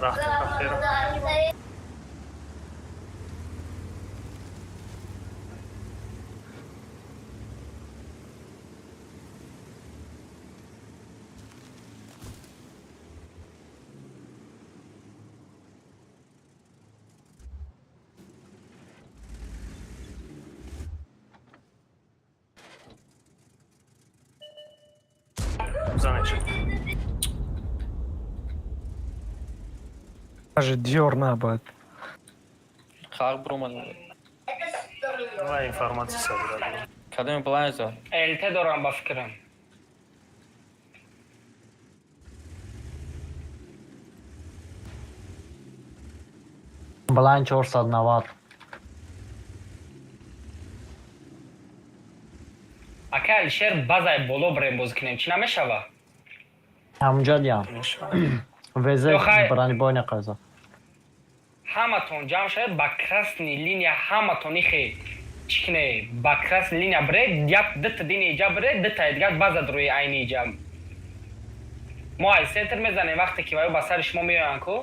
Рафтем каферо. Бизанеш. Даже Диор набояд. Халқ биромад. Ва информация собирали. Кадоми план зад? ЛТ дорам ба фикрам. Блайн 490. Ака Алишер, базай боло бирем бозӣ кунем, чӣ намешава? Ҳамунҷа диям. ВЗ Ё хай. бронебойне қаза. Ҳаматон ҷамъ шавед ба красный линия, ҳаматон ихе чӣ куне, ба красный линия биред, як дута дини иҷа биред, дутаи дигар база дурои айни иҷа. Мо ай центр мезанем, вақте ки ваё ба сари шумо меоянд ку,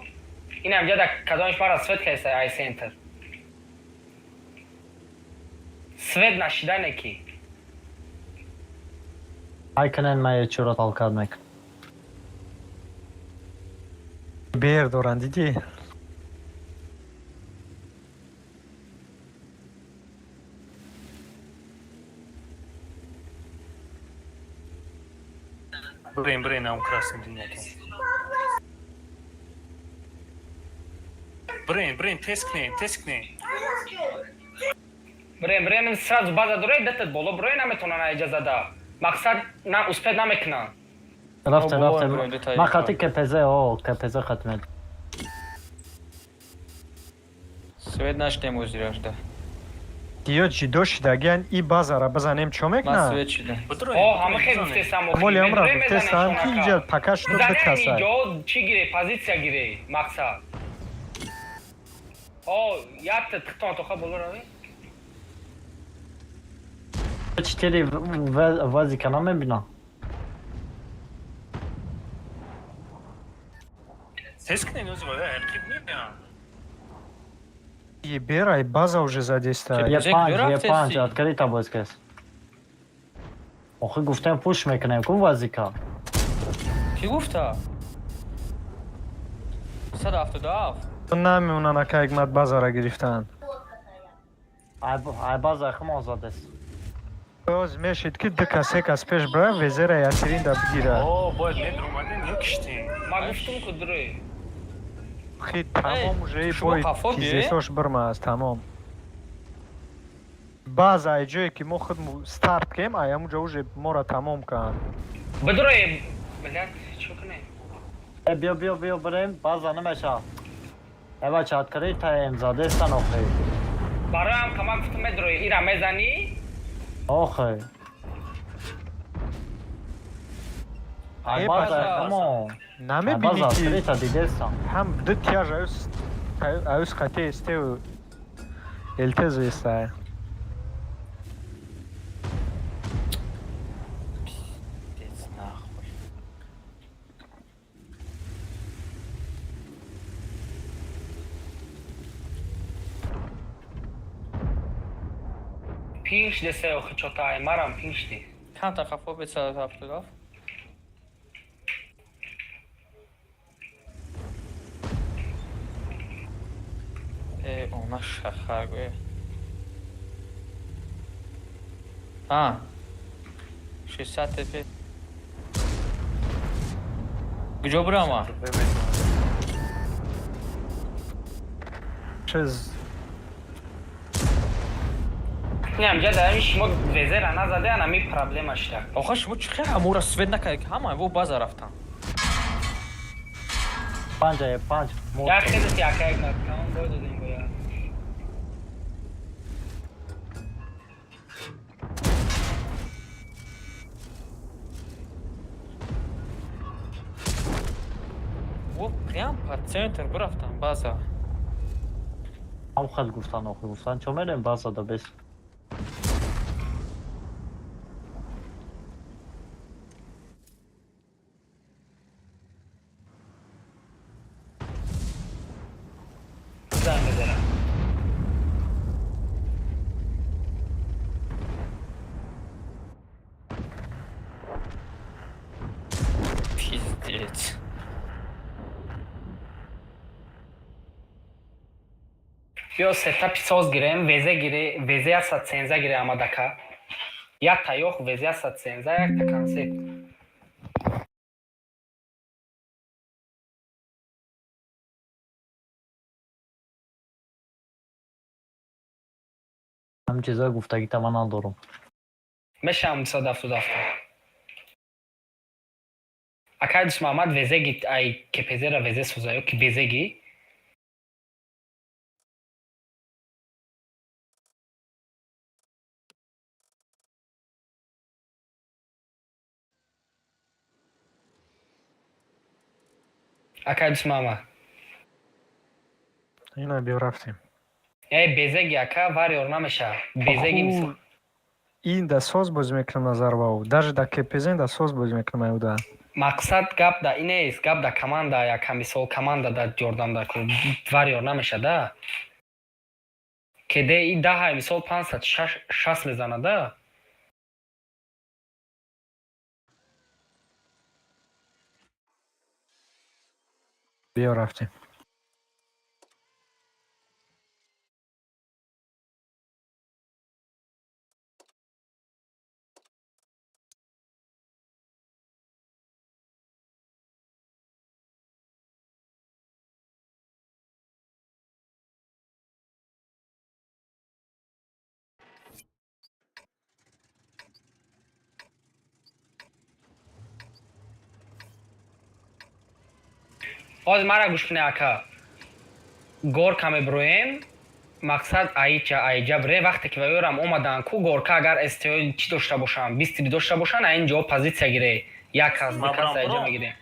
ин ҳамҷа да кадомиш мара свет каеса, ай центр. Свет нашидане ки. Ай кунен, ма чуро толкат мекун. Бер доранд, дидӣ? Бирем, бирем, нам красный линия. Бирем, бирем, тест кунем, тест кунем. Бирем, бирем, сразу база дурои, дута боло бирои, наметонанд айҷа зада. Мақсад на успеть намекунанд. Рафтем, О, рафтем. бро, дута Ма икра. хати КПЗ, о, КПЗ хатмед. Свет нашидем озирашда. Ё ҷидо шидагиян, и базара бизанем, чо Ман мекунанд? свет шидам. Бидроем, О, ҳама хел бидроем, бизанем. гуфтесам. Моли амра гуфтестам, ки инҷа пока что Бизанем бикаса. инҷо, чӣ гире, позиция гире, мақсад. О, якта тихтон тоха боло равӣ. Четыре вазика намебинам. Тест кунем, ози вая архив меоянд. И бера, и база уже задеста. Е Зек, панҷ, е рафтеси? панҷ, открыта боз кас. Охи, гуфтем, пуш мекунем ку вазика. Кӣ гуфта? 177. Намемонанд, ака, ҳикмат базара гирифтанд. Ай база хим озод аст. Боз мешид, ки ду кас, се кас пеш бира, везера ясиринда бигира. О, бояд медромадем, мекиштем. Ма гуфтум ку дурои. Хи тамом уже и шумо бой қафо биёед? тизесош бирма аст тамом. База ай ҷое ки мо худ старт кем, ай ҳамуҷа уже мора тамом канд. Бидрои, блядь, чӣ кунем? Э, биё, биё, биё, бирем, база намеша. Э, бача, открыта ем задестан охи. Бароям кама гуфтум, медрои, ира мезанӣ? Охи. Ай Э, база база. химо. Ай Намебинӣ база ки открыта дидестан. ҳам ду тяж аюс қате истеу элтезу истай. Пиздец, нахуй. Пинг шидесе охи, чота ай марам пинг шиди. Камтар қафо бед 177. Э, она шахар гӯя. А. 60 ТП. Куҷо бирама? Чиз. Не, ҳамҷа дар шумо везера назаде, анами проблема шида. Охир шумо чӣ хел ҳамора свет накардед, ки ҳама во база рафтан? Панҷ, е панҷ. Як хеле яка як накам бой додем боя. Во прям по центр бирафтан база. Ҳам хел гуфтан, охи, гуфтан, чо мерем база да бес. Пиздец. Биё, сетапи соз гирем, везе гире, везе 113 гире амадака. Якта ёх везе 113, якта концепт. Ҳамин чизҳои гуфтагита ман надорам. Мешавам 277. Акай Дусмаҳаммад, везе ги, ай кепезера везе соза ё ки безе ги. Акай Дусмаҳаммад. Ина, биё, рафтем. Э, безе ги, ака, вариор намеша. Безе ги мисол. Ин да соз бозӣ мекунам, назарвау. Даже да кепезен да соз бозӣ мекунам аюда. Мақсад гап да инест, гап да команда, яка мисол команда да ҷордам да вариор намеша да. Кеде и даҳай мисол 560 мезана да. Биё, рафтем. Ҳозир мара гӯш куне, ака. Горка меброем, мақсад аича аиҷа бре, вақте ки ваёрам омадан ку горка, агар СТО чӣ дошта бошанд, бистри дошта бошанд, аин ҷо позитсия гире. Як кас, ду кас аиҷа мегирем.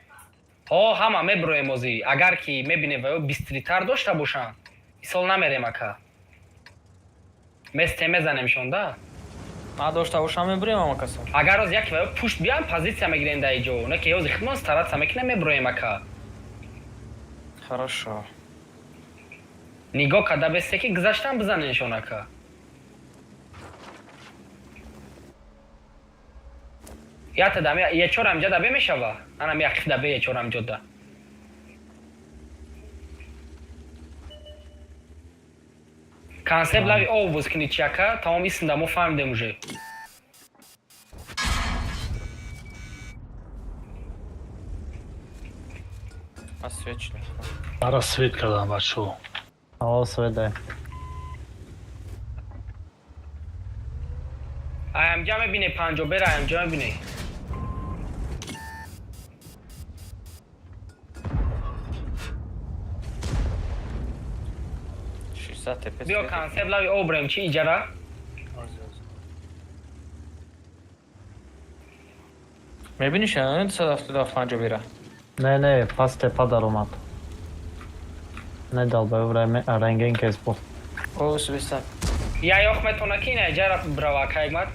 Ҳо, ҳама меброем озӣ. Агар ки мебинем, ваё бистритар дошта бошанд, мисол намерем, ака. Месте мезанемшон да. Ма дошта бошам, мебурем ама касо. Агар оз яке ваё пушт биям, позитсия мегирем дар иҷо. Не ки ози худмон стараться мекунем, меброем, ака. Хорошо. Нигоҳ карда бесте, ки гузаштан бизаненшон, ака. Ята дам ечорам ҷада бе мешава. Анам яқиф да бе ечорам ҷода. Концепт лави ов боз кини чи, ака, тамом исмда мо фаҳмидем уже. Ма свет шуд. Ара свет кардам, бачаҳо. О, свет дай. Аямҷа мебине, панҷобера аямҷа мебине. 600 тепе. Биё, концепт лави ов брем чи иҷара. Мебиниш, а 275 бира. Не, пас тепа даромад. Не дал ба рентген кес буд. О, свет. Я ёх метона ки ина иҷара брава, ака Ҳикмат.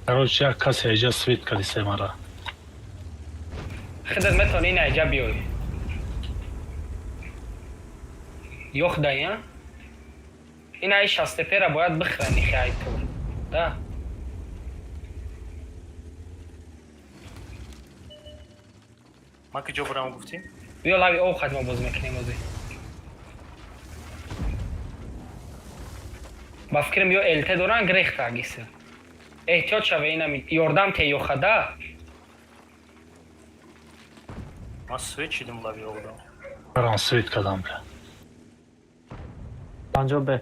Короче, як касе эҷа свет кардисе мара. Худат метони ина иҷа биёй. Ёх дай, а? Ина и шастепера бояд бихрани хай ту. Да. Ма ки ҷо бурам гуфтӣ? Биё, лави ов хатма боз мекунем ози. Ба фикрам, ё ЛТ доран грехта агиса. Эҳтиёт шаве, инами ёрдам те ёхада. Ма свет шидим лави овдам. Барам свет кардам, бля. 50 бе.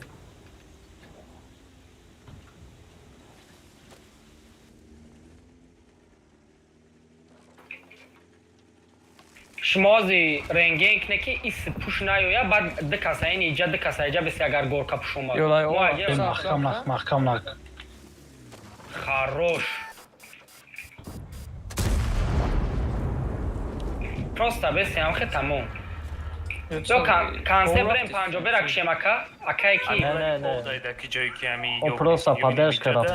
Шумо ози рентген кне, ки ис пуш наёя, баъд ду каса ин иҷа, ду каса иҷа беси, агар горка пуш омад. Ё, лай, Мо о, аҷа- Э, маҳкам нак, маҳкам нак. Хорош. Просто беси ҳамхе тамом. Ё концепт брем панҷобера кушем, ака. Акае ки Не, не, не. Дайда ки ҷое ки ами О, просто поддержка рафт.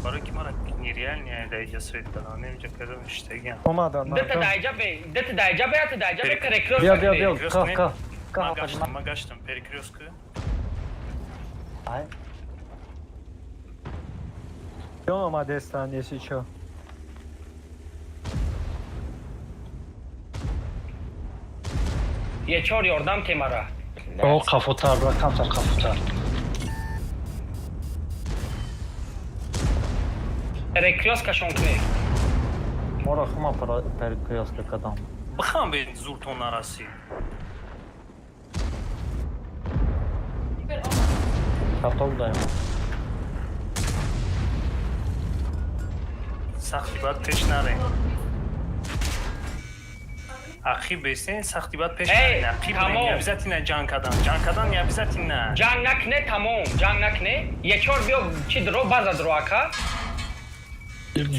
Барои ки мара нереально даиҷа свет кардам, немиҷа кардам иштагиам. Омадан. дата даиҷа бе, дата даиҷа бе, ята даиҷа бе, перекрёст. Биё, биё, биё, Перекрёст ка, не? ка. Ка, Ма гаштам, ма гаштам перекрёстку. Ай. Биё, омадестан, если чё. Е4 ёрдам темара. О, қафотар, бра, камтар қафотар. Перекрёсткашон кунед. Моро хума перекрёстка кадам. Бихам бе зуртон нарасид. Каток даем. Сахти бад пеш нарем. Ақиб бесен, сахти бад пеш Эй, нарем. Ақиб тамом. не обязательно ҷанг кардан. Ҷанг кардан не обязательно. Ҷанг накне, тамом, ҷанг накне. Е4 биё, чи дро, база дро, ака.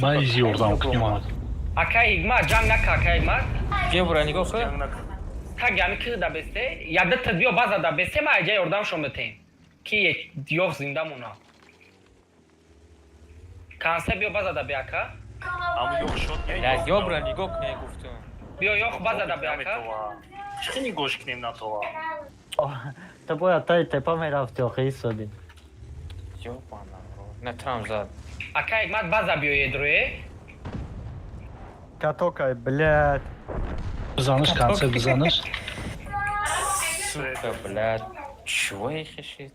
Ман изи ёрдам кунӣ омад. Ака Ҳикмат, ҷанг нака, ака Ҳикмат. Биё бура нигоҳ кун. Ҷанг накун. Так ями ки да бесте, я дата биё база да бесте, ма аҷа ёрдамшон метем. Ки ёх зинда мона. Кансе биё база да бе, ака. Аму ёх шот не. Блядь, ё бура нигоҳ кун, гуфтум. Биё ёх база да бе, ака. Наметова. Чӣ нигоҳш кунем натова? Ту бояд таи тепа мерафти охи исоди. Ёбана рот. На трам зад. Ака Ҳикмат, база биё едрое. Катокай, блядь. Бизанаш, конце бизанаш. Сука, блядь. Чего их ищет?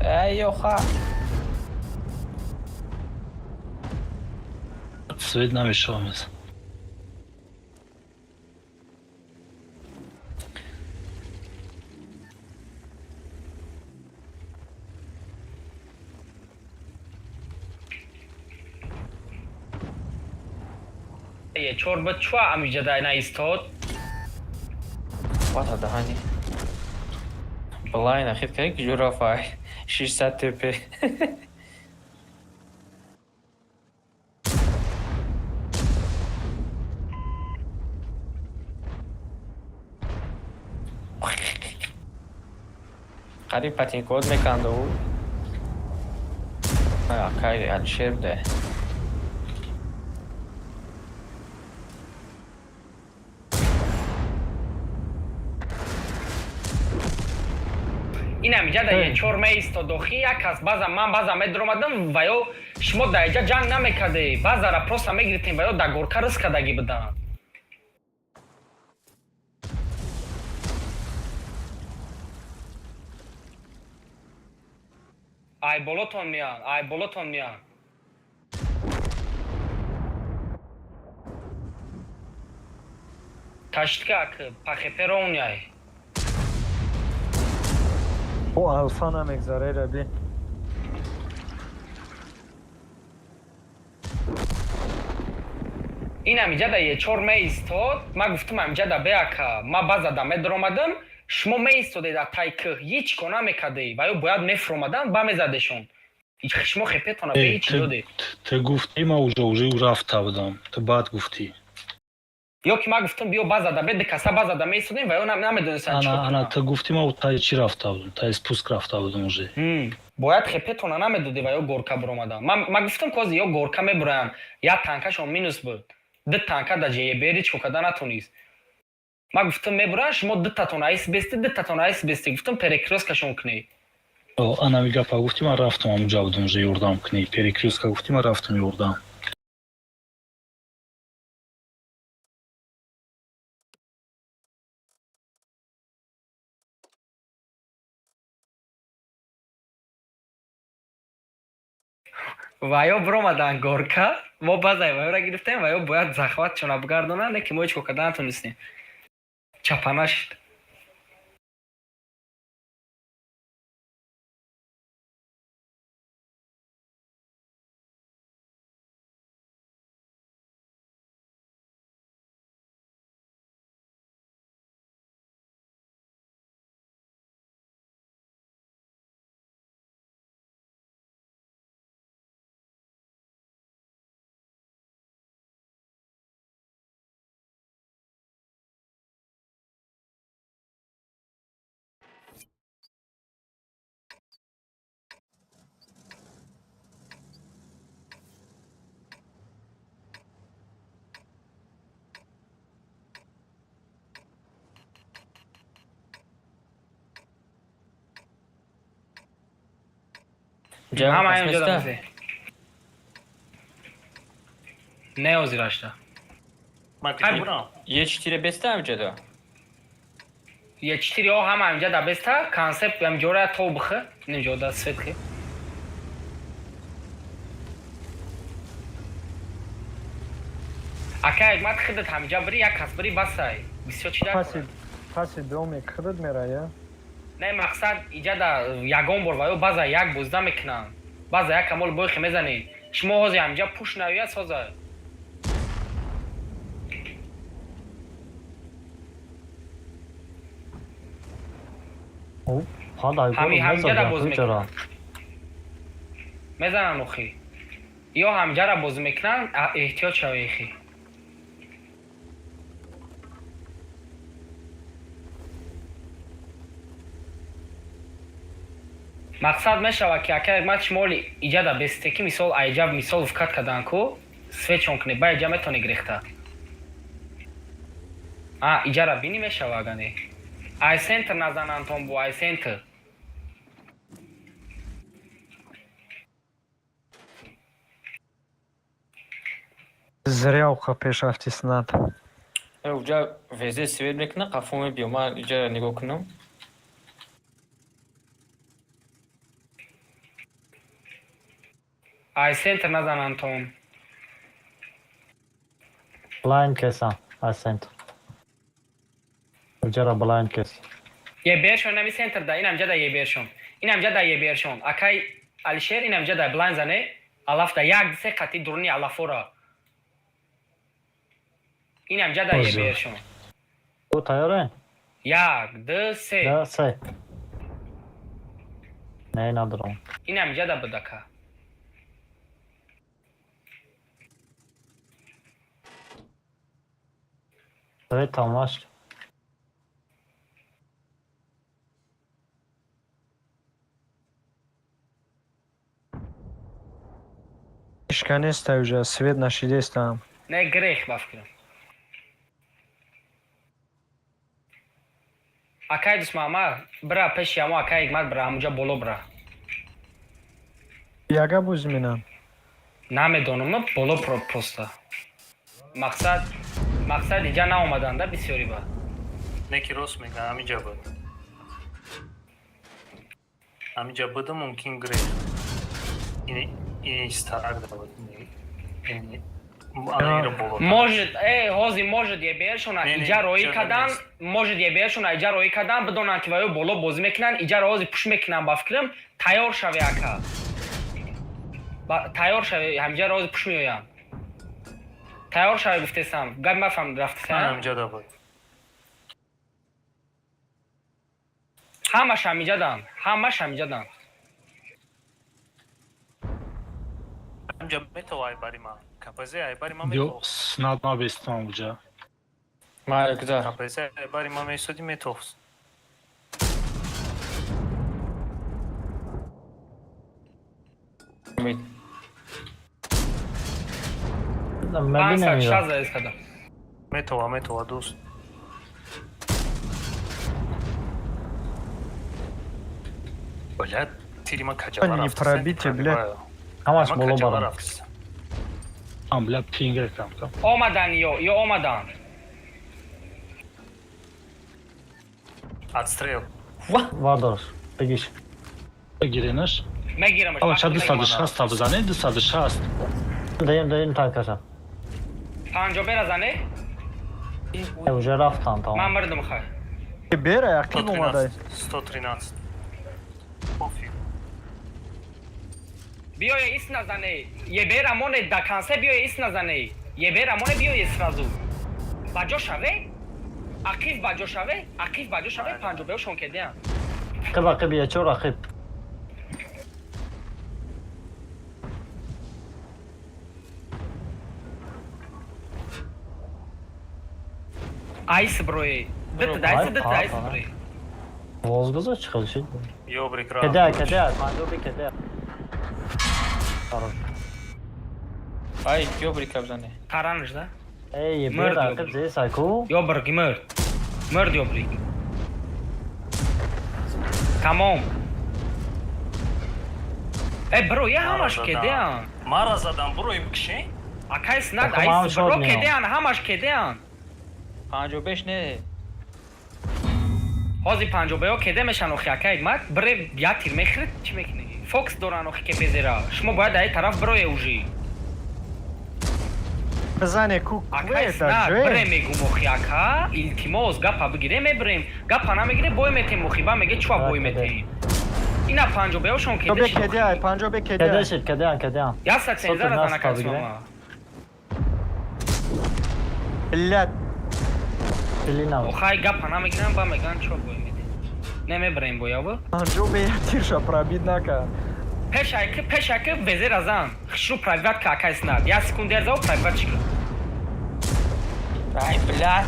Эй, ёха. Свет намешавам из. Е4 ба чуа амиҷа да на истод. Вата даҳани. Блай нахид кай ки журафай. 600 ТП. Қариб патинкод меканду. Акай Алишер буде. Ин амиҷа да Е4 меистод охи, як кас база, ман база медромадам ва ё шумо да иҷа ҷанг намекарде. Базара просто мегирифтем ва ё да горка риск кардагӣ буданд. Ай болотон меян, ай болотон меян. Таштика ак пахепе ровняй. О, алфа намегзаре, раби. Ин амиҷа да Е4 меистод, ман гуфтам амиҷа да беака, ман база да медромадам, шумо меистодед дар тай кӯҳ, ҳеҷ кор намекардед ва ё бояд мефуромадан, ба мезадешон. Шумо хепетона бе ҳеҷ додед. Ту гуфтӣ, ман уже рафта будам. Ту баъд гуфтӣ. Ё ки ман гуфтам биё база да бе, ду каса база да меистодем ва ё намедонистанд чӣ Ана, кор ана, кунанд. ту гуфтӣ, ман таи чӣ рафта будам? Таи спуск рафта будам уже. Бояд хепетона намедодӣ ва ё горка буромадан. Ман гуфтам кози ё горка мебуроянд, як танкашон минус буд. Ду танка да ЖЕБ ҳеҷ кор карда натонист. Ман гуфтам мебуранд, шумо дутатон айс бести, дутатон айс бести. Гуфтам перекрёсткашон кунед. О, ана ми гапа гуфтӣ, ман рафтам, ҳамунҷа будам уже, ёрдам кунӣ. Перекрёстка гуфтӣ, ман рафтам ёрдам. Ва ё биромаданд горка, мо базаи ваёра гирифтем ва ё бояд захватшона бигардонанд, не ки мо ҳеҷ кор карда натонистем. Чапа нашуд. Ҳама ҳаминҷо да базе. Не озирашта. Ман куҷо бурам? Е4 беста ҳамҷа да. Е4 о ҳама инҷа да беста, концепт ям ҷора то бихе, инҷо да свет ки. Ака Ҳикмат худат ҳамиҷа бири, як кас бири басай. Бисёр чи дар Паси паси доме худат мерая. Не, мақсад иҷа да ягон бор ва ё база як бозда мекунанд. База як камол бойхе мезанӣ. Шумо ҳозир ҳамиҷа пуш навия соза. Ҳами ҳамиҷа боз мекунанд. Мезананд охи. Ё ҳамиҷара бозӣ мекунанд, эҳтиёт шавед ихи. Мақсад мешавад ки ака Ҳикмат шумо оли иҷа да бесте ки мисол айҷа мисол вкат кардан ку свечон кунед, ба иҷа метавонед гирехта. А иҷара бинӣ мешава ага не. Ай центр назананд бо ай центр. Зря уха пеш рафти снат. Уҷа везе свет мекуна, қафо мебиё. Ман иҷара нигоҳ кунам. Ай центр назананд. Blind кеса, ай центр. Уҷара blind кес. Ебершон нами центр да, инам ҷада ебершон. Инам ҷада ебершон. Акай Алишер инам ҷада блайн зане, алаф да як се қати дуруни алафора. Инам ҷада ебершон. Ту тайёре? Як, ду, се. Ду, се. Не, надорам. Инам ҷада будака. Свет тамаш. Ишка неста уже, свет нашидестам. Не грех ба фикрам. Акай Дусмаҳаммад, бира пеши ҳамо акай Ҳикмат бира, ҳамуҷа боло бира. Яга бозӣ менам. Намедонам, боло просто. Мақсад иҷа наомаданда бисёри ба. Не ки рост мега, ҳамиҷа буд. Ҳамиҷа буда мумкин грех. Ини старак да буд. Ини Может, ҳозир может ебершона иҷа роӣ кардан, может ебершона иҷа роӣ кардан, бидонанд ки ваё боло бозӣ мекунанд, иҷаро ҳозир пуш мекунанд ба фикрам, тайёр шаве ака. Тайёр шаве, ҳамиҷаро ҳозир пуш меоянд. Тайёр шаве гуфтесам, гап мафаҳм рафтесам. Ҳамиҷа да буд. Ҳамаш ҳамиҷадан, ҳамаш ҳамиҷадан. Ҳамиҷа метова айбари ман. КПЗ айбари ман Ё снат ма бестам уҷа. Ма гузар. КПЗ айбари ман месоди метовс. Умид. Мебинем. Метова, метова, дӯст. Блядь, тири ма каҷала Не пробитие, блядь. Ҳамаш боло барам. Ам, бля, пинг кам кам. Омадан ё омадан. Отстрел. Вардорш, бигиш. Гиренаш? Мегирамаш. Ава ча 260 та бизане, 260. Даем, даем танкаша. 50 бера зане? Уже рафтан тамом. Ман мурдам хай. Бера, ақиб омадай. 113. Пофиг. Биёе ис назане. Ебера моне да конце биёе ис назане. Ебера моне биёе сразу. Ба ҷо шаве? Ақиф ба ҷо шаве? Ақиф ба ҷо шаве? 50 беошон кедеан. Қиб ақиб ячор ақиб. Айс брое. Дит дайс дит айс брое. Воз гузо чӣ хел шид? Ёбрик ра. Кеде, кеде, 50 би кеде. Ай, ёбрик абзане. Таранш да? Эй, бера ақиб зе сайку. Ёбрик мурд. Мурд ёбрик. Тамом. Э, бро, я ҳамаш кедеан. Мара задан, бро, им киши? Акай снад, айс бро кедеан, ҳамаш кедеан. 55 не. Ҳозир панҷобаё кеде мешан охи, ака Ҳикмат, бире як тир мехӯред, чӣ мекунӣ? Фокс доран охи кепезера. Шумо бояд дар ин тараф бирое уже. Бизане ку Ака куе Снат, дар бире ҷое. мегум охи, ака, илтимос, гапа бигире мебирем. Гапа намегире, бой метем охи, ба меге чуа бой метем. Ина панҷобаёшон Панҷо кеде бе шид кеде ай, охи. панҷо бе кеде Кеде ай. шид, кедеан, кедеан. Я сад Соту сензара нас зана бигире. касмама. Блядь, Пили набуд. Охай гапа намегирам, ба меган чуа бой метем. Не мебирем бояву. панҷо бе як тирша пробид нака. Пешаки, пешаки везера зан. Хишру пробиват ка акай Снат. Я секунд дер зав пробиват шикр. Ай, блядь.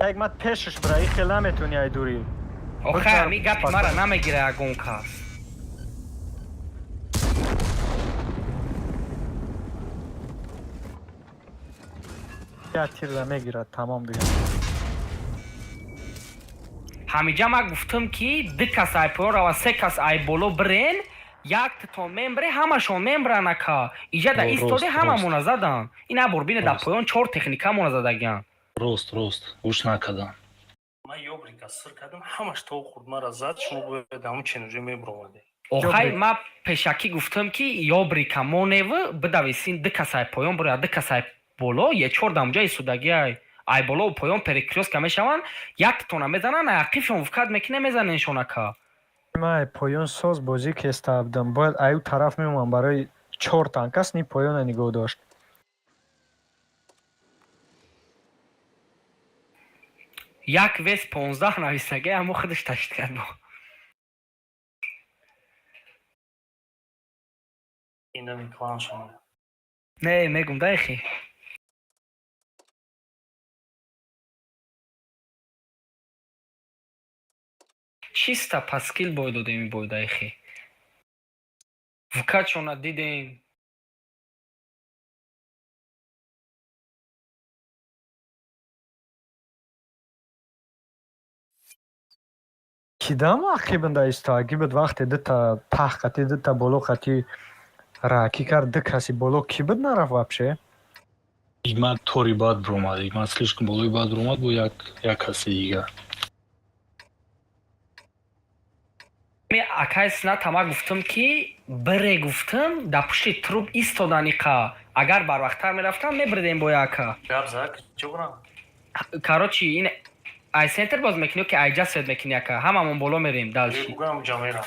Ҳикмат пешаш бира, и хел наметуни ай дури. Охай ами гапи мара намегира ягон кас. Як тирра мегирад, тамом дига. Ҳамиҷа ман гуфтам ки ду кас ай поён рава, се кас ай боло бирен, як титон мембре, ҳамашон мембран ака. Иҷа да Рост, истоде рост. ҳамамона задан. Ина бурбине дар Рост. поён чор техникамона задагиан. Рост, рост. Гӯш накардам. Ман ёбрика сир кардам, ҳамаш то хурд мара зад, шумо бояд ҳамун ченуҷо мебуромадед. Охай Ёбрик. ма пешакӣ гуфтам ки ёбрика моневу бидависин ду кас ай поён биря, ду кас ай боло, е чор дамҷа истодагӣ ай. Ай болову поён перекрёстка мешаванд, як титона мезананд, ай ақифшон вкат мекуне мезаненшон ака. Ман ай поён соз бозӣ кеста будам. Бояд аю тараф меомам барои чор танкас ни поёна нигоҳ дошт. Як вес 15 нависагӣ, аммо худаш ташид кард бо. Инами клан шумо. Не, мегум дайхи. Чиста паскил бой додем ин бой дайхи. Вкачона дидем. Кидам ақибанда истоагӣ буд вақте дута таҳ қатӣ дута боло қатӣ раакӣ кард ду каси боло кӣ буд нарафт вообще? Ҳикмат тори бад буромад. Ҳикмат слишком болои бад буромад бо як як каси дигар. Ме акай Снат ама гуфтам ки бире гуфтам дар пушти труп истодани қа. Агар барвақттар мерафтам мебирдем бо яка. Гап зад, чӣ бурам? Короче, ин ай центр боз мекунӣ ки ай ҷа свет мекунӣ ака. Ҳамамон боло мерем дальше. Бугам ҷа мерам.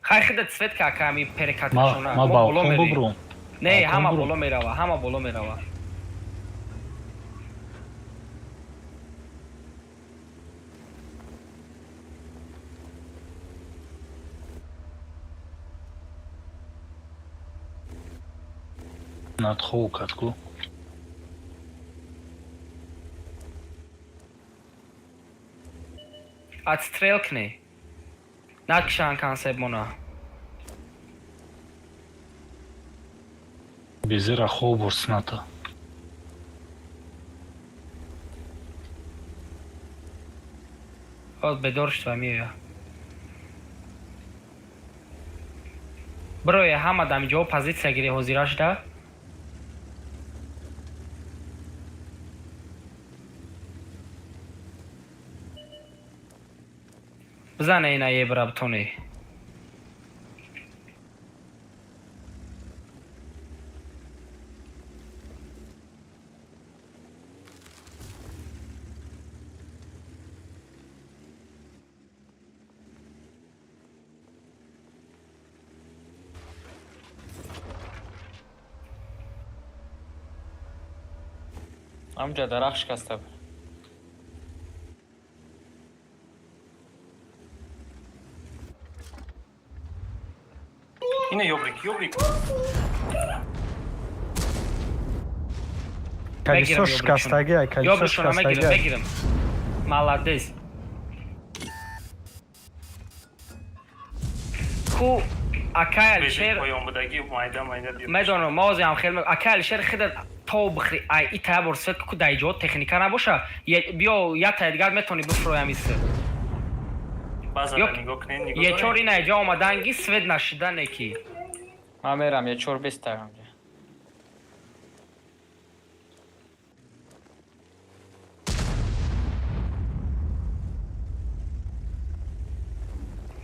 Хай худат свет ка ака ами Ма перекатшона. ма Мо боло балкон мерем. бубуром. Не, Балкон ҳама буром. боло мерава, ҳама боло мерава. Над хов кард ку. Отстрел кне. Накшан консепт мона. Безера хов бурд сната. Ҳоз бедор шуда меоя. Бироя ҳама дами ҷо позитсия гире ҳозира шуда. Бизане ина ебра битоне. Ҳамҷа дарахт шикаста буд. Ина ёбрик, ёбрик. Калисо Мегирам шикастагӣ ай, калисо Ёбришона мегирам, шикастагӣ ай. мегирам. Молодец. Ку акай Вези Алишер поён будагӣ майда майда биё. медонам, ма ҳозир ҳам хел акай Алишер худат то бихри ай и тая бор свет ку дар ҷо техника набоша, биё як тая дигар метавонӣ бифурӯям иси. Баъзан нигоҳ кунед, нигоҳ Ечор доред. ина ҷо омаданги свет нашидане ки. Ман мерам, я чор беста ҳамҷа.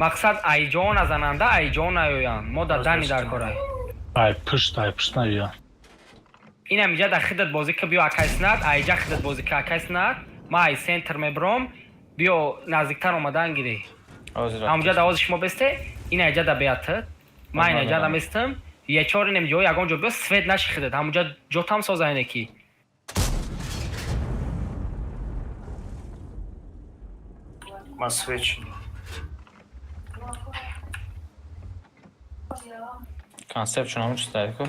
Мақсад, айҷо назананда, айҷо наёянд. Мо да дани дар корай. Ай пушт, ай пушт наёя. Инам иҷа да хидат бозӣ ка, биё, акай Снат, айҷа хидат бозӣ ка, акай Снат. Ма ай центр мебром, биё, наздиктар омадан гирӣ. Ҳозир. Ҳамуҷа да ози шумо бесте, ин айҷа да беятад. Ман ин айҷа да местам. Ечор инем ҷо ягон ҷо биё, свет наши хидат. Ҳамуҷа ҷотам соза ине ки. Ма свет шуд. Концепт чун ҳамун чиз ку.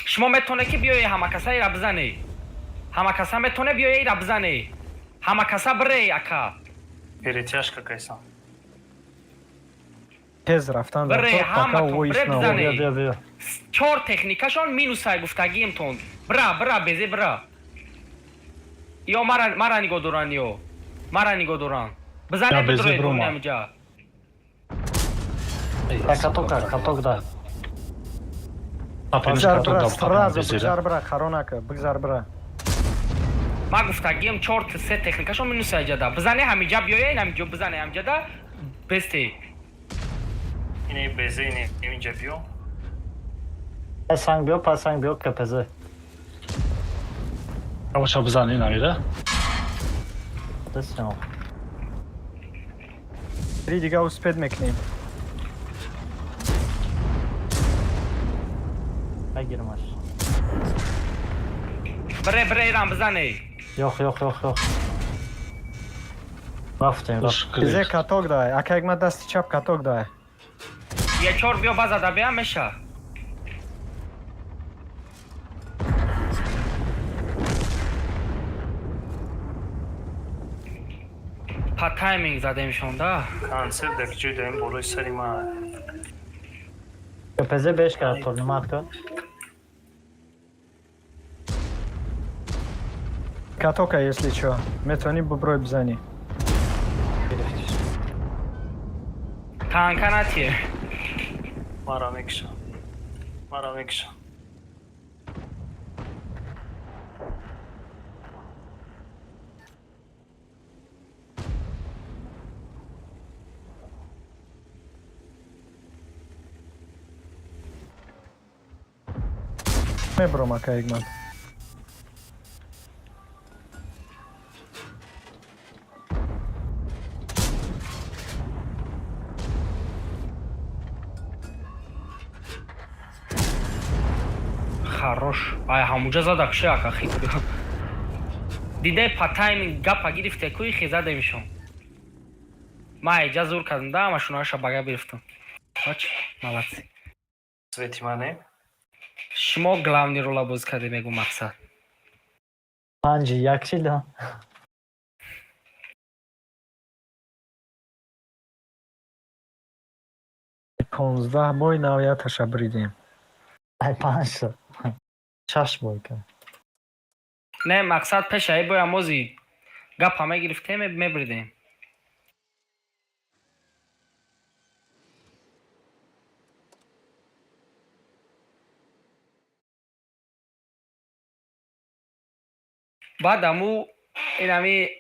Шумо метавонед ки биёе, ҳамакаса ира бизане. Ҳамакаса метавоне биёе, ира бизане. Ҳамакаса бире, ака. Перетяжка кайсам. Тез рафтан дар Бире, кор, пока ҳаматон воис бире, наомад. бизане. Биё, биё, биё. Чор техникашон минусай, гуфтагиемтон. Бира, бира, безе бира. Ё мара нигоҳ доранд, ё. Мара нигоҳ доранд. Бизане, Я безе бидроед брума. ҳамиҷа. Я каток, каток да. Бигзар бира, сразу бигзар бира, харо нака, бигзар бира. Ман гуфтагием, чор се техникашон минусай ҷада. Бизане, ҳамиҷа биёед, ҳамиҷо бизане, ҳамиҷада бесте. Ине безе, ине инҷа биё. Пасанг биё, пасанг биё, КПЗ. Аваша бизан инамира. Дастам. Три дига успеть мекунем. Нагирмаш. Бире, бире, ирам бизане. Ёх, ёх, ёх, ёх. Рафтем, рафтем. Безе каток дай, ака, як ма дасти чап каток дай. Ечор биё, база да бия меша. Па тайминг задемшон да. Концепт дар ҷой даем болои сари ма. КПЗ беш кард, турнимат кун. Катока, если чё. Метавонӣ буброй, бизанӣ. Гирифтиш. Танка натие. Мара мекушам. Мара мекушам. Мебром, ака Эгман. Хорош. Ай ҳамуҷа задак ше, ака, хит. Диде, па тайминг гапа гирифте куи хе задемшон. Ма айҷа зур кардам да, ҳамашонаша бага гирифтам. Оч, молодцы. Свети мане. Шумо главный рола бозӣ кардем, мегум, мақсад. 5-1 шида. 15 бой навияташа бридем. Ай панҷ. Шаш бой кар. Не, мақсад, пеша ай боя мози гапа мегирифтем, мебридем. Баъд аму инами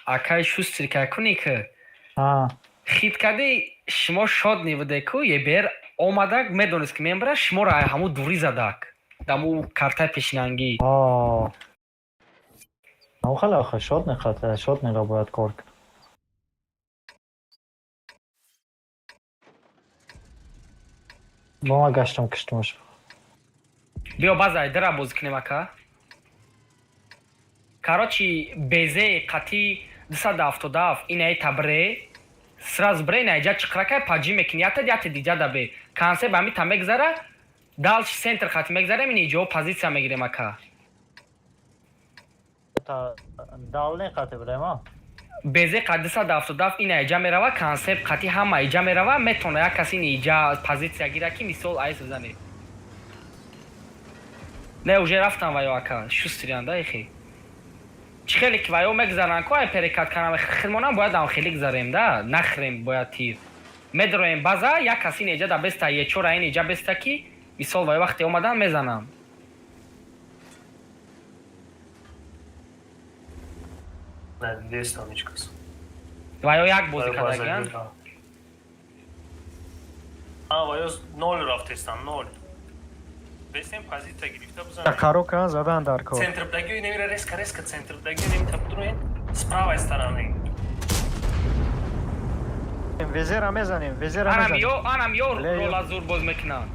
акай шустри кунӣ ки А, хит кардӣ, шумо шод небуде ку, ебер омадак, медонист ки мебара, шуморо ай ҳаму дурӣ задак даму картаи пешинангӣ. А. Ну хеле охе шод не хат, шод не бояд кор кард. Бо ма гаштам, киштумаш. Биё, база дира бозӣ кунем, ака. Короче, безе қати 277 инаи табре сразу бре, инаи ҷа чиқракай паҷӣ мекунӣ, ятад яте диҷа да бе консеп ҳами та мегзара, дальше центр қати мегзарем, ини ҷо позиция мегирем, ака. Та дал не қати брема. Безе қати 277 ина иҷа мерава, консепт қати ҳама иҷа мерава, метавона як кас ини иҷа позиция гира ки мисол айс бизане. Не, уже рафтам ваё, ака, шустриян да ихи. Чӣ хеле ки ваё мегзаранд ку, ай перекат канам хилмонам, бояд ам хеле гзарем да, нахрем, бояд тир медроем база, як кас ин иҷа да беста, ечора ин иҷа беста ки. Мисол, вай вақте омадан мезанам. Надидестам ҳеҷ кас. Ва ё як бозӣ кардагиян. А, ва ё ноль рафтестам, ноль. Бесем позиция гирифта бизанем. Қаро кан задан дар кор. Центр бдагиё немира резко, резко центр бдагиё немита бидроен с правой стороны. Везера мезанем, везера Анам мезанем. ё, анам ё Ле, ё. рола зур боз мекунанд.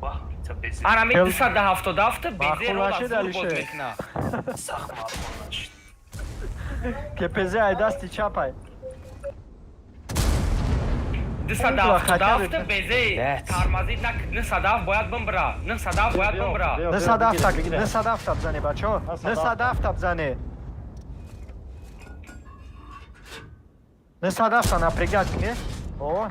Вах, та безе. Анам Хел- 277 безе Маъқул рола нашид, зур боз Алишер? мекунанд. Сахт маъқул нашид. КПЗ ай дасти чапай. 277 безе Блядь. тармазид нак 907 бояд бимбира. 907 бояд бимбира. Биё, биё, 907 бигире, бигире. 907 бзане, бачо. 907. 907 бзане. 907 напрягать не? О,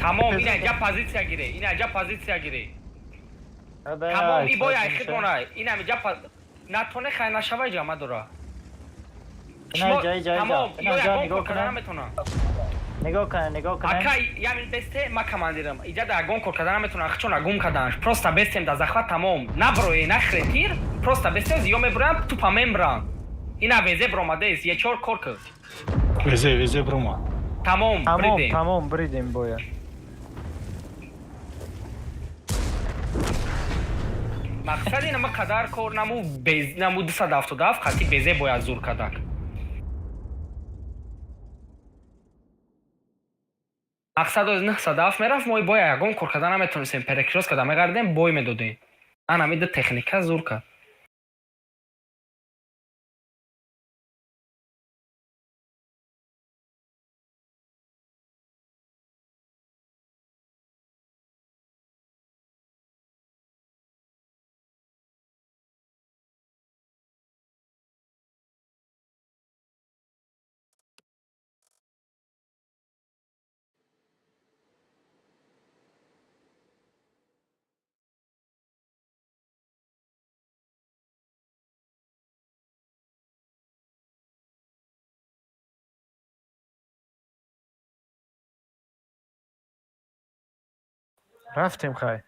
Тамом, ина ҷа позиция гире. Ина ҷа позиция гире. Э, Тамом, бе, и боя ай, хидмона. Ина ҷа натоне хай нашавай ҷама дора. Ина ҷа, иҷа, иҷа. Тамом, Ина ё ҷа, ягон нигоҳ кор карда кунем. наметонам. Нигоҳ кунем, нигоҳ кунем. Ака, ямин бесте, ма командирам. Иҷа да ягон кор карда наметонам, хчона гум карданш. Просто бестем да захват, тамом. Наброe, нахре тир, просто бестем, ё мебурам, тупа мембрам. Ина везе бромадес, е чор кор кар. Везе, везе брома. Тамом, тамом, бридем. тамом, бридем боя. Мақсад ина ма қадар кор наму без наму 277 қати безе бояд зур кардак. Мақсад оз 907 мерафт, мо боя ягон кор карда наметонистем, перекрёст карда мегардем, бой медодем. Ана ми техника зур кард. Рафтем хай.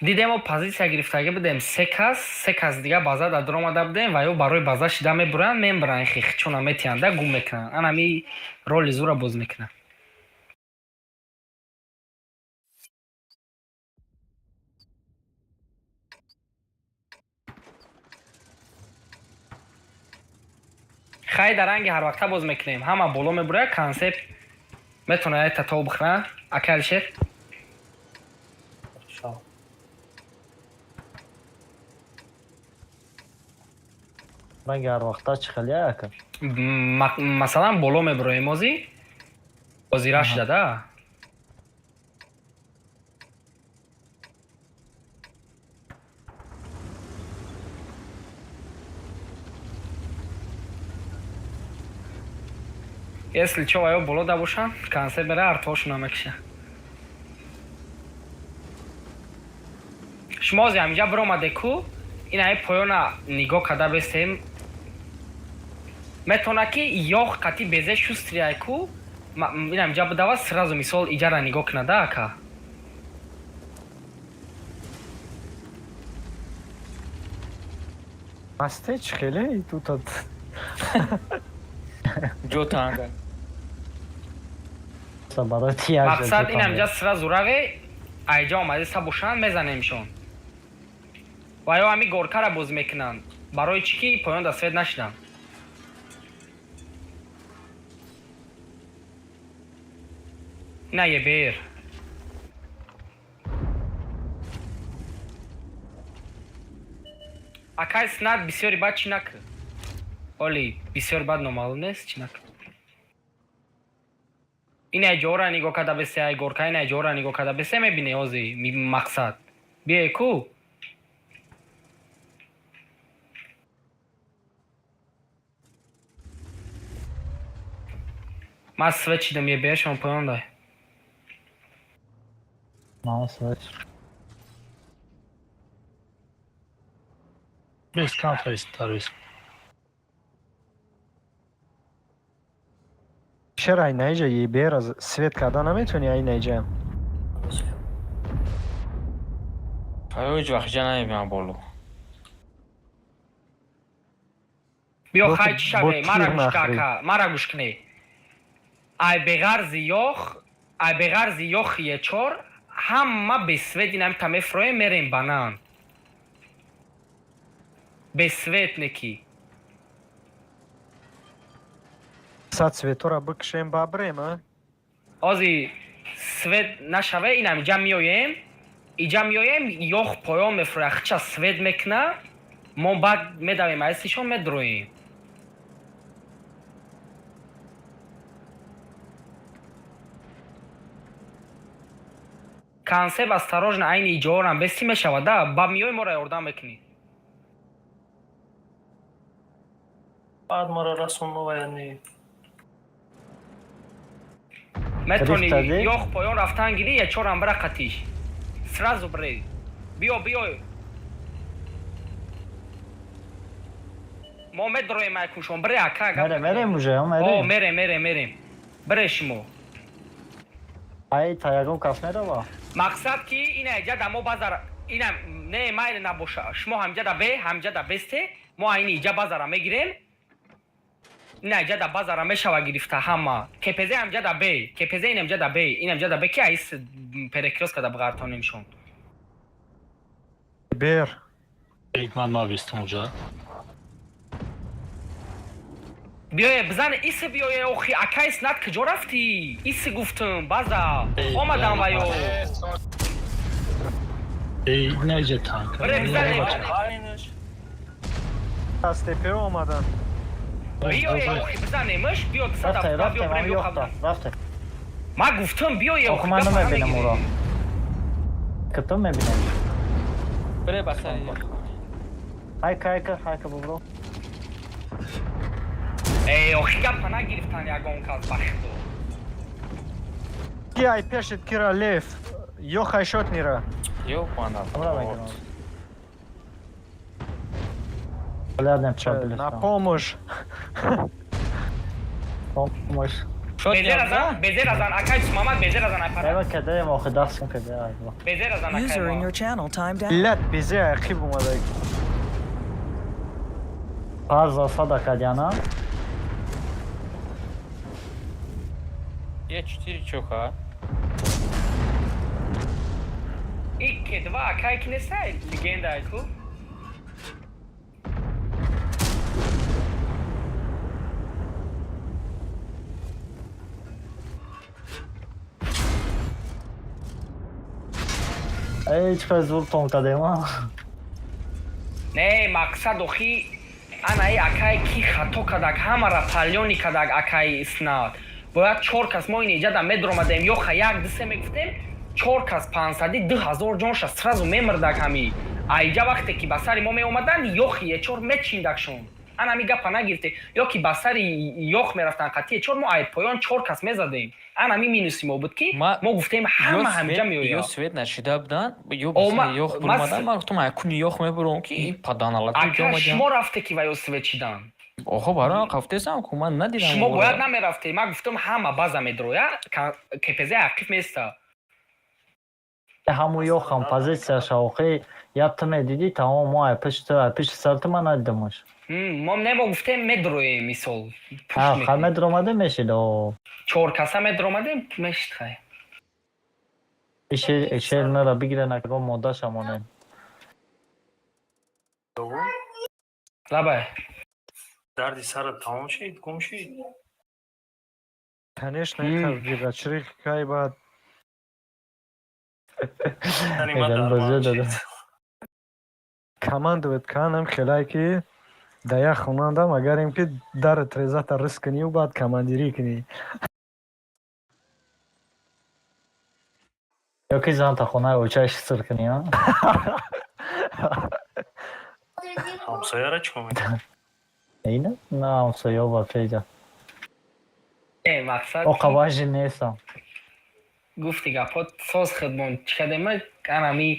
Дидем, мо позиция гирифтагӣ будем, се кас, се кас дига база дар омада будем ва ё барои база шида мебуранд, мембаранд, хихчона метиҳанда, гум мекунанд. Анами роли зура боз мекунанд. Хай, дар ранги ҳарвақта боз мекунем, ҳама боло мебурад, консепт метавонад як татов бихӯрад, ака Алишер. Шо. Ранги ҳар вақта чӣ хеле ака? Масалан, боло мебуроем, озӣ озира шуда. Если чо, ва ё боло да бошанд, консепт мера, артҳошона мекиша. Шумо ози ҳаминҷа биромаде ку, ин ҳами поёна нигоҳ карда бестем, метавона ки ёх қати безе шустрияй ку, ин ҳаминҷа бидава, сразу мисол иҷара нигоҳ кунада, ака. Масте чӣ хеле тута. Ҷо танга. Барои ти як Мақсад ин ҳаминҷа сразу раве, айҷа омадеста бошанд, мезанемшон. Ва ё ҳами горкара боз мекунанд, барои чӣ ки поён да свет нашиданд. Ина ебер. Акай снат бисёри бад чӣ накӣ, оли бисёр бад номаълум нест, чӣ накӣ. Ина ҷора нигоҳ карда бесе, ай горка, ина ҷора нигоҳ карда бесе, мебине ози мақсад бие ку. Ман свет чидам, ебеешон поён дай. Ман свет. Без камтар истарвис. Чера ай наиҷа ебера свет карда наметавонӣ ай наиҷа? Ҳеҷ вақт ҷа намебинам боло. Биё, Бо хай, чӣ шаве, бо мара тир гӯш ка, нахрӣ. ака, мара гӯш кне. Ай беғарзи ёх, ай беғарзи ёхи ечор, ҳама бесвет инам та мефроем, мерем банан. Бесвет неки. Сад светора бикшем, бабрем, а? Ози свет нашаве, инам иҷа меоем, иҷа меоем, ёх поён мефроя, хича свет мекуна, мо баъд медавем, айсишон медроем. Консеп осторожно, айни иҷоорам беси мешавад, да, ба миёи моро ёрдам мекунӣ. Баъд маро расон моваяни. Метавонӣ Гирифтадӣ? ёх поён рафтан гирӣ, ячорам бира қатиш. Сразу бре. Биё, биё. Мо медроем айкушон, бре, ака. Гап. Мерем, мерем уже, О, мерем. Мерем, мерем, мерем. Бре шумо. Ай, та ягон кас мерава? Мақсад ки ина иҷа да мо базар ина не майли набоша. Шумо ҳамҷа да бе, ҳамҷа да бесте, мо айни иҷа базара мегирем. Ина иҷа да базара мешава гирифта ҳама. КПЗ ҳамҷа да бе, КПЗ ин ҳамҷа да бе, ин ҳамҷа да бе ки айс перекрёстка да бғартонемшон. Бер. Ман мавистам уҷа. Биёе, бизан иси, биёе, охи, акайс над куҷо рафтӣ? Иси гуфтум, база. Омадам ваё. Эй, наиҷа танк. Бре, бизане. Аз тепе омадан. Биёе, охи, бизанемш, биё Рафте, 270 рафте, биё ман брем, биё ёхта, қабл. рафте. Ман гуфтум, биёе, Охи, охи, ман гапа намебинам намегирӣ. уро. Кито мебинем. Бире ба сари. Хайка, хайка, хайка, бубро. Эй, охи, гапа нагирифтан ягон кас, ба худо. Ки ай пешит кира лев. Ёхай шотнира. Ёбана. Амра мегирам. Бляднем, ча На помощь. Помощь. Безера зан, безера зан, акай Мамад, безера зан, ай пара. Ева кедаем, охи, даст кун кедаем. Безера зан, акай User in мо. your channel timed out. Лят безе ақиб омада. Пар засада кадяна. Я четыре чоха. Икки, два, акай ки несай, легенда ай ку. Эй, чӣ зур тон кадем, а? Не, мақсад охи, анаи акай ки хато кадаг, ҳамара палёни кадаг, акай иснад. Бояд чор кас мо ин иҷада медромадем, ёха як ду се мегуфтем, чор кас пансади 2000 ҷонша сразу мемирдаг ҳами. А иҷа вақте ки ба сари мо меомаданд, ёхи ечор мечиндагшон. Ан ҳами гапа нагирифте, ё ки ба сари ёх мерафтанд қатъи ечор, мо ай поён чор кас мезадем. Ан ҳами минуси мо буд, ки мо гуфтем ҳама ҳамиҷа Ё меояд. свет нашида буданд, ё О, ба сари ёх бурмадан, ман гуфтам ай куни ёх мебурам ки ин паданалак Ака, шумо рафте ки ва ё свет чидан. Охо, барои қафтесам ку ман надидам. Шумо бояд намерафте. Ман гуфтам ҳама база медроя, КПЗ ақиф места. Ҳаму ёхам позицияша, охи, я ту медидӣ, тамом, мо ай пишти ту, ай пишти сар ту ман надидамаш. Мо не, мо гуфтем медроем, мисол. Пушт Ха, мекунем. Медромаде мешид, о. Чор каса медромадем, мешид, хай. Ишер, ишер нара бигирен, аго модаша монем. Лабай. Дарди сарат тамом шид, гум шид. Конечно, это бигачрих кай бад. Яъне ман Эгар дармон базё дада. шид. Командовать канам хелай ки да як хонандам агарем ки дар трезата рис кунию баъд командирӣ кунӣ. Ё ки занта хонаи очааш сир кунӣ, а? Ҳамсояра чӣ кор мекунӣ? Ина? На, ҳамсоя ба пеҷа. Э, мақсад Оқа важи нестам. гуфти гапҳо соз хидмон чӣ кардем, анами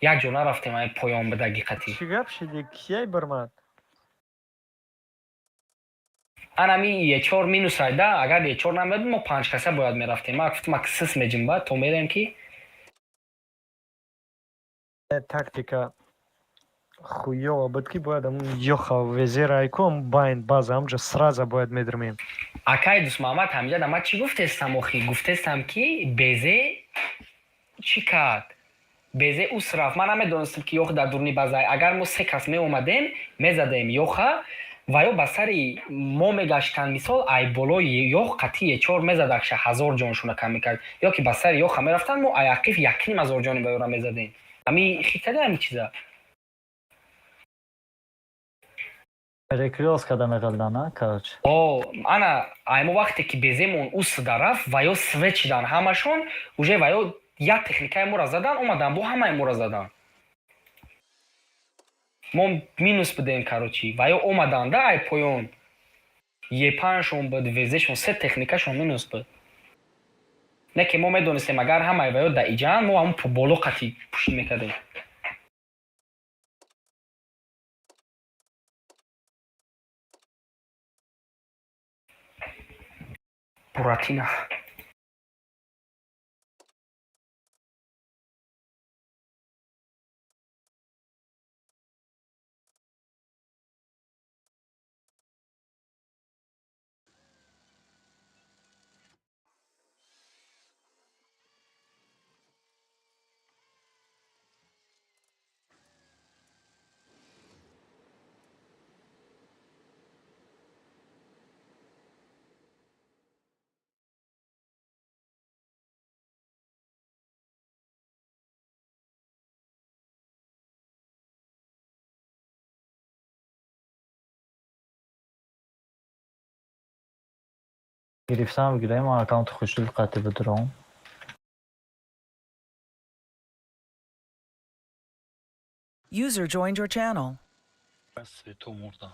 Як ҷо нарафтем, ай поён бидаги қатӣ. Чӣ гап шиди, кияй бирмад? Анами Е4 минус айда, агар Е4 намедод, мо панҷ каса бояд мерафтем. Ма гуфтам, ак сис меҷимба, то мерем ки. Тактика хуёва буд, ки бояд ам ёха везерайку байн база амҷа сразу бояд медирмем. Акай Дусмаҳаммад, ҳамиҷа ма чӣ гуфтестам охи? Гуфтестам, ки безе чӣ кард, безе ус рафт. Ман намедонистам, ки ёх дар дурни база. Агар мо се кас меомадем, мезадем ёха, ва ё ба сари мо мегаштанд. Мисол, ай болои ёх қатъи Е4 мезадакша, 1000 ҷоншуна кам мекард, ё ки ба сари ёха мерафтанд, мо ай ақиф 1500 ҷони ба ёра мезадем. Ҳами хитади ҳами чиза. Перекрёст када меғалдана, короче. О, ана аймо вақте ки беземон усда рафт, ва ё свет шидан ҳамашон уже, ва ё як техникаи моро задан, омадан, бо ҳамаи моро задан, мо минус будем, короче. Ва ё омаданда ай поён, Е5-шон буд, ВЗ-шон, се техникашон минус буд. Не ки мо медонистем, агар ҳамаи ва ё да иҷаан, мо ҳамн боло қатӣ пушт мекардем. Буратино. Гирифтам, гирем аккаунти хушрӯ қатӣ бидуром. User joined your channel. Свето мурда.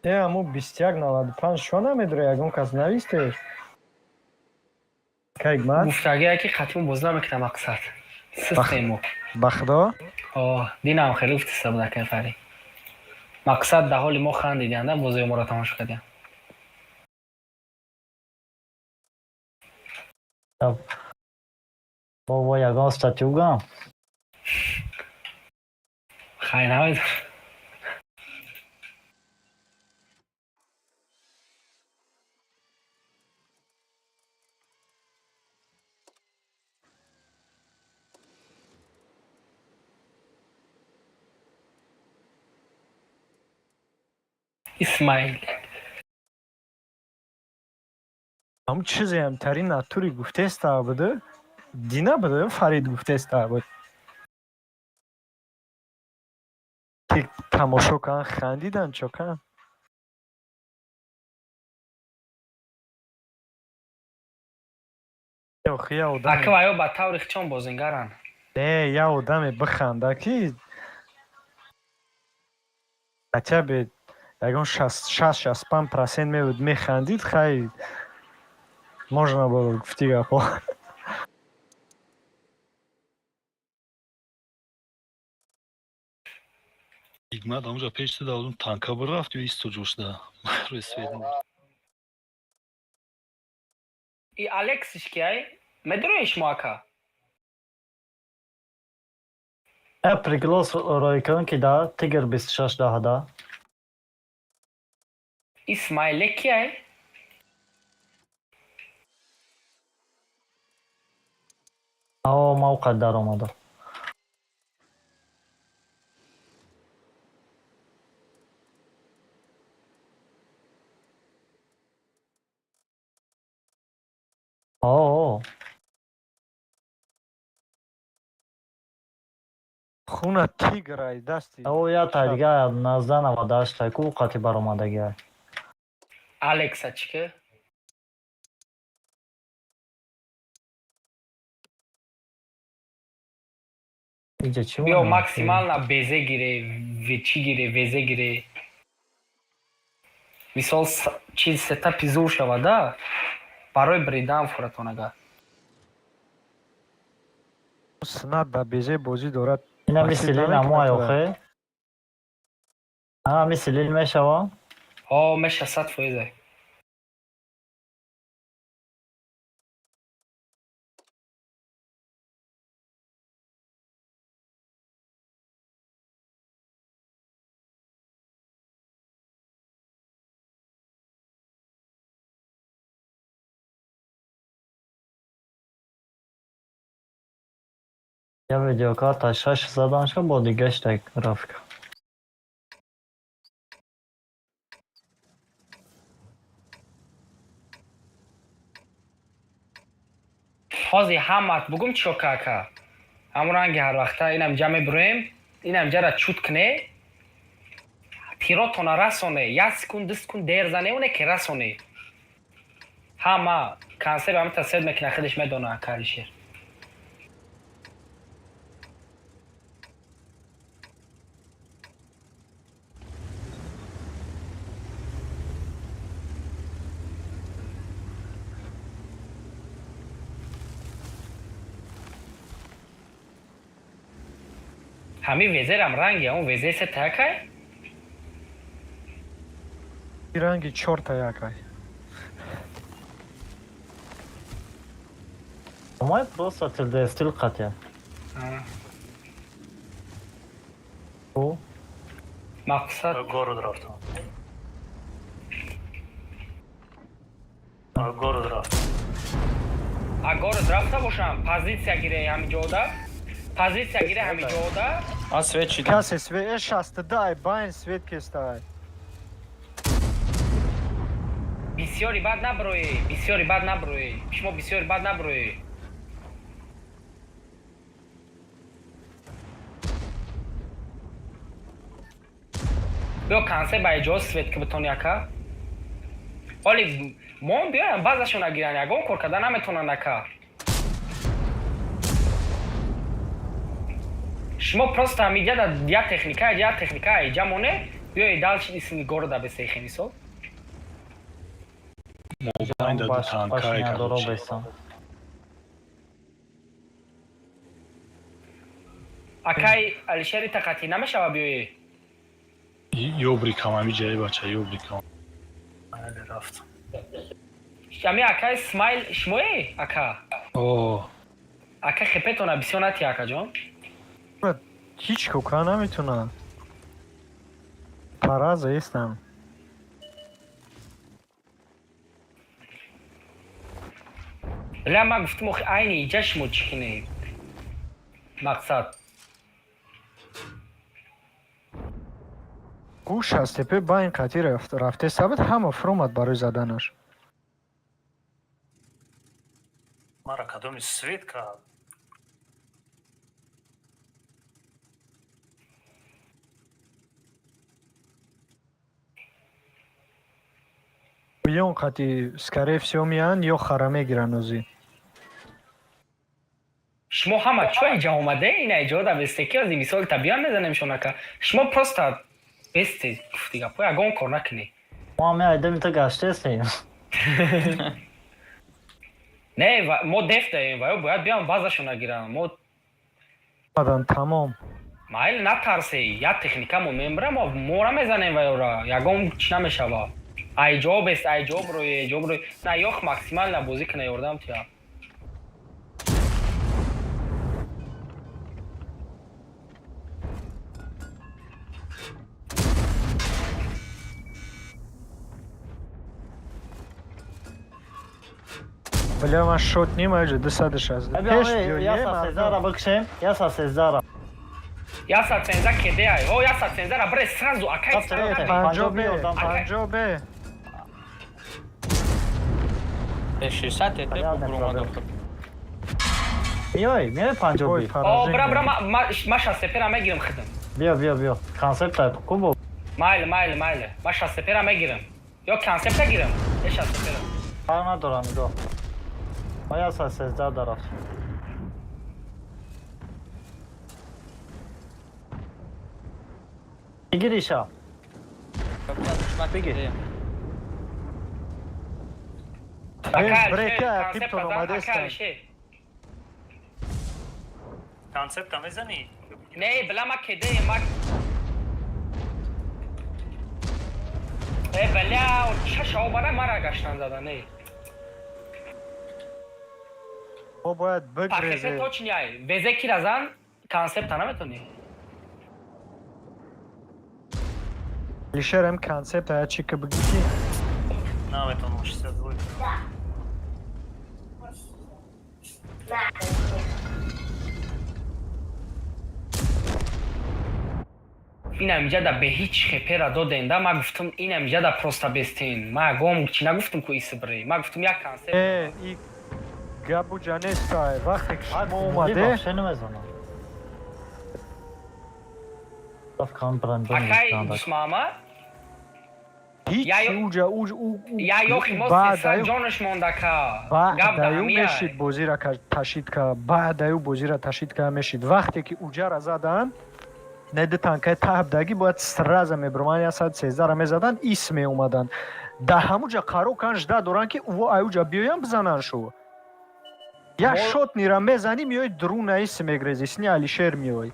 Е, аму 2195 шо намедура, ягон кас навистеш? Кайгман? Гуфтагие ки қатъи боз намекунам, мақсад систему. Ба худо? О, динам хеле гуфтиста буда кайфари. Мақсад, дар ҳоли мо хандидианда, бозии моро тамошо кардиям. Бобо, ягон статью гам. Хай, намедонам. Исмаил. Ҳам чизеам тари натури гуфтеста буду, дина буду, Фарид гуфтеста буд. Ки тамошо кан хандидан чокан. Охи, я одаме. Ака, ва ё ба таври хичон бозингаранд. Не, я одаме биханда, ки хотя бы ягон 65% мебуд, механдид, хай, можно было гуфти гапҳо. Ҳикмат, ҳамонҷа пеш ту давдум, танка бирафт ё исто ҷошда? Рӯи свет мурд. И Алексиш кияй? Медонӣ шумо, ака? Э, приглас ройкан ки да Тигр 26 даҳда. Исмаиле кияй? О, мавқат даромада. О, Хуна тигр ай дасти. О, я та дига 1998 ку қати баромадагиай. Алекса чӣ ки? Иҷа чӣ? Биё, максимально безе гире, чӣ гире, везе гире. Мисол, чиз сетапи зур шавада, барои бридан фуратон ага. Снат ба безе бозӣ дорад. Ина Таҳсил мисли намекунад намоай тура. охе. А мисли мешава? Ҳо, меша 100%. Я видеокарта 6 задан шо бо дигаш так графика. Ҳозир ҳамаат бугум чико кака. Ҳамон ранги ҳар вақта инам ҷа мебуроем, инам ҷара чут кне, тиротона расоне, як секунд, ду секунд дер зане, оне ки расоне. Ҳама консерв ҳамита сед мекуна, худаш медона ака Алишер. Ҳамин везерам ранги он везе се таякай? Ранги чорта якай. Май просто тилде стил қатя. О, Мақсад Город рафтам. Город рафтам. А город рафта бошам, позитсия гире ҳамин ҷода. Позитсия гире ҳамин ҷода. Ман свет шидам. Касе свет 62 байн свет кестай. Бисёри бад наброӣ, бисёри бад наброӣ. Шумо бисёри бад наброӣ. Биё консерт ба иҷоз свет ки битони ака. Оли мон биёям баъзашон гиран, ягон кор карда наметонанд ака. Шумо просто ҳамиҷа да як техника иҷа моне, биёи дальше исми города бесехи мисол. Мобайн да баш танкай башня доро короче. бесан. Акай Алишери тақатӣ намешава биёӣ? Ёбрикам ҳами ҷаи бача ёбрикам. Бале, рафтам. Ами акай Смайл шумое ака? О, Ака хепетона бисёр натӣ акаҷон. Ҳеҷ кӯка наметунад. Параза истам. Ля ман гуфтам охи айни иҷа шумо чӣ кинед? Мақсад. Гӯш аз тепе байн қатӣ рафте сабит ҳама фуромад барои заданаш. Мара кадоми свет кард? Ён қатӣ скорее всего меянд ё хара мегиранд озӣ. Шумо ҳама чо иҷа омаде? Ина иҷода бесте ки ози мисол табиан мезанем шон ака. Шумо просто бесте гуфти гапо ягон кор накунӣ. Мо ами айдами та гаштесем. Не, мо деф даем ва ё бояд биён базашона гиранд. Мо Омадан тамом. Майл натарсе, як техника мо мембра, мо мора мезанем ва ёра. Ягон чӣ намешава. Ай ҷо бест, ай ҷо брои, ай ҷо брои. На ёх максимально бозӣ кина ёрдам тия. Бля, ман шот ним аҷа 260. Пеш биё, Я е, са мардум. сезара бикшем, я са сезара. Я сад сенза кеде ай. О, я сад сензара бре сразу акай. Сад сенза. Панҷо бе, Панҷо бе. панҷо бе. 600 тепе Понятно, буромад проблем. охир. Миёй, миёй панҷо Ой, би. О, поражение. бра бра ма шастепера мегирам хидам. Биё, биё, биё. Концепт кубо. Майли, майли, майли. Ма шастепера мегирам. Ё концепта гирам. Е шастепера. Фарқ надорам, нигоҳ. Ма я са сезда дарафт. Бигириша. Бигир. Тез брека ақибтон омадестан. Концепта мезанӣ? Не, била ма кеде ма. Э, бля, чаша обара мара гаштан зада, не. Мо бояд Пакете бигрезем. точно ай. Везе кира зан, концепта наметони. Алишерам концепта я чика бигӣ ки Наметонам, 62. Инам иҷада бе ҳеҷ хепера доден да, ма гуфтам, инам иҷада просто бестен. Ма гом чӣ нагуфтам ку иси бре. Ма гуфтам як концепт. Э, и гапу ҷанестай, вақте ки шумо омаде Вообще намезанам. Рафт кан брам. Акай Дусмама, ҳеҷ уҷа уҷ я ёхи мо сеса ҷонаш монда ка. Гап баъдаю даҳамия. Мешид бозира ташид ка, баъдаю бозира ташид ка мешид. Вақте ки уҷара задан, не, ду танкаи таҳбдагӣ бояд сразу мебурман, 113-ра мезадан, ис меомадан. Дар ҳамуҷа қарор кан, жда доранд, ки ӯ аюҷа биёян, бизананд шу. Як шотнира мезанӣ, меои друна ис мегрези, сни Алишер меои.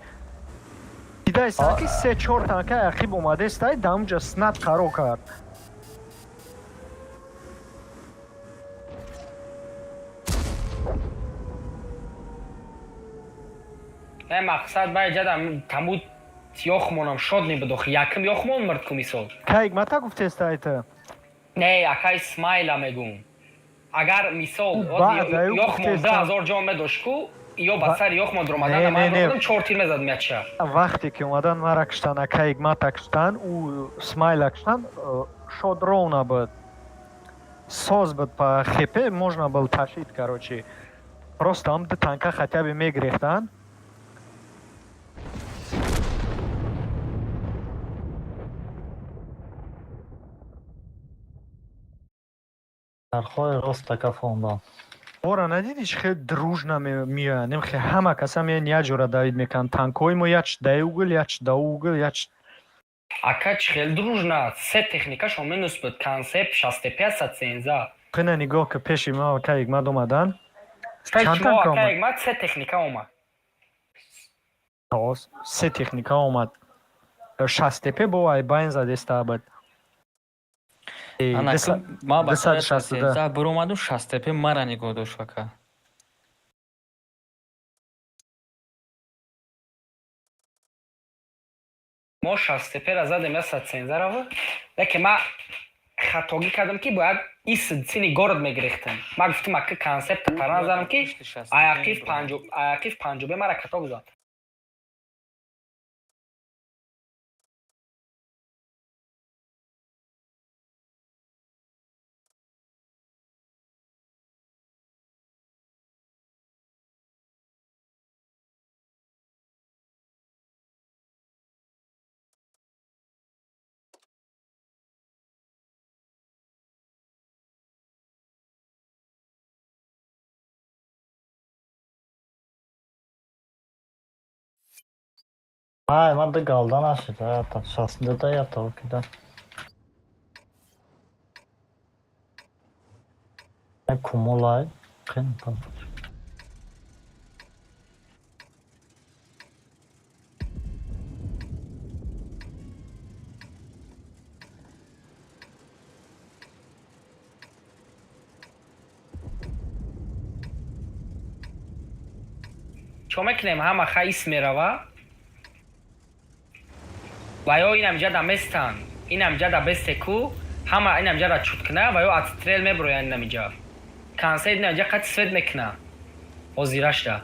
Дидаистан, ки се чор танкаи ақиб омадестай, дар ҳамуҷа снат қарор кард. Не, мақсад ба иҷада тамуд ёхмонам шод мебудох. Якм ёхмон мирд ку мисол. Кайк мата гуфтестайта? Не, акай Смайла мегум. Агар мисол Баъдаю ёхмон гуфтестам. 2000 ҷон медошт ку, ё ба сари ёхмон Не, дуромадан, не, ман не. додам, чор тир мезадам яча. Вақте ки омадан, мара куштан, акаи мата куштан, ӯ Смайла куштан, шод ровно буд, соз буд, по хп можно был ташид. Короче, просто ҳам ду танка хотя бы мегирехтан. Дархои рост така фондам. Ора надидӣ, чи хел дружно меоянд? Хе ҳама каса меоянд, як ҷора давид мекунанд. Танкҳои мо яч да угл, яч да угл, яч. Ака, чӣ хел дружно, се техникашон минус буд, концепт 65 сенза. Қина нигоҳ, ки пеши ма акаи мад омадан. Пеш Чанд мо танка акай омад? мад се техника омад. Се техника омад, шастепе бо ай байн задеста буд. Ана ма ба 262. 13 биромаду, шастепе мара нигоҳ дошт, ака. Мо шастепера задем 113 рава, лекин ма хатогӣ кардам, ки бояд ис сини город мегирехтам. Ма гуфтам, ака, концепта тара назарам, ки аяқиф панҷу, аяқиф панҷубе мара каток зад. Ай, ман ду галда нашид, ята, шастда ята, окида. Кумулай, қин пан. Чо мекунем? Ҳама ха ис мерава ва ё инам ҷада местан, инам ҷада бесте ку, ҳама инам ҷада чут кна ва ё отстрел меброян. Инам иҷа концерт, инам иҷа қати свет мекуна ҳозирашда.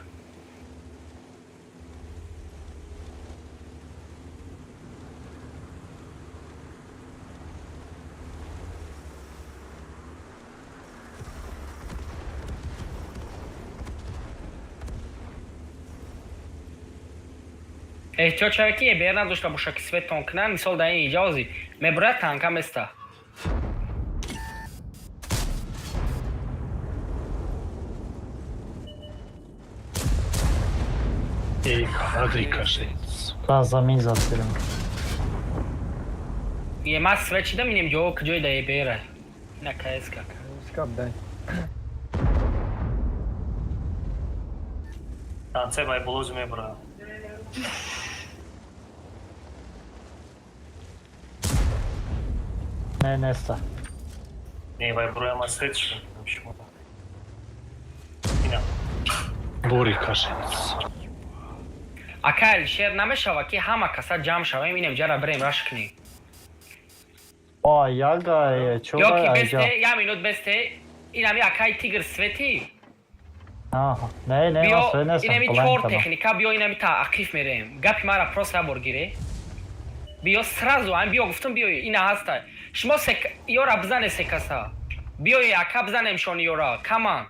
Эҳтиёт шавед, ки ебер надошта боша, ки светон кунан. Мисол, дар ин иҷа ҳозир меброяд, танка места. Эй, кадри кашед. Ба замин зад. Е, ма свет шидам, инем ҷо куҷои да ебера ина каеска. Скап дай. Танце бай болоз мебра. Не, неста. Не, вай броя ма свет шо. Шумо. Ина. Бори кашец. Ака Алишер, намешава ки ҳама каса ҷамъ шавем, инем ҷара бирем раш кунем. О, яга, чо Ё ки айҷа. бесте, я минут бесте, инами акай Тигр свети. Аҳа. Не, не, Биё, ман свет нестам. инами Бланк чор кардам. техника, биё инами та ақиф мерем. Гапи мара просто я бор гире. Биё сразу, ам биё гуфтум биё, ина ҳаста. Шумо се ёра бизане се каса. Биё ака бизанем шон ёра. Каман.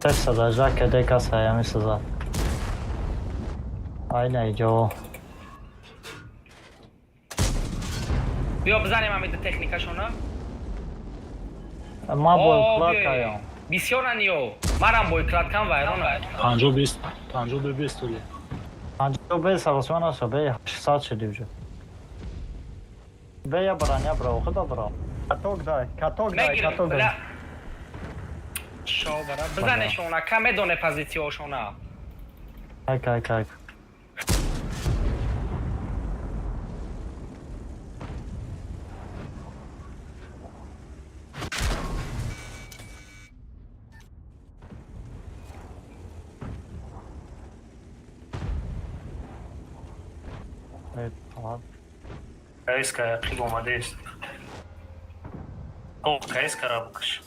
Теста да жаке де каса я мисля за. Ай не, иҷо. Биё бизанем ами техника шона. Ма О, бой биё. каям. Бисёран ё. Марам бойкладкан вайрона. 50 20 52 20 оле. Панҷо бе саросман аша бе 800 шуди уже. Бе я броня бро, худо бро. Каток дай, каток дай, Мегирем. каток дай. Бля. Шо бара. Бизане шона, ка медоне позициошона. Айк, айк, айк. Э, ладно. КСК ақиб омадааст. О, КСК ра букаш.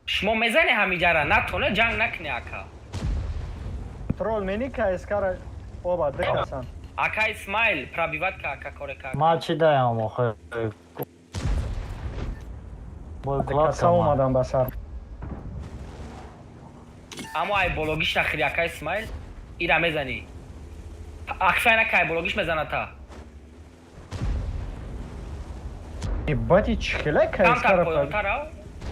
Шумо мезане ҳамиҷара, натоне ҷанг накуне ака. Трол мени КСК-ра оба ду касан. Ака Исмаил, пробиват ка ака коре ка. Ма чӣ даям охе? Бой Ду клад каса кама. омадан ба сар. Аммо ай бологиш нахири ака Исмаил, ира мезани. Акфай на кай бологиш мезана та. Бати чӣ хеле Камтар КСК-ра поёнтара.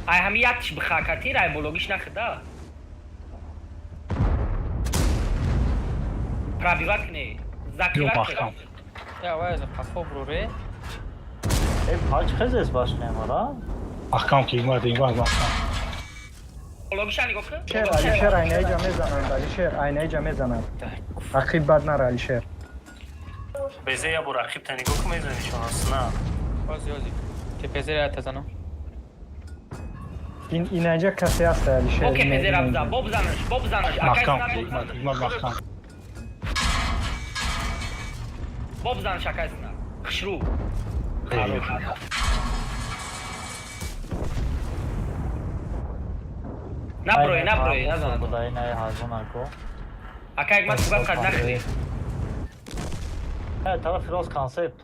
Ай ҳами яктиш бихакатир, ай бологиш нахида. Пробиват кне. Ё Закриват маҳкам. кне. Я вай за қафо бруре. Э, пач хезес баш немара? Маҳкам ки имад имад маҳкам. Бологиша нигоҳ кун. Алишер, Алишер айнаиҷа мезананд, Алишер айнаиҷа мезананд. Ақиб бад нара, Алишер. Безе я бор ақиб та нигоҳ кун мезани шона сна. Ози, ози. ТПЗ ра тазанам. Ин инаиҷа касе ҳаст, Алишер. Бо КПЗ ра бизан, бо бизанаш, бо бизанаш. Ака Маҳкам ки Исмаил, имад имад маҳкам. бо бизанаш ака Исмаил. Хушрӯ. Наброй, наброй, назан. Будай не ҳайвон ко. Ака як ман сугат қад нахири. Э, тарафи рост концепт.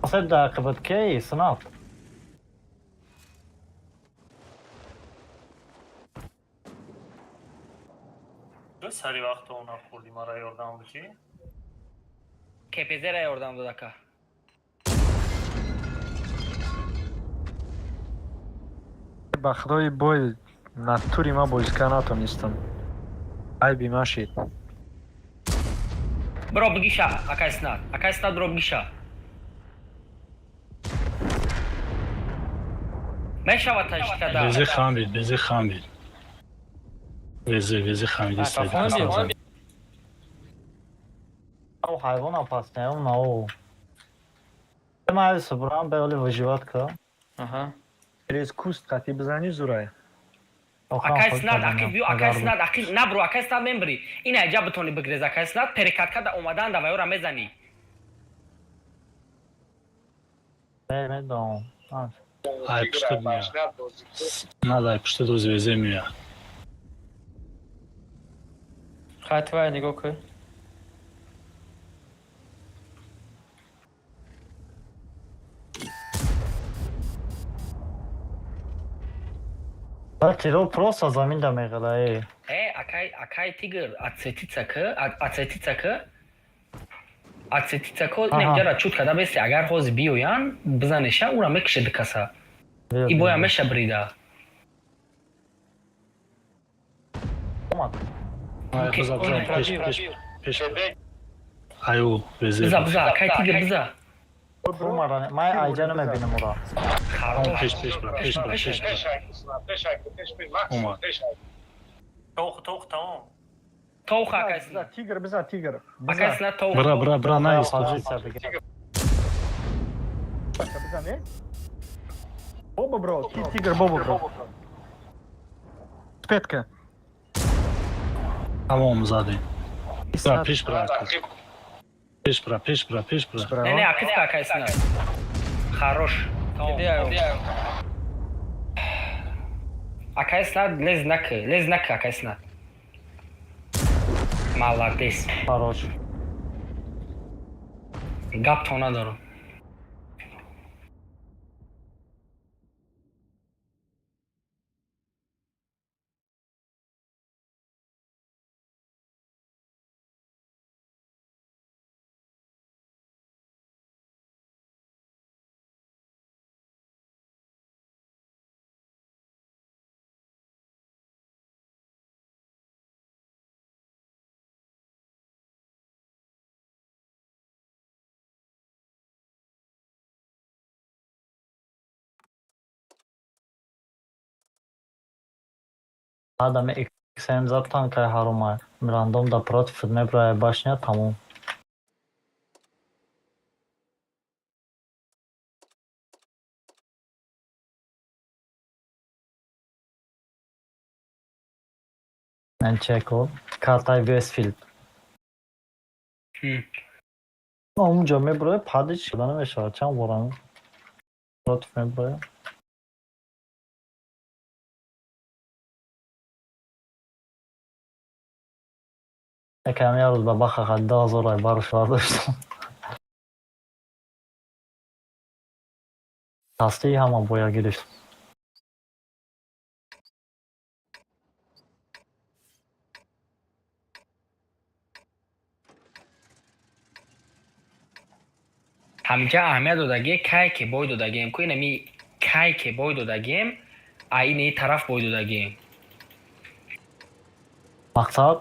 Концепт да қибат кей, сынап. Сари вақт она хурди мара ёрдам бути. КПЗ ра ёрдам дод ака. Ба худои бой натури ма бозика натонистам. Айби машид. Бро бигиша, ака Иснат. Ака Иснат бро бигиша. Мешава тажикада. Безе хамид, безе хамид. Везе, везе хамид А, қафо мебиё. Ау ҳайвон пас не, на о. Ма собрам бе оли выживать ка. Аҳа. Через куст қати бизани зурай. Ака Иснат, ақиб биё, ака Иснат, ақиб набро, ака Иснат мембри. Ина аҷа битони бигрез ака Иснат, перекатка да омадан да вайора мезани. Не, медон. Ай пушта мия. На дай пушта дози везе мия. Хат вай нигоҳ кун. Тиро просто замин да меғела, э. Э, акай, акай Тигр, отсветиться к, отсветиться к. Отсветиться к, Аҳа. инем ҷара чут када беси, агар ҳози биёян, бизанеша, ура мекише ду каса. И боя меша брида. Омад. Ай хоза Окей, пеш пробил. пеш пеш. Аю везе. Биза, биза, акай тигр, биза. Омадан, ман айҷа намебинам ура. Хорош. Пеш, пеш бра, пеш бра, пеш бра. Омад. Тоқ, тоқ, тамом. Тоуха, акай Биза, Снат. тигр, биза, тигр. Акай Биза, Снат, тоуха. Бра, бра, бра, наист. Позиция бигир. биза, не? Боба, бро, тигр, боба, бро. Петка. Тамом, задем. Бра, пеш бра, ака. Пеш бра, пеш бра, пеш бра. Не, не, акифка, акай Снат. Хорош. Тамом. Акай Снат, лез наки, лез наки, акай Снат. Молодец. Хорош. Гап то надорам. Баъдам XM зад танкаи ҳаромай. Рандом да против мебрая башня, тамом. Чеко, картаи Вестфилд. Онҷо меброя, пади шуда намешавад, чанд борам против меброя. Якам як рӯз ба баха қад 2000 рай барш бардоштам. Ҳастии ҳама боя гирифт. Ҳамҷа аҳамият додагие, кай ки бой додагием ку, инами кай ки бой додагием, а ини тараф бой додагием. Мақсад?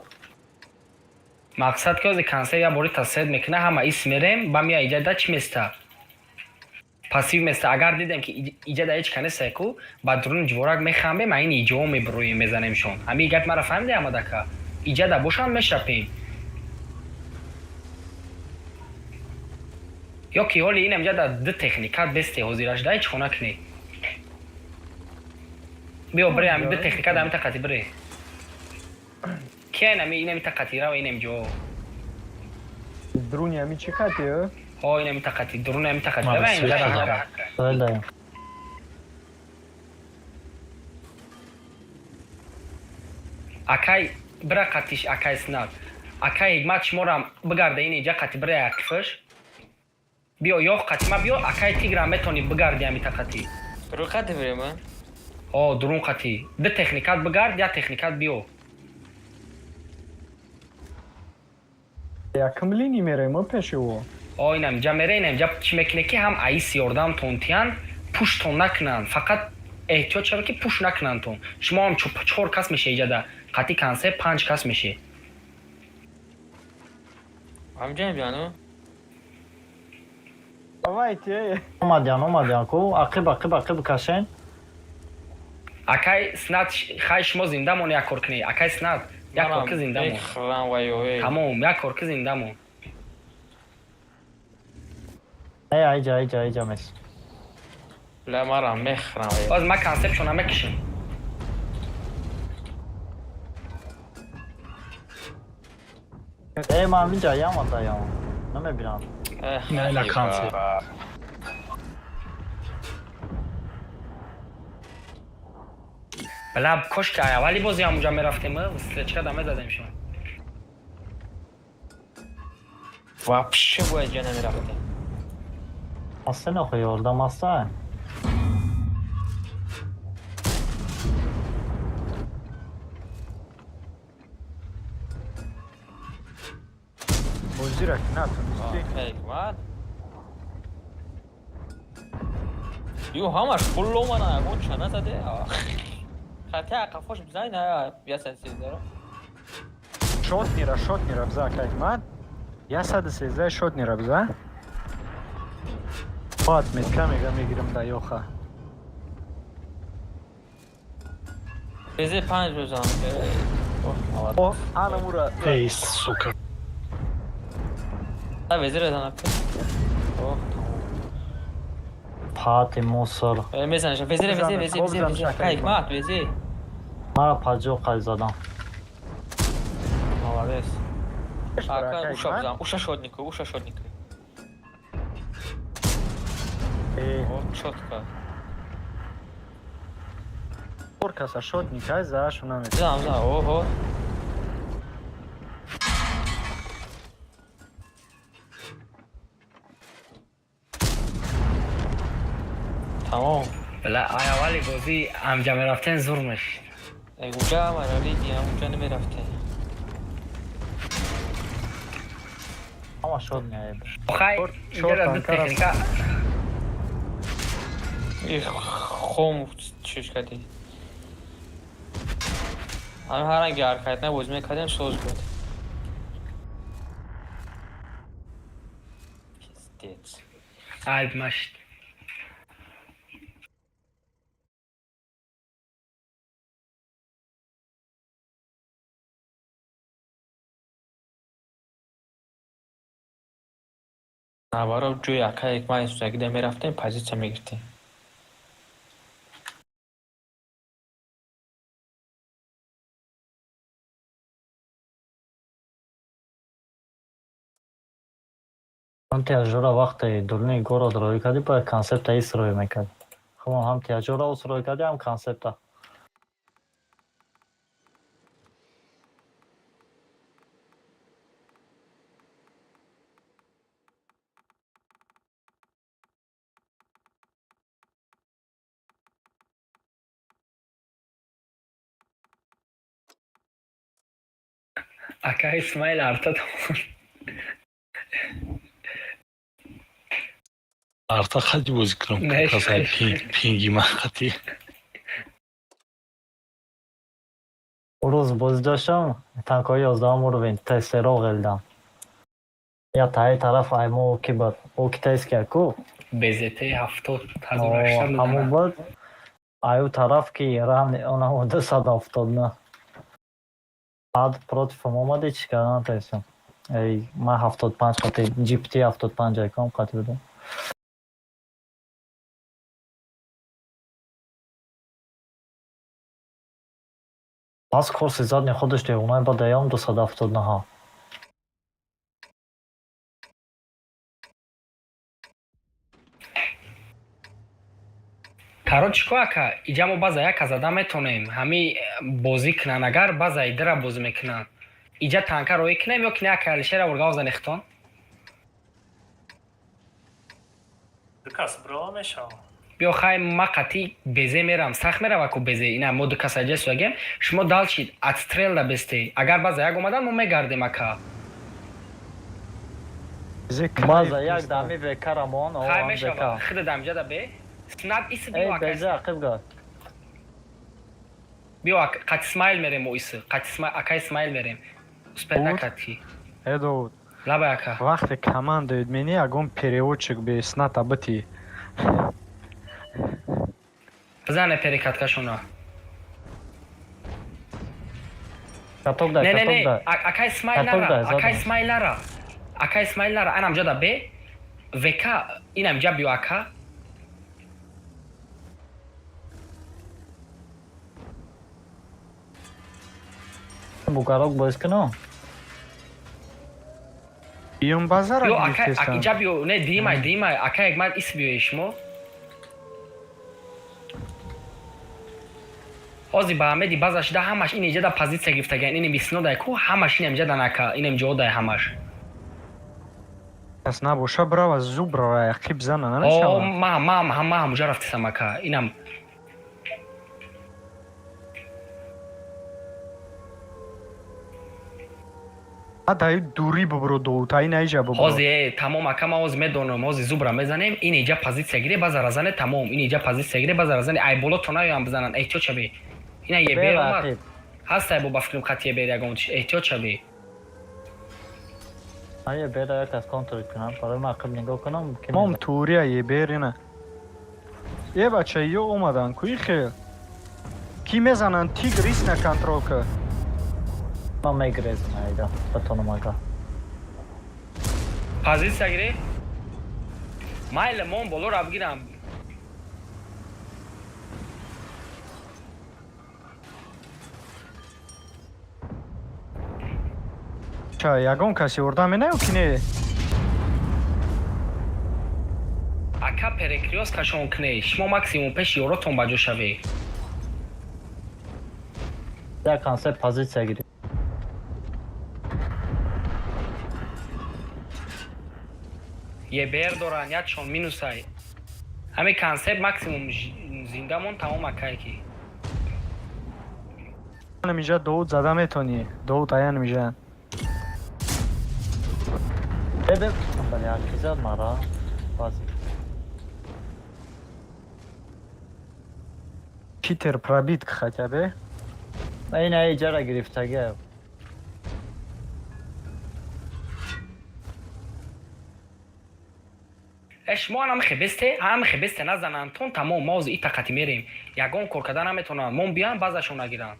Мақсад ки ҳозир консерт як бори тасед мекуна, ҳама ис мерем, ба мия иҷа да чӣ места? Пассив места. Агар дидем ки иҷа да ҳеҷ канесае ку, ба дуруни ҷиворак мехамбем, а ин иҷоҳо мебироем, мезанемшон. Ҳамин гап мара фаҳмиди, Аҳмадака? Иҷа да бошанд, мешапем. Ё ки ҳоли инам ҷа да ду техникат бесте ҳозираш да ҳеҷ хона кунӣ. Биё бире, ҳами ду техникат ҳами тақати бире. Кия инами инами тақати рава инам ҷо. Друни ами чӣ хати, э? Ҳо, инами тақати, дуруни ҳами тақати Мара рава свет инҷа шуда. раҳака. Далее. Акай бира қатиш, акай Снат. Акай Ҳикмат, шуморам бигарда ин иҷа қати бира якфиш. Биё ёх қатима биё, акай тиграм метони бигарди ҳами тақати. Рӯ қати бирем, а? Ҳо, дурун қати. Ду техникат бигард, як техникат биё. Якм линӣ мерем, о, пеши ӯ. Ҳо, инам ҷа мере, инам ҷа чӣ мекунӣ ки ҳам аис ёрдамтон тиян, пуштон накунанд. Фақат эҳтиёт шавед ки пуш накунандтон. Шумо ҳам чор кас меше иҷада. Қати консерт панҷ кас меше. Ҳамҷа биёну? Давайте. Омадян, омадян ку, ақиб, ақиб, ақиб кашен. Акай Снат, хай шумо зинда мон, як кор кунӣ. Акай Снат, як кор ки зинда мон. Мехӯрам вайо. Тамом, як кор ки зинда мон. Э, айҷа, айҷа, айҷа мес. Ла марам мехӯрам вайо. Боз ман консепшона мекушам. Э, ман инҷа ям даям. Намебинам. Не, ина консерт. Бала, кош ки аввали бози ҳамунҷа мерафтем, встречка да мезадем шумо. Вообще бояд ҷа намерафтем. Аста нахо ёрдам аста. Бозира ки натонистӣ. Ҳикмат. Ю ҳамаш пул омада, ягон ча назаде. Хати ақафош бизани на ясан сездаро. Шотнира, шотнира биза, акай Ҳикмат. 113 шот нера биза. Баъд метка мега мегирам да ёха. Везе панҷ бизан. Оҳ, О, анамура. Эй, сука. Везе резан ака. Оҳ, тамом. Пати мусор. Мезанаш. Везе, везе, везе, везе, везе. Ака Ҳикмат, везе. Мара 50 қай задам. Молодец. Ака, уша бизан. Уша шотнику, уша шотнику. О, чётко. Каса шотник ай заашу намет. Бизан, бизан. Оҳо. Тамом. Бла, ай аввали бозӣ амҷа мерафтен зур мешид. Уҷа марали диям, уҷа намерафтен. Ҳама шот меояд. Хай, иҷара ду техника. Их хом чиш кардӣ. Ҳамин ҳар ранги ҳаракат на бозӣ мекардем, соз буд. Пиздец. Айб машид. Наваро ҷои ака Ҳикмат сузагида мерафтем, позитсия мегирифтем. Ҳам тиаҷора вақте дурни город роӣ кардӣ, бояд концепта ис роӣ мекард. Хуб, ҳам тиаҷора ус роӣ кардӣ, ҳам концепта. Ака Исмаил арта тамом. Арта хати бозӣ кунам. Касай пинги ман хати. Рӯз бозӣ доштам, танкҳои 11-ум уровень, тестеро ғелдам. Я таи тараф аймо ки буд, о китайский ку. БЗТ 70 1800. Ҳамон буд. Аю тараф ки ран онамо 279. Баъд против омади, чӣ кардан натавонистам. Эй, ман 75 қати GPT 75 айком қати будам. Пас курси задни худаш девонаи ба даём 279. Короче, ко ака, иҷа мо база яка зада метонем. Ҳами бозӣ кунан, агар база идира бозӣ мекунанд. Иҷа танка роӣ кунем ё ки не, ака Алишера ургав занехтон? Ду кас брала мешавам. Биё хай, ма қатӣ безе мерам, сахт мерава ку безе. Ина мо ду кас аҷа суягем. Шумо далчид, отстрел да бесте. Агар база як омадан, мо мегардем, ака. База як дами векарамон. Хай мешава. Хида дамҷа да бе. Снаб ис биё Эй, ака. Безе ақиб гар. Биё қати Исмаил мерем мо ис. Қати Исмаил, ака Исмаил мерем. Успел Буд. накард ки. Эдо Лабай, ака. вақте команда мени ягон переводчик бе сната бити. Бизане перекаткашона. Каток дай, Не, не, каток не, дай. Ака Исмаил Каток нара, дай, ака задам. Исмаил нара. Ака Исмаил нара, анам ҷода бе. ВК, инам ҷа биё, ака. Бугарок боз кунам. Биём базара Биё ака, гирифтестан. иҷа биё, не, димай, димай, ака Ҳикмат ис биёи шумо. Ҳозир ба Аҳмеди база шуда ҳамаш ин иҷа да позитсия гирифтагиан, ин миснодай ку ҳамаш ин иҷа данака, ин ҷодай ҳамаш. Кас набоша брава зубра ақиб зана О, намешава. ма ҳамуҷа рафтисам, ака. Инам Даи дурӣ бубро доута ин аиҷа бубро. Ҳозир тамом, ака, ман ҳозир медонам, ҳозир зубра мезанем, ин иҷа позитсия гире, базара зане, тамом, ин иҷа позитсия гире, базара зане, ай боло то наёям бизананд, эҳтиёт шавӣ. Ина ебер Бер омад. ақиб. Ҳастай бо ба фикрам хати ебер ягон чиз, эҳтиёт шавӣ. Ман ЕБР як аз контрол кунам, барои ман ақиб нигоҳ кунам, ки Мом турия ЕБР ина. Е бача, ё омадан, куи хел. Ки мезананд тигр исна контрол ка. Ман мегрезам айда, батонам ага. Позиция гире. Майли мон болоро бигирам. Ча, ягон каси ёрдам менаю ки не? Ака, перекрёсткашон кне. Шумо максимум пеши ёротон ба ҷо шавед. Як концепт позиция гирифт. ЕБР доранд, якшон минусай. Ҳамин концепт максимум зиндамон тамом, акай ки. Инҷа Довуд зада метонӣ. Довуд аян мижа. Бебе, бале, яки зад мара. Бази. Читер пробит хотя бы. Ин ай ҷара гирифтага. Э, шумо ҳам хебесте, ҳам хебесте назананд, тон тамом мо и тақати мерем. Ягон кор карда наметавонанд. Мон биям баъзашон нагиранд.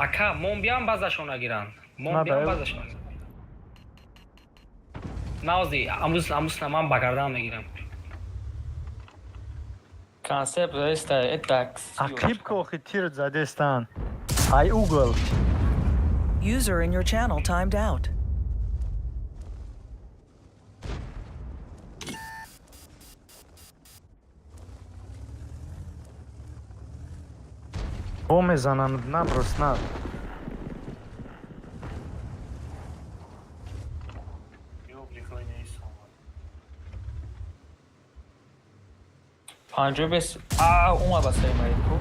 Ака, мон биям баъзашон нагиранд. Мон На, биям да, баъзашон нагиранд. Наози, амрӯз амрӯз на ман ба гардан мегирам. Концепт эста это. Ақиб ки охи тир задестан. Ай угол. User in your channel timed out. Бо мезананд наброс на. Ёбликои омад. Панҷоҳ бес а омад ба сари маи ку.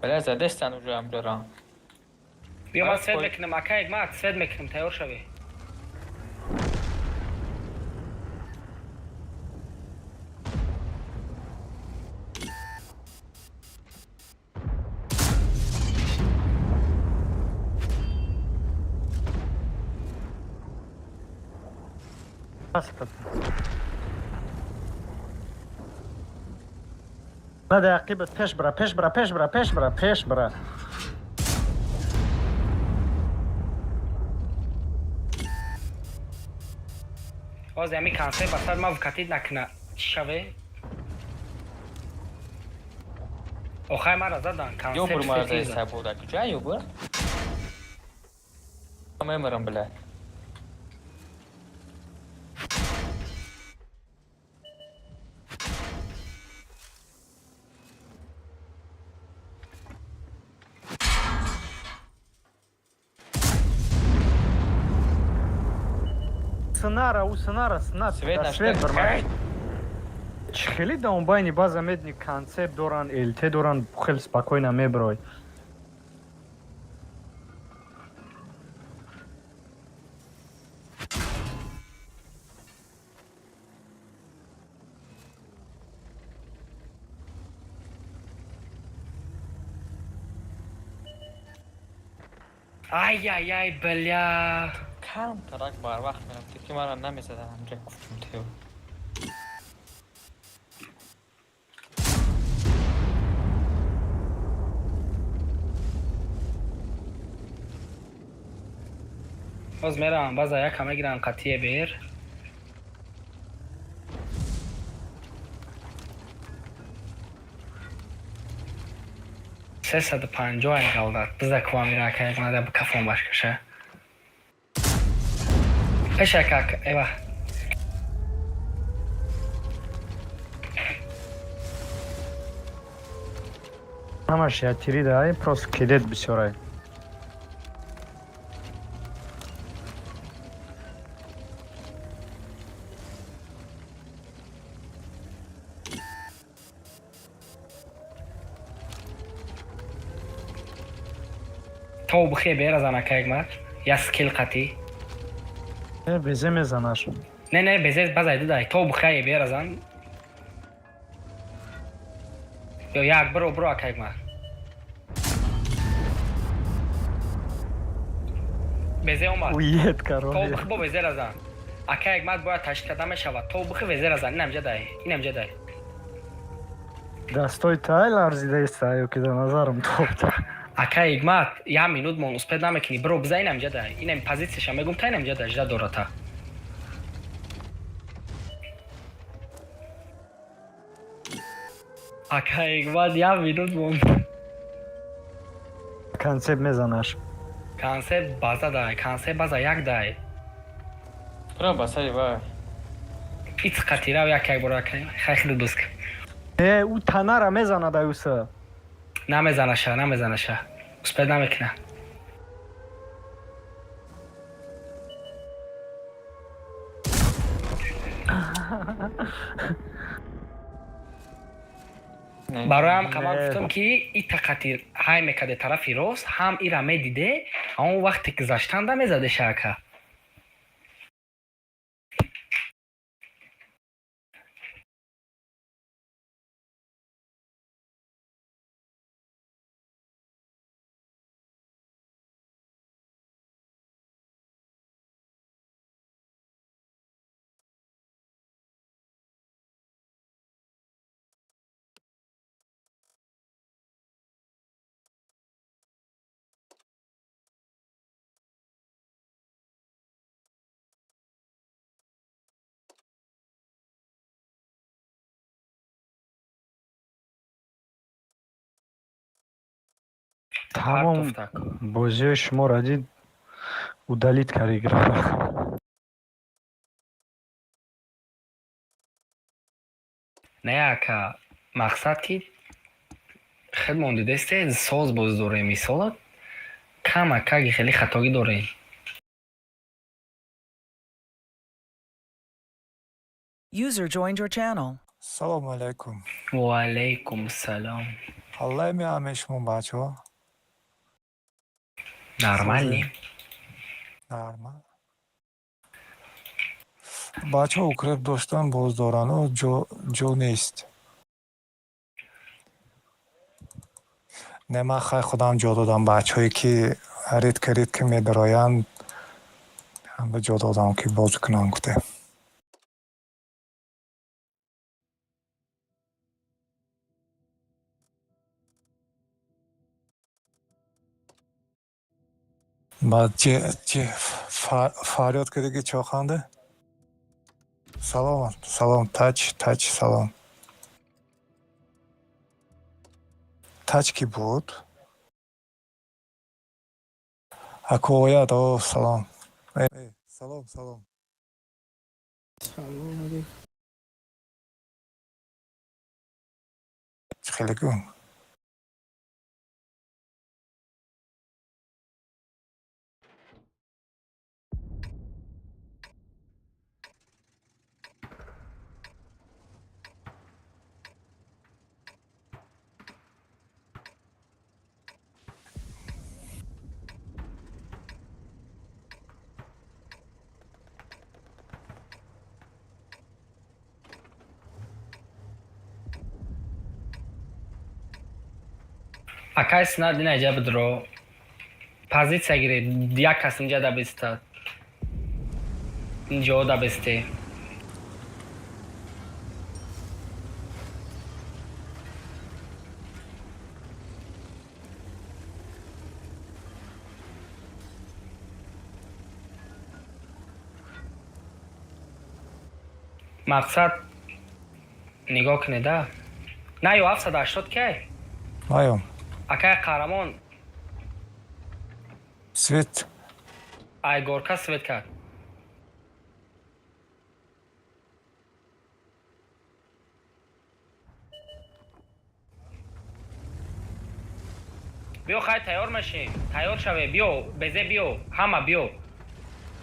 Бля, задестан уже амҷарам. Биё, ман Ай, свет ой. мекунам, ака, як ман свет мекунам, тайёр шавед. Паспорт. Надо ақибат пеш бара, пеш бара, пеш бара, пеш бара, пеш бара. Ҳозир ҳамин концепт ба сар ман вкатид накуна. Чӣ шаве? Охай мара задан. Ё бур Концепт мара сетиза. задеста буда. Куҷа ё бур? Мемирам, бля. Сынара, у сынара, сына, Свет да, нашта. свет барма. Чӣ хеле да он байни база медни концепт доран, ЛТ доран, хеле спокойно меброй. Ай ай ай, бля. Кам тарак барвақт мерафтед ки мара намезадан ҳамҷа гуфтум тео. Ҳоз мерам, база якам мегирам қатъие бер. 350 ай галдат. Биза квамира ака як мада кафон башкаша. Пеш ака, ака, эва. Ҳамаш я тири да, ай просто кедет бисёрай. То бихе бера зан ака як мад. Я скил қатӣ. Э, безе мезанаш. Не, не, безез базай дадай. То бухае беразан. Ё як бро бро акай ма. Безе омад. Уед То корона. бухи бо безе разан. Акай мад бояд ташкил карда мешавад. То бухи везе разан. Инам ҷадай. Инам ҷадай. Дастои тай ларзидаиста ё ки да назарам топта. Акай мад як минут мон успед намекунӣ. Бро биза инам ҷадай. Инам позитсияша мегум та инам ҷадай жда дората. Акай мад як минут мон. Концепт мезанаш. Концепт база дай, концепт база як дай. Прям ба сари вай. Иц қатирав як як бора акай. Хай хеле дуск. Э, ӯ танара мезанад аюса. Намезанаша, намезанаша. Успед намекуна. Не. Бароям қабл Не. гуфтам ки ита қатир ҳай мекаде тарафи рост, ҳам ира медиде, он вақте ки заштанда мезадеша ака. Тамом Партофтак. бозиҳои шуморо дид удалить кард играра. Не ака, мақсад ки хелмон дидесте соз боз дорем мисола кам акаги хеле хатогӣ дорем. User joined your channel. Салому алайкум. Ва алайкум салом. Аллай меҳаме шумо бачаҳо? Нормални? Нормал. Бачаҳо укреп доштан боз дорану ҷо нест. Не, ман хай худам ҷо додам бачаҳое ки редко редко медароянд, ҳама ҷо додам ки бозӣ кунанд гуфте. Баъд чи фарёд кардӣ ки чоханде? Салом, салом, тач, тач, салом. Тач кӣ буд? Аку ояд, о, салом. Э, салом, салом. Чӣ хеле гум? Акай снад ина ҷа бидро. Позитсия гиред, як кас инҷа да бистад. Инҷо да бисте. Мақсад нигоҳ кунеда. На ё 780 кай? Наём. Акай қаҳрамон Свет. Айгорка свет кард. Биё хай тайёр мешем. Тайёр шаве, биё, безе биё, ҳама биё.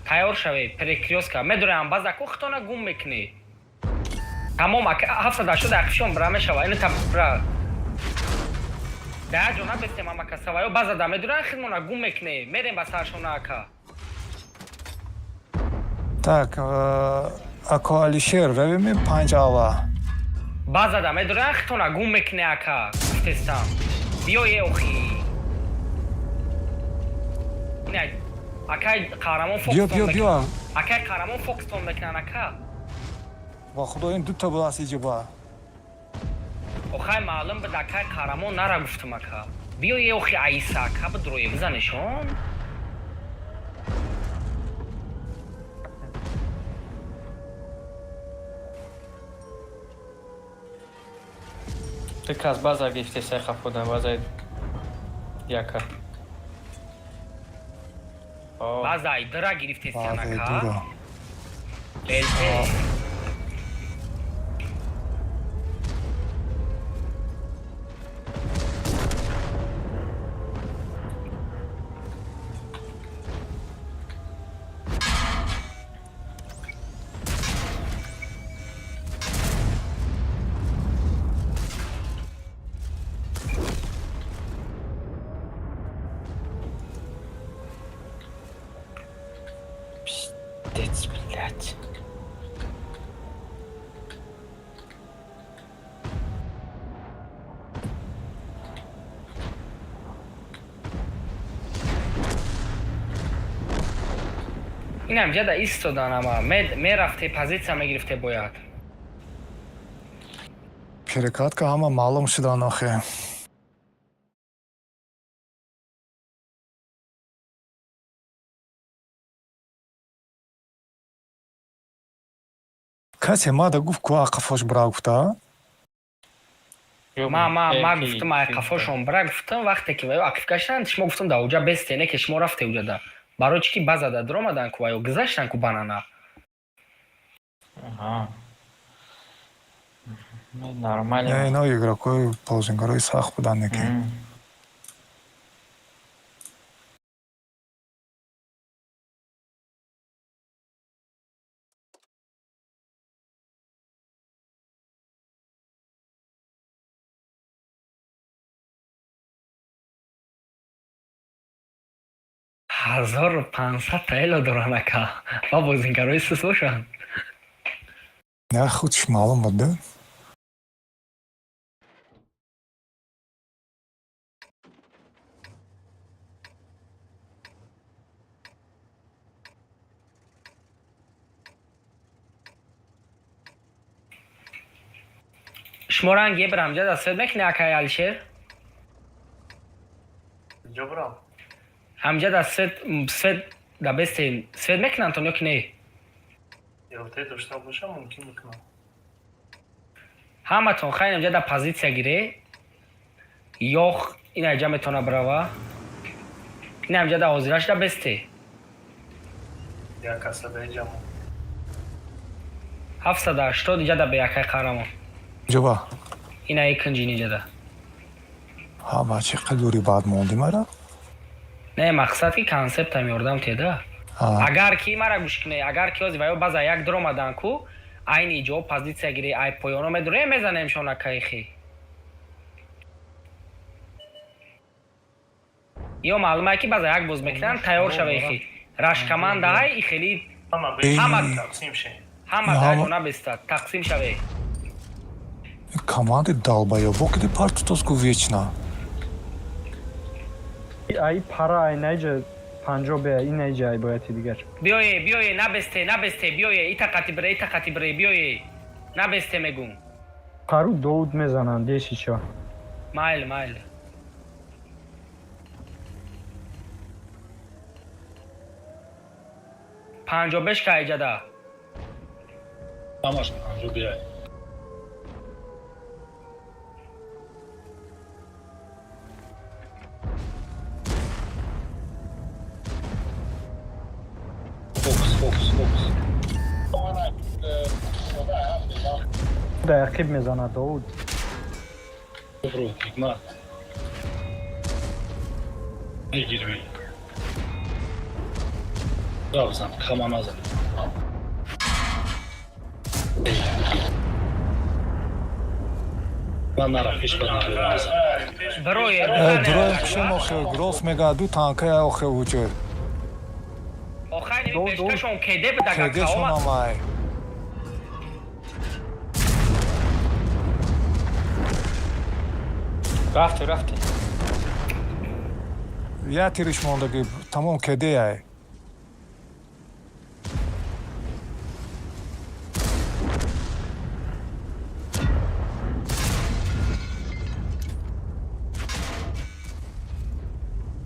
Тайёр шаве, перекрёстка. Медорам база ку хитона гум мекунӣ. Тамом, ака 780 ақишон бра мешава. Ина та бра. Да ҷо набестем ама касава. Ё база да медорам хидмона гум мекунӣ. Мерем ба саршона ака. Так, Ако Алишер, равем панҷ ава. Базада медоран, хитона гум мекуне, ака, гуфтестам. Биёе, охи. Ина акай қаҳрамон. Биё, биё, биё. Акай қаҳрамон, фокустон мекунан, ака. Ба худо, ин дута будааст иҷоба. Охай, маълум буд, акай қаҳрамон, нара гуфтам, ака. Биёе, охи, аиса, ака, бидурое, бизанешон. Ту кас база гирифте, сай хафодан базаи яка. О, Базаи дыра гирифтестиан. Базаи Ака. дура. ЛТ. Пиздец, блядь. Инам ҷада истодан, ама мерафте, позитсия мегирифте бояд. Перекатка, ҳама маълум шудан охе. Касе мада гуфт, ку ақафош бира гуфта? Ма гуфтам, ай қафошон бира гуфтам, вақте ки ваё ақиф гаштанд, шумо гуфтам, да уҷа бесте, не ки шумо рафте уҷада. Барои чӣ ки базада дуромадан, ку ваё гузаштан, ку банана. Аҳа. Нормально. Не, ино игрокои бозингарои сахт будан неки. 1500 та эло доран, ака, ва бозингарои сус бошанд. Не, худш маълум буд, да? Шумо ранги бирам ҷада свет мекунӣ, акай Алишер? Ҷо бирам? Ҳамҷада свет, свет да бесте, свет мекунанд ё ки не? Ёфтае дошта бошам, мумкин мекунам. Ҳаматон хайр, ҳамҷада позитсия гире. Ёх ин аҷа метавона бирава. Ин ҳамҷада ҳозира шуда бесте. Як касадаи ҷамо. 780 иҷада бе, акай қаҳрамон. Ҷоба. Ина кунҷин иҷада. Ҳа, бачи, қадури баъд монди мара. Не, мақсад ки консептам ёрдам теда. Агар ки мара гӯш кунӣ, агар ки ҳози ваё база як дуромадан, ку айни ҷо позитсия гири, ай поёно медурем, мезанем шон, акайхи. Ё маълума ки база як боз мекунанд, тайёр шава, ихи. Раш команда ҳай и хели. Ҳама Ҳама. тақсим шем. Ҳама даҷо набеста, тақсим шаве. Команди долбоёбо киди партутоску вечно. Ай пара, ай наиҷа панҷо бе, ин наиҷа, ай бояти дигар. Биёе, биёе, набесте, набесте, биёе, ита қати бире, ита қати бире, биёе. Набесте, мегум. Пару доуд мезананд, десичо. Майли, майли. Панҷо бешка иҷада. Ҳамаш панҷо биай. Фокус, фокус, фокус. Да ақиб мезанад доуд. Добро, ҳикмат. Мегирми. Равзан, кама назан. Эй, ман нара, ҳеч бад набирам. Бирое. Дуроем кушем охе, гроф мега ду танкая охе уҷо. Охай, Ду, ду. бешкашон кеде бидага. Кедешон амай. Рафти, рафти. Я тириш мондагӣ, тамом кедеяй.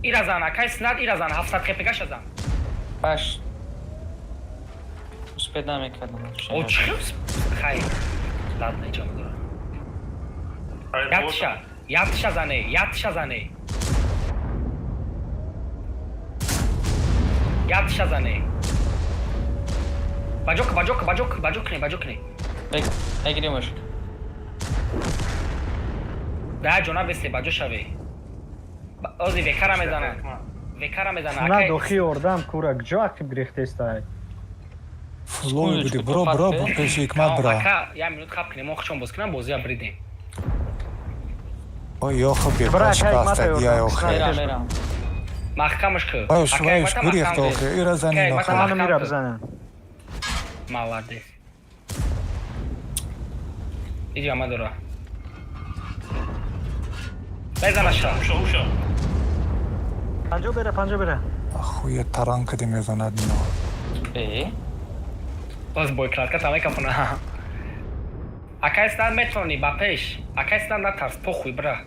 Ира зан, акай снад, ира зан, 700 хпгаша зан. Паш. Успеть намекардам. О, чӣ? Хай. Ладно, иҷа медора. Ятша, ятша зане, ятша зане. Ятша зане. Баҷок, баҷок, баҷок, баҷок не, баҷок не. Мегиримаш. Да ҷона бесе, баҷо шаве. Ози векара мезанад. Векара мезанад. На дохи ёрдам кура, куҷо ақиб гирифтестай? Флой буди, бро, бро, пеши ҳикмат бра. Ака, як минут хаб кунем, мо хучон боз кунам, бозия бридем. Ой, ёхо Бра, бепаш акай паста, ҳикмата я ёрдам. охе. Мерам, мерам. Маҳкамаш ку. Ваюш, ваюш, гурехт охе, ира занин охе. Ману мира бизанам. Молодец. Иҷа мадора. Безанаша. Уша, уша. Панҷо бера, панҷо бера. Ахуя таран кади мезанад ино. Э? Боз бойкратка там мекафона. Акай снад метавонӣ ба пеш. Акай снад натарс, похуй бра.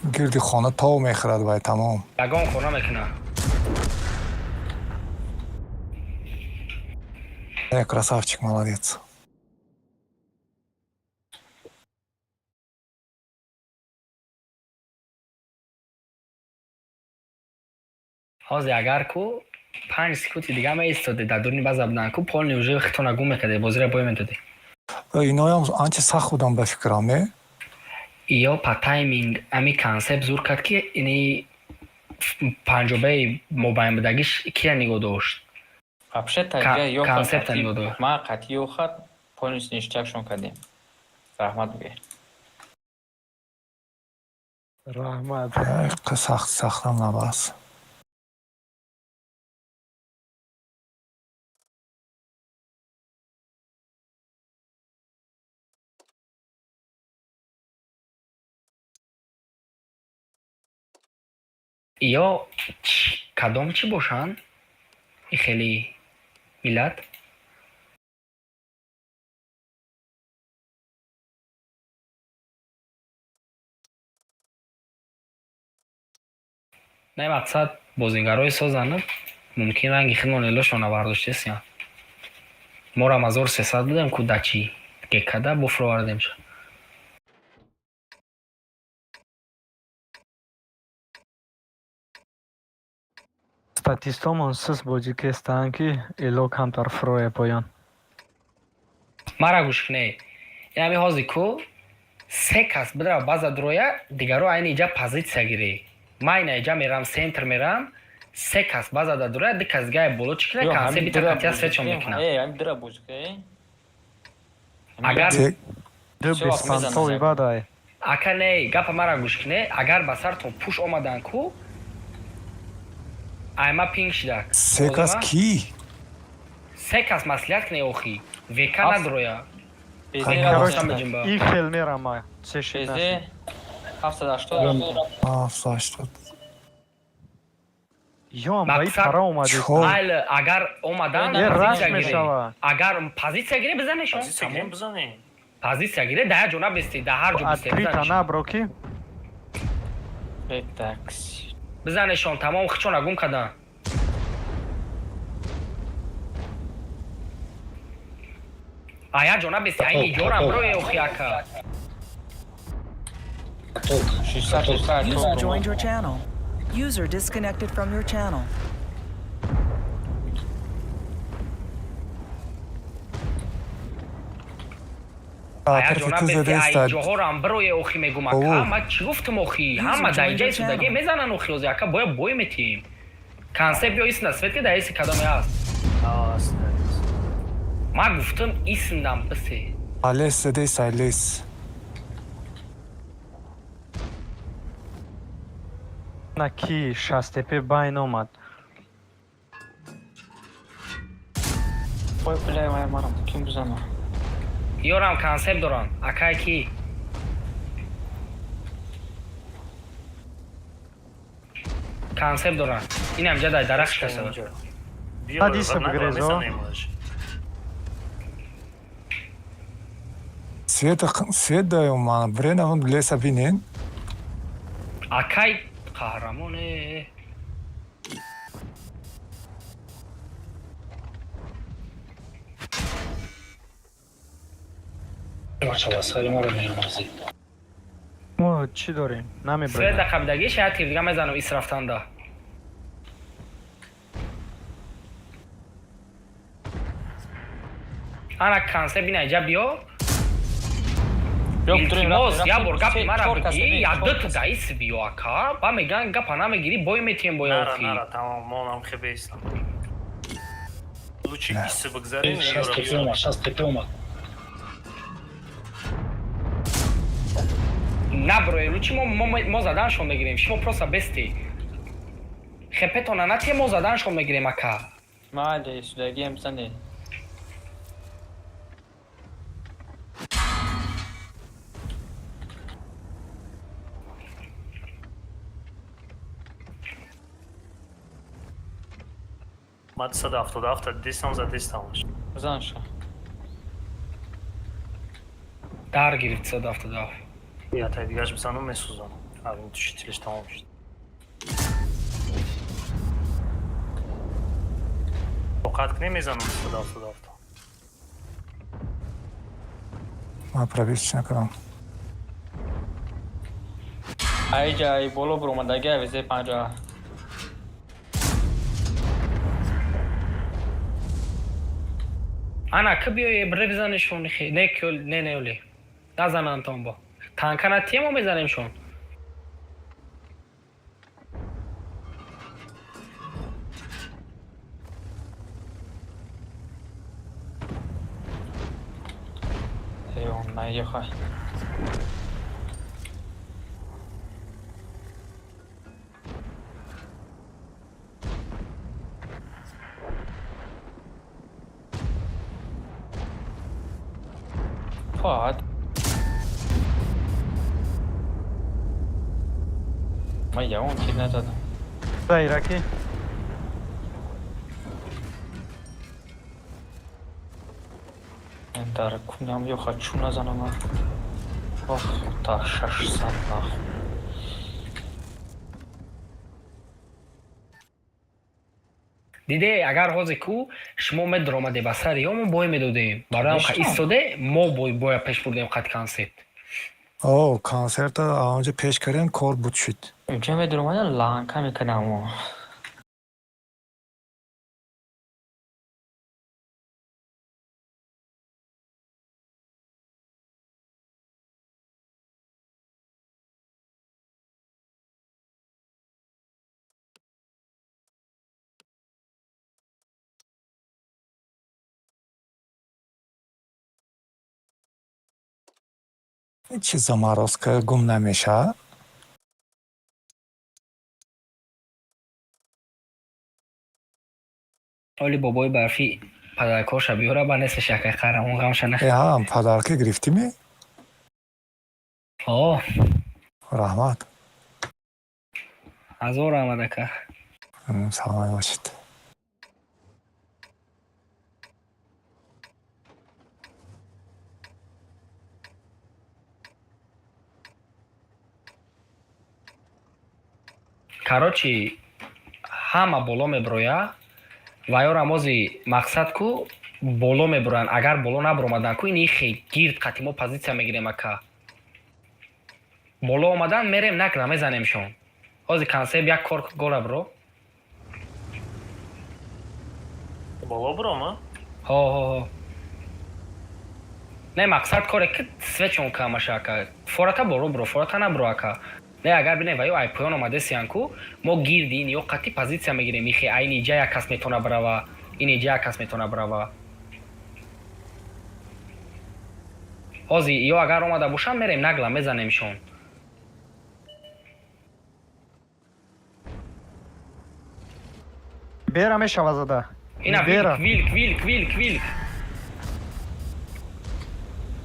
Гирди хона тов мехӯрад вай, тамом. Ягон хона мекуна. Э, красавчик, молодец. Ҳозир агар ку 5 секунди дига меистоде дар дуруни база будан ку полный уже хитона гум мекарде, бозиро бой медодӣ. Иноям анча сахт будам ба фикрам, э? Ё па тайминг ами концепт зур кард, ки ини панҷобаи мобайн будагиш кия нигоҳ дошт. Вообще таҷа ёха. Концепта нигоҳ дошт. Ма қатъи ёха полностью ништякшон кардем. Раҳмат бигӯ. Раҳмат. Э, сахт сахтам набас. Ё кадом чӣ бошанд? И хеле миллат? Не, мақсад бозингарои созанд, мумкин ранги худмон элошона бардоштесиян. Мо рамазор 300 будем ку дачи гекада буфровардемша. Статистомон сис бозӣ кестаанд, ки эло камтар фурӯе поён. Мара гӯш кунед, ин ҳами ҳозир ку се кас бидра база дуроя, дигаро айни иҷа позитсия гирӣ. Ман ина иҷа мерам, центр мерам, се кас база да дуроя, ду кас дигаи боло чӣ кунад, консе бита катия свечон мекунад. Э, ҳами дира бозӣ кунем. Агар Ду Всё, вақт мезанам. беспантови бадай. Ака, не, гапа мара гӯш кунед, агар ба сартон пуш омадан ку айма пинг шидак. Се кас ки? Се кас маслиҳат кунед, охи века надуроя. Короче, и хел мерама. Се шид Безе нашид. 780. 780. Ёам ба и Мақсад- пара омадед. Чор. Майли, агар омадан Е, раш позитсия гирӣ. мешава. Агар позитсия гирӣ, бизанешон. Позитсия гирем, бизанем. Позитсия гирӣ, дар як ҷо набести, дар ҳар ҷо бисте, Открыто бизанешон. набро ки. Такси. Бизанешон, тамом, хичона гум кардан. А як ҷо набести, айни ҷорам броe, охи, ака. 660. User joined your channel. User disconnected from your channel. А як Тарафи ҷо ту набести, ай задеста. ҷоҳорам броe, охи, мегум, ака. Оу. Ма чӣ гуфтам, охи? Ҳама дар инҷа истодагӣ мезанан, охи, ози, ака, бояд бой метиҳем. Концепт ё истина свет ки дар иси кадоме аст. Аст. Ма гуфтам, истиндам бисе. Алес задеста, алес. На ки шастепе байн омад. Ой, бля, вай марам, ким бизана? Ёрам концепт дорам, акай ки. Концепт доранд. Инам ҷа дар дарахт шикаста. Ҳадиса бигрезо. Света, свет даём ман, бренам леса бинен. Акай қаҳрамоне. Бача, ба сари маро меомазед. Мо чӣ дорем? Намебарем. Свет да қабидагӣ шояд тир дига мезанам ис рафтанда. Ана концепт ина иҷа биё. Илтимос, як бор гапи мара бигӣ, як дута даис биё ака. Ба меган гапа намегирӣ, бой метиҳем боя Нара, охи. нара, тамом, монам хебестам. Лучше исы бигзарем. 60 тепе омад, 60 тепе омад. Наброи, лучи мо заданшон мегирем. Шумо просто бести. Хепетона натие, мо заданшон мегирем ака. Майли, судагием зане. Ма 277 дистам задистамаш. Бизанша. Дар гирифт 177. Я тай дигаш бизанам, месӯзам. Авин тушитилиш тамом шуд. Тоқат кунем, мезанам 277. Ман пробить накардам. Айҷа ай боло буромадаги авезе 50. Ана ки биёе бре бизанешон хе. Не кёл, не не оле. Назананд бо. Танка натие, мо мезанемшон. Эй, наехай. Фат. Ма ягон чиз назадам. Дайраки. Дар кунам ё хочу назанам. Ох, та 600 нахуй. Диде, агар ҳозе ку шумо медаромаде ба сари ё мо бой медодем. Барои ҳам Конечно. истоде, мо бой боя пеш бурдем қад концепт. О, консерта онҷа пеш кардем, кор буд шуд. Унҷа медаромадам, ланка мекардам. Чи заморозка гум намешавад? Оли бобои барфӣ падаркоша биёра, ба несташ якай қаҳрамон ғамша нах. Э, ҳам подарка гирифтиме? О, Раҳмат. Ҳазор раҳмат, ака. Саломат бошед. Короче, ҳама боло меброя ва ё рамози мақсад ку боло меброянд. Агар боло набаромаданд ку, ини хе гирд қати мо позитсия мегирем ака. Боло омадан, мерем накна мезанемшон. Ҳози концепт як кор гора бро. Боло брома? Ҳо, ҳо, ҳо. Не, мақсад коре ки свечон камаша ака. Фората боло бро, фората набро ака. Не, агар бинем, ва ё ай поён омадесиян ку, мо гирди ин ё қати позитсия мегирем. Ихе айни иҷа як кас метавона брава, ин иҷа як кас метавона брава. Ҳози ё агар омада бошанд, мерем нагла мезанемшон. Бера мешава зада. Ина Бера. вилк, вилк, вилк, вилк, вилк.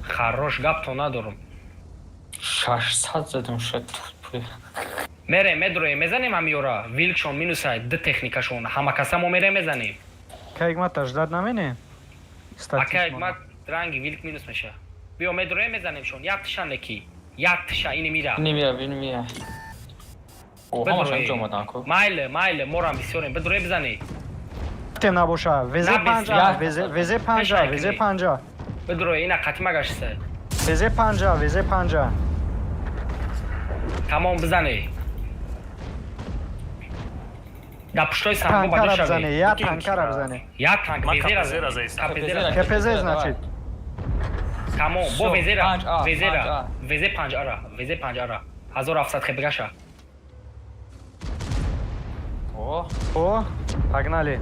Хорош, гаптон надорам. 600 задам шад. Мерем, медроем, мезанем ҳамиёра. Вилкшон минусай, ду техникашон. Ҳама каса мо мерем, мезанем. Кайгмата ждать намене? Ака, ма ранги вилк минус меша. Биё, медроем, мезанемшон. Як тиша неки. Як тиша, ини мира. Немира, немира. О, ҳамаш ҳамҷо омадан ку. Майле, майле, морам бисёрем. Бидроe бизанӣ. Тем набоша. ВЗ 50, ВЗ 50, ВЗ 50. Бидроe, ина қатима гаштса. ВЗ 50, ВЗ 50. Тамом, бизанӣ. Да пуштои санго Танкара бизане, я танкара бизане. Я танк везера. КПЗ. КПЗ значит. Тамом, бо везера, везера, ВЗ 5 ара, ВЗ 5 ара. 1700 хебгаша. О, О, погнали.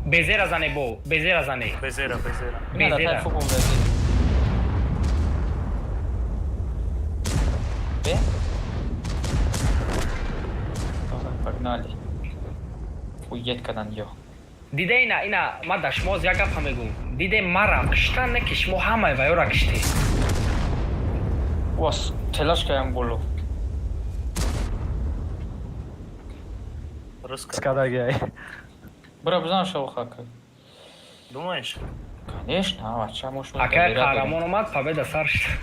Безера зане бо, безера зане. Безера, безера. Безера. Бе? Погнали. Уед кадан ё. Диде, ина, ина, ма да шумо як гапа мегӯм. Диде, мара киштан не ки шумо ҳамаи ваёра киштед. Вас, телашкаям боло. Скадаги. Бра, бизан шавхака. Думаешь? Конечно, а ча муш. Акай қаҳрамон омад, победа сар шуд.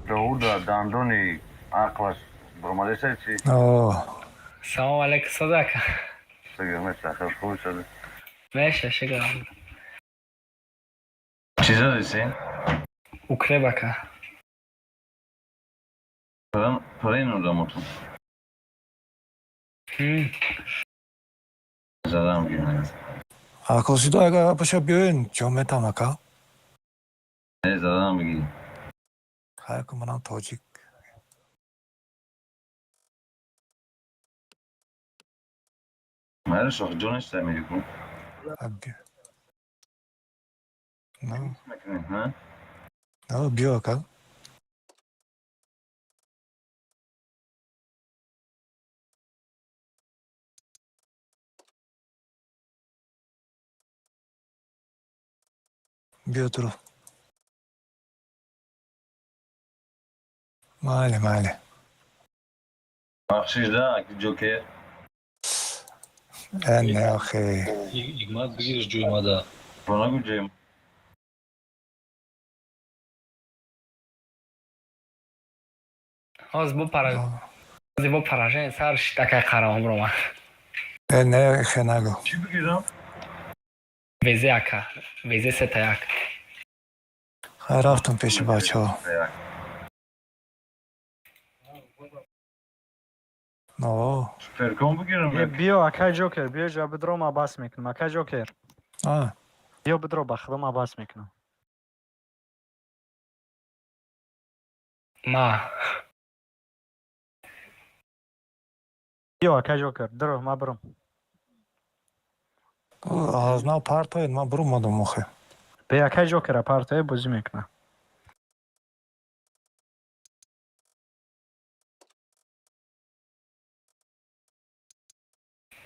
Дауда дандони ақлаш баромадеса чи? О. Салом алейкум, садака. Хуб шуда. Меша, шукр. Чӣ задиси? Укреп, ака. Парен одамотон. Задам гирна. Акылшидо, агар боша, биёен, ҷо метам, ака. Не, задам бигӣ. Хайр, ку манам тоҷик. Майра шох ҷо нест Америку. Ну. Ну, биё, ака. Биё туро. Майли, майли. Бахшиш да, ҷокер. Э, не, охе. Игмат, бигириш ҷои мада. Нагу ҷои. Ҳоз бо пара. Ҳоз бо поражение сар шуд, акай қаҳрамон биромад. Э, не, охе, нагу. Чӣ бигирам? ВЗ, ака. ВЗ сета як. Хай, рафтам пеши бачаҳо. О. Суперком бигирам. Биё, акай Ҷокер, биё ҷа бидро, ма бас мекунам. Акай Ҷокер. А. Биё бидро, ба худо, ма бас мекунам. Ма. Биё, акай Ҷокер, диро, ма биром. Аз нав партоед, ман бурумадам охе. Бе, акай Ҷокера партое, бозӣ мекунам.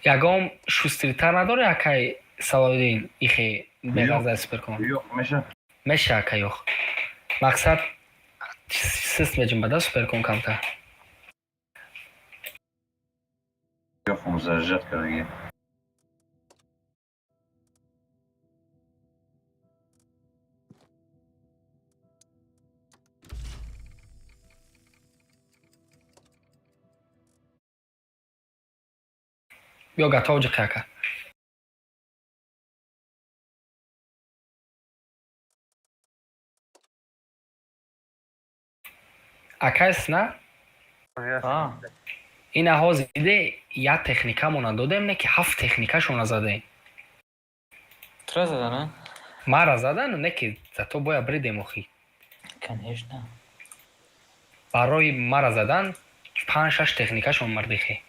Ягон шустритар надоре, акай Салоиддин, ихе беғарзаи суперкон? Ёх, меша. Меша, ака, ёх. Мақсад сист меҷунбада суперкон камтар. Ёхум заряжать кардаги. Биё, готов ҷиқи, ака. Акайс на? Ина ҳозир диде, як техникамона додем, не ки ҳафт техникашона задем. Тура задан, Мара задан, не ки зато боя бридем охи. Конечно. Барои мара задан панҷ шаш техникашон мардихе.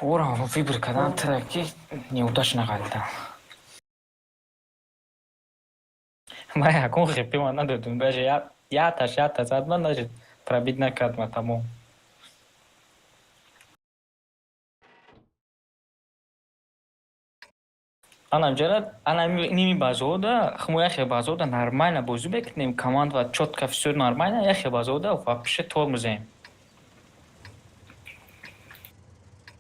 Ора выбор кадан тра ки неудачно ғалтам. Ман ягон хипи ман надодум, даже яташ ята зад ман, даже пробить накард ма, тамом. Анам ҷара, ана ними базода, хмо яхе базода нормально бозӣ мекунем, команда чётко, всё нормально, яхе базода вообще тормозем.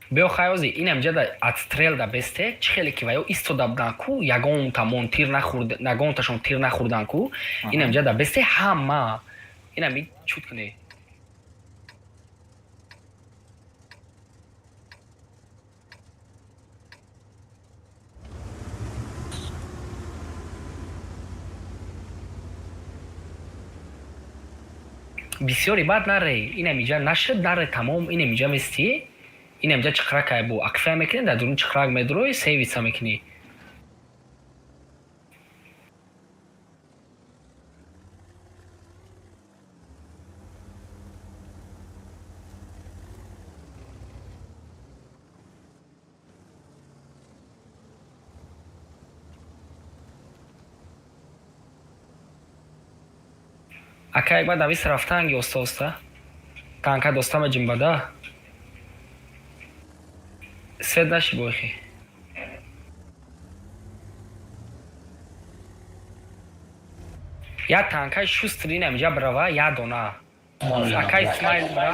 Биё, хайози инам ҷада отстрел да бесте, чӣ хеле ки ваё истода будан ку, ягонтамон тир нахӯрд, ягонташон тир нахӯрдан ку, инам ҷада бесте ҳама. Инам чуд кунӣ. Бисёре баъд наре, инам иҷа нашуд, наре, тамом, инам иҷа местӣ, инам иҷа чиқракай бу акфая мекунӣ, дар дуруни чиқрак медурои, сейвиса мекунӣ. Ака, як баъд авис рафтанги оста оста танка доста меҷунбада, свет наши бойхи. Я танкаи шустрый инам иҷа бирава, я дона. Ака Исмаил бира.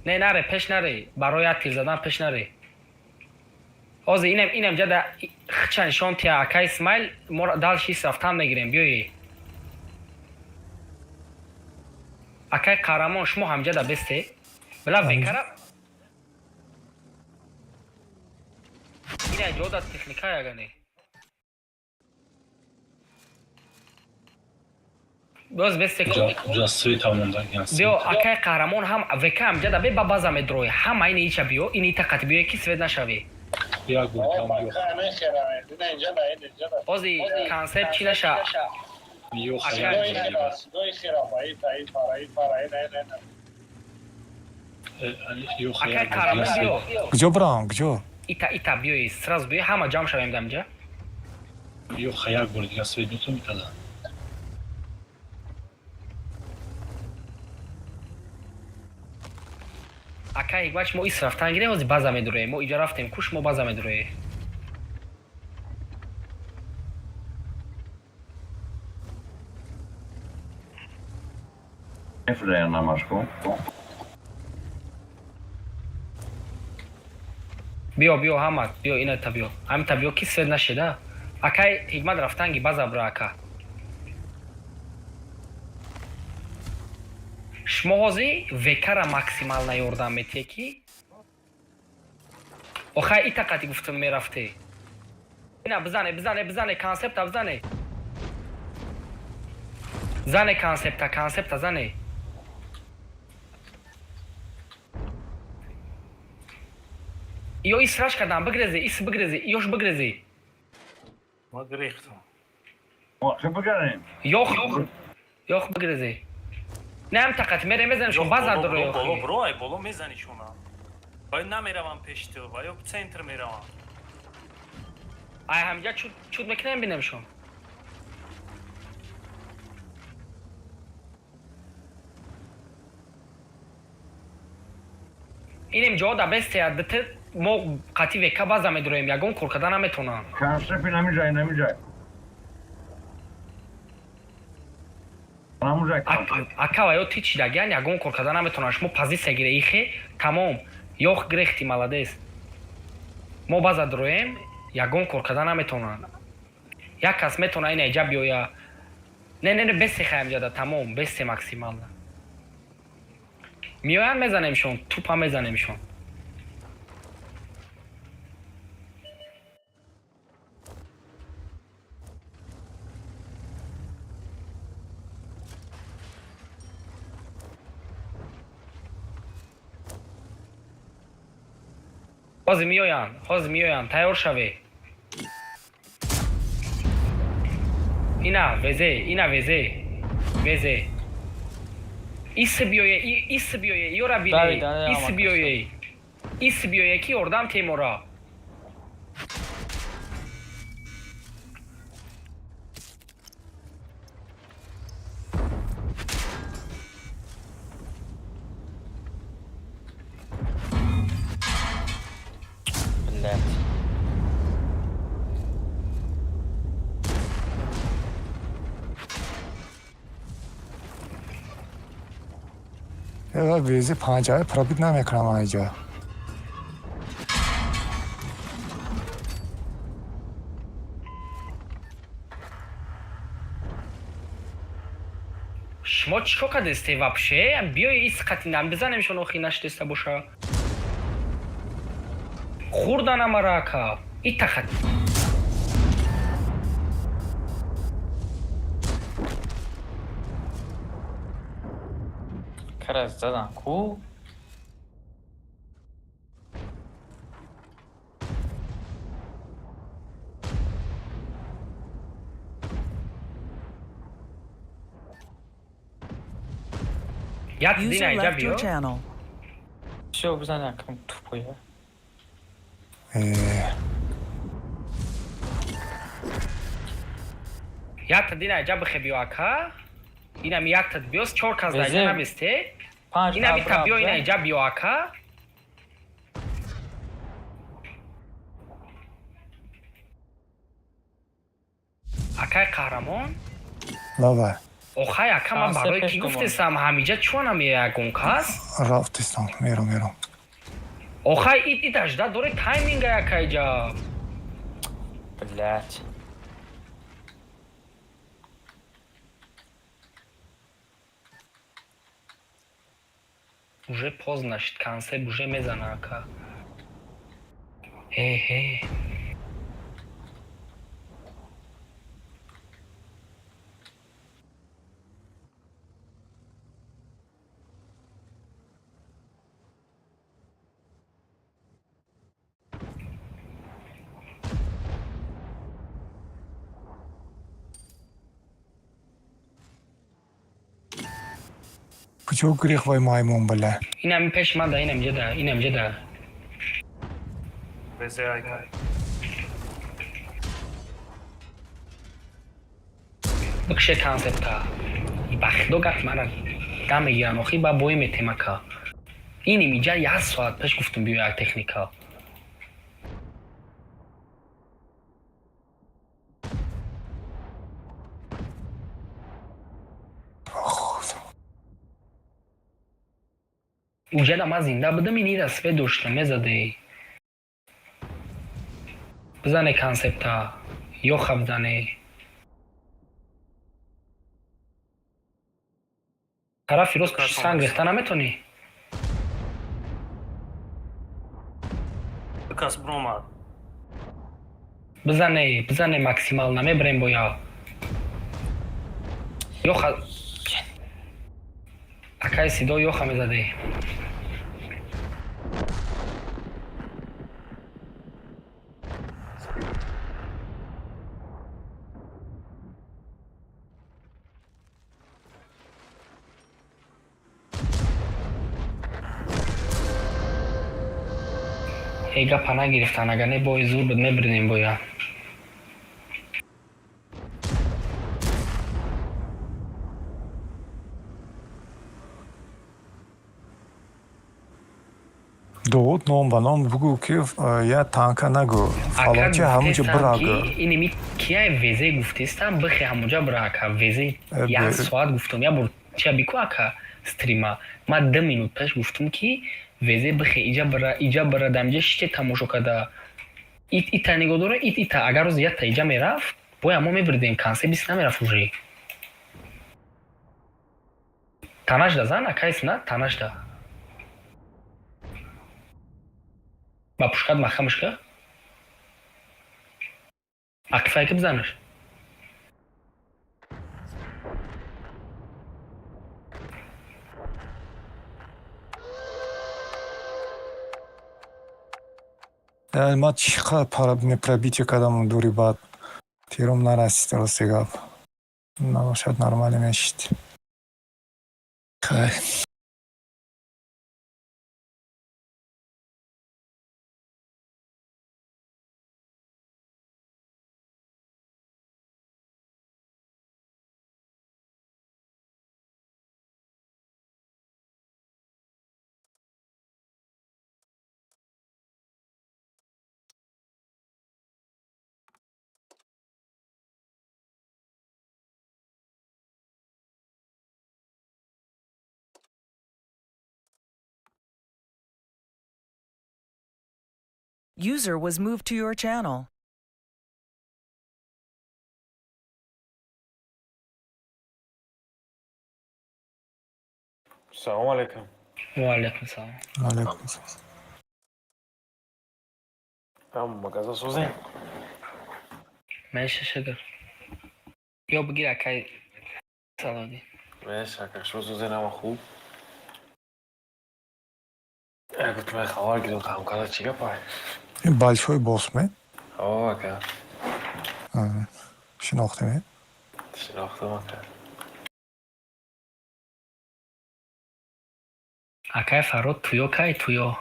Не, наре, пеш наре, барои як тир задан пеш наре. Ҳозир инам ҷада хича нишон тия, ака Исмаил, мо дальше ис рафтан мегирем, биёи. Акай Қаҳрамон, шумо ҳамҷада бесте. Била векара. Ина ҷода техника ягане. Боз бесте. Ҷа света монда. Биё, акай Қаҳрамон, ҳам века ҳамҷада бе, ба база медрои. Ҳама ини ича биё, ини тақати биё ки свет нашавӣ. Як бор там ё. Ҳозир концепт чӣ наша? Ё. Ака- Акай Қаҳрамон, биё. Куҷо бирам, куҷо? Ита, ита биёи, сразу биё, ҳама ҷамъ шавем дар инҷа. Ё, як бор дига свет метавонӣ када. Ака Ҳикмат, мо ис рафтан гирем, ҳозир база медуроем. Мо иҷа рафтем куш, мо база медуроем. Мефурая намашку. Биё, биё, ҳама биё, ина та биё, ҳамита биё ки свет нашеда. Акай Ҳикмат, рафтанги база бура. Ака, шумо ҳозир векара максимально ёрдам метиҳе ки охай итақати гуфтам мерафте. Ина бизане, бизане, бизане, концепта бизане, зане концепта, концепта зане. Ё исраш кардам, бигрезе, ис бигрезе, ёш бигрезе. Ма гирехтам. Хе бигирем. Ёх, ёх, бигрезе. Не, ҳам тақат мере, мезанем шо база Боло дуро. боло Ёхи. бро, ай боло мезани шуна. Баъд намеравам пеши ту, ва ё центр меравам. Ай ҳамҷа чуд чуд мекунем, бинем шо. Инем ҷо да бестея дите, мо қати века база медуроем, ягон кор карда наметонам. Концепт намиҷай, намиҷай. Намуҷай. Ака, ва ё ти чидагиян, ягон кор карда наметонам. Шумо позиция гире, ихе тамом, ёх гирехти, молодец. Мо база дуроем, ягон кор карда наметонанд. Як кас метона ина иҷа биёя. Не, не, не, бесе хаям ҷада, тамом, бесе максимально. Меоянд, мезанемшон, тупа мезанемшон. Ҳозир меоянд, ҳозир меоянд, тайёр шавед. Ина везе, ина везе, везе. Ис биёе, ис биёе, ёра бине. Давид, давид, Ис амак. биёе, ис биёе ки ёрдам темора. Вези панҷаи пробит намекунам айҷа. Шумо чӣ кор кардесте вообще? Биёи ис қатинам бизанемшон, охи нашдеста боша. Хурдан амара, ака. Ита хат. Караз задан ку. Як User дина иҷа left your биё. channel. Всё, бизан якам тупоя. Якта дина иҷа бихе биё, ака. Инам якта биёс, чор кас да иҷа Везе. наместе. Панҷ Инам ита абра биё, ина бизан. иҷа биё, ака. Акай қаҳрамон. Лава. Охай, ака, ман Се барои пеш кӣ думон. гуфтесам, ҳамиҷа чун намеяд ягон кас? Рафтистон, мерам, мерам. Охай, ит ит ажда дори тайминга, ака, иҷа. Блять. Уже поздно шид, концепт уже мезана, ака. Ҳе ҳе. Куҷо гирехт вай маймун, бля? Инами пеш ман да, инам ҷа да, инам ҷа да. Везе айка. Бикше концепта. Ба худо гап мара дам мегирам, охи ба бой метем, ака. Иним иҷа як соат пеш гуфтум, биё як техника. Уҷада ман зинда будам, ин ира свет доштам, мезаде. Бизане концепта, ёха бизане. Тарафи рост пушти санг рехта наметонӣ? Кас бромад. Бизане, бизане максимал, намебарем боя. Ёха. Акай сидо ёха мезаде. Эй, гапа нагирифтан, агар не бои зур буд, мебирдем боя. Довуд, ном ба ном бугӯ, ки я танка нагӯ. Ака, Фалончи ҳамунҷо гуфтестам бира ки гӯ. иними кияй везе гуфтестам, бихе ҳамунҷа бира, ака, везе. Як соат гуфтум, як бор чия бику, ака, стрима. Ман 2 минут пеш гуфтум, ки везе бихе иҷа бира, иҷа бира, дамиҷа шите тамошо карда. Ит ита нигоҳ дора, ит ита. Агар рӯзи якта иҷа мерафт, боя мо мебирдем, консе бист намерафт уже. Танашда зан, акайс на, танашда. Ба пушкат маҳкамаш ка? Акифайки бизанаш. Ман чӣ қадр пробитие кардам, дури баъд тиром нарасид, рости гап. Набошад, нормале мешид. Хай. User was moved to your channel. Салом алейкум. Ва алейкум салом. Алейкум салом. Там магаза созем. Меша, шукр. Ё бигир, акай Салодин. Меша, как шо созем, ама хуб. Я гуфтам, ман хабар гирам, ҳамкара чӣ гапай? Ин большой босс ме? О, ака. Шинохтем? Шинохтам, ака. Акай Фарод, туё кай, туё?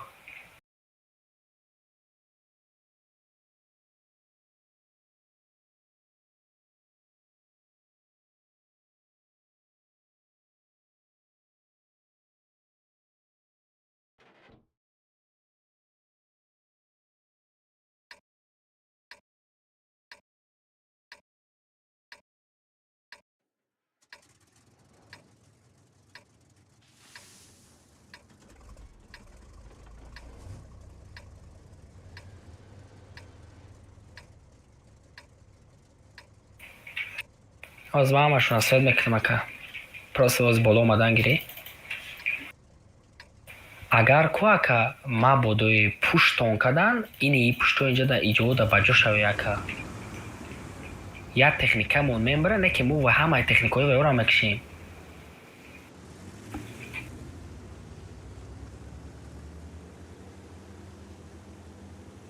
Ҳозир ман ҳамашонро свет мекунам, ака. Просто боз боло омадан гирӣ. Агар ку, ака, мабодои пуштон кадан, ини пушто инҷа да иҷода ба ҷо шавӣ, ака. Як техникамон мембара, не ки мо ва ҳамаи техникаҳои ваёро мекушем.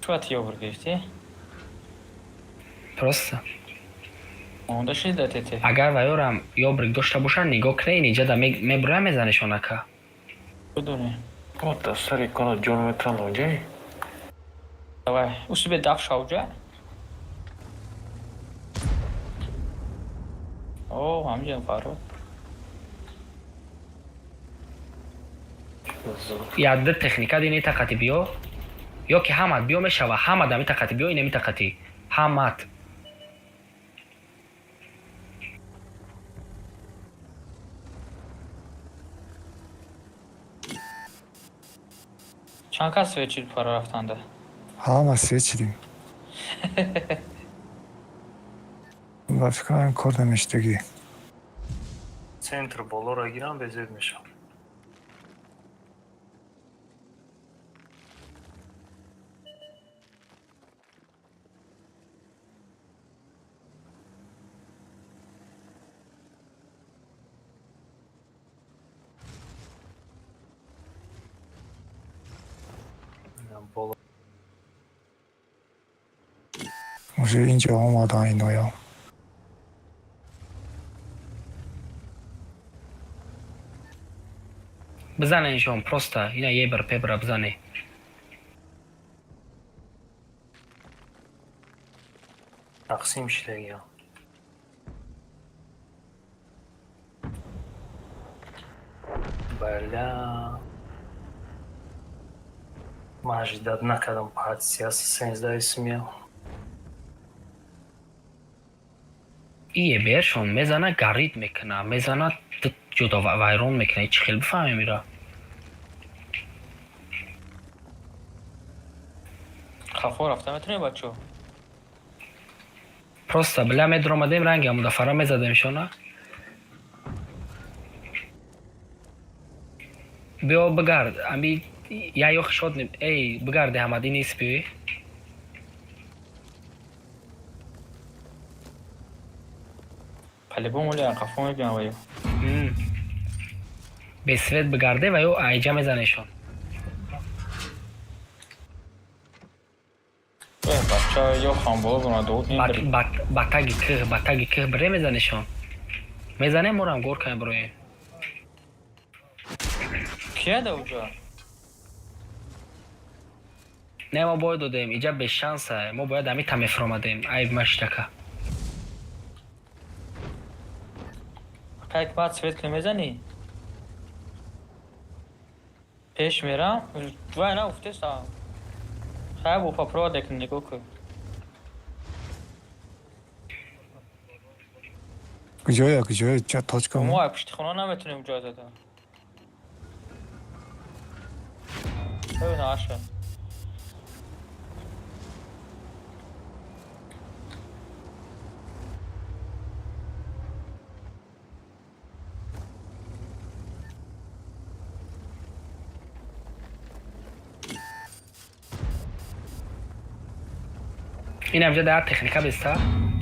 Чӯ ёбр гирифтӣ? Просто. Монда шиди да тете. Агар ваёрам ёбрик дошта бошанд, нигоҳ кунед, ин иҷа да мебурам, мезанешон, ака. Бидонӣ. Мо дар сари кона ҷон метран онҷай. Давай, усубе даф шавҷа. О, ҳамҷа Фарод. Як ду техника дини тақати биё, ё ки ҳамат биё мешава, ҳамат ами тақати биё, инами тақати. Ҳамат. Чанд кас свет шид фаро рафтанда? Ҳама свет шидем. Ба фикрам, кор намешдагӣ. Центр болоро гирам, безеб мешавам. Боло. Уже инҷо омадан иноям. Бизаненшон просто, ина ебр пебра бизане. Тақсим шидагиам. Бля. Ман ожидать накардам партия сенздаи смел. И ебершон мезана, гарид мекуна, мезана, ҷудо вайрон мекуна. Чӣ хел бифаҳмем ира? Хафо рафта метавонӣ, бачо? Просто, бля, медромадем, ранги амудафара мезадемшона. Биё бигард, ами я ёх шод, эй, бигарде ҳамад, ин нест, биёй. По-любому ли қафо мебиям ваё. Бесвет бигарде ва ё айҷа мезанешон. Э, бача, ё хан боло бона дуд мебари. Ба таги кӯҳ, ба таги кӯҳ бире, мезанешон. Мезанем, морам гор кунем, бироем. Кия да уҷа? Не, мо бой додем, иҷа бешанса, мо бояд ҳамита мефиромадем, айб маштака. Акай, баъд свет ки мезанӣ? Пеш мерам, вай на уфтеса. Хай, бо попробовать кун, нигоҳ кун. Куҷоя, куҷоя точка? Мо ай пушти хона наметонем ҷой зада. Эй, наша. Инам ҷа да техника беста.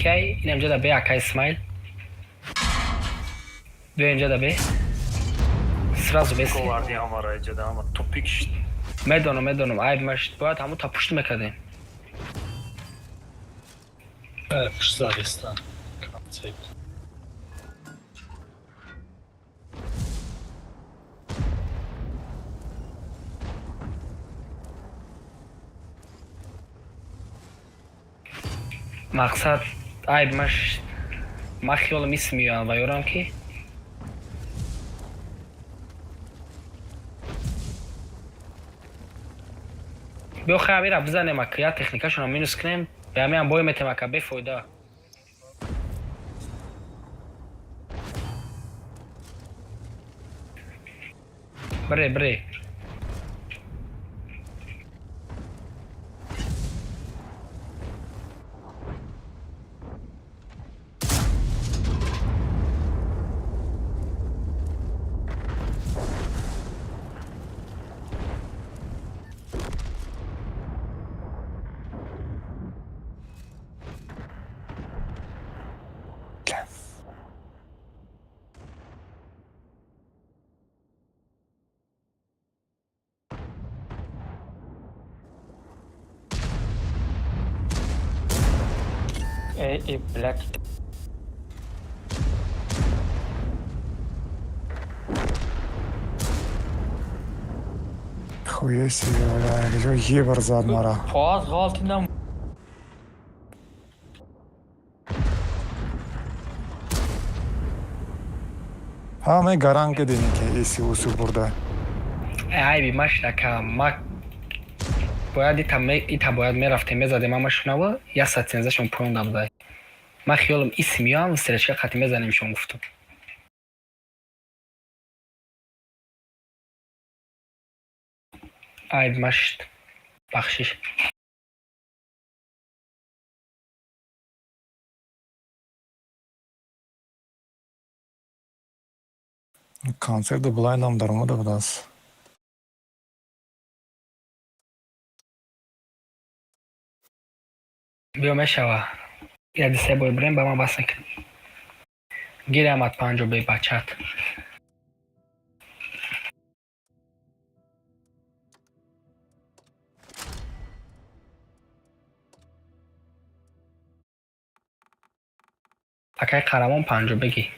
Кай, инам ҷа да бе ака Исмаил. Биё инҷа да бе. Сразу беси. Говарди ҳамара иҷода ҳама тупик шид. Медонам, медонам, айб машид. Бояд ҳамун та пушт мекардем. Пушт задестан. Концепт. Мақсад айб машид. Ман хиёлам исм меоям ва ёрам ки биё хай амира бизанем ака, я техникашонро минус кунем, бе ҳамиам бой метем ака, бефоида. Бре, бре. Эй, эй, блядь. Хуя себе, бля, ебар зад мара. Поаз ғалтиндам. Ҳамаи гаранг кардем ки эси усу бурда. Айби машид ака, ма бояд ита бояд мерафтем, мезадем ҳамашонава, як саат сензашон поён дабудай. Ман хиёлам исм меоям, стречка қати мезанемшон гуфтам. Айб машид. Бахшиш. Концерти Блайндам даромада будааст. Биё мешава. Яди се бой бирем, ба ман бас мекунем. Гирамад панҷо бе бачат. Акай Қарамон панҷо бегӣ.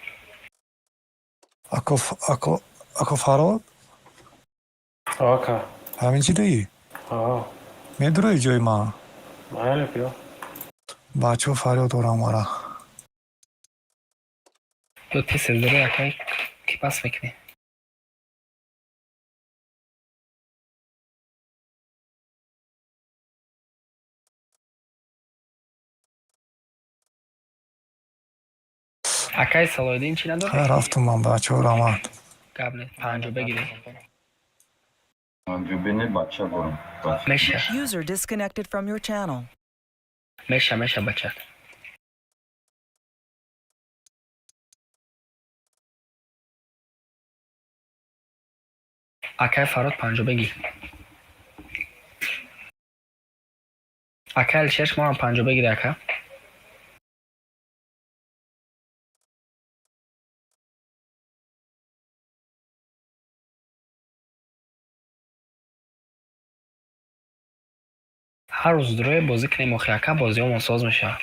Ако ако ако Фарод? Ака. Ҳамин чӣ даӣ? Аа. Медурои ҷои ман? Майли биё. Бачаҳо фарёд дорам мара. Ё тез тез дорои акай ки бас мекунӣ. Акай Салоҳиддин чӣ надорӣ? Рафтум ман бачаҳо рамад. Гап не, панҷо бегирӣ. Панҷо бини бача борам. Меша. User disconnected from your channel. Меша, меша бачат. Акай Фарод панҷо бегӣ. Акай Алишер шумо ҳам панҷо бегирӣ ака. Ҳар рӯз дурое бозӣ кунем охи ака, бозиҳомон соз мешавад.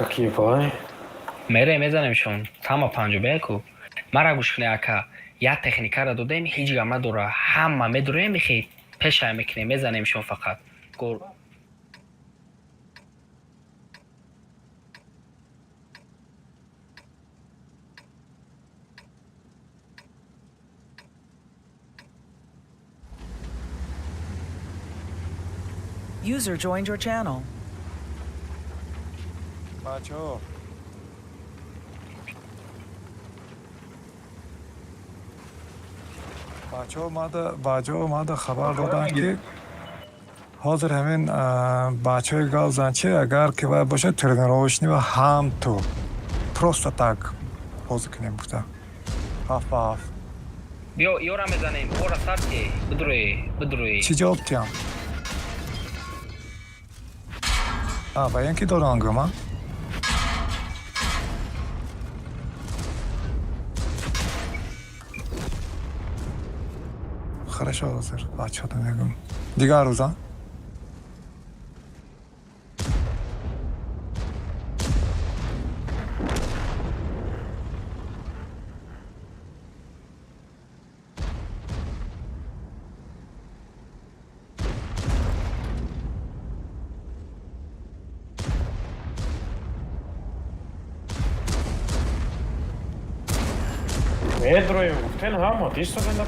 Какие планы? Мере мезанемшон. Ҳама панҷо беку. Мара гӯш кунед ака. Як техникаро додем, ҳеҷ гап надора. Ҳама медуроем, мехи пешай мекунем, мезанемшон фақат. Гол. User joined your channel. Бачаҳо, бачаҳо омада, бачаҳо омада, хабар доданд, ки ҳозир ҳамин бачаҳои гап зан чи, агар ки вай бошад, тренировочный ва ҳам ту просто так бозӣ кунем гуфта, 7 ба 7. Биё, ёра мезанем, ора сар ки бидурӯи, бидурӯи. Чӣ ҷавоб диҳам? Ва ин ки дорам гӯма. Хорошо, ҳозир бачаҳода мегӯм, дигар рӯза. Медроем, гуфтен ҳама, дистоден да.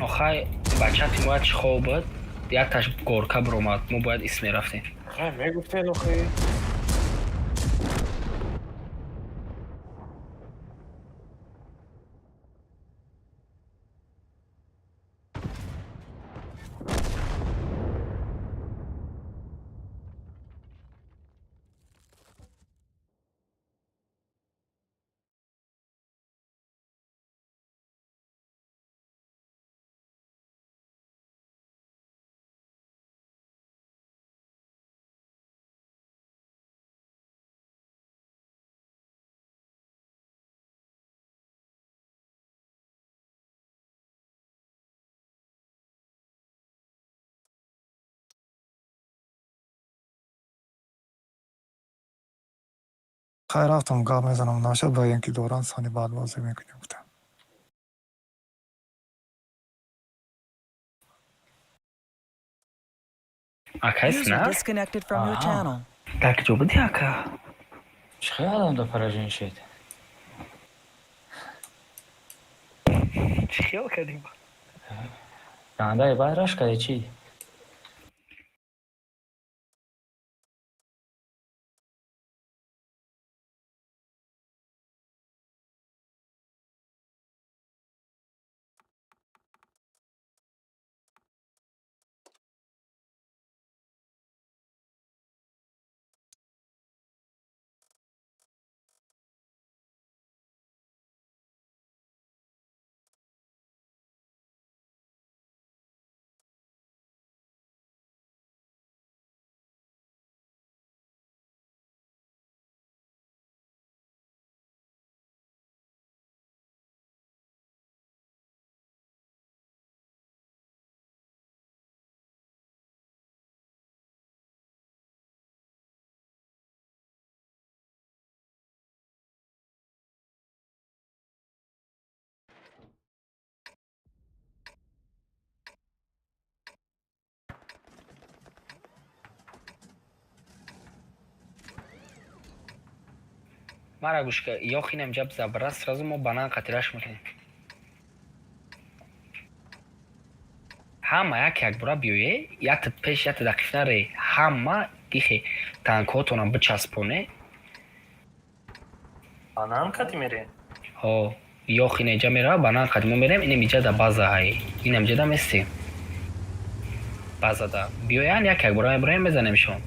Охай, бача тимоя чӣ хоб буд, якташ горка биромад, мо бояд ис мерафтем. Хай мегуфтен охи. Хай, рафтам, гап мезанам, нашад, ба ин ки доранд, сони баъд бозӣ мекунем гуфта. Акайс User на disconnected from your Аҳа. channel. Дар куҷо будӣ, ака? Чӣ хел одам да поражение шед? Чӣ хел кардем? Гандаи баъд раш кардӣ чӣ? Мара гӯш ка, ёхинам ҷаб забра, сразу мо банан қатираш мекунем. Ҳама як якбора биёе, якта пеш, якта дақиқ наре, ҳама гихе танкҳотонам бичаспоне. Банан кати мерем? Ҳо, ёхина иҷа мерава, банан қати мо мерем, инам иҷа да база ҳай, инам иҷа да местем. Базада биёян, як якбора мебураем, мезанемшон.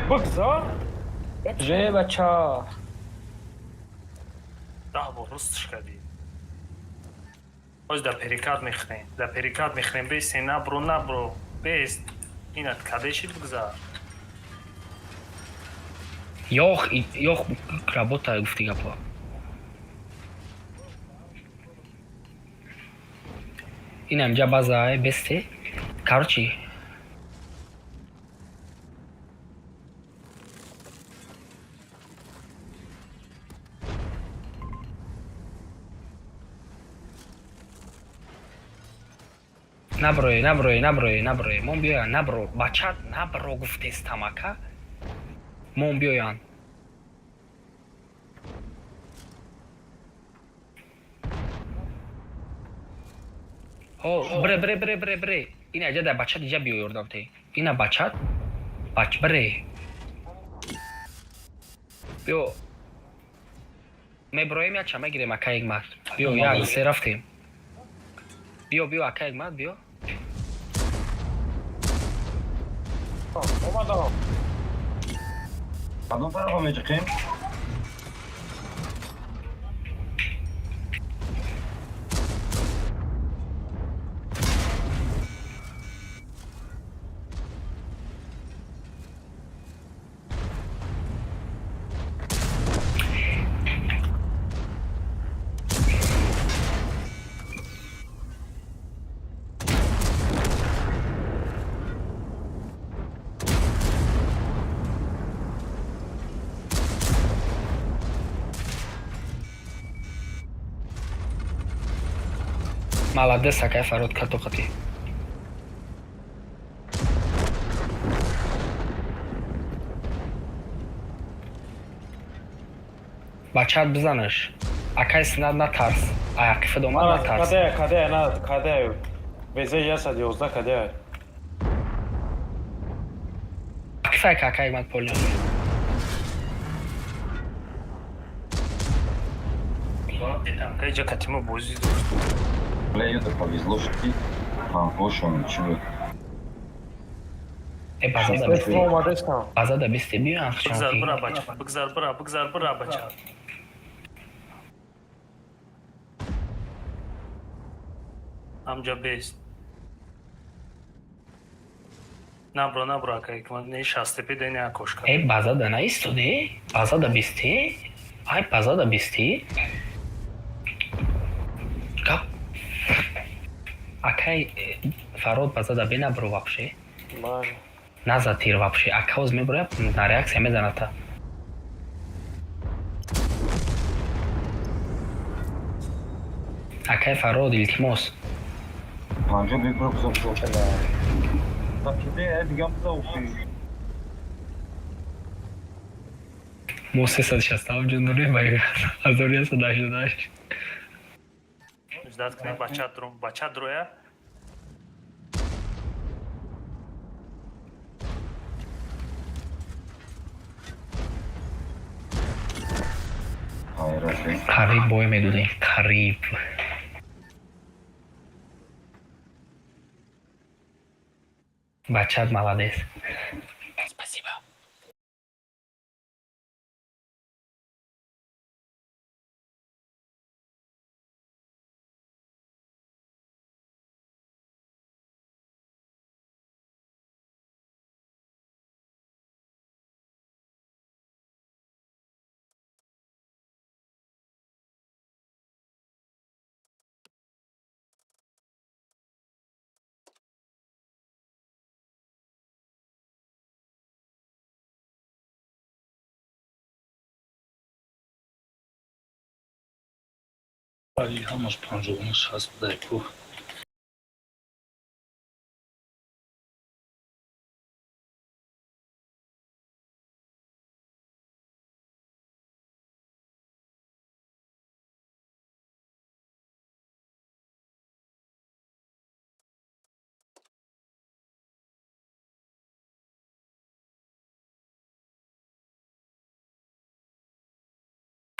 Бигзор. Же бача. 10 бор рустш кардӣ. Ҳоз дар перекат мехӯрем, дар перекат мехӯрем. Бесе, набро, набро, бест, инат кадешид, бигзар. Ёх, ёх, работа гуфти гапо. Инам ҷа база бесте. Короче, наброи, наброи, наброи, наброи, мон биёян, набро, бачат, набро гуфтестам, ака, мон биёян. Ҳо, бре, бре, бре, бре, бре, ина ҷа да бачат, иҷа биё, ёрдам те, ина бачат, бач, бре, биё, меброем, якча мегирем, ака Ҳикмат, биё, як, се, рафтем, биё, биё, ака Ҳикмат, биё. Омадам. Кадом тарафа мечиқем? Молодец, акай Фарод, катоқати. Бачаат бизанаш. Акай Синат, натарс. Аяқифа домад, натарс. Каде, каде, на, каде. ВЗ 111 каде. Кифай ка, акай Ҳикмат, полё. Танка катимо бозӣ дошт. Бля, это повезло, что ты танкошон, чё? Э, базада бисте. Омадестам. Базада бисте, биё. Бигзар бира, бача, бигзар бира, бигзар бира, бача. Амҷа бест. Набро, набро, ака Ҳикмат, не шастепи де, не окошка. Э, базада наистоде? Базада бисте? Ай, базада бисте? Гап. Акай Фарод, базада бенабро вообще. Ман. Назад тир вообще. Ака оз меброя, на реакция мезаната. Акай Фарод, илтимос. Панҷо бибро бизо. Киде, дигам бизо. Мо 367 ҷон дорем ва 1188. Ждать кунем, бача друм, бача дроя. Қариб бой медодем, қариб. Бачат молодец. Спасибо. Ҳамаш панҷоҳу шаст будай ку.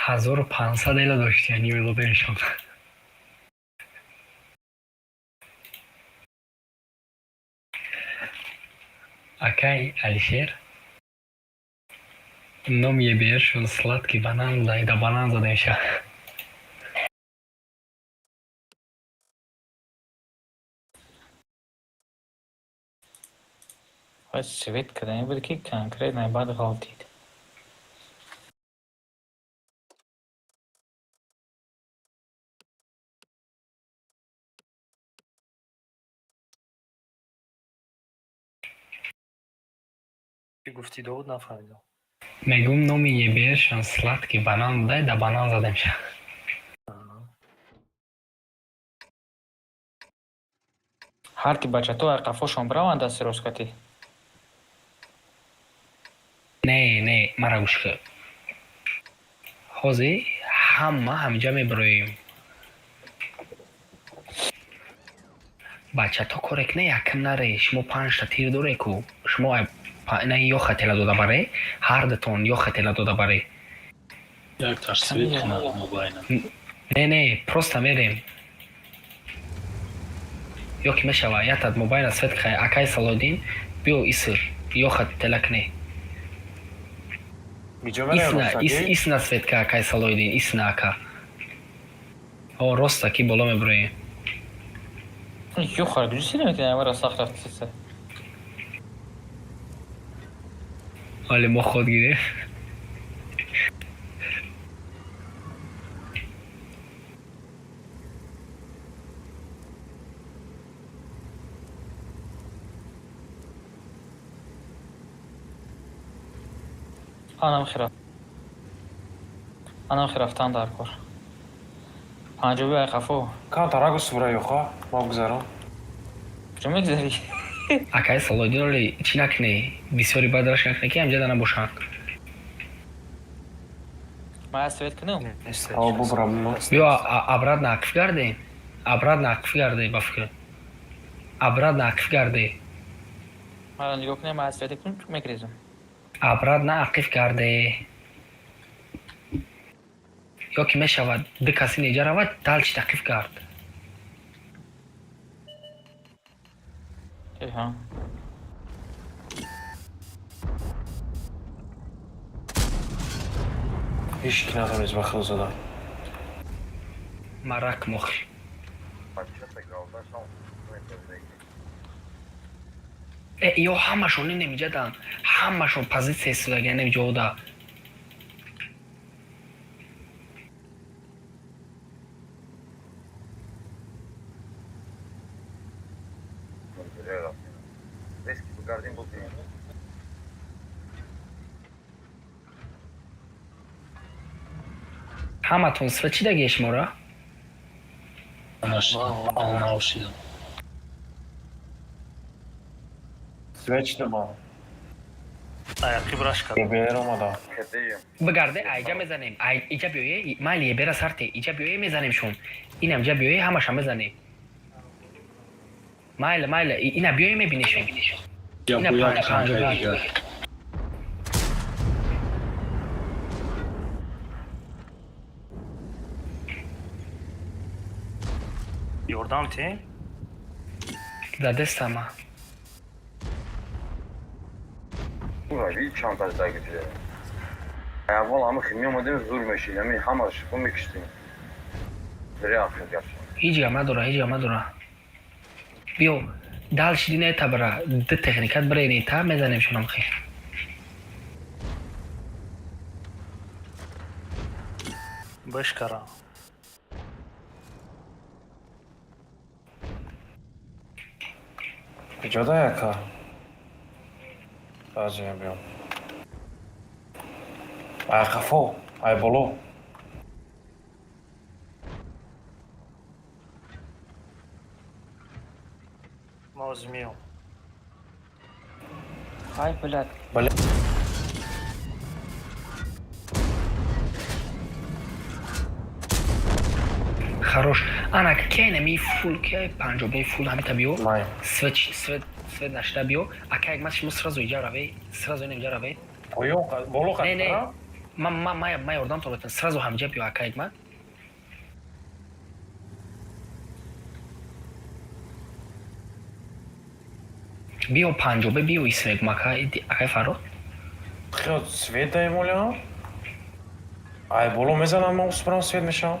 1500 эла дошт, яъни лобершон. Акай Алишер, номи ебершон сладкий банан да банан задемша. Вай свет кардани буд, ки конкретно баъд ғалтид. Гуфтӣ, Довуд, нафаҳмидам. Мегӯм, номи ЕБРшон сладкий банан буда, да банан задемша. Ҳар ки бачато ай қафошон бираванд, дасти росткатӣ. Не, не, мара гӯш кун. Ҳозир ҳама ҳамиҷа мебироем. Бачато коре кне, якм наре, шумо панҷта тир доре ку, шумо на ёха тела дода баре, ҳардатон ёха тела дода баре. Якташ свет кунад мобайна. Не, не, просто мерем. Ё ки мешава, ятат мобайна свет кай, акай Салодин, биё иср, ёха тела кне. Иҷо мерем. Исна, ростакӣ? Исна свет ка, акай Салоидин, исна ака. О, роста ки боло мебироем. Ёхар куҷо сира метавонем, ара сахт рафтиса. Вале мо худ гирем. Анам хира. Анам хирафтан дар кор. Панҷоби ай қафо. Кан тарагус бура ёха, ма гузарам. Куҷо мегузарӣ? Акай Салоидин, оле чӣ накне, бисёри баъд раш накне, ки ҳамҷа набошанд. Ман свет кунам? Ҳо, бубра. Биё, обратно ақиф гардем. Обратно ақиф гарде, ба фикр. Обратно ақиф гарде. Мара нигоҳ кунем, ман свет кунам, мегрезам. Обратно ақиф гарде. Ё ки мешавад, ду каси неҷа равад, дальше ақиф гард. Эҳа. Ҳеҷ ки натавонист ба худо зада. Марак мохи. Э, ё ҳамашон инемиҷадан, ҳамашон позитсия истодаги инемиҷода. Резки бигардем, бубинем. Ҳаматон свет чӣ дагие шумора? Нашидам, навшидам. Свет чида. Аяқиб раш кард. Бер омада. Кадеем. Бигарде, айҷа мезанем. Иҷа биёе, майли, бера сарте, иҷа биёе, мезанем шун. Инам ҷа биёе, ҳамаша мезанем. Майли, майли, ина биёе, мебинешон. Я Ина бо як панҷ танкаи панҷ. дигар. Ёрдам те? Дадестама. Ура, чанд таш дагитиде. Аввал ҳама хи меомадем, зур мешид, ҳамин ҳамаш ху мекиштем. Зря ахир гапшон. Ҳеҷ гап надора, ҳеҷ гап надора. Биё, дальше динета бара, ду техникат бара инета, мезанем шунам хе. Бешкара. Куҷода яка? Баъзея биём. Ай қафо, ай боло. Ма ҳозир меом. Ай, блядь. Бля. Хорош. Ана кай нами фул, кай панҷобаи фул ҳамита биё. Май. Свет, свет, свет нашида биё. Ака, як мас шумо сразу иҷа раве, сразу инам иҷа раве. Поён боло. Не, не. Қадра? Ма ёрдам то метавонам. Сразу ҳамиҷа биё, ака, як ма. Биё панҷобе, биё исмек мака, акай Фаррод. Хиёт свет даем оля. Ай боло мезанам, ма успарам, свет мешавам.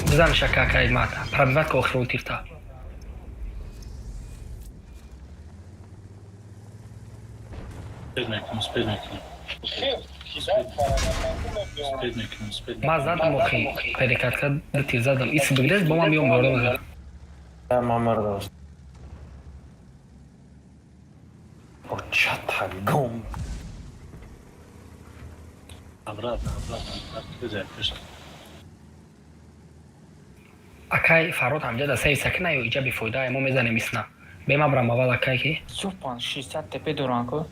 Бизанаш, ака, акай ма. Пробивать ка охирон тирта. Спед мекунам, спед мекунам. Успеть мекунем, успеть. Ман задам охи, перекатка ду тир задам. Ис бигрез, бо ман биём ёрдам. Ман мардам. О, чата гом. Обратно, обратно, обратно. Куҷа пешт. Акай Фарод ҳамҷа да севи сакина ё иҷа бефоида, мо мезанем исна. Бема брам аввал акай ки. Супан 60 ТП доран ку.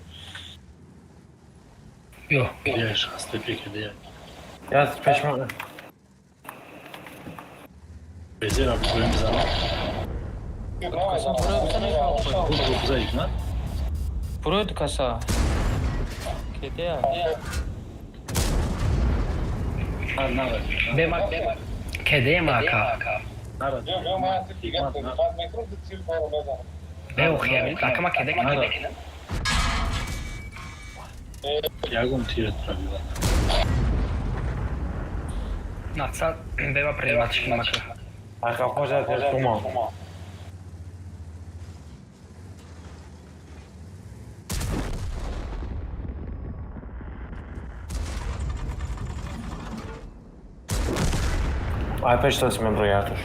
Ё. Биёш, 60 ТП кида. Я пеш ма. Безера бигӯем бизанам. Каса буро бизанем. Буро бизанем, на? Буро ду каса. Кедея. Нара. Бема кедема ака. Нара. Бе охи, ака ма кеде кедем. Ягон тират пробиват. Мақсад бема прерватиш кунам ака. Ака хожа телефон. Ай пеш тас меброятуш.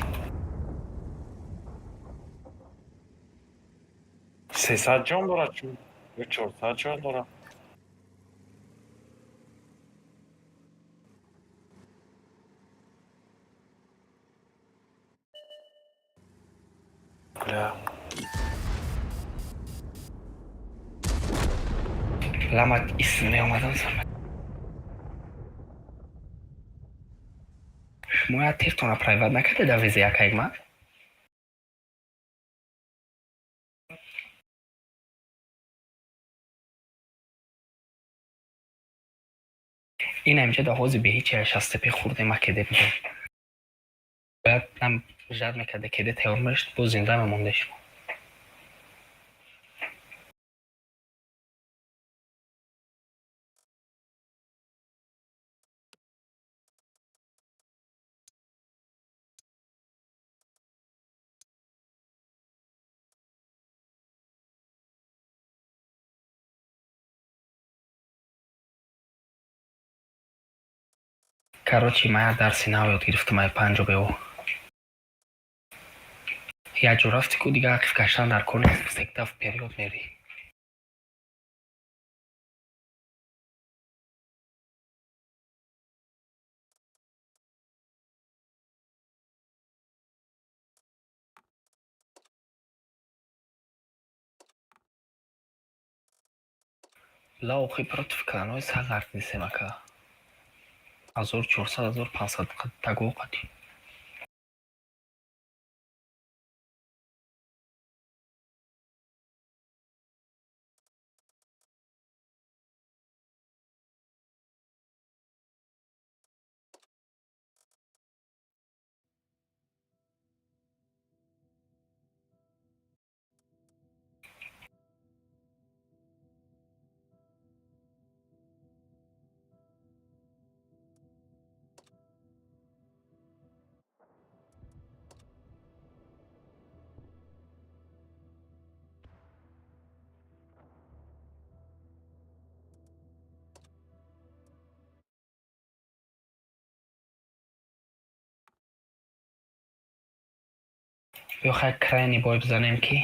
300 ҷон дорад чун? Ё 400 ҷон дорад? Бля. Ламат ис меомадам зама. Шумо я тиртона прайват накарде да везе якайк ма? Ин ҳамҷа да ҳози бе ҳеҷ 60 ТП хурде ма кеде будем. Бояд нам жад мекарде кеде тайёр мешд, боз зинда мемонде шумо. Короче, ман як дарси нав ёд гирифтам ай панҷобео. Як ҷо рафти ку дига ақиф гаштан дар кор нест, всегда вперёд мерӣ. Ла охи против кланои сар ғарт нестем ака. 1400, 1500 таго қадӣ. Биё хай крайний бой бизанем ки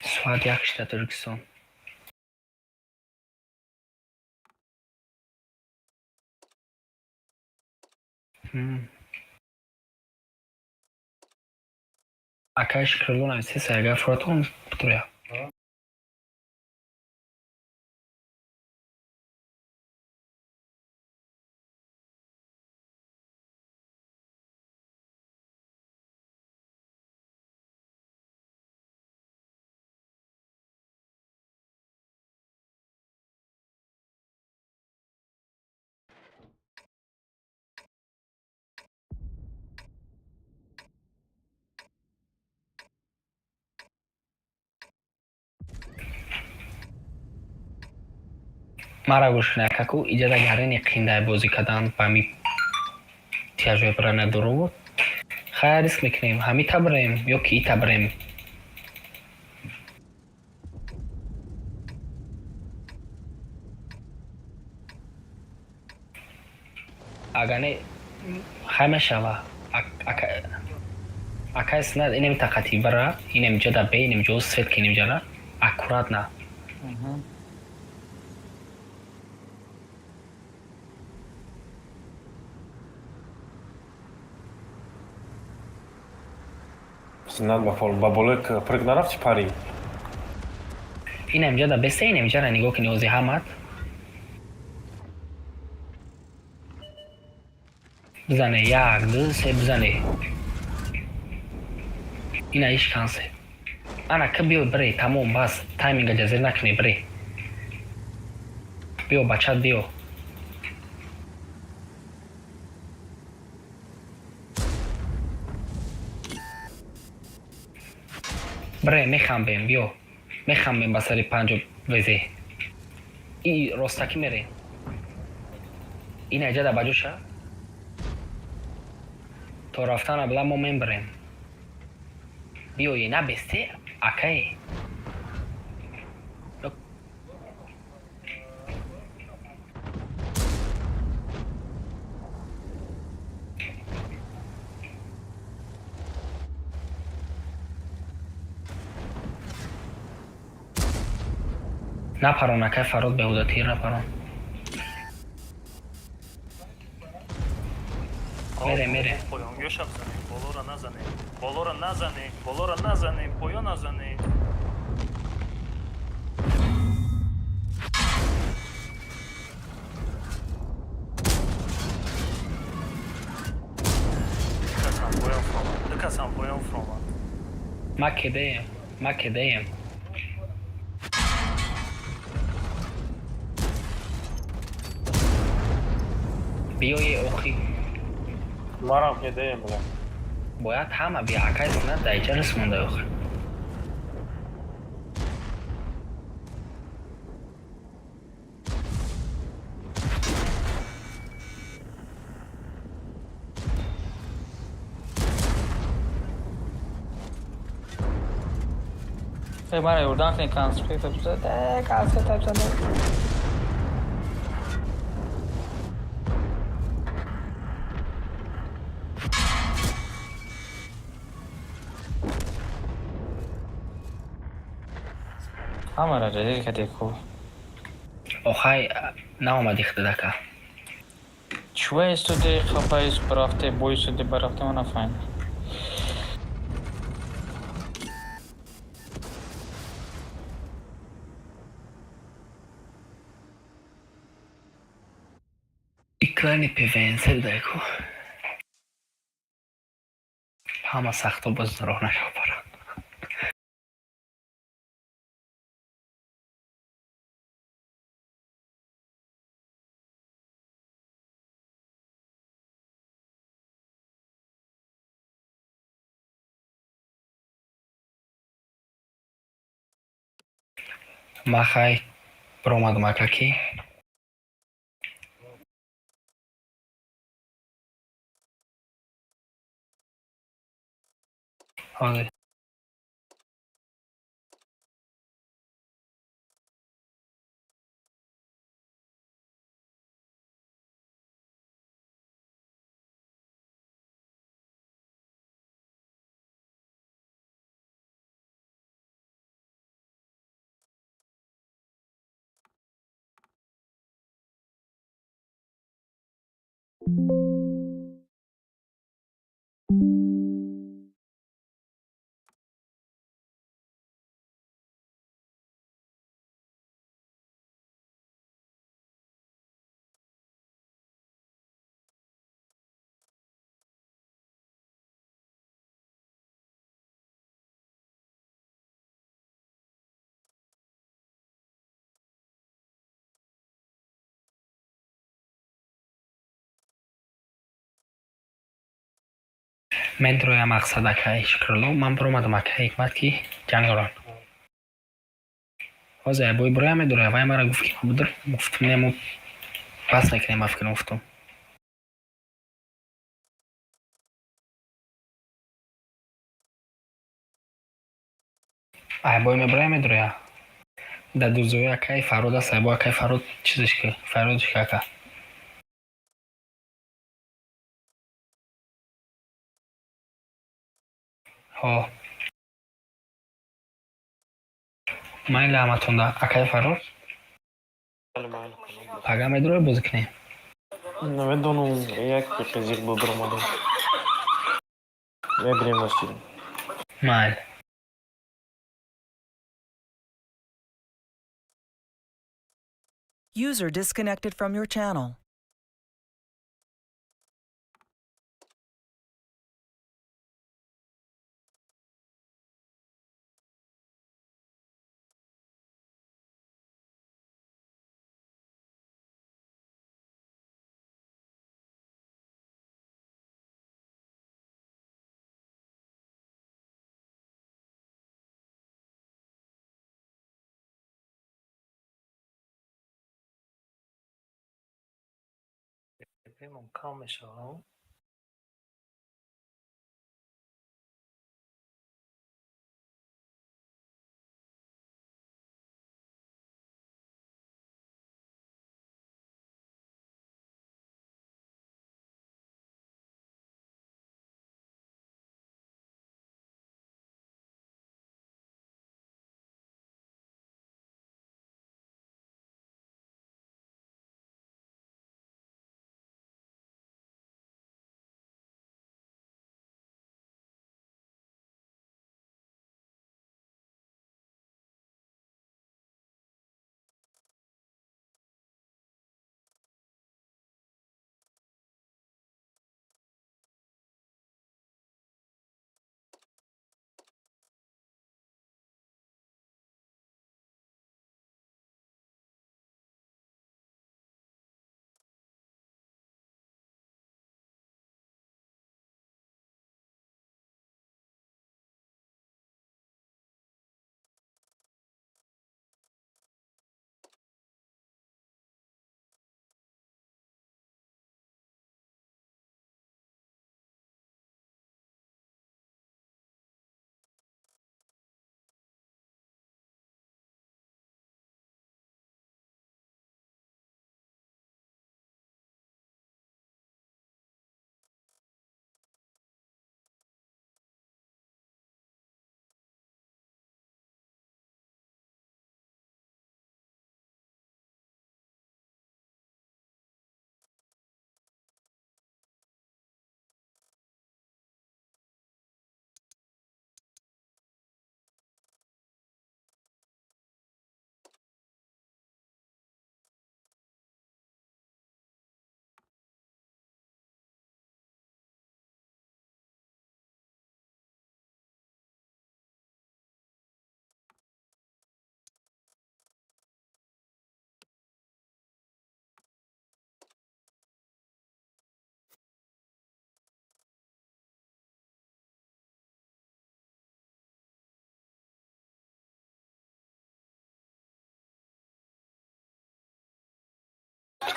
соат 1 шуда Тоҷикистон. Акай Шукрулло нависеса агар фуратон бутуря. Мара гӯш кунед акаку иҷада гарини қиндай бозӣ кардан ба ҳами тяжои броня дуру хайр риск мекунем, ҳами табрем ё ки и табрем. Агар не, хай мешава. Акай снад инем тақати бара, инем ҷода бе, инем ҷо свет ки инем ҷара. Аккуратно. Синат ба болои прыг нарафти парӣ? Инем ҷода беста, инем ҷара нигоҳ кини ози ҳамат. Бизане, як, ду, се, бизане. Ина иш кансе. Ана ки биё бирей, тамом, бас, тайминга ҷазир накунӣ, бирей. Биё, бачат, биё. Бирей, мехамбем, биё. Мехамбем ба сари панҷу везе. И ростакӣ мерем. Ина ҷада ба ҷоша? То рафтан абла мо мебарем. Биёе, набесте, акае. Напарон, акай Фарод, беҳуда тир напарон. Мерем, мерем. Поёнгиёша бизанем, болоро назанем. Болоро назанем, болоро назанем, поён назанем. Дукасам поён фуромад. Дукасам поён фуромад. Ма кедаем, ма кедаем. Биёе охи. Марам кедаем, бля. Бояд ҳама бия, акай снад дар иҷа рис монда охи. Эй, мара ёрдам кунед, конспект бизад. Э, конспект бизад. Ҳамара ҷадид каде ку. Охай наомади хидадака. Чува истоди хафаис барафте, бо истоди барафте, ма нафаҳмидам. Иклани ПВНС будаку. Ҳама сахто боз роҳ нашавпаранд. Ма хай биромадам, ака ки. Ҳозир. Медроям мақсад, акай Шукрулло, ман биромадам, акай Ҳикмат, ки ҷанг доранд. Ҳозир айбои бироям медроя, вай мара гуфт, ки будр, гуфтум не, мо бас мекунем, ба фикрам гуфтум. Айбой меброя медроя. Дар дузои акай Фарод аст, айбо акай Фарод чизеш ки, Фародш ки ака. Ҳо, майли ҳаматонда, акай Фаррух. Пага медурои, бозӣ кунем? Намедонам, як қизиқ буд, биромадем. Мебинем насиб. Майли. User disconnected from your channel. Пимон кам мешавад.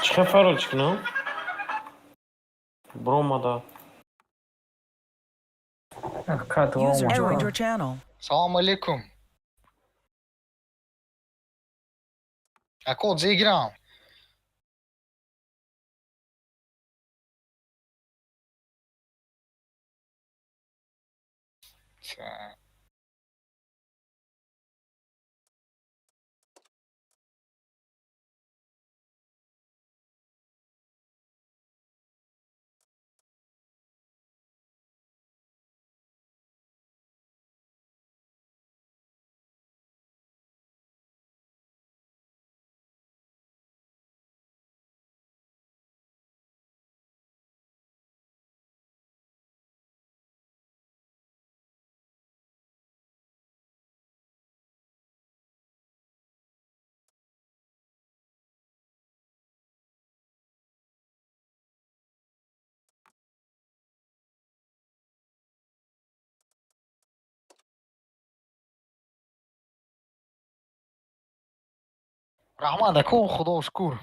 Чӣ фарол чӣ кунам? Биромада. User joined your channel. Салому алейкум. Ако зиграм. Раҳмат, ако, худо шукр.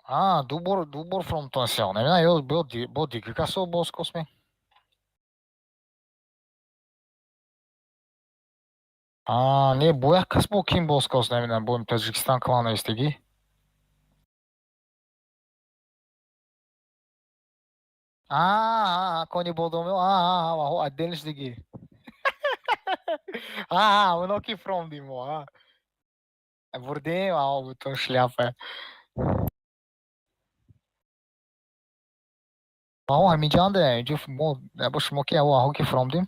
А, ду бор фромтонсиал. Намедонам, ё бо дигар касо боз косме. А, не, бо як кас, бо ким боз кос, намедонам, бо Таҷикистон клан навистагӣ. А, кони бодоми, а, ваҳо отдельно диги. А, оно ки фромдим мо, а. Бурдем, а бутон шляпа. Аҳо ҳаминҷанда, инҷо мо бо шумо ки аҳо аҳо ки фромдим.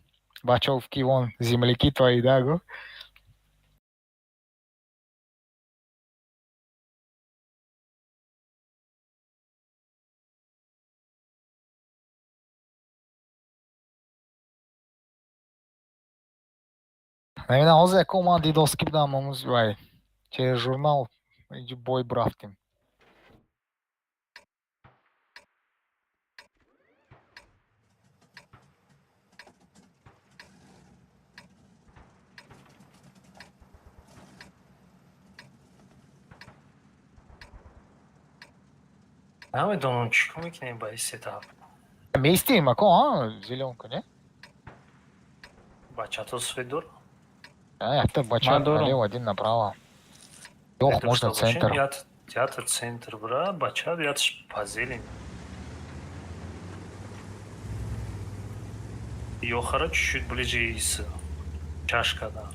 Бачаҳо гуфт ки вон земляки твои, да, гуфт. Намедонам, ҳозир яко ман дидоски будам, омӯз вай через журнал инҷо бой бурафтем. Намедонам, чӣ кор мекунем ба ин сетап. Местим, ако, а, зелёнка, не? Бачато свет дор. А, якта бача Ман дорам. налево, один направо. Ёх, можно центр. Театр центр бра, бача ятш пазелин. Ёхара чуть-чуть ближе из чашка, да.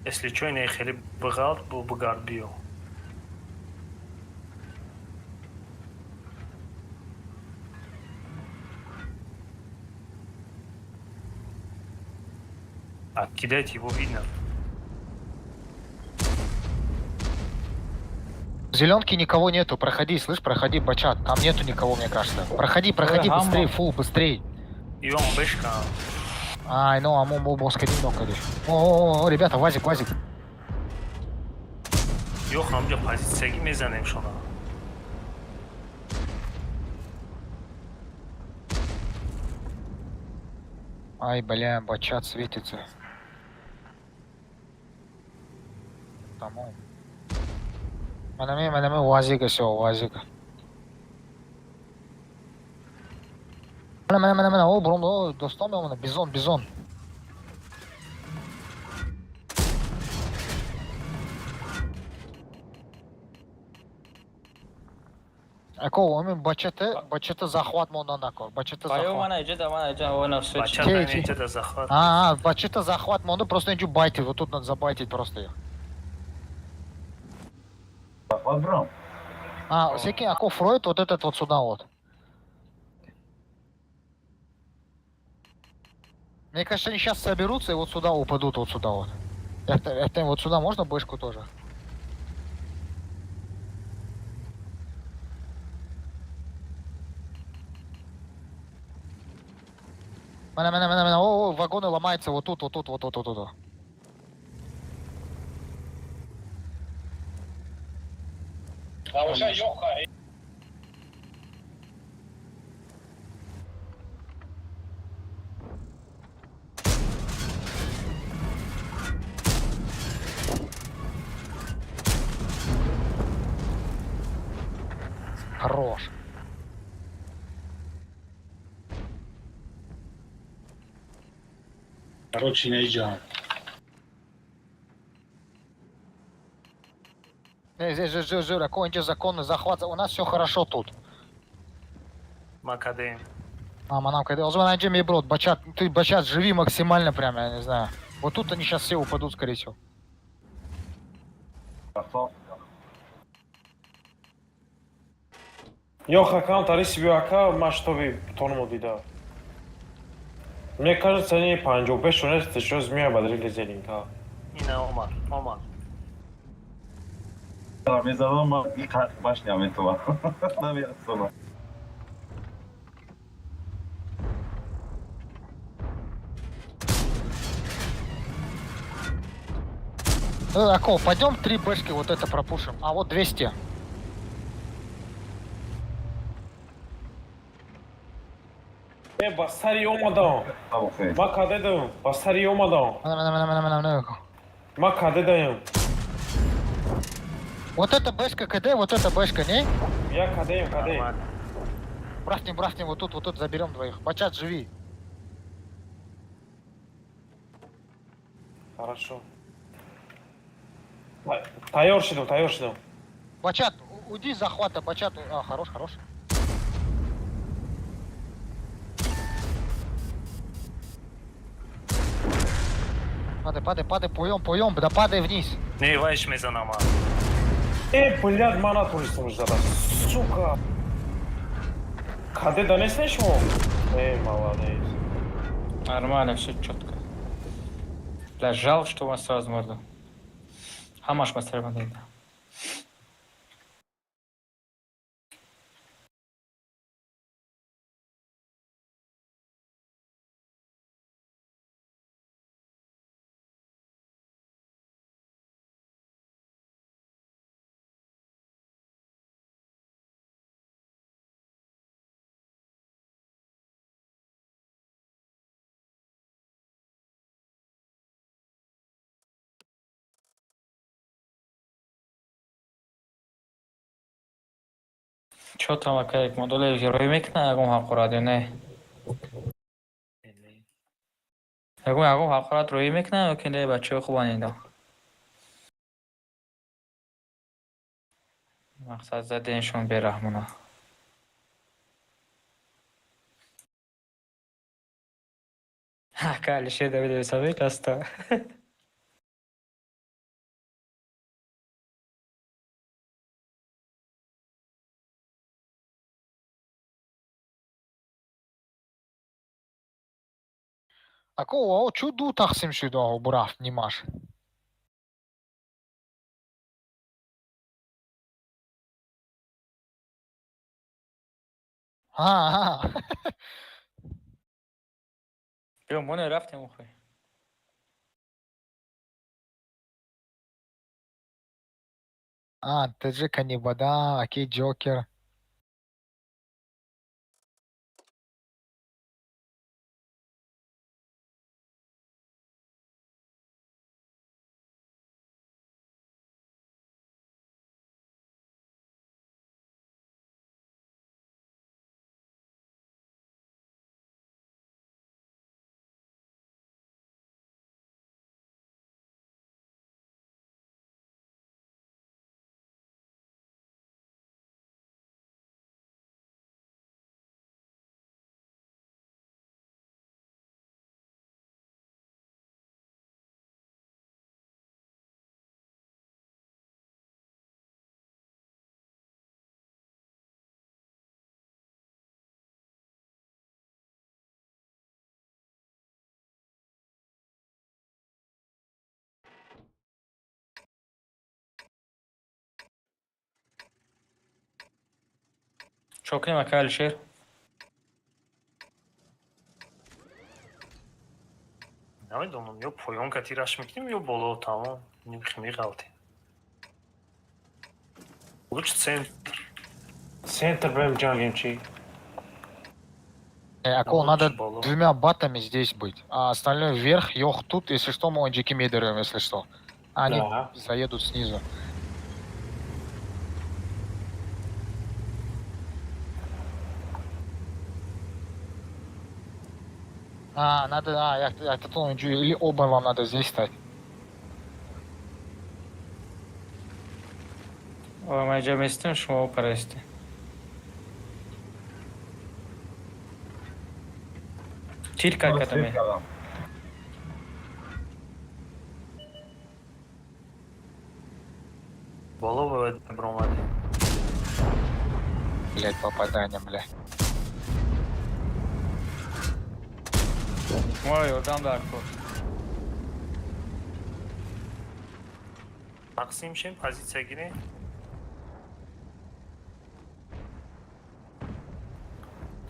Если чё, не хели бғалт, бу бугард биё. А кидать его видно. Зеленки никого нету, проходи, слышь, проходи, бачат, там нету никого, мне кажется. Проходи, проходи, Ой, быстрее, гамма. фул, быстрей. И он бэшка. Ай, ну, аму, бу, бос, кадим, ну, кадим. О, о, о, ребята, вазик, вазик. Ёх, намҷа позитсияги мезанем шона. Ай, бля, бачат светится. Тамом. Манаме, манаме, вазика, все, вазика. Мана, мана, мана, мана, о, бром, о, достом, мана, бизон, бизон. Ако, ами бачата, бачата захват мондан ако, бачата Баё захват. мана иҷа да мана иҷа вона всё. Бача Че, да че? инҷа да захват. А, бачата захват монда, просто инҷу байтит, вот тут надо забайтить просто их. Захват брам. А, всякий, ако Фройд, вот этот вот сюда вот. Мне кажется, они сейчас соберутся и вот сюда упадут, вот сюда вот. Это вот сюда можно бэшку тоже? Мана, мана, мана, мана, о, о, вагоны ломаются вот тут, вот тут, вот тут, вот тут. Хорош. Короче, наиҷа. Здесь, здесь, здесь, здесь, какой законный захват. У нас все хорошо тут. Макадем. А, манам, когда брат, бачат, ты, бачат, живи максимально прям, я не знаю. Вот тут они сейчас все упадут, скорее всего. Ёх, аккаунт Ариси биё ака, масштаби тонмо дида. Мне кажется, они 55 шонест, шоз мия бадрили зелинка. Ина омад, омад. Мезанам ман башня метувам. Намерасонам. Акол, пойдем три бэшки вот это пропушим. А вот 200. Э, ба сари омадам. Ма кадедам, ба сари омадам. Ма кадедаям. Вот это бэшка КД, вот это бэшка, не? Я кадеям, кадеям. Нормально. Брафтим, брафтим, вот тут заберем двоих. Бачат, живи. Хорошо. Тайёр шидам, тайёр шидам. Бачат, уйди с захвата, бачат. А, хорош, хорош. Падай, падай, падай, поем, поем, да падай вниз. Не, вайш мезанама. Э, блядь, ман натонистам зада. Сука. Каде донесли шумо? Э, молодец. Нормально, все четко. Бля, жал, что вас сразу морду. Ҳамаш масара мадида. Чо там ака модули герой мекунад, ягон ҳақорат ё не? Ягон ҳақорат рӯӣ мекунад ё ки не, бачаҳои хубан ино? Мақсад заденшон бераҳмона. Ака Алишер Давидович аста. Ако, о, чу ду тақсим шуд, о, бурафт, нимаш. Ҳа, ҳа. Биё, мо не рафтем охи. А, ТЖ Канибада, окей, Джокер. Чо кунем, ака Алишер? Намедонам, ё поён кати раш мекунем, ё боло, тамом. Меғалтем. Лучше центр. Центр бем ҷангем чи? Акол, Лучше надо боло. двумя батами здесь быть. А остальное вверх, ёх тут, если что, мы онджики медерем, если что. Они Да. заедут снизу. А, надо, а, я тут или оба вам надо здесь стать. Ой, ма иҷа местем, шумо паресте. Тир кай кадаме. Боло бояд бромадем. Блять, попадание, бля. Моро ёрдам дар кор. Тақсим шем, позитсия гирем.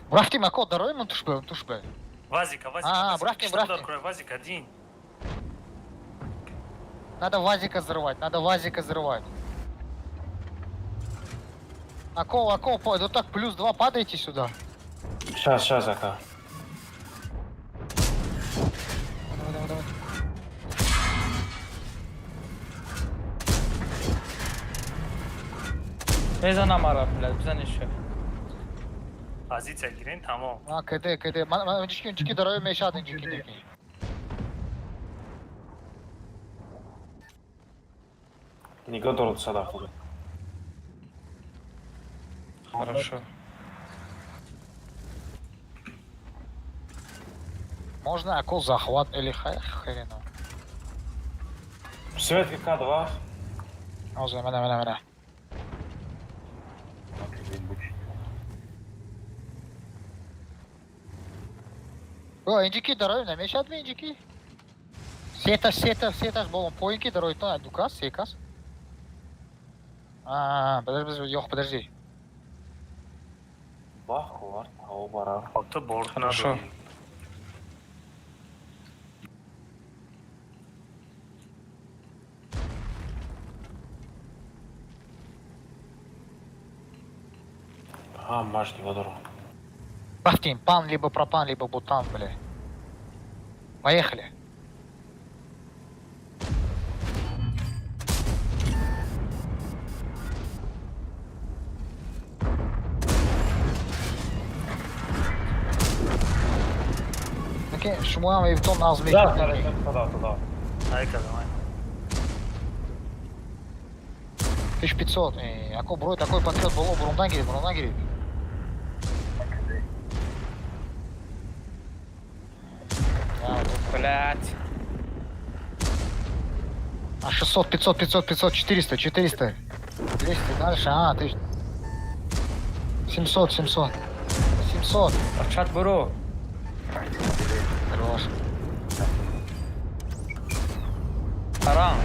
Брафтим, ако, дароем, тушбе, тушбе. Вазика, вазика. А, вазика. брафтим, Что брафтим. такое? Вазик один. Надо вазика взрывать, надо вазика взрывать. Ако, ако, вот так +2 падайте сюда. Щас, щас, ака. Давай, давай, давай. Мезанам ара, блядь, бизан ишо. Позитсия гирем, тамом. А, КД, КД. Инчики, инчики, дароем, мешад, инчики, инчики. Нигоҳ дорад 270. Хорошо. Можно акул захват или хрену. Светка К2. Оза, мена, мена, мена. О, инҷики дароем намешад ми инҷики? Сеташ, сеташ, сеташ болон поинки дароитон ду кас, се кас. А, подожди, подожди, ёх, подожди. Бах, ховар, ҳаво бара. Ту борт Хорошо. надорӣ. Ҳамаш нигоҳ дорам. Рафтим, пан либо пропан, либо бутан, бля. Поехали. Окей, шумоам и в том нас Да, да, да, да. Айка, давай. 1500. Ако брой такой патриот боло, бурундан гирит, бурундан гирит. Блять. А 600, 500, 500, 500, 400, 400. 200 дальше, а, ты... 700, 700. 700. Бачат буро. Хорош. Харам.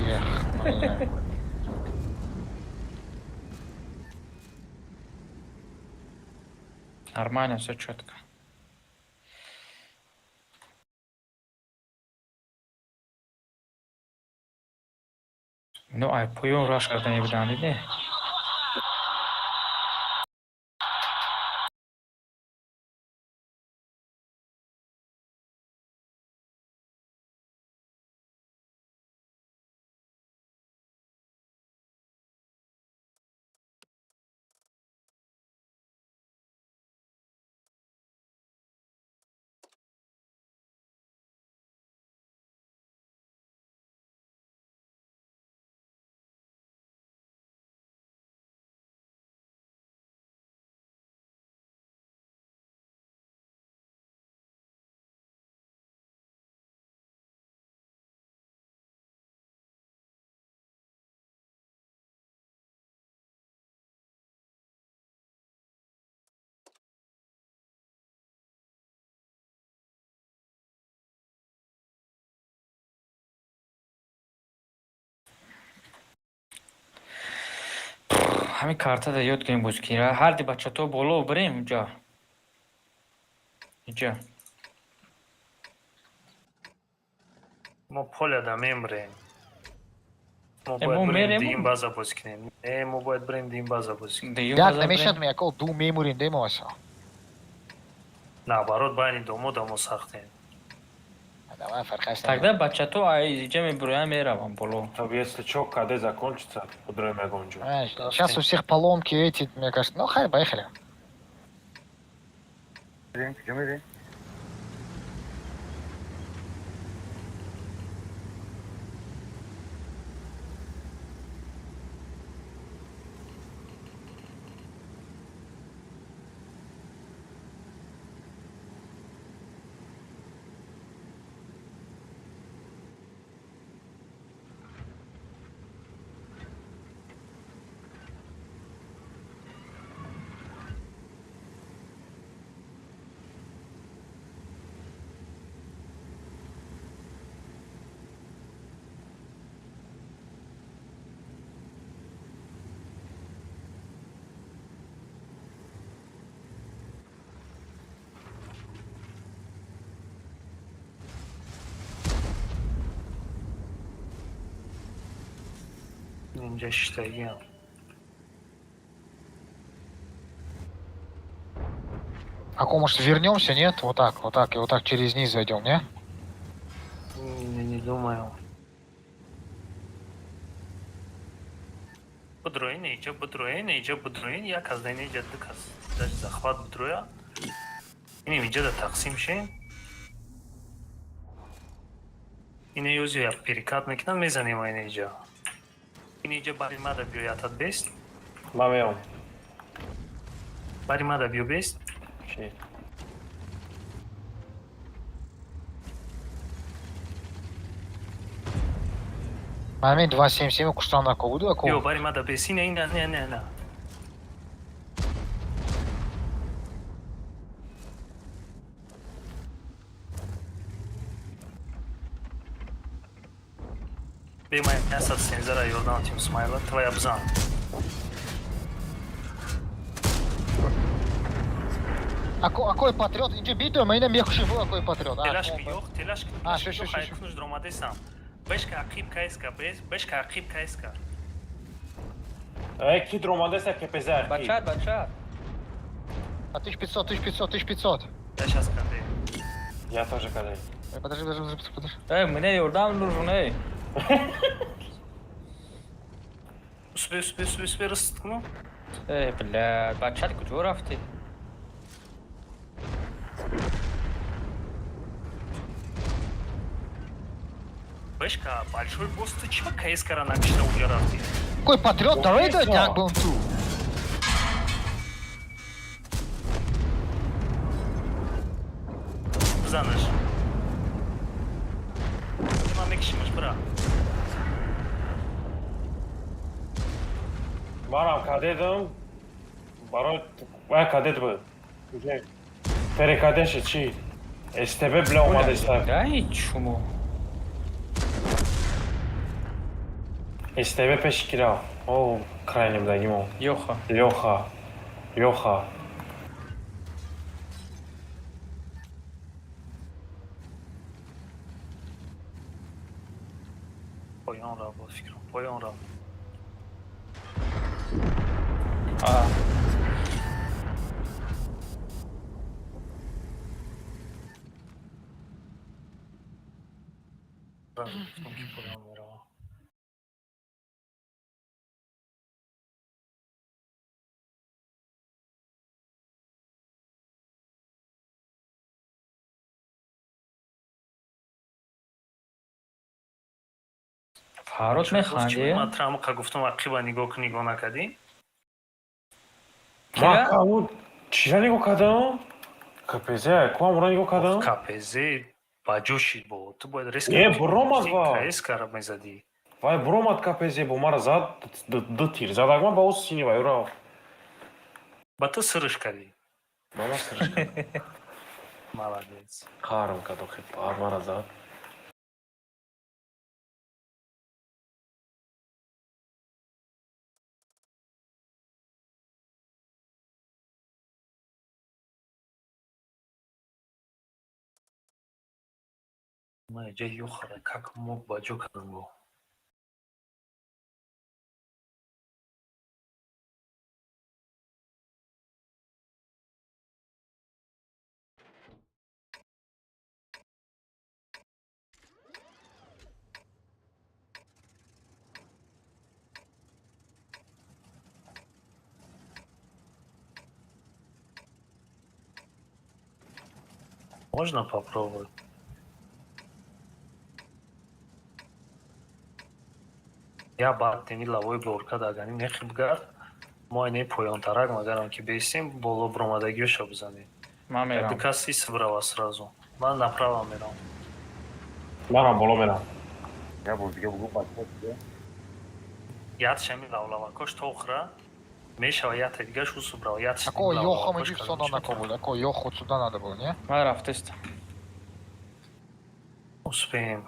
Эх, блин. Нормально, все четко. Ну, ай поён раш кардани буданд, диде? Ҳамин картада ёд гирем бозӣ кунем. Ҳарди бачато боло бирем инҷа. Инҷа. Мо поляда мемрем. Мо Э, бояд мо бирем мерем? дигим база бозӣ кунем. Э, мо бояд бирем дигим база бозӣ кунем. Дуюм Як база намешад бирем. ми ако ду мемурим демо аса. Наоборот, байни домо дамо сахтем. Давай, фарқаш. Тогда бачато ай инҷа мебуроям меравам боло. Таб, если чё, КД закончится, пудроем ягонҷо. Сейчас у всех поломки эти, мне кажется. Ну, хай, поехали. Куҷо мерем? Инҷа шиштагиам. Ако, может, вернемся, нет? Вот так, и вот так через низ зайдем, не? Не, не думаю. Будроин, иҷа будроин, иҷа будроин, як аз ин иҷа ду кас даже захват будроя. Иним иҷа да тақсим шем. Ина ёзи я перекат мекунам, мезанем ина иҷа. Ина иҷа бари мада биё, ятат бест. Ман меом. Бари мада биё, бест. Чи? Ман 277 куштан нако буду ако. Биё, бари мада бест. Ина, ина, не, не, не. Бе, ман 113-ра ёрдам тим Смайла, твоя бзан. Ако ако е патриот, инҷа бидо, ма ина мехуши бу ако е патриот. Телашки ёх, телашки. А, шо, шо, шо, шо. Кунуш дромадесам. Бешка ақиб кайска, бес, бешка ақиб кайска. Э, ки дромадеса КПЗ архи. Бача, бача. А 1500, 1500, 1500. Я щас каде. Я тоже каде. Подожди, подожди, подожди, подожди. Эй, мне ёрдам нужен, эй. Успей, успей, успей, успей, расткну. Эй, бля, бача, куҷо рафтӣ? Бешка, большой босс, ты чего КСК-ра накишта уҷа рафтӣ? Кой патриот, давай дай як бом ту. Бизанаш. Ма мекишимаш, бра. Манам кадедам. Барои вай кадет буд. Перекадеше чи? СТБ бля омадеста. Дай шумо. СТБ пеши кира. О, крайним дагимо. Ёха. Лёха. Лёха. Поён рафт, бо фикрам, поён рафт. А. Гуфтам, ки поён мерава. Фарод механдӣ? Ман трамқа гуфтам, ақиба нигоҳ кун, нигоҳ накардӣ? Ман кабуд чира нигоҳ кардам? КПЗ, куам ура нигоҳ кардам? КПЗ ба ҷо шид бо. Ту бояд резко Не, буромад ва. КСК-ра мезадӣ. Вай буромад КПЗ бо мара зад ду тир. Зад ман ба ӯ сини вай ура. Ба ту сириш кардӣ. Ба ман сириш кардам. Молодец. Қарм кард охи, бар мара зад. Ма ҷа ёхара как мог ба ҷо кардам бо. Можно попробовать? Я баъд теми лавои борка дагани нехи бигард, мо айнаи поёнтарак магарам ки бесем боло бромадагиёша бизанем. Ман мерам. Ду кас ис бирава сразу. Ман направо мерам. Манам боло мерам. Я бор дига бугу бача дига. Ят шами лавлавакош то охира мешава, ята дигаш усу брава. Ят Ако ёхо мы сюда на кобул, ако ёхо сюда надо было, не? Ман рафтестам. Успеем.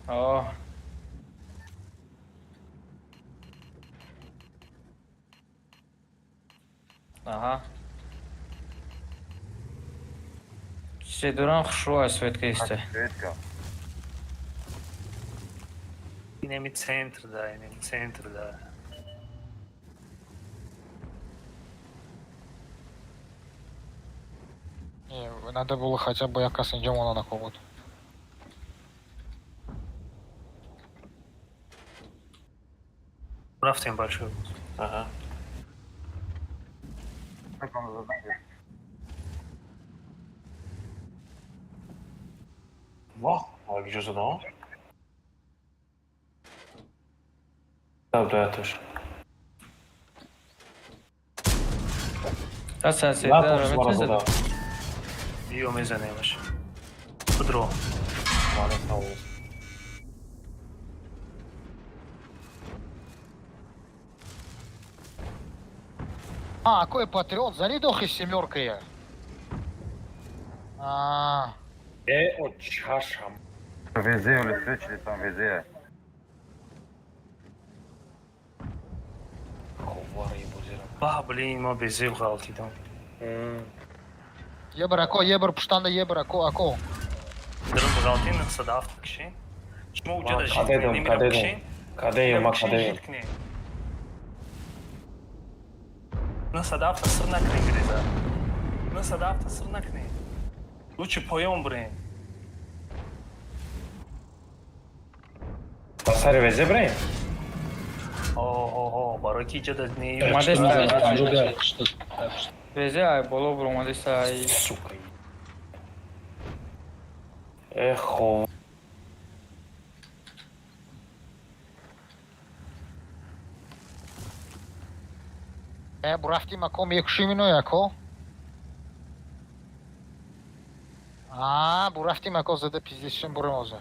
О. Аҳа. Чизе дорам хушрӯ аст светка исте. Светка. Инеми центр да, инеми центр да. Не, надо было хотя бы якас инҷа мона на кобут. Рафтем, бачаҳо. Аҳа. Вах, иҷоза додам. Даяташ. Аса На седа тош мара зада. Биё, мезанемаш. Будро. Мана савоз. А, какой патриот, зани дохи семерка я. А, Э, о чашам. Везе или встречали там везе. Ховари бозира. Ба, блин, ма безеб ғалтидам. Ебр ако, ебр пуштанда ебр ако, ако. Дурум ғалтин 907 кишин. Шумо уҷада жит кунед, Кадедум, немира кадедум. бикшин. Кадеем, ма Бикшин, кадеем. жит кунед. 907 сир накунед, греза. 907 сир накунед. Лучше поён бирем. Ба сари везе бирем? О, барои ки иҷода не. Омадест. 51. Везе ай боло буромадест ай. Сука. Э, хов. Е, бурафтим ако, мекушим ино ако. А, бурафтим ако, зада пиздешим бурем оза.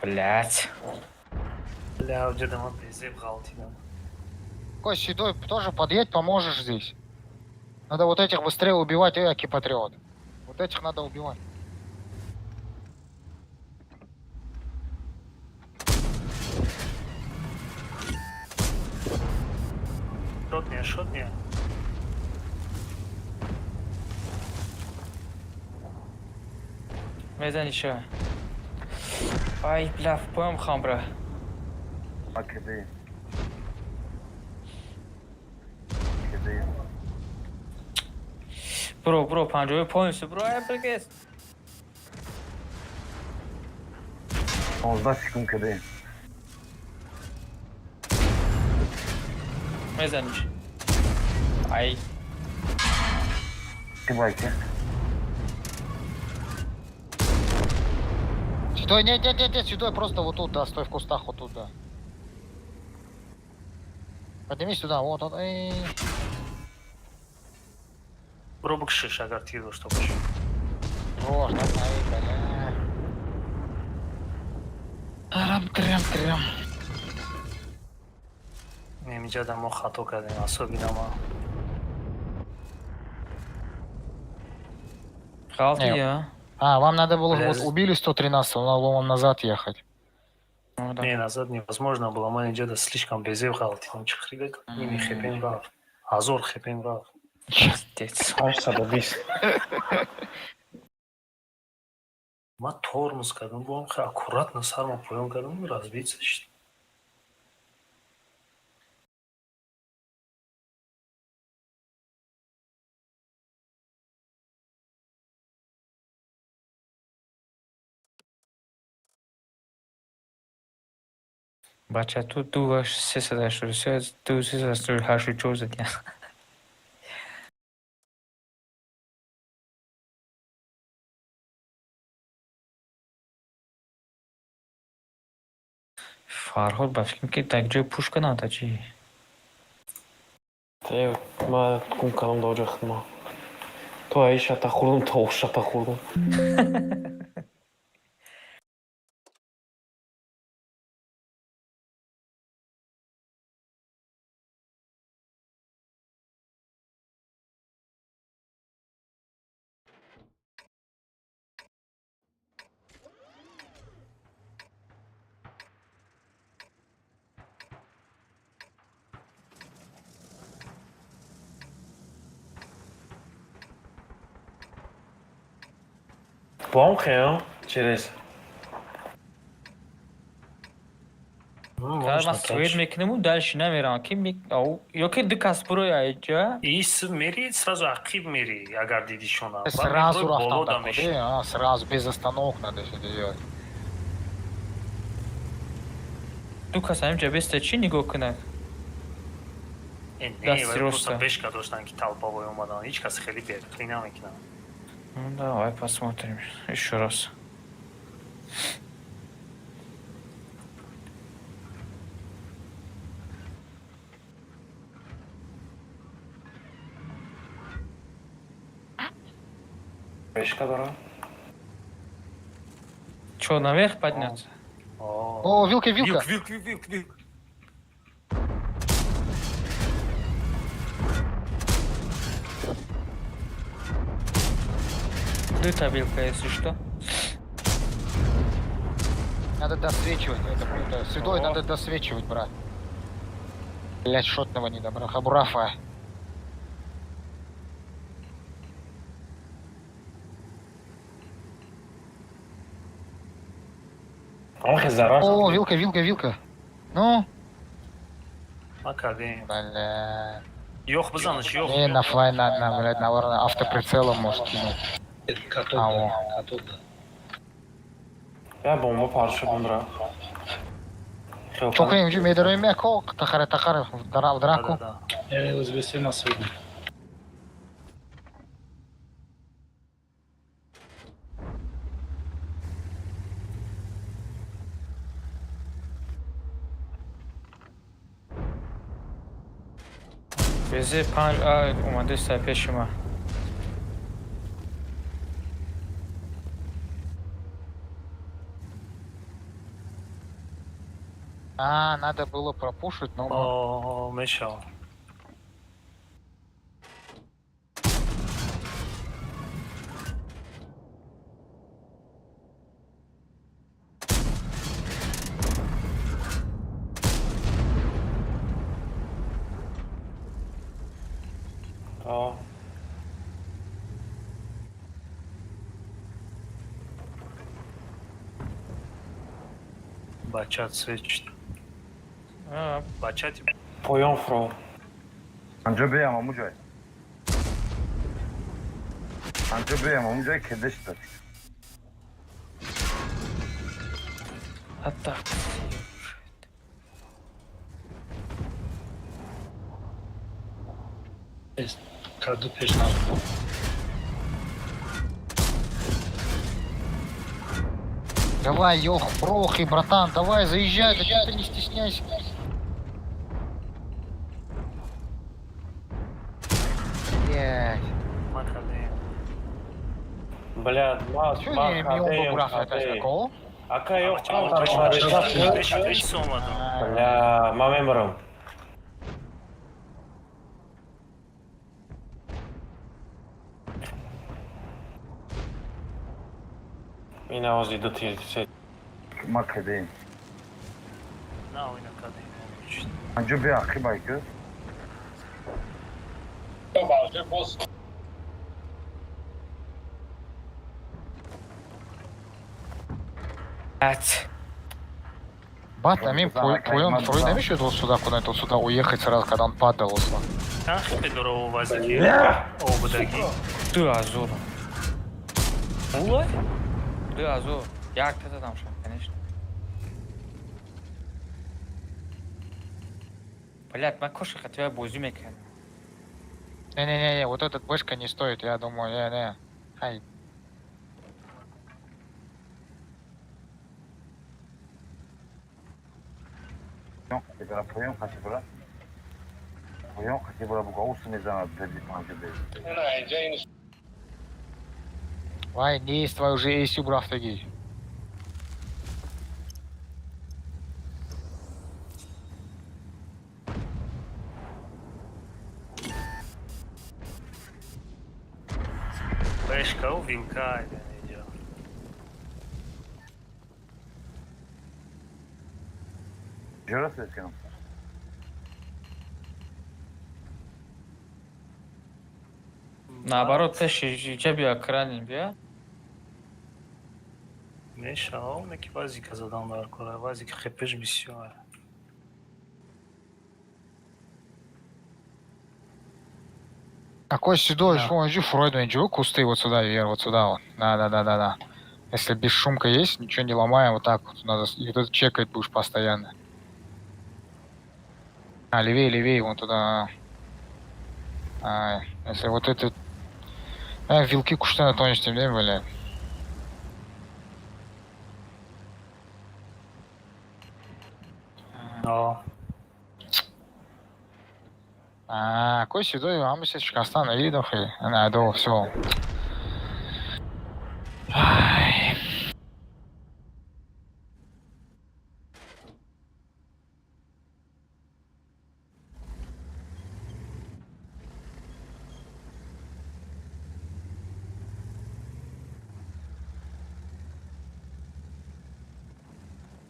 Блять. Бля, уҷада ман безеб ғалтидам. Кой, седой, тоже подъедь, поможешь здесь. Надо вот этих быстрее убивать, эй, аки патриот. Вот этих надо убивать. Шотне, шотне. Мезани ша. Ай, бля, поём хам бра. А кеде. Кеде. Бро, бро, панҷои поинсу, бро, ай биргес. 15 секунд кеде. Мезаниш. Ай, Ки байки. Седой, нет, нет, нет, нет, седой, просто вот тут, да, стой в кустах, вот тут, да. Поднимись сюда, вот он, эй. Бро, бикшиш, агар тир дошта бошӣ. Вот, ай, бля. Тарам, трям, трям. Немиҷада мо хато кардем, особенно ма. ғалти Не. я. А, вам надо было, Бля, вот убили 113, надо было вам назад ехать. Ну да. Не, назад невозможно было. Ман иҷода слишком безеб ғалтидам. Чӣ хрига ними хепем рафт. Ҳазор хепем рафт. Пиздец. 820. Ман тормоз кардам, бо хеле аккуратно сарма поён кардам, разбиться шид. Бача, ту ду 383, ду 384 задия. Фарҳод ба фикрам ки дар ҷои пушка нада чӣ? Э, ма гум кардам дар оҷа хидма. То аи шата хӯрдум, то ош шата хӯрдум. Бом хеям через. Ман свет мекунему, дальше намерам, ки ё ки ду кас бурои айҷа. Ис мери, сразу ақиб мери, агар дидишона. Сразу рафтан да, сразу без остановок надо всё делать. Ду кас ҳаминҷа беста, чӣ нигоҳ кунад? Не, просто бешка доштан, ки толповой омадан, ҳеҷ кас хеле беақлӣ намекунад. Ну, давай посмотрим еще раз. Бешка дорам. Чё, наверх подняться? О, вилка, вилка. Вилк, вилк, вилк, вилк. Дута вилка, если что. Надо досвечивать, это седой надо досвечивать, брат. Блять, шотного не добрал. Хабурафа. О, вилка, вилка, вилка. Ну? Макадем. Бля. Ёх бизанаш, ёх. Не, на флай, на, блядь, наверное, автоприцелом может кинуть. Каток да. Я бомба парша бумра. Чока инҷу медароем яко тахара тахара драку. УЗБС на сегодня. Безе панҷ а омаде сай пеши ма. А, надо было пропушить, но... О, мешал. О. Бачат свеч. Бачат. Поён фро. Анҷо биям аму ҷой. Анҷо биям аму ҷой кедеш дод. Ата. Каду пеш на. Давай, ёх, прохи, братан, давай, заезжай, да чё ты не стесняйся. Блядь. Блядь, ма, Чё не миом бураф это такого? Ака ёх, Бля, ма мемрам. Ина ози ду тир се. Ма кедем. На, ина кадем. Анҷо бия ақибай ку. Бат, амин поем фрой намешуд вот сюда куда-то сюда уехать сразу, когда он падал, условно. Ах, пидоров вазики. Обдаги. Ду азур. Улай? Ду азур. Як та там шам, конечно. Блядь, ма коша хотя бозӣ мекардам. Не-не-не, вот этот бэшка не стоит, я думаю, не-не. Ай. Поён қати бура. Поён қати бура буга ус мезанад беди панҷу бе. Вай, нест, вай уже эсю бурафтаги. Бэшка, вилка, идёт. Ҷура свет кунам. Наоборот, пеши ҷа биё, кранин биё. Мешава, оне ки вазика задан дар кора, вазика хепеш бисёр. Какой сюда, шмо иди, Фройду иди, кусты вот сюда, вверх, вот сюда вот. Да, да, да, да, да. Если бесшумка есть, ничего не ломаем, вот так вот надо, и вот это чекать будешь постоянно. А, левее, левее, вон туда. А, если вот это... А, вилки кушта тонешь, не, бля. О. А, какой сюда, а мы сейчас шкастан, видохи. На, до, все. Ай.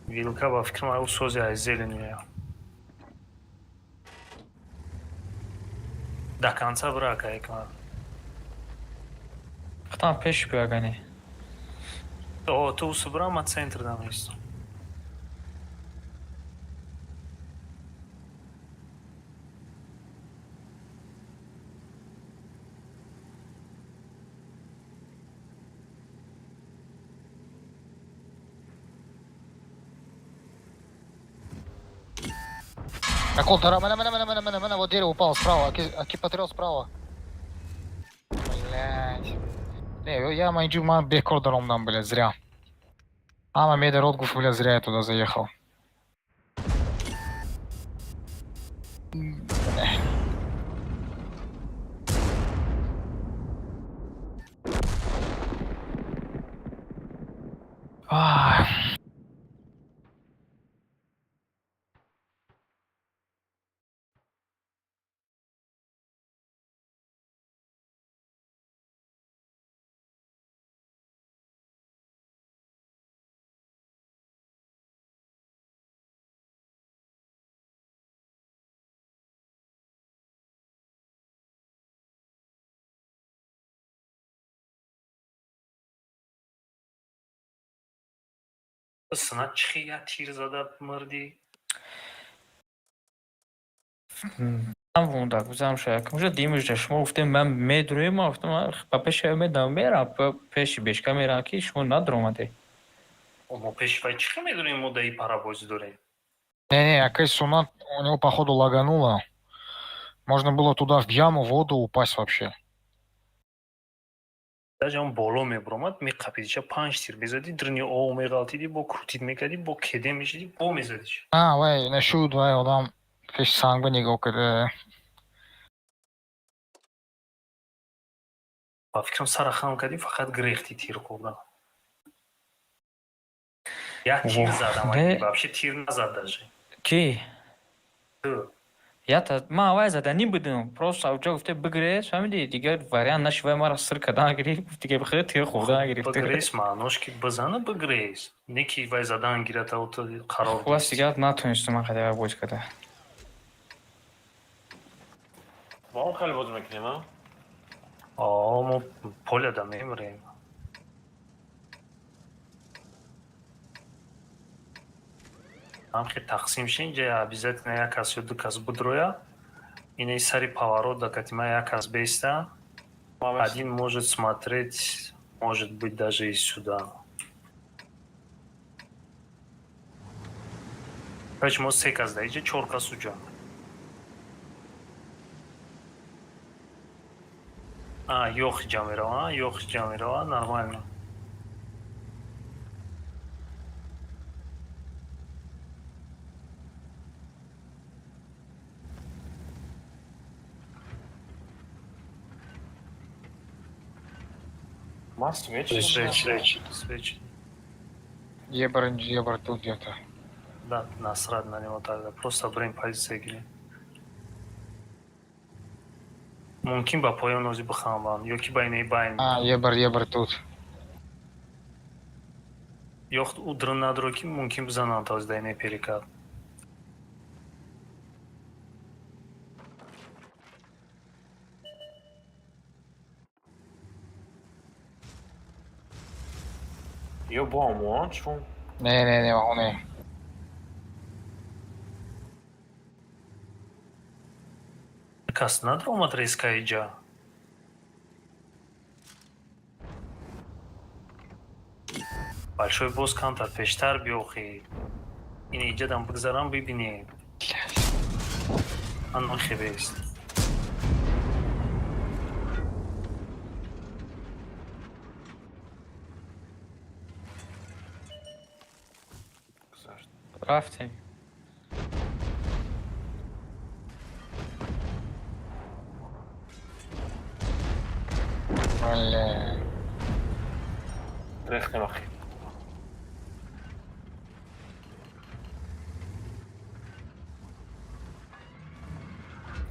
Вилка ба фикрам ай сози ай зелень мея. До конца брака икма. Хатам пеш биягани. О, ту субра ма центр да место. Акул, дара, мена, мена, мена, мена, мена, мена, вот дерево упало справа, аки, аки патрел справа. Блять. Не, я майджу, ма бекор даром дам, блядь, зря. Ама медер отгуф, блядь, зря я туда заехал. Ах. Сна чихи я тир зада мурдӣ? Ман вундак гузам шаяк. Уже димижда шумо гуфтем ман медурем, ман гуфтам ман ба пеши медам мерам, пеши бешка мерам ки шумо надуромаде. Мо пеши вай чихи медурем, мо даи парабозӣ дорем. Не-не, Акай Сунат у него походу лагануло. Можно было туда в яму, в воду упасть вообще. Даже он боло мебуромад, меқапидиша панҷ тир мезадӣ, дрини ов меғалтидӣ, бо крутит мекардӣ, бо кеде мешидӣ, бо мезадиш. А, вай, нашуд, вай, одам пеш санг ба нигоҳ карда. Ба фикрам сара хам кардӣ, фақат гирехтӣ тир хӯрдан. Як тир задам, вообще тир назад даже. Ки? Ту. Ята ман вай зада нибудам, просто авҷо гуфте бигирес, фаҳмидӣ? Дигар вариант наши вай мара сир кардан гирифт, дигар бихӯ тир хӯрдан гирифт. Бигирес маънош ки бизана бигирес. Не ки вай задан гирад, а ту қарор. Хулас дигар натонистам ман қадар бозӣ карда. Бо он хеле бозӣ мекунем, а? О, мо поляда мемирем. Ҳам хел тақсим шин, ҷа обязательно як кас ё ду кас будроя. Инаи сари поворот да катима як кас беста. Один может смотреть, может быть, даже и сюда. Короче, мо се кас да иҷа, чор кас уҷа. А, ёх ҷа мерава, ёх ҷа мерава, нормально. Ма свеч? Свеч, свеч. Ебр, ебр тут где-то. Да, насрать на него тогда. Просто брем позиция гирем. Мумкин ба поён ози бихамбам, ё ки ба инаи байн. А, ебр, ебр тут. Ё ӯ дрон надоро ки мумкин бизананд този да инаи перекат. Ё бо омон чун? Не, не, не, он не. Кас надромад резка иҷа. Большой босс камтар пештар биёхи. Ин иҷадам бигзарам, бибинем. Ан хебест. Рафтем. Бля. Рехтем ахи.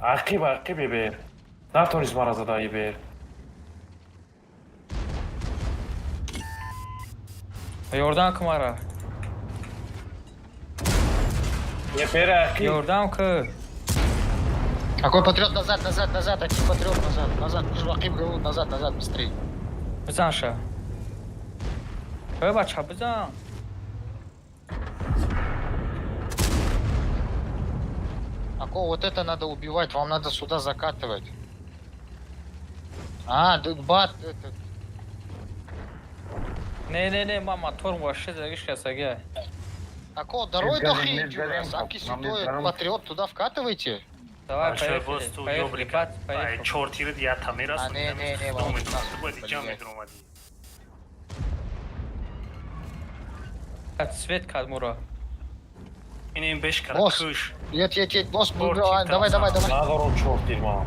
Ақиб, ақиб ебер. Натонист мара зада ебер. Ёрдам ку мара. Ебер ақиб. Ёрдам ку. Какой патриот назад, назад, назад, один патриот назад, назад, Акиб говорю, назад, назад, быстрее. Бизан ша. Эй, бача, бизан. Ако, вот это надо убивать, вам надо сюда закатывать. А, бат, этот. Не, не, не, мама, торм вообще загишка сага. Ако, дорой дохи, аки сюда, патриот туда вкатывайте. Давай, Большой поехали, босс ту поехали, ёбрика. бат, поехали. Чор тирид я тамера. А, не, не, не, Ту блядь. бояд ҷамъ медуромадӣ. Свет кад мура. Ин ин беш кара Босс. куш. Едь, едь, едь, босс, Чёрт, давай, давай, давай, давай. Надором чор тир ман.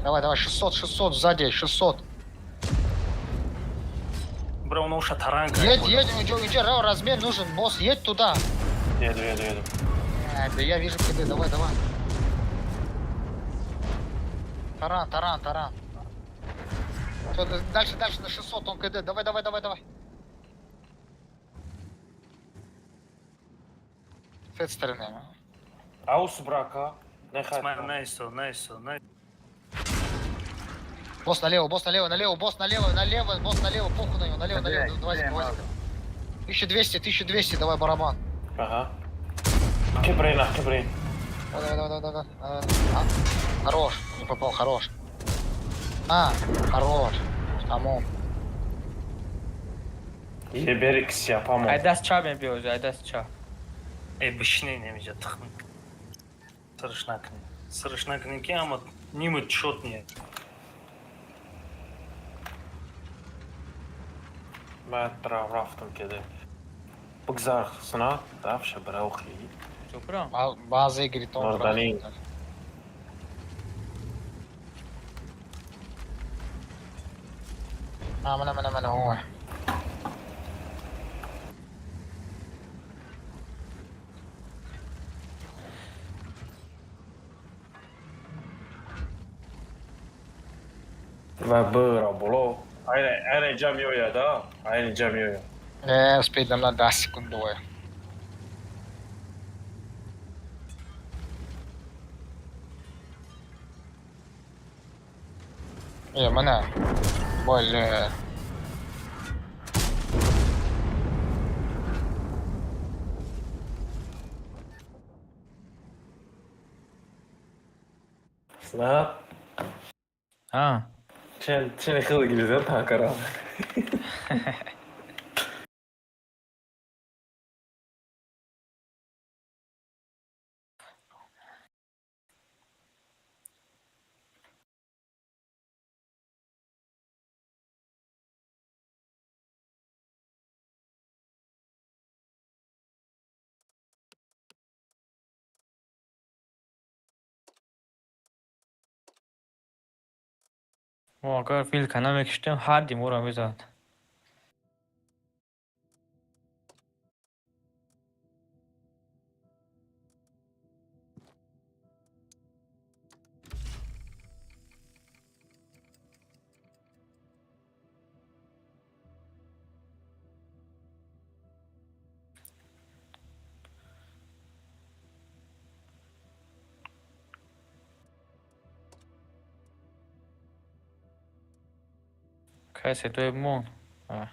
Давай, давай, 600, 600, сзади, 600. Бра оноша таранг. Едь, едь, иди, иди, размер нужен, босс, едь туда. Еду, еду, еду. А, да я вижу КД, давай, давай. Таран, таран, таран. Всё, дальше, дальше, на 600, он КД, давай, давай, давай, давай. С этой стороны. Аус брака. Нехай. Найсо, найсо, найсо. Босс налево, босс налево, налево, босс налево, налево, босс налево, похуй на него, налево, налево, давай, давай. 1200, 1200, давай барабан. Ага. Ақиб рен, ақиб рен. Давай, давай, давай, давай, давай. А? Хорош, не попал, хорош. А, хорош. Тамом. Ебер кисяпамо. Ай даст ча мебиёз, ай даст ча. Эй, бишинен эмиҷа тухм. Сырыш накунӣ. Сырыш накунӣ ки ама нима чот не. Ман рафтам кеде. Бигзар сина, рафша браухи. Супра. База игрит он. Мардани. А, мана, мана, мана, ой. Ва бра боло. Айне, айне ҷа меояд, а? Айне ҷа меояд. Успеть нам надо секунд двое. Мана. Бля. Сна. А. Чен, чен хел гирифтан танкара. Мо агар вилка намекиштем, ҳарди моро мезад. Кайсе той мон. А.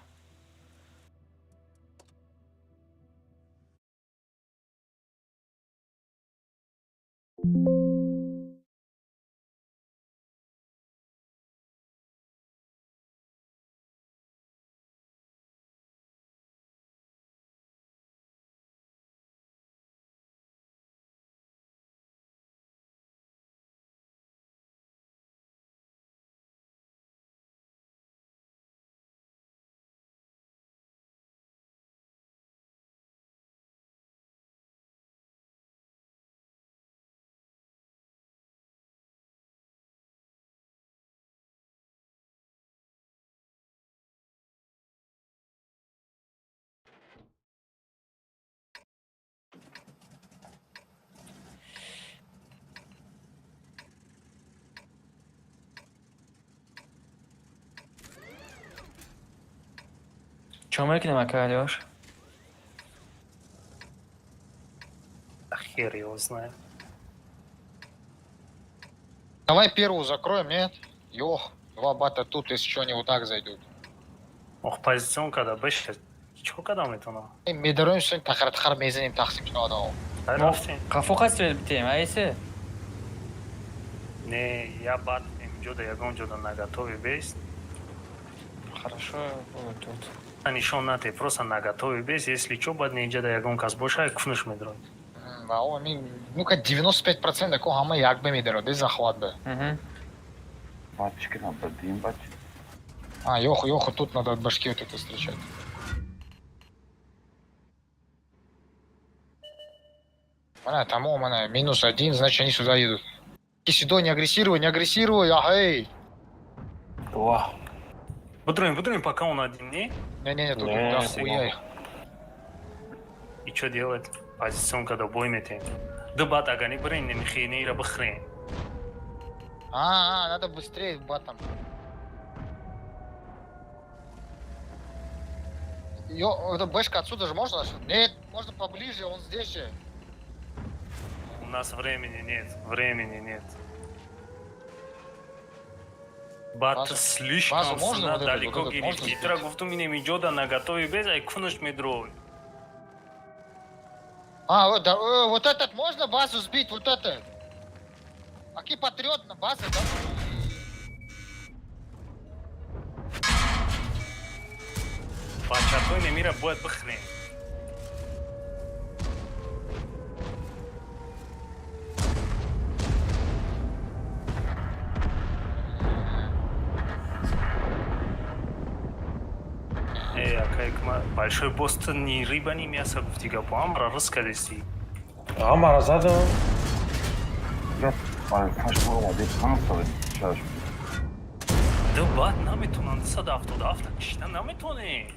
Чо мекунем, ака Алёш? Хер его знает. Давай первую закроем, нет? Ёх, два бата тут, если что, они вот так зайдут. Ох, позиционка да беша. Чо када метона? Медароем сегодня тахар-тахар мезаним тақсим шуда. Рафтем. Қафо қасд битем, айсе? Не, я бат ҷода ягон ҷода наготове бест. Хорошо, вот тут. Нишон нате, просто наготове бест. Если чо, баъд неҷада ягон кас боша, кунуш медрод. Ну-ка 95% ко ҳама як бе медарод, без захват бе. Баъд чӣ кунам, бадим баъд? А, ёху, ёху, тут надо от башки вот это встречать. Она, тамом, она, минус один, значит, они сюда едут. Сюда не агрессируй, не агрессируй, эй! Ва. Будруем, будруем, пока он один, не? Не-не-не, тут да, хуя их. И что делать? Позиционка да бой метем. Да бат агани брин, не михи, не бахрен. А, надо быстрее батом. Ё, это бэшка отсюда же можно? Нет, можно поближе, он здесь же. У нас времени нет, времени нет. Бат слишком базу можно вот далеко вот гирифт. Итра гуфту минем иҷода наготове без, ай кунуш медрой. А, вот, да, вот этот можно базу сбить, вот этот. Аки патриот на базу, да? Бачатой немира бояд бихрем. Эй, акай, большой босс ни рыба, ни мясо гуфти гапо, амра рыскалеси. Амара задам. Да бат наметонанд, 177 кишта наметоне.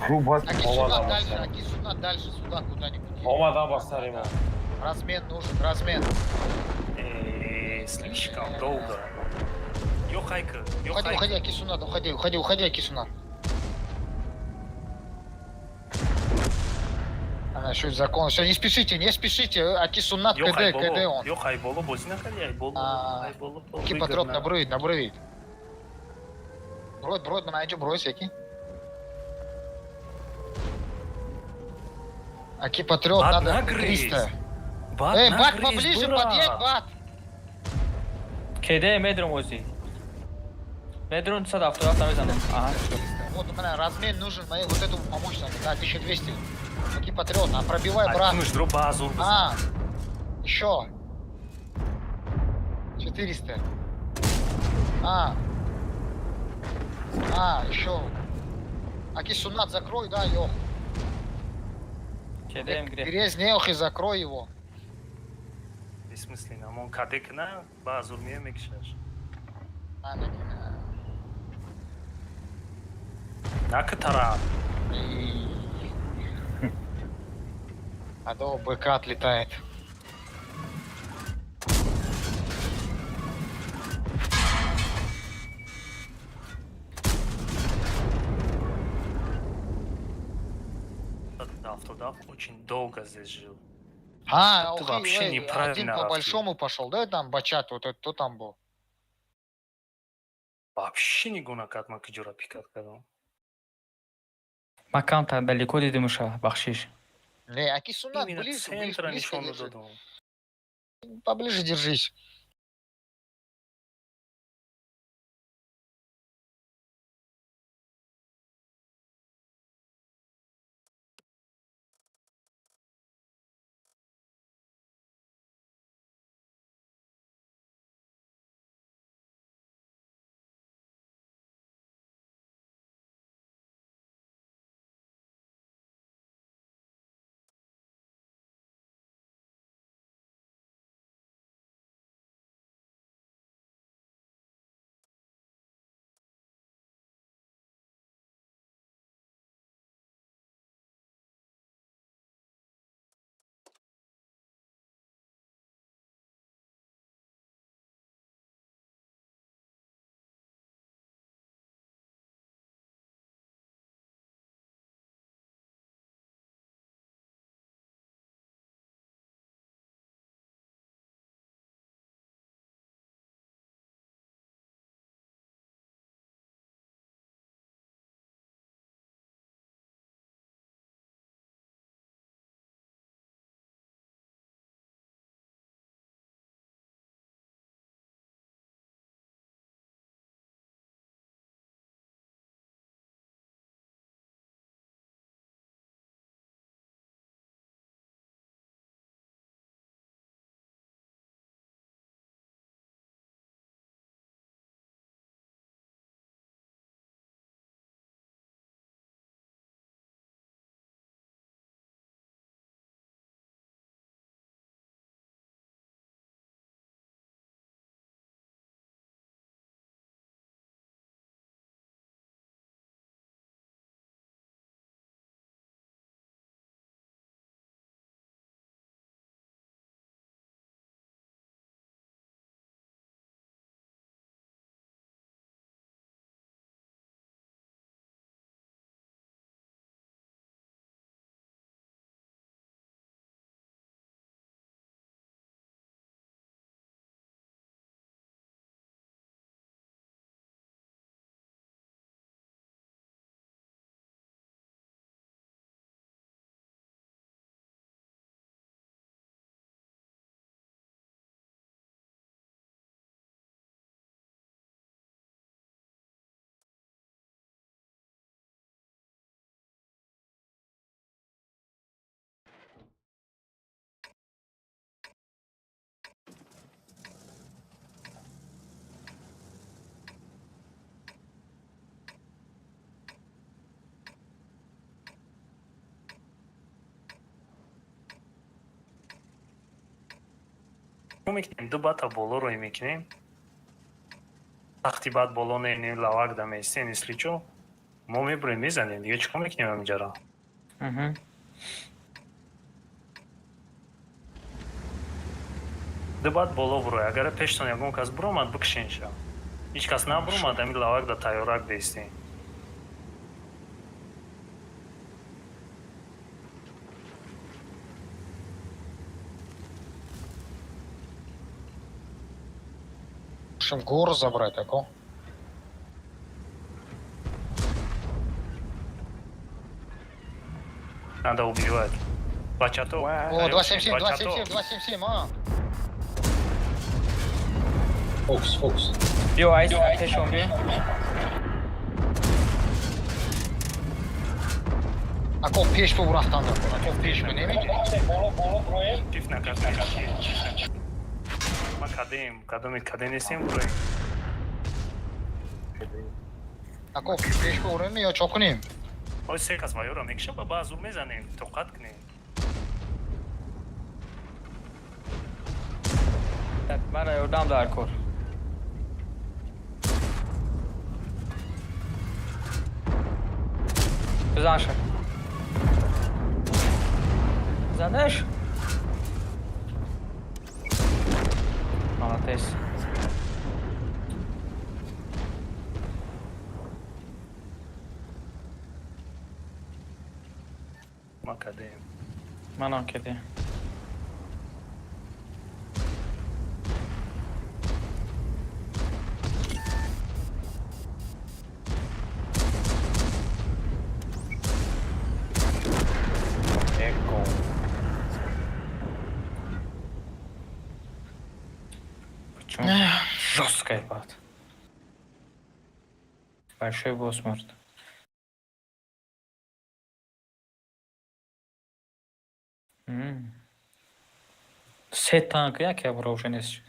Аки сюда дальше, аки сюда дальше, сюда куда-нибудь. Омадам басарима. Размен нужен, размен. Слишком долго. Ёхайка, ёхайка. Уходи, уходи, аки сюда, уходи, уходи, уходи, аки сюда. Она еще закон. Все, не спешите, не спешите. Аки суннат КД, КД он. Аки патрот набрыет, набрыет. Брось, брось, на брось, аки. Аки патриот, надо 300. Эй, бат, поближе, подъедь, бат. КД медром ози. Медром 177 мезанам. Ага. Вот у меня размен нужен, моей вот этому помочь надо, да, 1200. Аки патриот, а пробивай, брат. А, еще. 400. А, еще. Аки суннат закрой, да, ёх. Грязь неох и закрой его. Бессмысленно, он кадек на базу мне мекшаш. На катара. А то БК отлетает. Автодав очень долго здесь жил. А, ты вообще неправильно. Один по большому пошел, да, там бачат, вот это кто там был? Вообще не гунакат макиджура пикат кадом. Макам там далеко дидимуша, бахшиш. Не, аки суннат ближе, ближе, близко держи. Поближе держись. Мекунем, ду бата боло рӯй мекунем. Тахти баъд боло ненем, лавак да меистем, если чо. Мо мебурем, мезанем, дига чӣ кор мекунем ҳаминҷаро? Ду баъд боло бурой. Агар пештон ягон кас буромад, бикшенша. Ҳеҷ кас набуромад, ҳамин лавак да тайёрак беистем. Общем, гору забрать, ако? Надо убивать. Бачато. О, 277, 277, 277, а! Фокус, фокус. Биё, айс, пешон биё. Ако пеш бу рафтан ако пеш бу немидуни? Чиф накард. Ма кадем, кадоми каде нестем буроем. Ако пеш бу урем ё чо кунем? Ой, се кас вайора мекша, ба баъзу мезанем, тоқат кунем. Так, мара ёрдам дар кор. Бизан ша. Бизанеш? Молодец. Ма кадем. Манам кедем. Эко. Почему? Жесткая бат. Большой босс может. Се танк як я бро уже нест.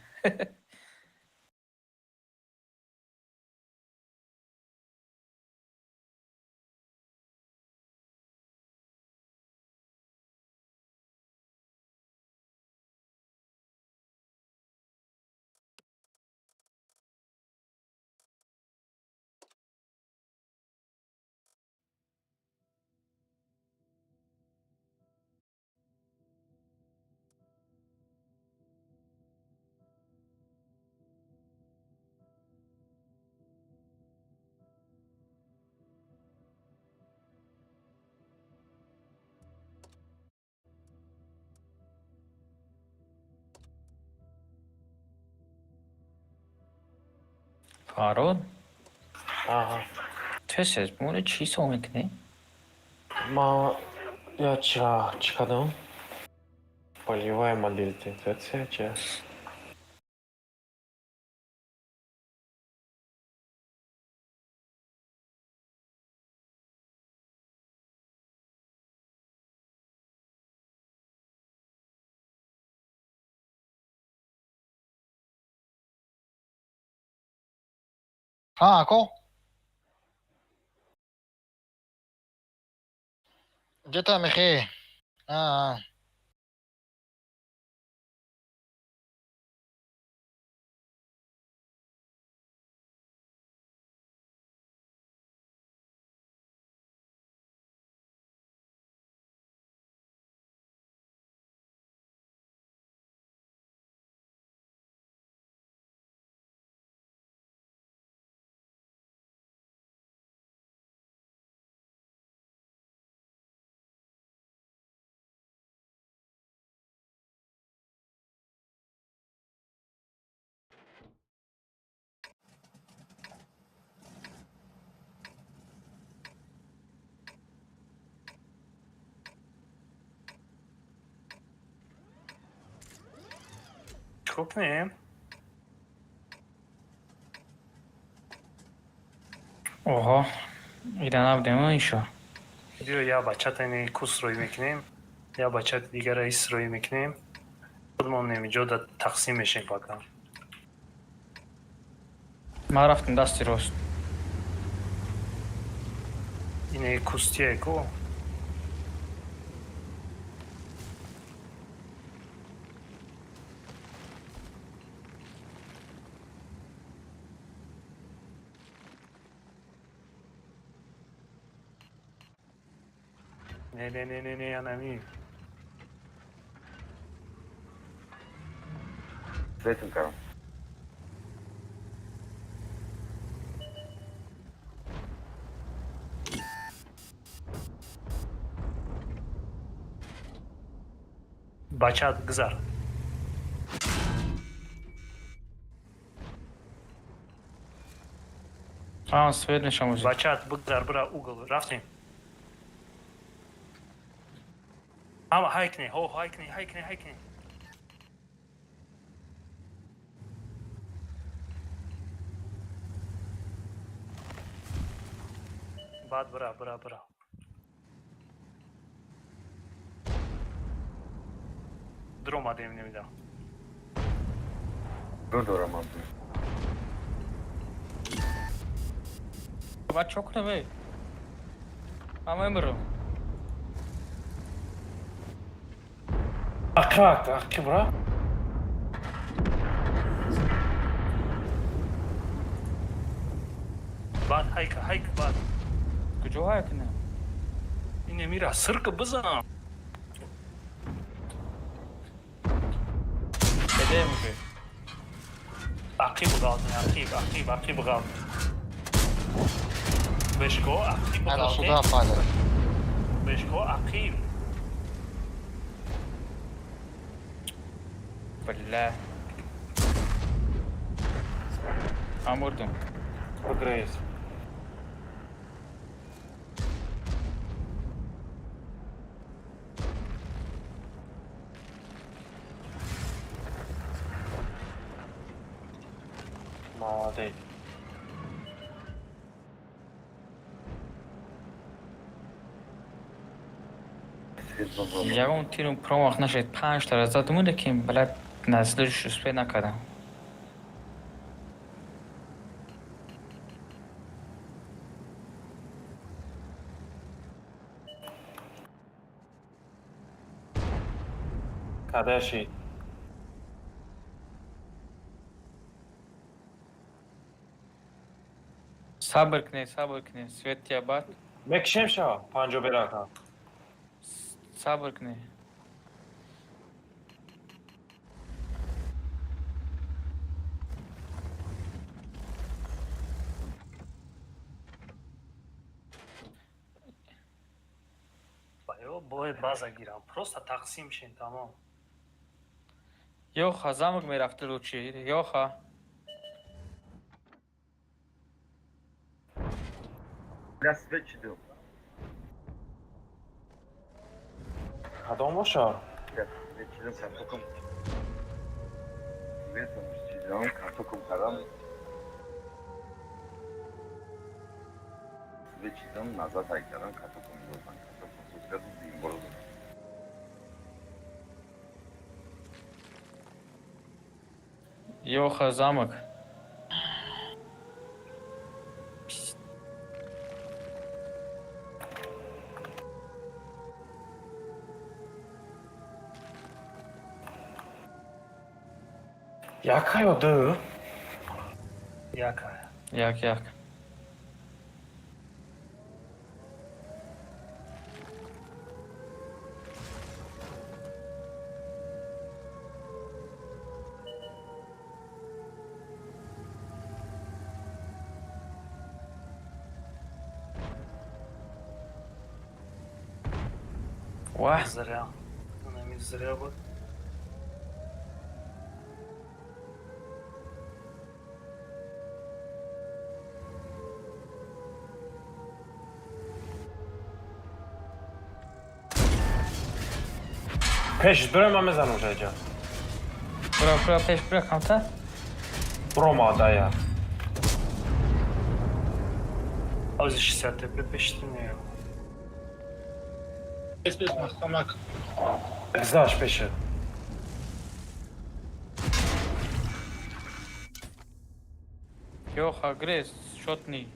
Фарод? Ага. Тез моне чӣ со мекунӣ? Ма я чира чӣ кардам? Полевая мобилизация ча? А, ако? Где там, Михей? А, а. Чӣ кор кунем? Оҳо. Ида набудем ишо. Биё, я бачата ини кус рӯй мекунем, я бачати дигара ис рӯй мекунем. Худмон немиҷо да тақсим мешем пока. Ман рафтам дасти рост. Ине кустие ку. Не, не, не, не, не, анами. Светм кардам. Бачат, гузар. А, свет мешам ӯзи. Бачат, бигзар, бира угол. Рафтем. Ҳама ҳайкне, ҳо, ҳайкне, ҳайкне, ҳайкне. Баъд бира, бира, бира. Дуромадем, намедонам. Дур дорам ман. Баъд чо кунам, эй? Ман мемирам. Ака, аки бра. Баъд ҳайка, ҳайка, баъд. Куҷо ҳай кунам? Ине мира, сирка бизан. Бедем уже. Ақиб ғалтин, ақиб, ақиб, ақиб ғалт. Бешко, ақиб Надо ғалтин. сюда падать. Бешко, ақиб. Бля. Ман мурдам. Бигрез. Молодец. Ягон тирм промах нашед, панҷ тара задуму, лекин, бля, наслиш успе накардам. Кадаши. Сабр кунед, сабр кунед, свет тия бад. Мекшем ша, панҷо берака. Сабр кунед. Ё бояд база гирам. Просто тақсим шин, тамом. Ёха, замок мерафти лучи. Ёха. Бля, свет чидум. Кадом боша? Бля, свет чидум, катокум. Светом чидум, катокум кардам. Свет чидум, назад ай кардам, катокум додам. Катокум суд дим боро додам. Ёха, замок. Яка ё ду? Яка. Як, як. Ва. Зря. Анами зря буд. Пеш бирам, ман мезанам уже ҷа. Бра, бра, пеш, бра, камтар. Бромада я. Ози 60 ТП пештине. Бес, бес, маҳкам накун. Гузашт пешат. Ёха, грез, шотни.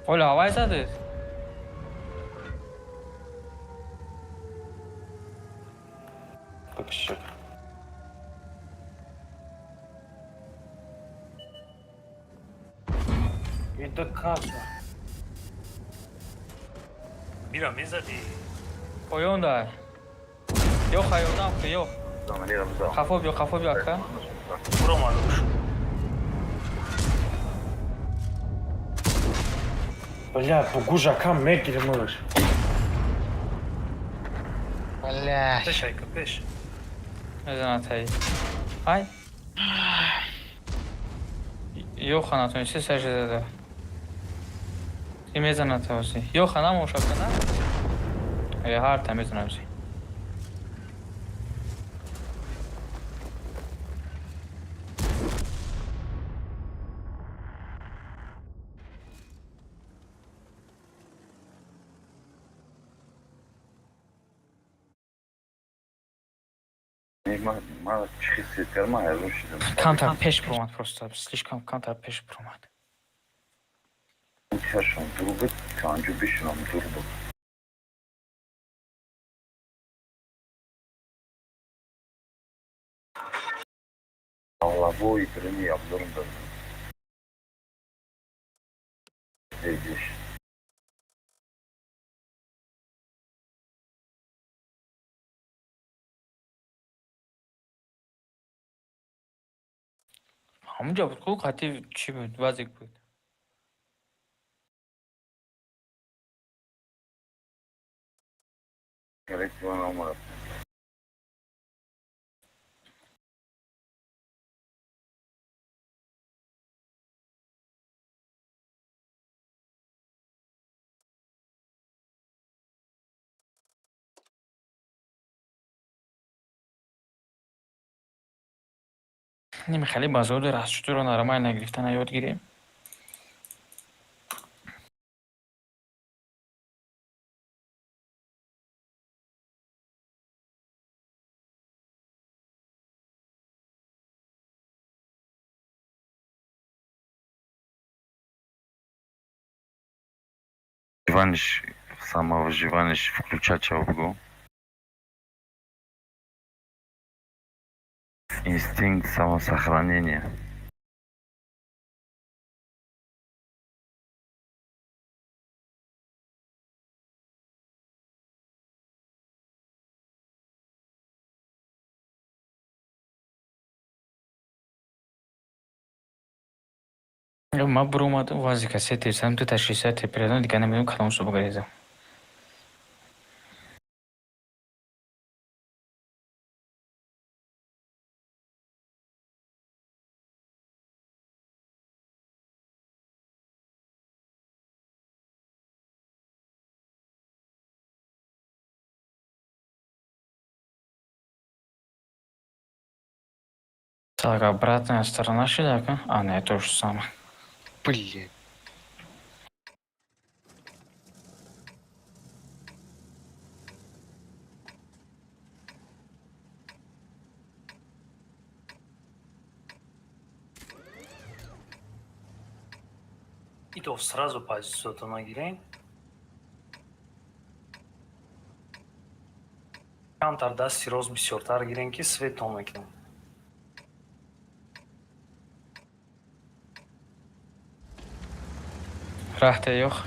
Оля, ҳавай задед? Бикшик. Ида каса. Бира мезадӣ. Поён дай. Ёха, ёрдам ку, ёх. Қафо биё, қафо биё, ака. Буромад уш. Бля, бугуж ака мегирим уш. Блядь. Пеш айка, пеш. Мезанад ҳай. Ай. Ёха натонисти сажда зада. И мезанад ҳози. Ёха намош ака на? Э, ҳарта мезанад ҳози. Ман чӣ хис кардам, ман ҳайрон шудам. Камтар пеш буромад просто, слишком камтар пеш буромад. Чашам дур буд, чанҷу бишунам дур буд. Лавои дурини обзорм додам. Дидиш. Ҳамунҷа буд ку қатъи чӣ буд, вазик буд. Коллектива номер. Ними хеле базоди растшудиро нормально гирифтана ёд гирем. Выживаниш, самовыживаниш включать бугу. Инстинкт самосохранения. Ма буромадам вазика сете сам дута 60 передам, дига намедонам кадом су бугрезам. Так, обратная сторона шидака? А, не, то же самое. Блядь. Идов сразу позициятона гирем. Камтар дасти рост бисёртар гирем, ки светон мекунем. Рахте ёх.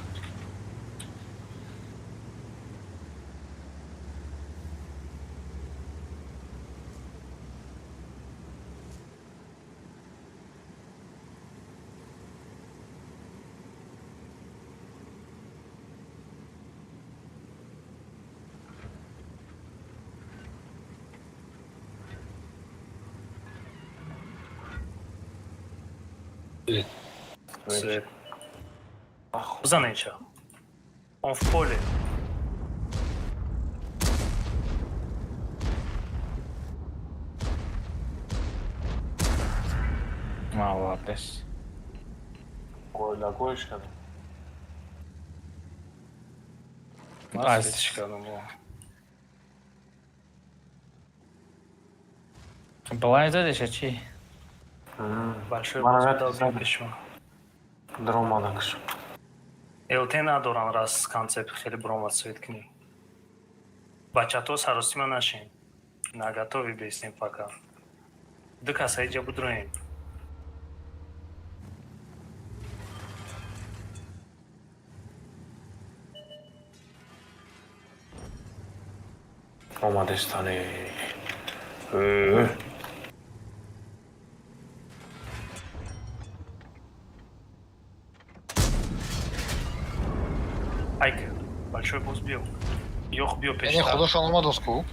Свет. Бизанед ча. Он в поле. Молодец. Гойлягоиш кардам. Ман светиш кардам. Балай задеша чӣ? Большой Мана боз рад додем зад. пешма. Даромадакш. ЛТ надоран раз концепт хеле буромад свет кунӣ. Бачато саросима нашем. Наготове бестем пока. Ду каса иҷа будроем. Омадестане. Айк, большой босс биё. Ёх, биё Яъне пештар. худошон омадост ку?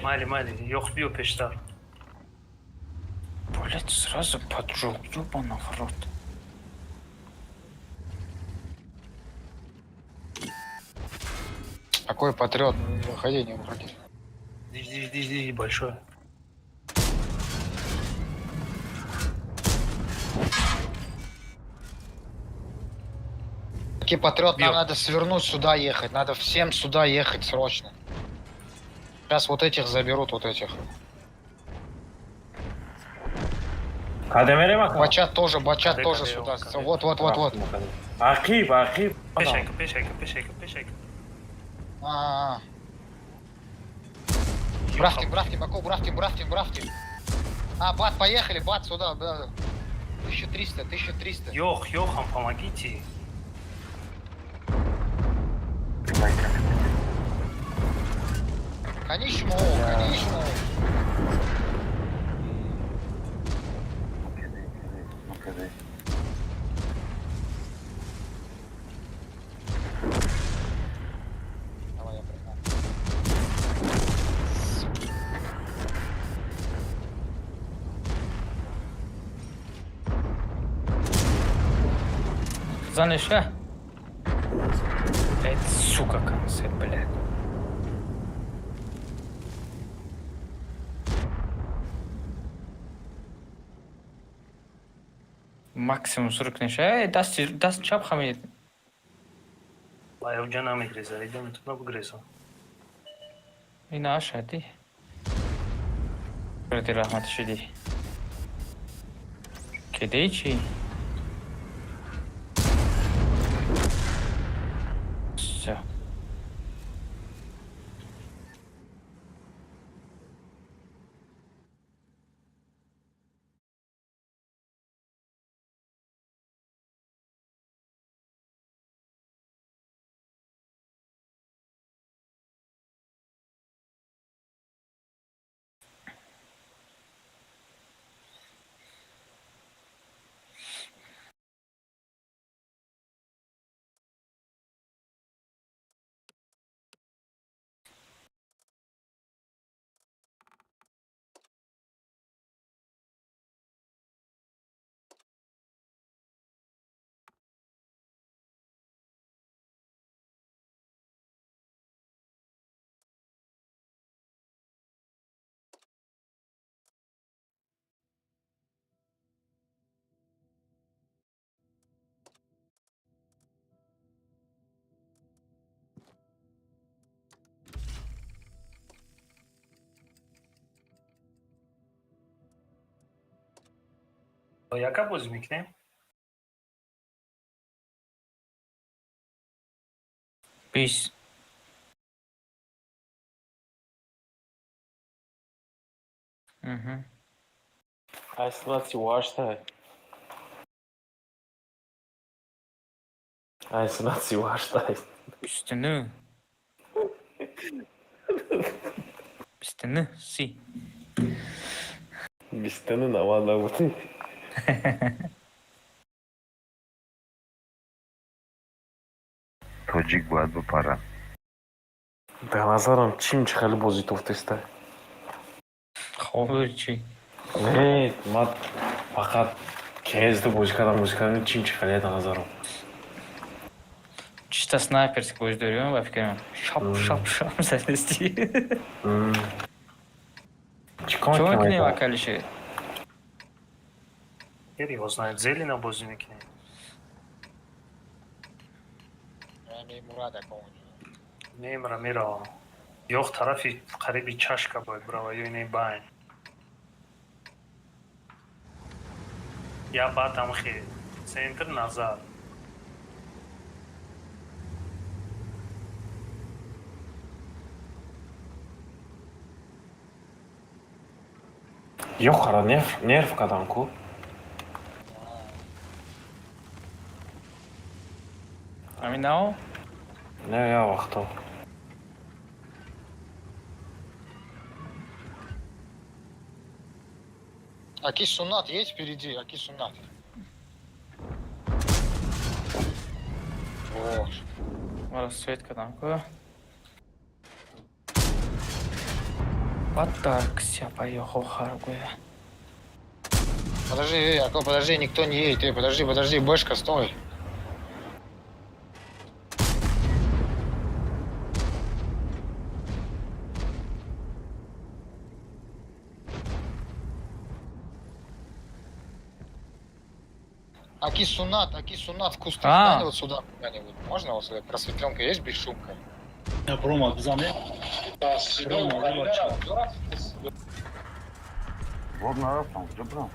Майли, майли, ёх, биё пештар. Блять, сразу поджог, ёбана в рот. Какой патриот? Не выходи, не выходи. Жди, жди, жди, жди, большой. Какой патриот, нам Бьё. надо свернуть сюда ехать. Надо всем сюда ехать срочно. Сейчас вот этих заберут, вот этих. Каде мерем, ака? Бачат тоже, бачат Каде, тоже каде, сюда. каде? Вот, вот, вот, вот. Ақиб, ақиб. Пешайка, пешайка, пешайка, пешайка. А-а-а. Брафтим, брафтим, Аку, брафтим, брафтим, брафтим. А, бат, поехали, бат сюда, да. 1300, 1300. Ёх, Ёхам, помогите. Конечно, конечно. Окей. Давай я пригнал. Занеша? Блять, сука, концерт, блядь. Максимум 40 неша. Эй, дасти, даст чап хамид. Ай, уҷа намегреза, иҷа метавона бигреза. Ина ашади. Ради раҳмат шуди. Кедей чи? Всё. Яка бозӣ мекунем? Бис. Мгм. 838. 838. 29. 29, 30. 29 90 набуд. Тоҷик бояд бипарад. Дар назарам чим чи хеле бозӣ тофтеста. Хоб чи? Не, ман фақат кезда бозӣ кардам, бозӣ кардам, чим чи хеле дар назарам. Чисто снайперски бозӣ дорем, ба фикрам. Шап, шап, шап задести. Чикор Чо мекунем, мекунем? Акалиши? Хер его знает, зелена бозӣ мекунем. Мурад акон. Мемра, мерава. Ёх, тарафи қариби чашка бояд бирава ё инаи байн. Я баъд амхе центр назар. Ёхара нерв, нерв кардам ку. Ҳамин нао? Не, я вақто. Аки Суннат есть впереди? Аки Суннат. Вот. Мара свет кардам ку. Баъд дар кисяпа ёхо харгоя. Подожди, эй, Ако, подожди, никто не едет. Эй, подожди, подожди, Бэшка, стой. Аки Суннат в кусты А. встань вот сюда куда-нибудь. Можно вот сюда? Просветленка есть бесшумка? Я бромад бизане. Бромад, бача. Вот нарафтам, куҷо бурам?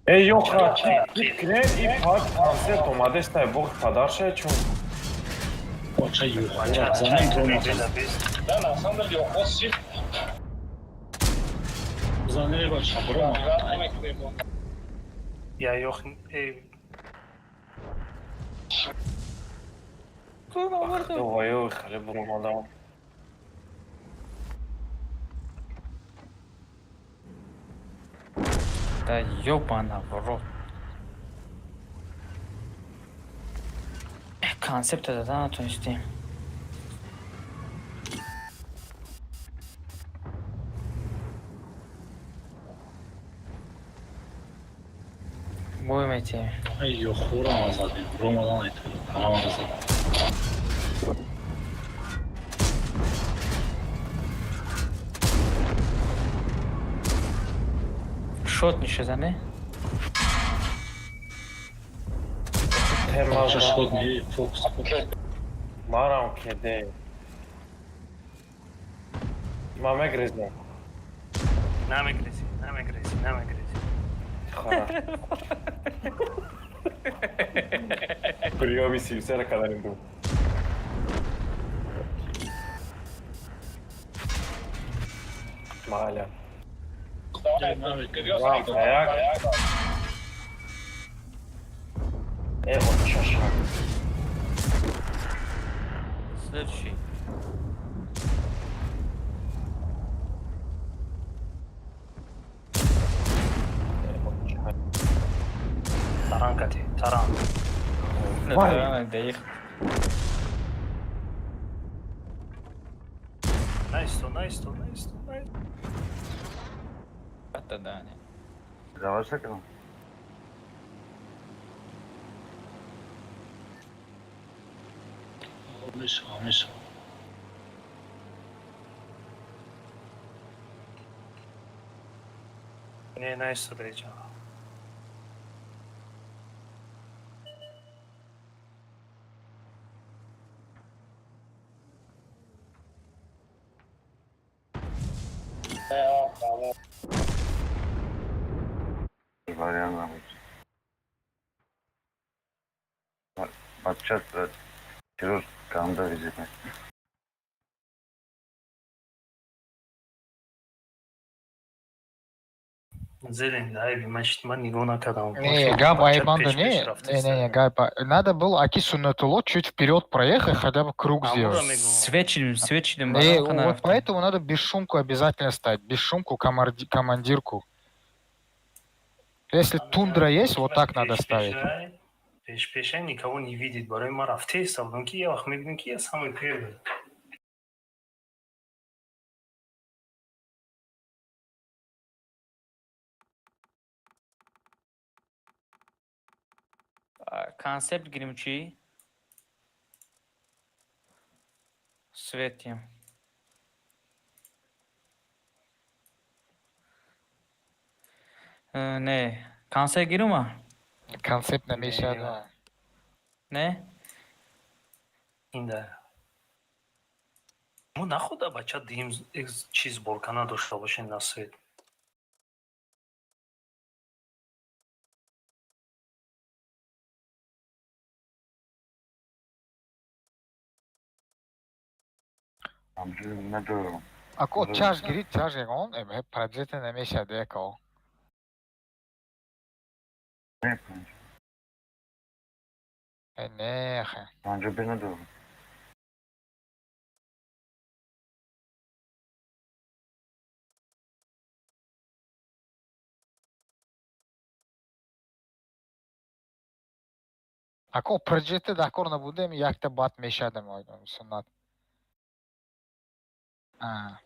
Эй, ёха, чи кунем, и пак концерт омадестай, боғи падарша чун. Бача юхора бизанем бромад. Бизане бача бромад. Я ёх э. Вайой, хеле буромадам. Да ёбана в рот. Концепта дода натонистем. Бой метиҳем. Ай юхора задем. Бромадан айта. Ҳама задем. Шот нишезане? Бача шот не, фокус, фокус. Марам кеде. Ма мегрезем. Намегрези, намегрези, намегрези. Хорошо. Приёми симсера кадарим бу. Маля. Вам таяк. Э, вот чаша. Следующий. Таран кати, таран. Даих. Наисто, наисто, наисто, наисто. Да, не. Давай кардам. Мешава, мешава. Не, наисто даиҷа. Вариант набуд. Бача террор канда визит. Зелен, дай, ман нигоҳ накардам. Не, Габ Айбанда не, не, не, не, Габ, надо было Аки Суннатулло чуть вперед проехать, хотя бы круг сделать. Свечидим, свечидим. Не, вот поэтому надо бесшумку обязательно ставить, бесшумку командирку. Если тундра есть, вот так надо ставить. Пеш-пеша никого не видит. Барои ма рафтеста будам ки я вақт мебинам ки я самый первый. Концепт гирим чӣ? Светим. Не, концепт гирума? Концепт намешад, да. Не? Инда. Мо нахуда бача дим чиз борка надошта бошен на свет. Надорам. Ако чаш гирид, чаш ягон, проджете намешад, еко. Не, Не, хе. 55 надорам. Ако прҷете дакор набудем, якта бат мешадем, суннат. А.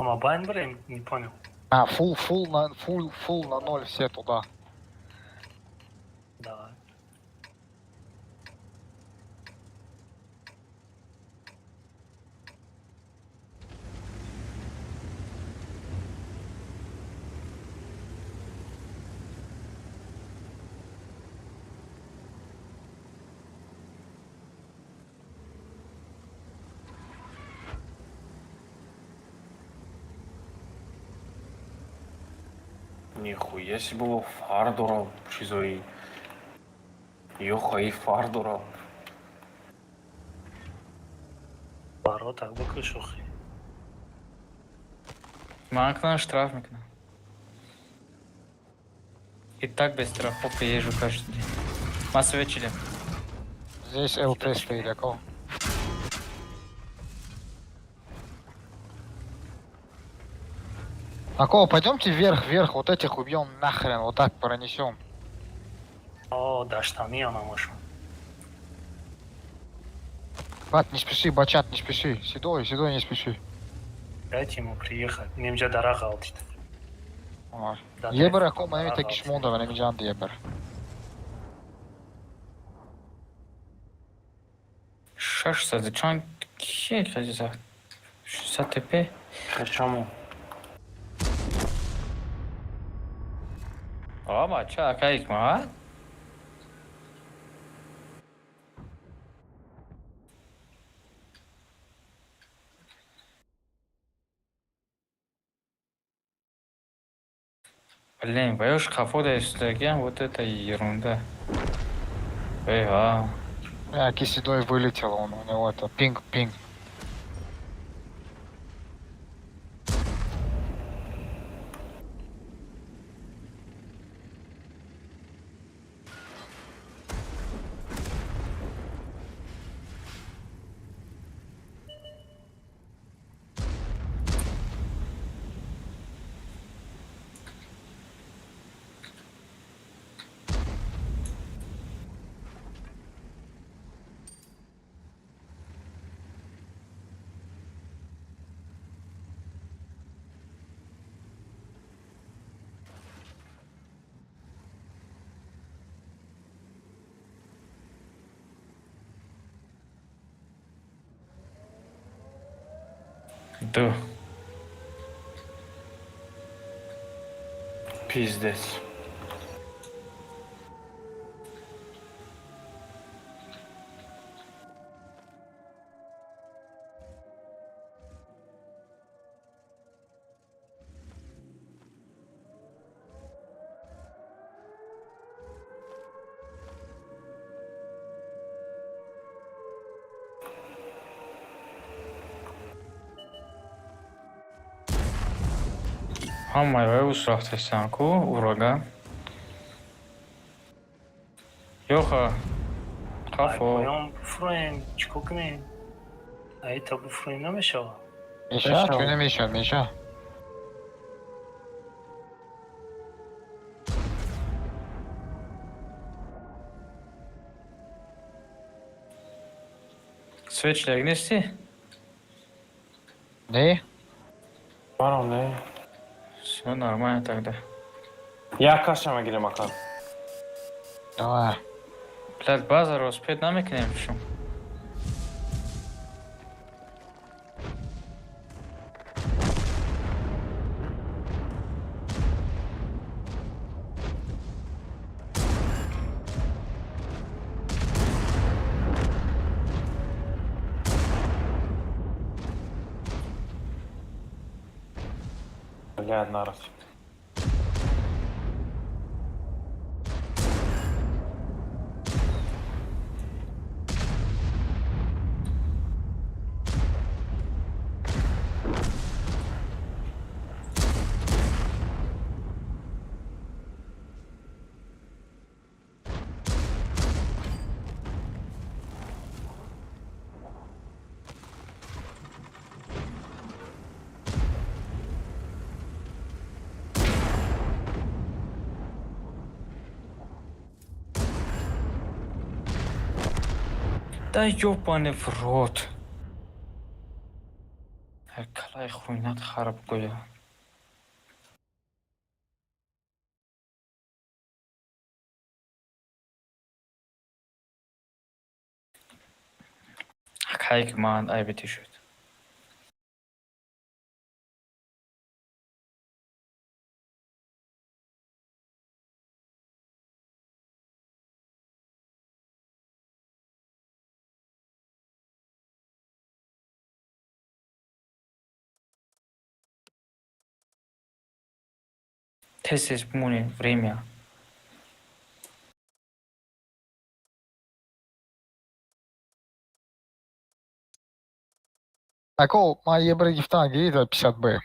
Мобайн, блин, не понял. А, фул, фул на фул, фул на ноль все туда. Давай. Нихуя себе бобо фар дорам, чизои. Ёхаи фар дорам. Ворота бикушохи. Ман кунам штраф мекунам. И так без страховки езжу каждый день. Массовые чили. Здесь ЛТ стоит, ако. Ако, пойдемте вверх, вверх, вот этих убьем нахрен, вот так пронесем. О, да штаны она машу. Бат, не спеши, бачат, не спеши. Седой, седой, не спеши. Дайте ему приехать. Немжа дорога алтит. Ебер, ако, маме таки шмонда, немжан ебер. 600 чанд ки хазиза? 600 ТП? Почему? А, бача, акай ма? Блин, боюсь, хафода истагем, вот это ерунда. Эй, а. А, Киседой вылетел, он, у него это пинг-пинг. Ду. Пиздец. Ҳамаи вай ус рафтастан ку урага. Ёха. Ай Қафо. Поён буфроем, чӣ кор кунем? Айта буфроем намешава? Меша, Мешава. чё намеша, меша. Свет шлаг нести? Не? Манам не. Всё нормально тогда. Як каша мегирем, ака. Давай. Блядь, базар успеть намекунем шум. Блядь, нарасид. Да ёбаный в рот. Калай хуйнат хароб гӯя. Хайк ман айбити шуд. Тез тез бимонем, время. Акол, ма ебра гифтан гирид 50 б.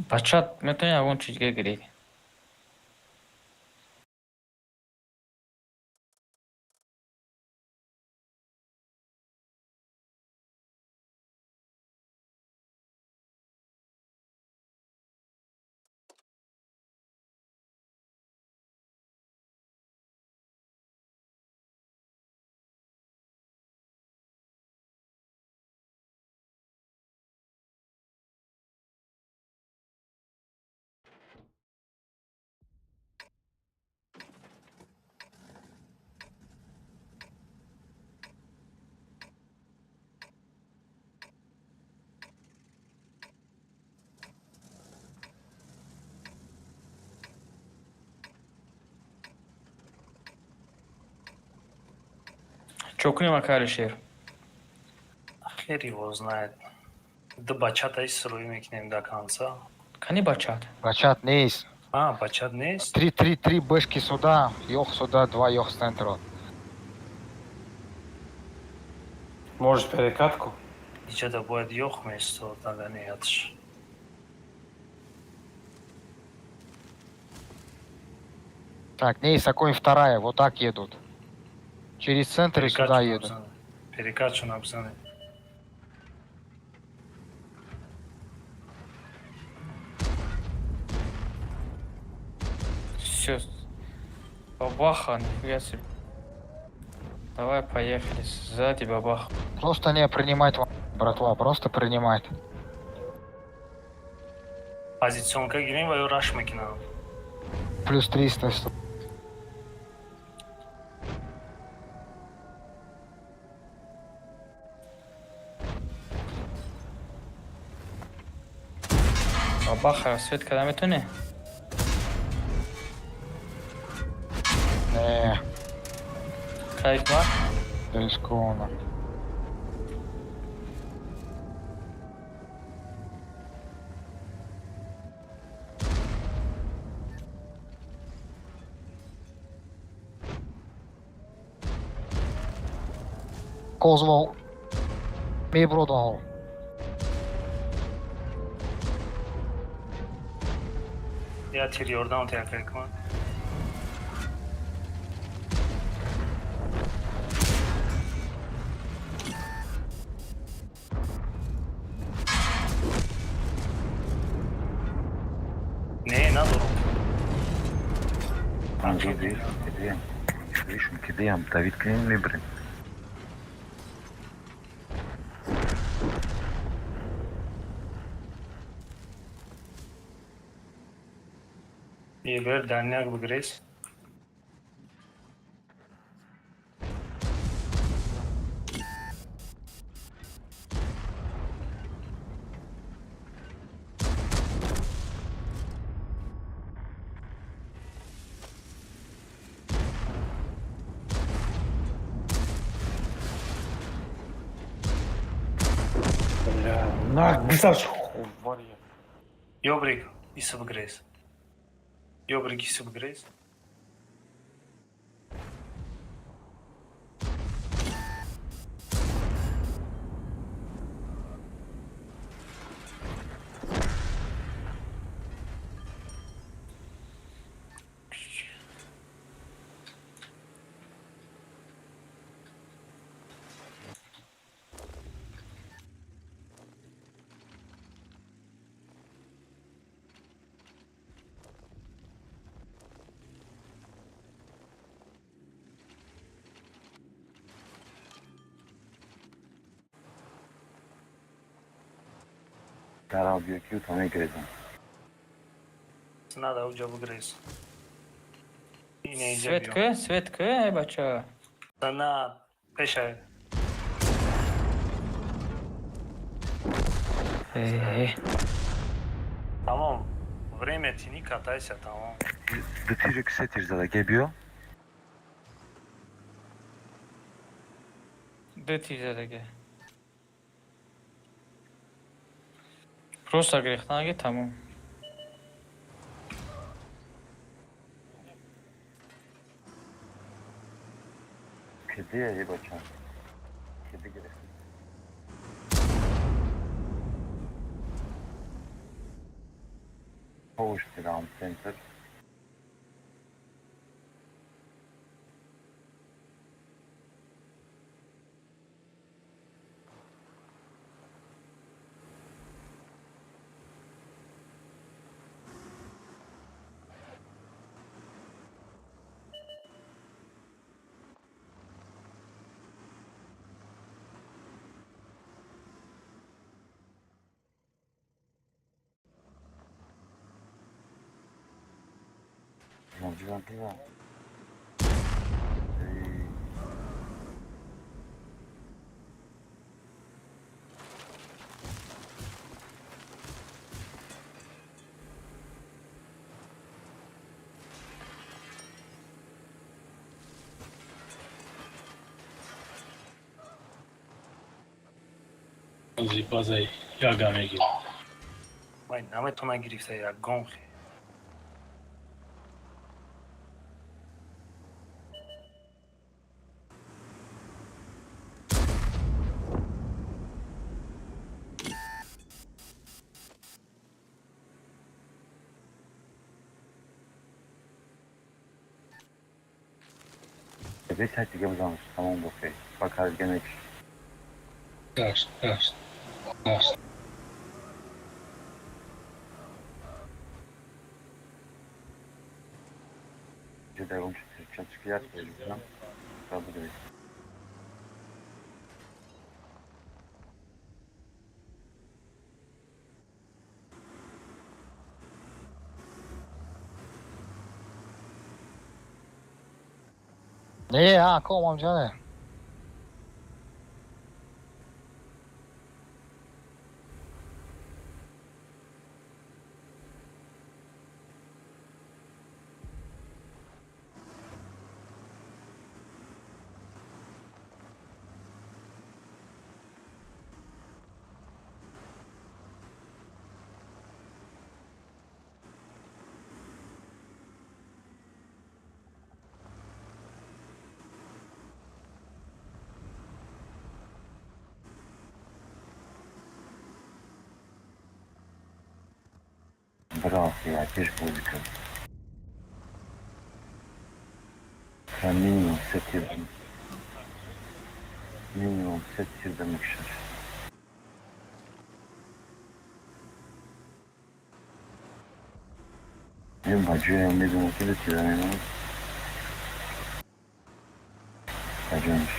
Бачат метавонӣ ягон чиз дига гирӣ. Чо кунем, ака Алишер? Хер его знает. Ду бачата исроӣ мекунем до конца. Кани бачат? Бачат нест. А, бачат нест? Три, три, три бэшки сюда, ёх сюда, два ёх с центра. Может, перекатку? Иҷода бояд ёх меистод, ага неятш. Так, не, Сакой вторая, вот так едут. Через центр и сюда едут. Перекачу набзане. Все. Бабаха, нихуя себе. Давай, поехали. Сзади бабаха. Просто не принимать, братва, просто принимать. Позиционка гирем ва ё раш мекунам. Плюс 300. Что. Баха, свет када метоне? Не, Кайф ма? рискованно. Козлов мебродал. Я тир ёрдам тия кайкма. Не, надорум. Кидеям. Кидеям, кидеям. Давид кунем мебарем. Ебер дальняк бигрес. Бля, нагзаш хувария. Ёбрик, иса бигрес. Ёбрик, иса бигрес. Дар биё ки то мегирезам. Надо уҷа бигрес. Ина иҷа Свет биё. ку? Свет ку, эй бача? На пешай. Э, Тамом. Время тини катайся, тамом. Ду тире ки се тир зада, ге биё. Ду тир задаге. Просто грехтанаги тамом. Кидея е бача. Киде гирефт. Повуш дидам центр. Бизан, бизан. Эй. Базаи яга мегирам. Вай наметона гирифта ягон хе. Бес дига бизанш, тамом бохе. Ба карга мекиш. Гашт, гашт, гашт. Ҷа дагон чачки як бизанам. Ба бигиред. Не, а, ком ҷане. Браво, я пеш бозӣ кард. Минимум се тир. Минимум се тир да мекушаш. Ба ҷоям медонам, ки ду тира мемонад. Ба ҷояш.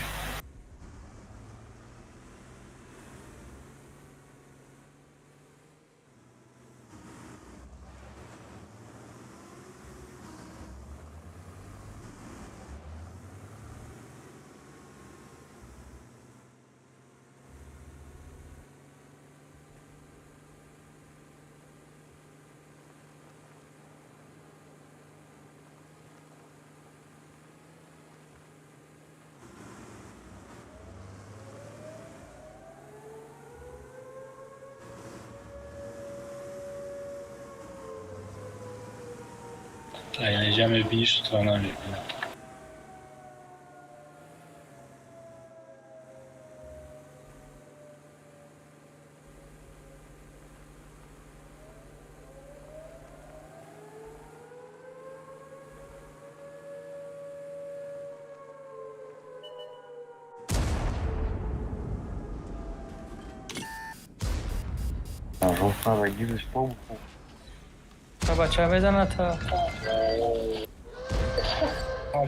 Инҷа мебинӣ, что намебинам. Рост надо гириш побуху. Бача мезанад та.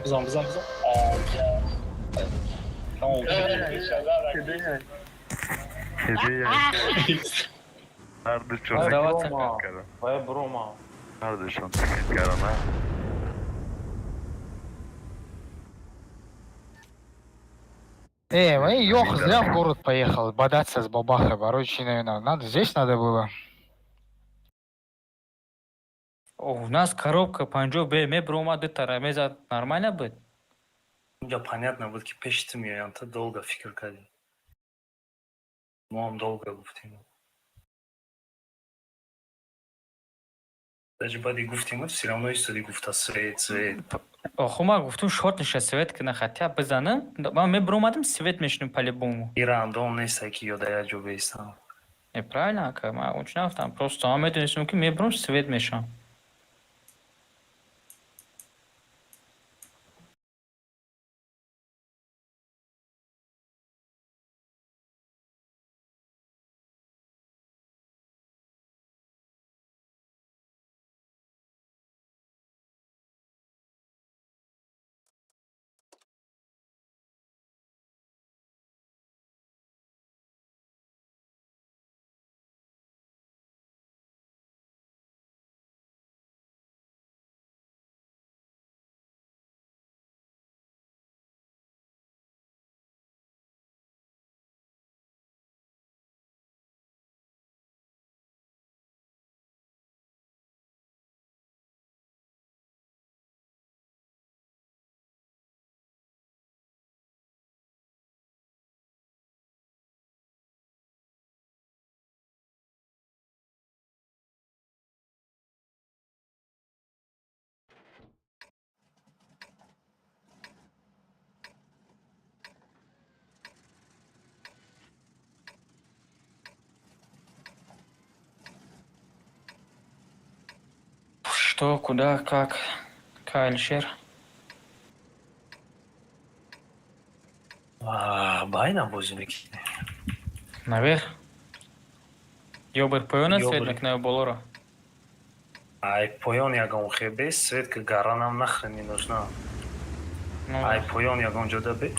Бизан, бизан, бизан. Тамом. Вай брома. Ҳардушон такид кардам. Эй, Йох зря в город поехал, бодаться с бабахой, короче, наверное, надо, здесь надо было. У нас коробка панҷо бе меброма дутара мезад, нормально буд. Унҷа понятно буд, ки пеши ту меоям, ту долго фикр кардӣ. Мо ҳам долго гуфтем. Даже баъди гуфтем, всё равно истоди гуфта свет, свет. Охо, ман гуфтум, шот неша свет кина, хотя бизанам, ман мебромадам, свет мешинем по-любому. И рандом неста, ки ёда як ҷо беистам. Не, правильно, ака, ман ончо нафтам, просто ман медонистам, ки мебром, свет мешам. Что, куда, как, Кайлшер? Байна бозӣ мекунӣ. Наверх? Ё бар поёна свет мекунад, ё болоро? Ай поён ягон хебе свет, ки гара нам нахрен не нужна. Ай поён ягон ҷода бе.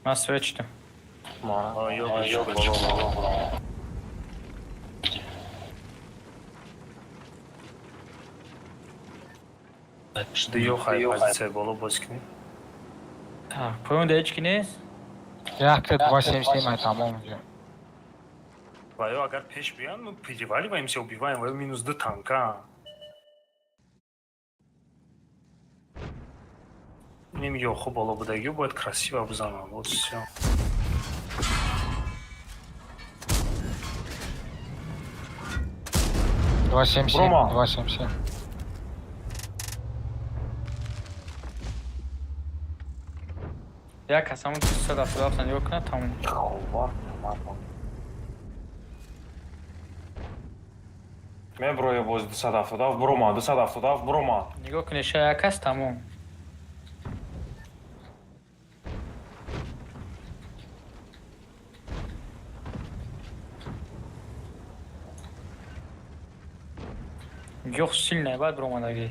Ман свет шидам. Ё боло. Ду ё хай позиция боло боз кунӣ. Так, поён да ҳеч ки нест? Якта 2.77 ай, тамом уже. Ва ё агар пеш биён, мы переваливаемся, убиваем, ва ё минус ду танка. Инем ёхо боло будагиё бояд красиво бизанам. Вот всё. 2.77, Рома. 2.77. Як кас ҳамон 277 нигоҳ кунад, тамом. Меброя боз 277 бурома, 277 бурома. Нигоҳ кунед, ша як кас, тамом. Ёх сильная, баъд биромадагӣ.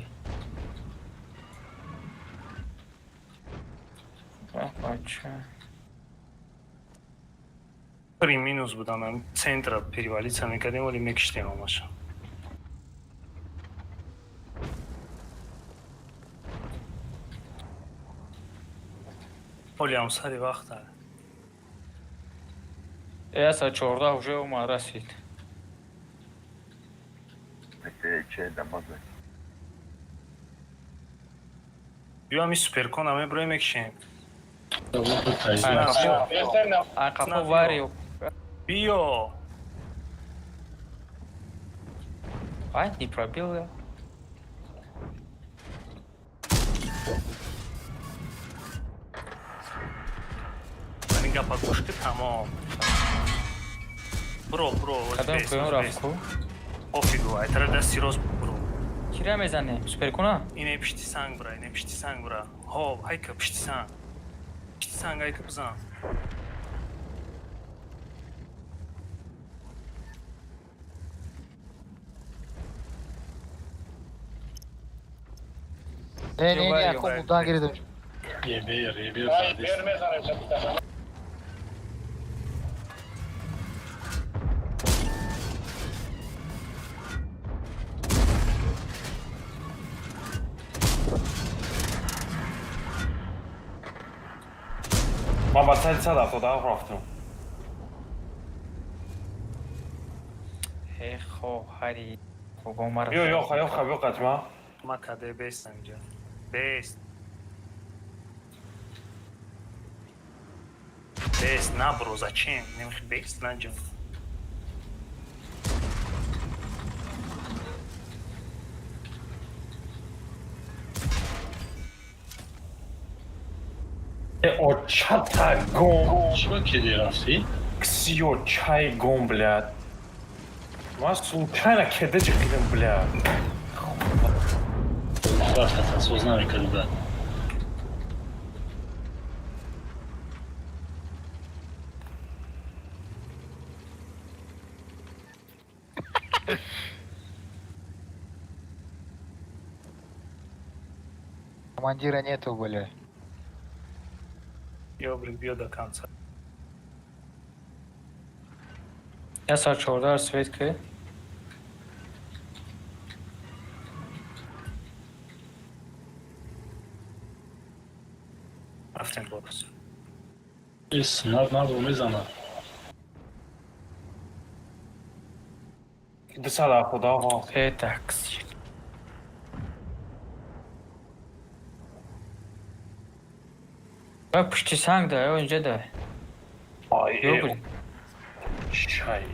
Бача. Три минус будан, центра перевалиться мекардем, вале мекиштем ҳамаша. Ҳоли ҳам сари вақта. 114 уже омад, расид. Биё ҳами суперкона меброем, мекишем. Ай қафо вари. Биё. Ай, не пробил я. Ман ин гапа гӯш ки, тамом. Бро, бро, Кадом поён рафт ку? Пофигу, ай тараф дасти рост бро. Кира мезанем? Суперкона? Ине пишти санг бра, ине пишти санг бра. Ҳо, айка пишти санг. Пишти санг айка бизан. Не, не, не, ако удар гиридам. Ебер, ебер задест. Ман ба сари 177 рафтам. Э, хоҳари. Хобомар. Биё, ёха, ёха, биё қатма. Ма каде бестам инҷа. Бест. Бест, набро, зачем? Немихи бест наҷон. Э, очата гом. Чиба кеди рафтӣ? Ксиё чай гом, блядь. Ман случайно кеде ҷиқидам, блядь. Рафта соз намекарди баъд. Командира нету, бля. Ёбрик, биё до конца. 114 свет ки. Рафтем боз. Э, снаб мардро мезанад. 277. Э, так. Ба пушти санг да, ё инҷа да. Ай, Ё э, бир. чай.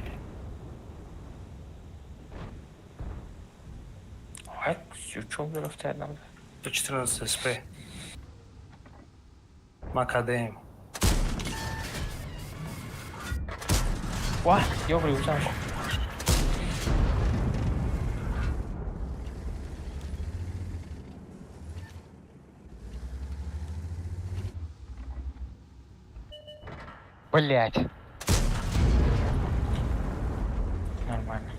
Ай, чо гирифта нам. 114 СП. Ма кадем. Ва, ё бир гузаш. Блять. Нормально.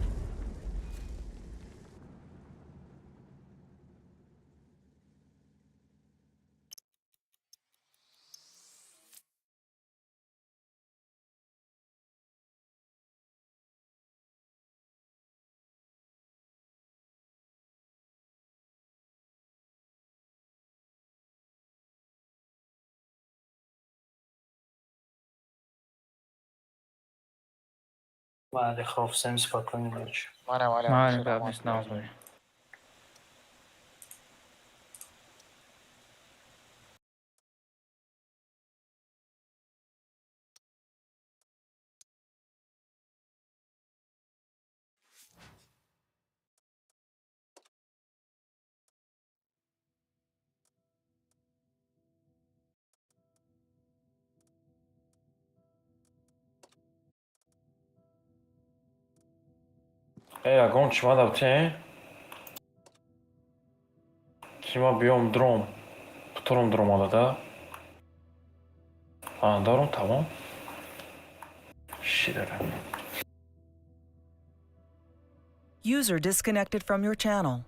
Майли, хоб, всем спокойной ночи. Майли, майли. Майли, гап нест, нағз бошед. Э, ягон чӣ мадаб те? Ки ма биём дром. Путурум дромада да? А, даром тамом. Шидарам. User disconnected from your channel.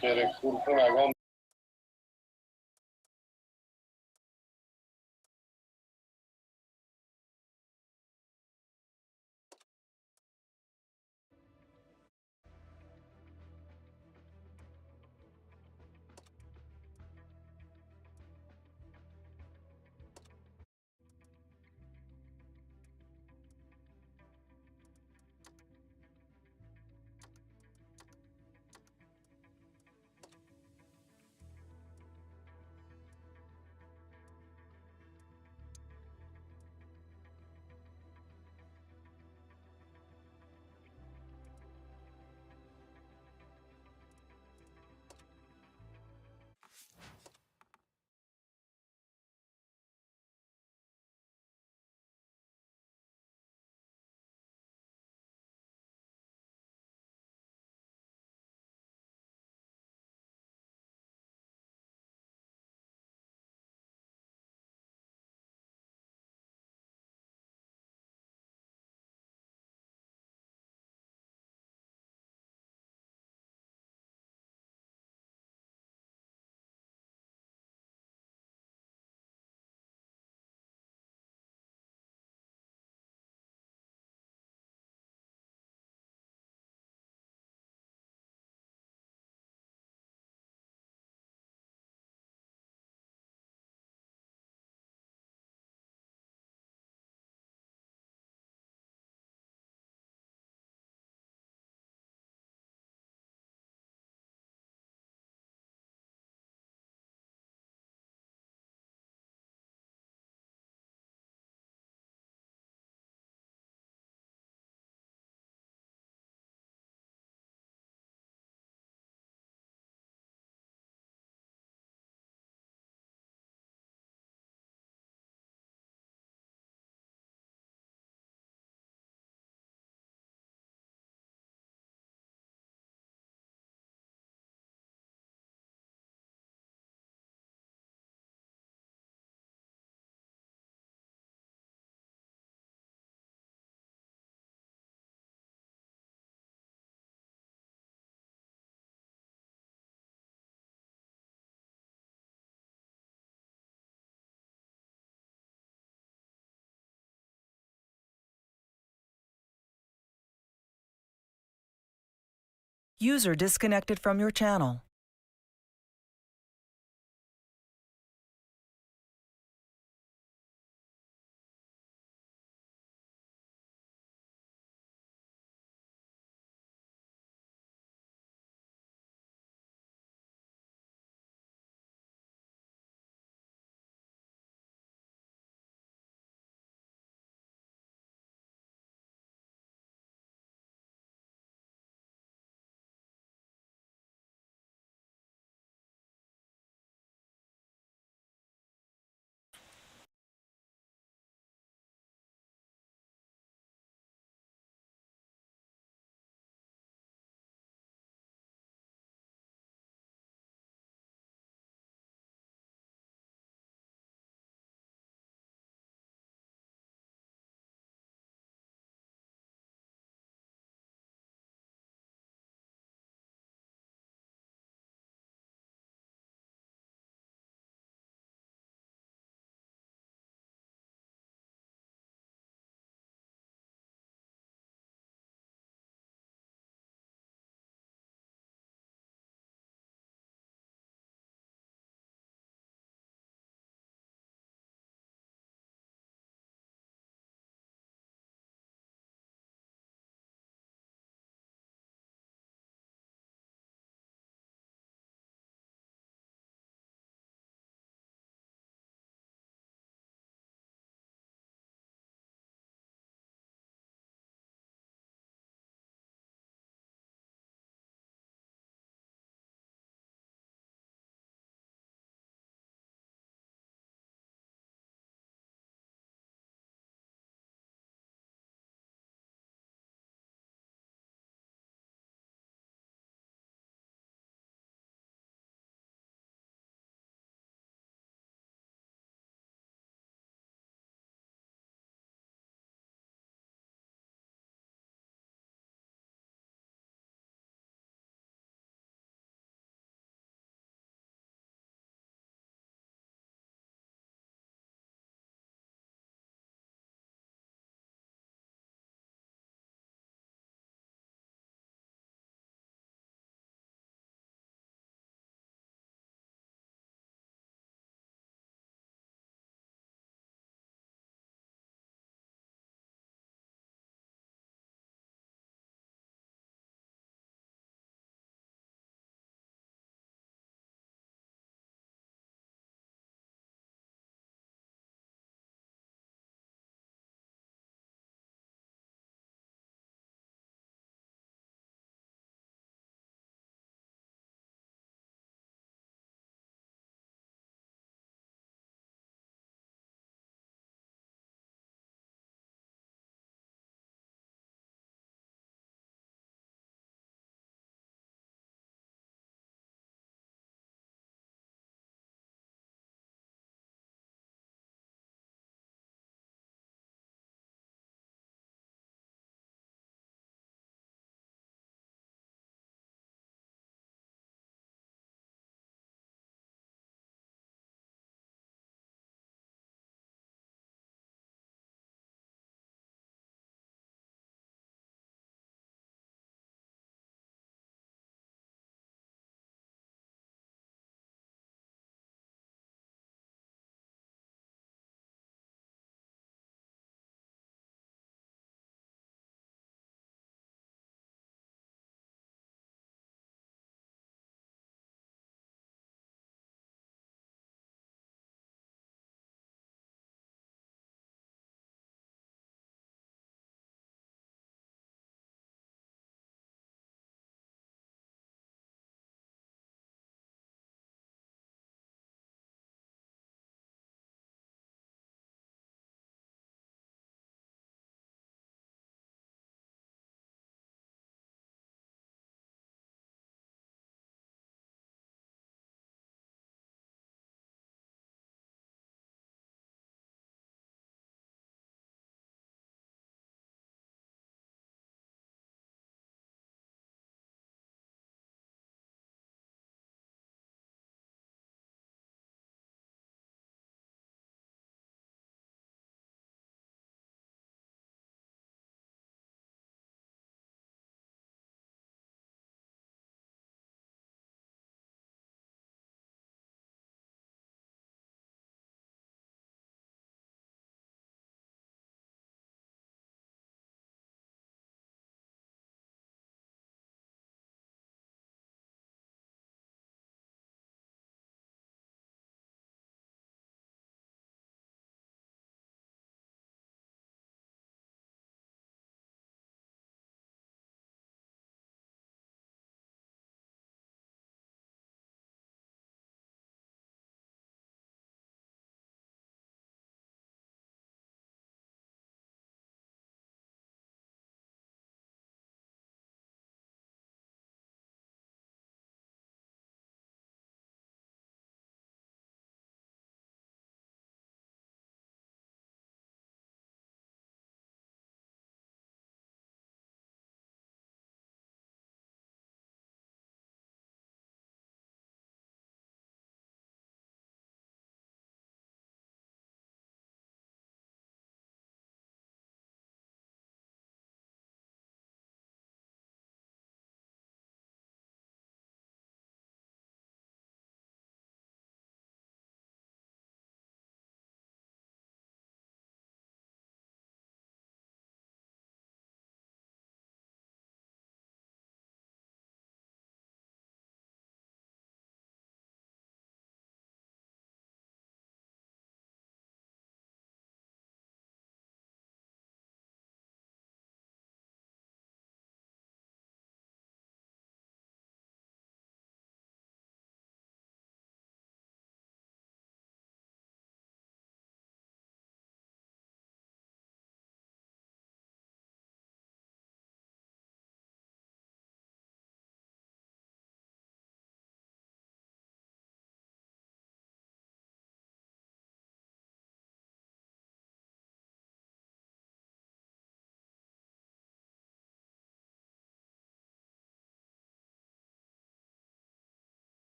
Перекур кун ягон. User disconnected from your channel.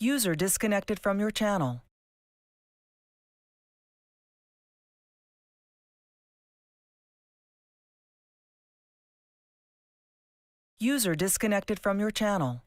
User disconnected from your channel. User disconnected from your channel.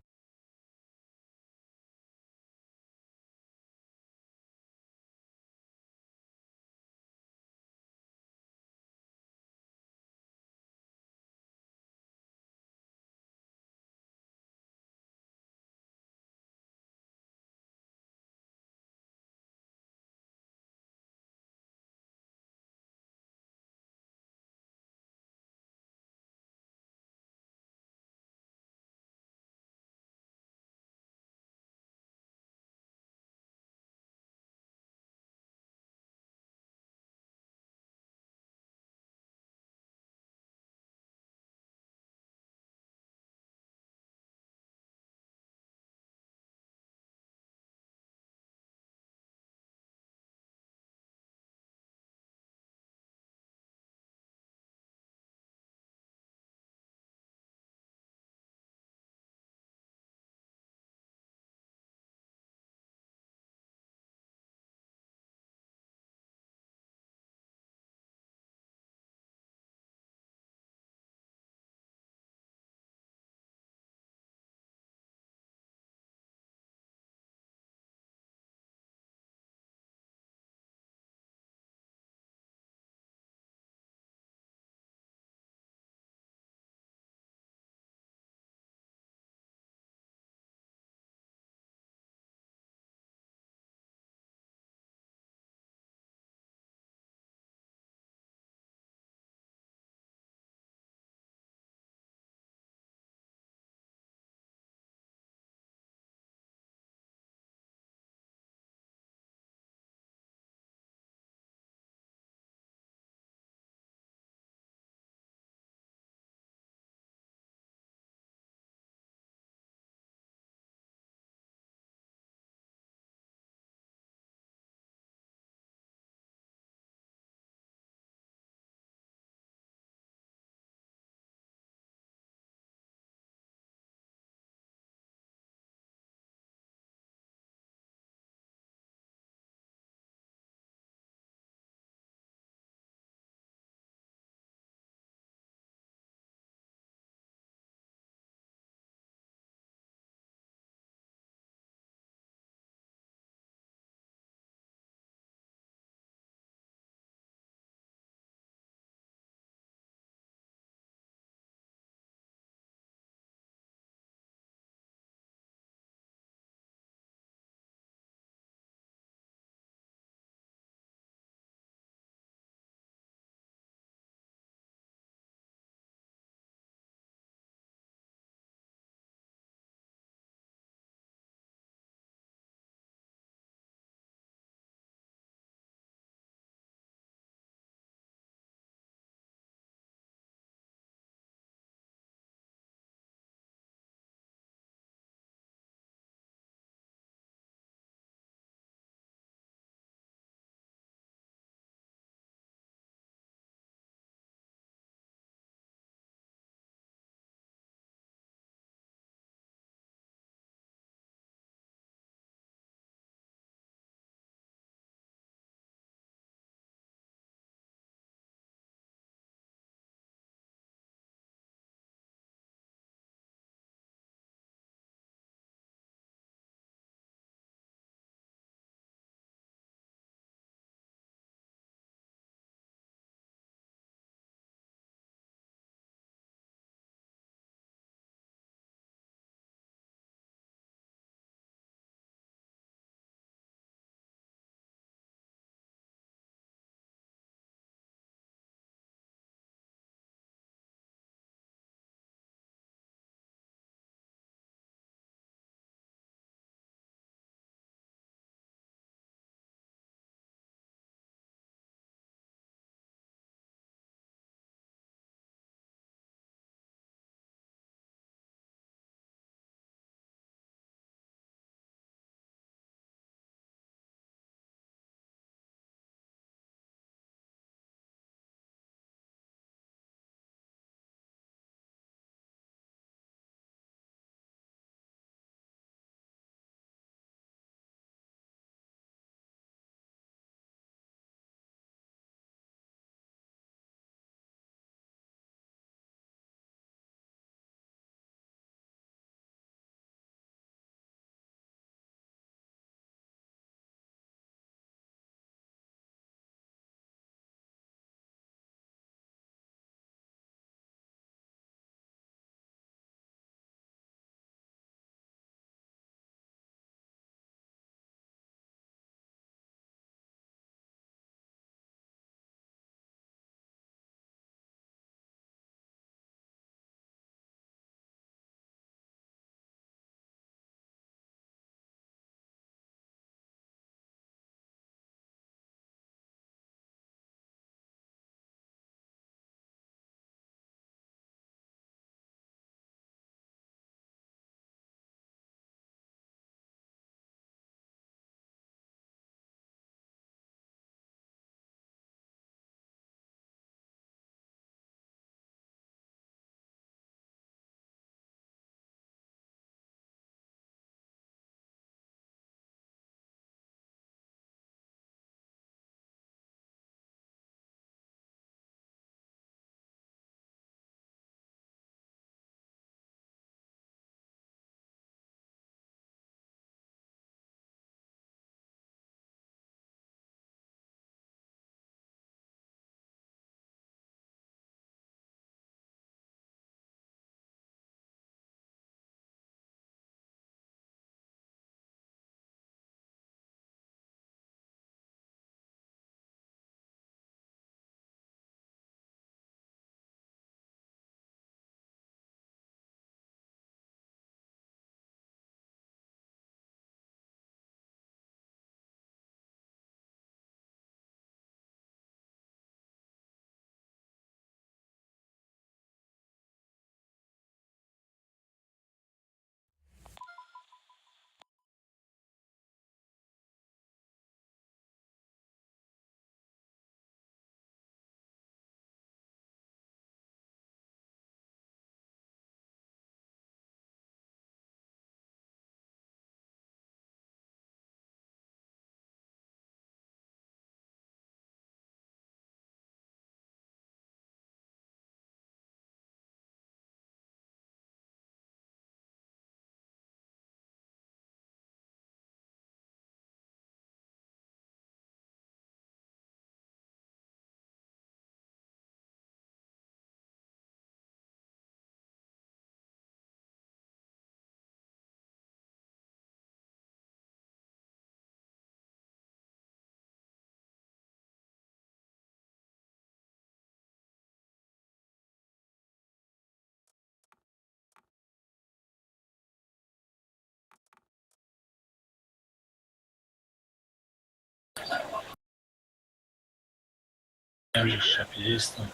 Шапидестам.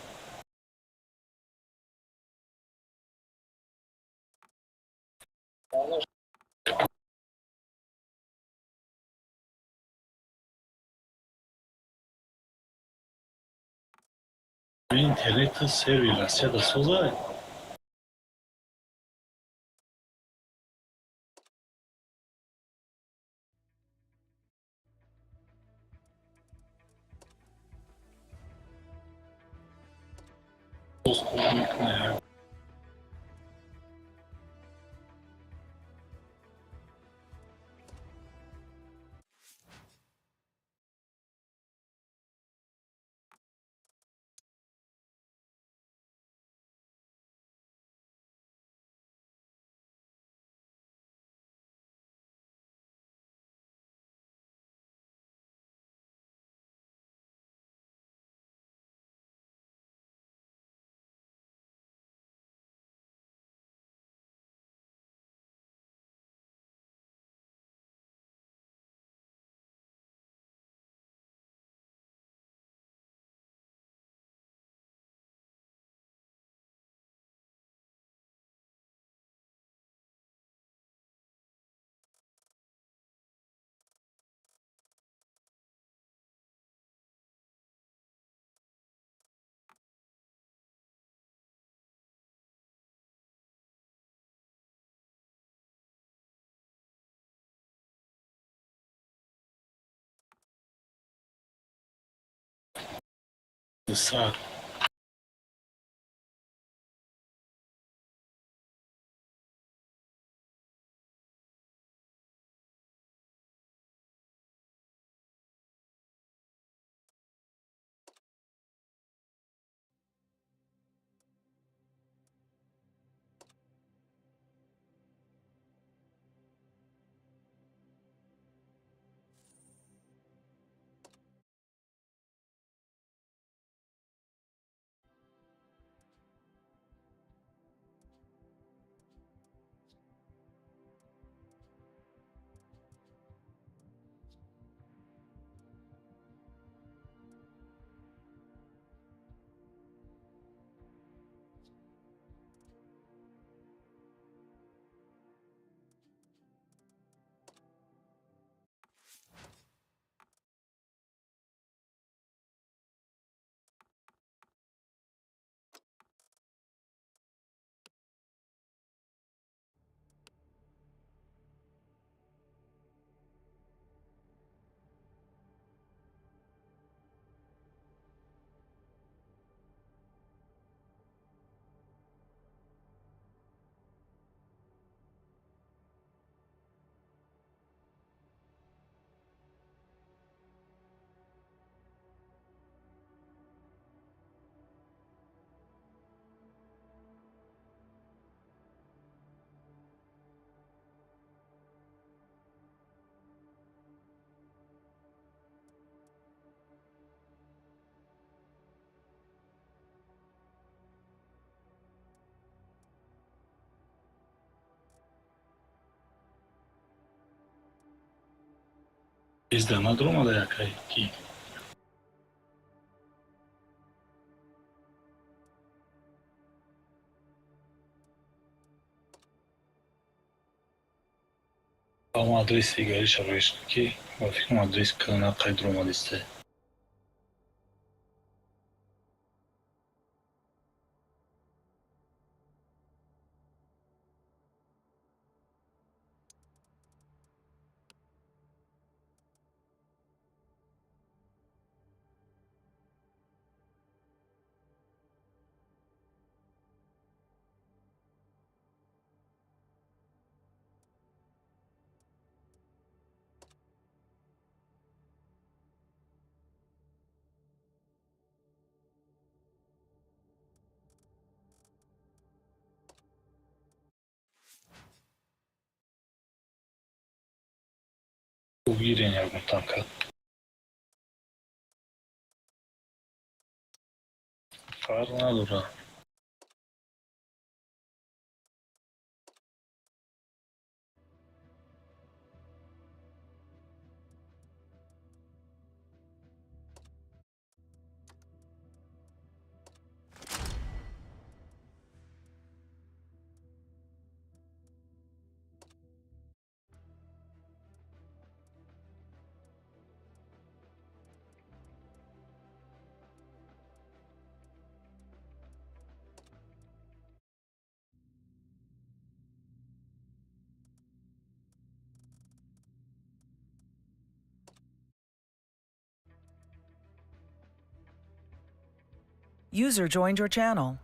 Интернет сервер Россияда созай. Сар. Изда надромада якай ки. Ама адрес дигари шароиш ки ба фикрам адрес кана қайд ромадисте. Гирен ягон танка. Фарқ надора. User joined your channel.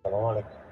Салом алейкум.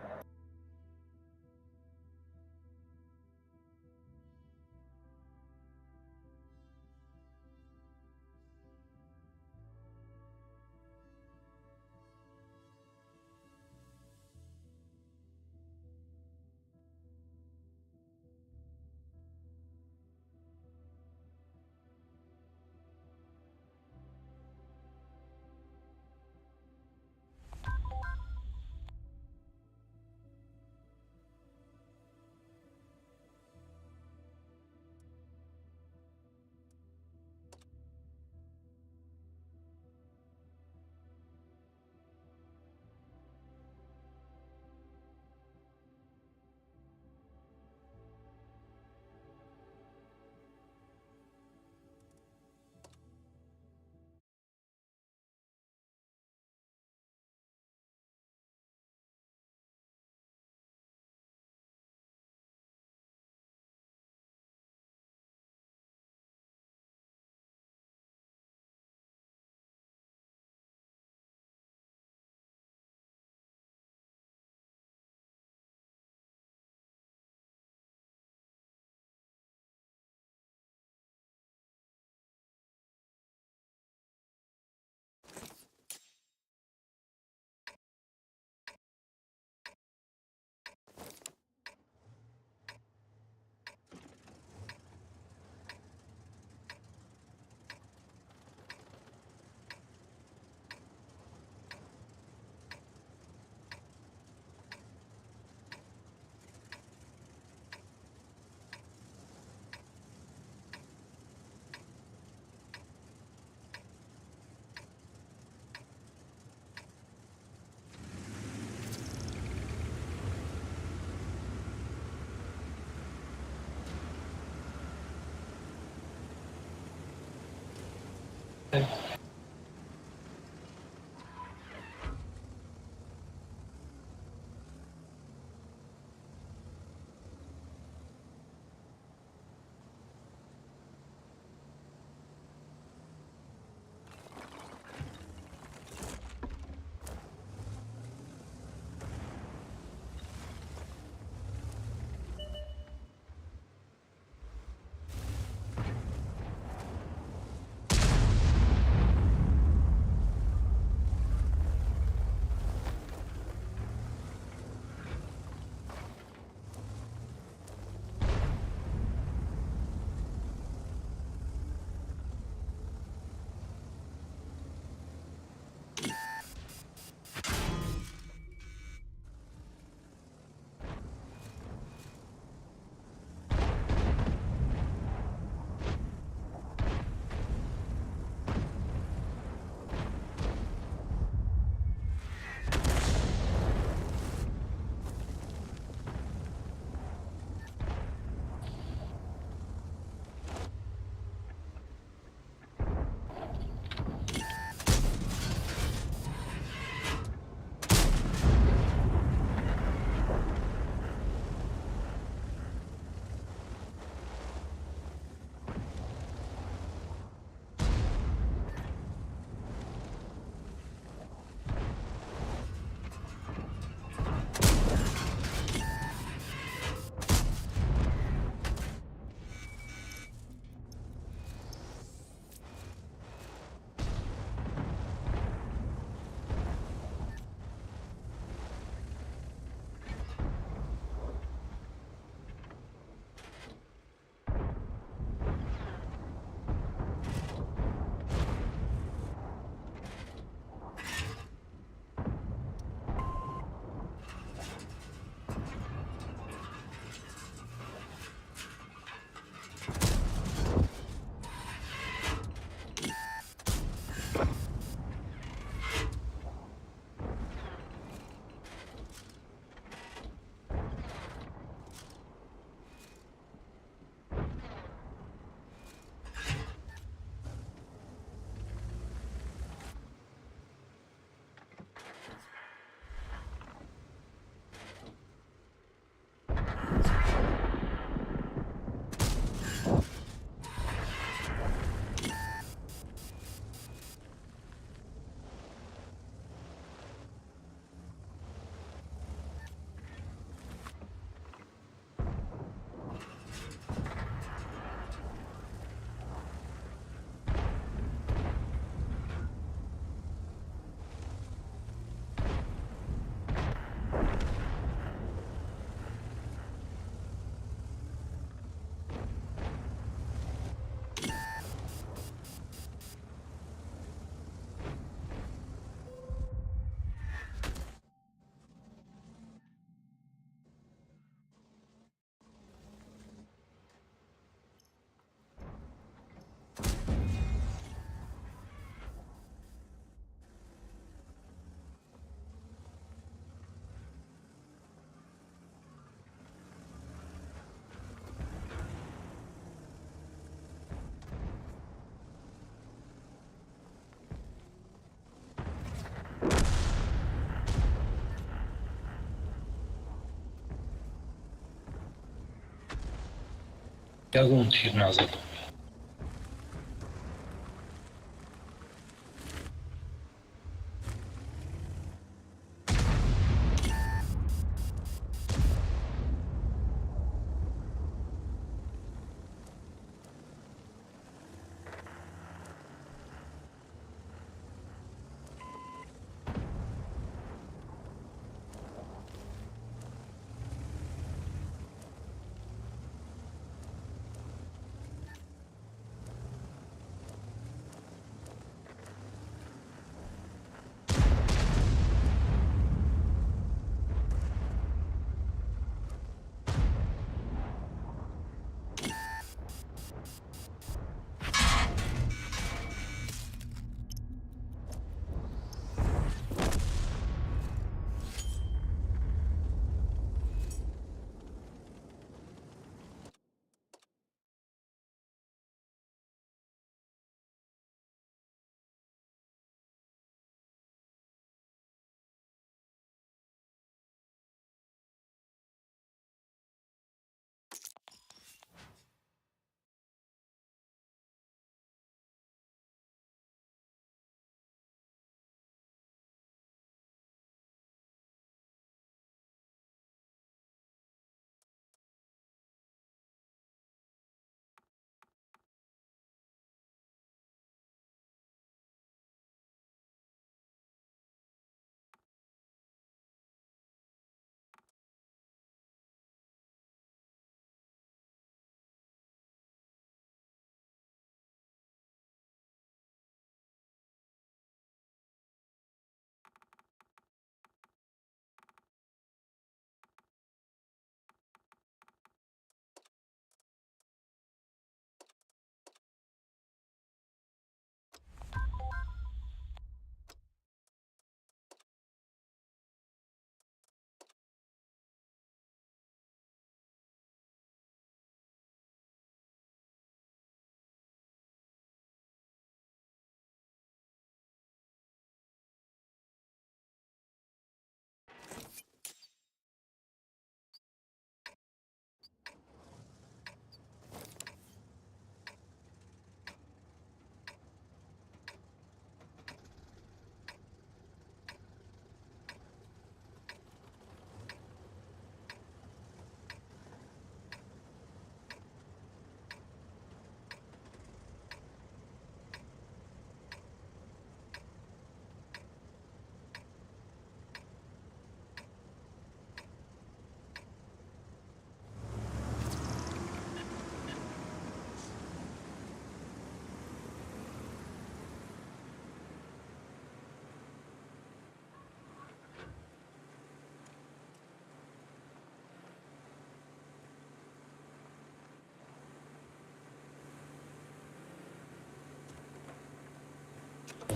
Ягон тир назадам.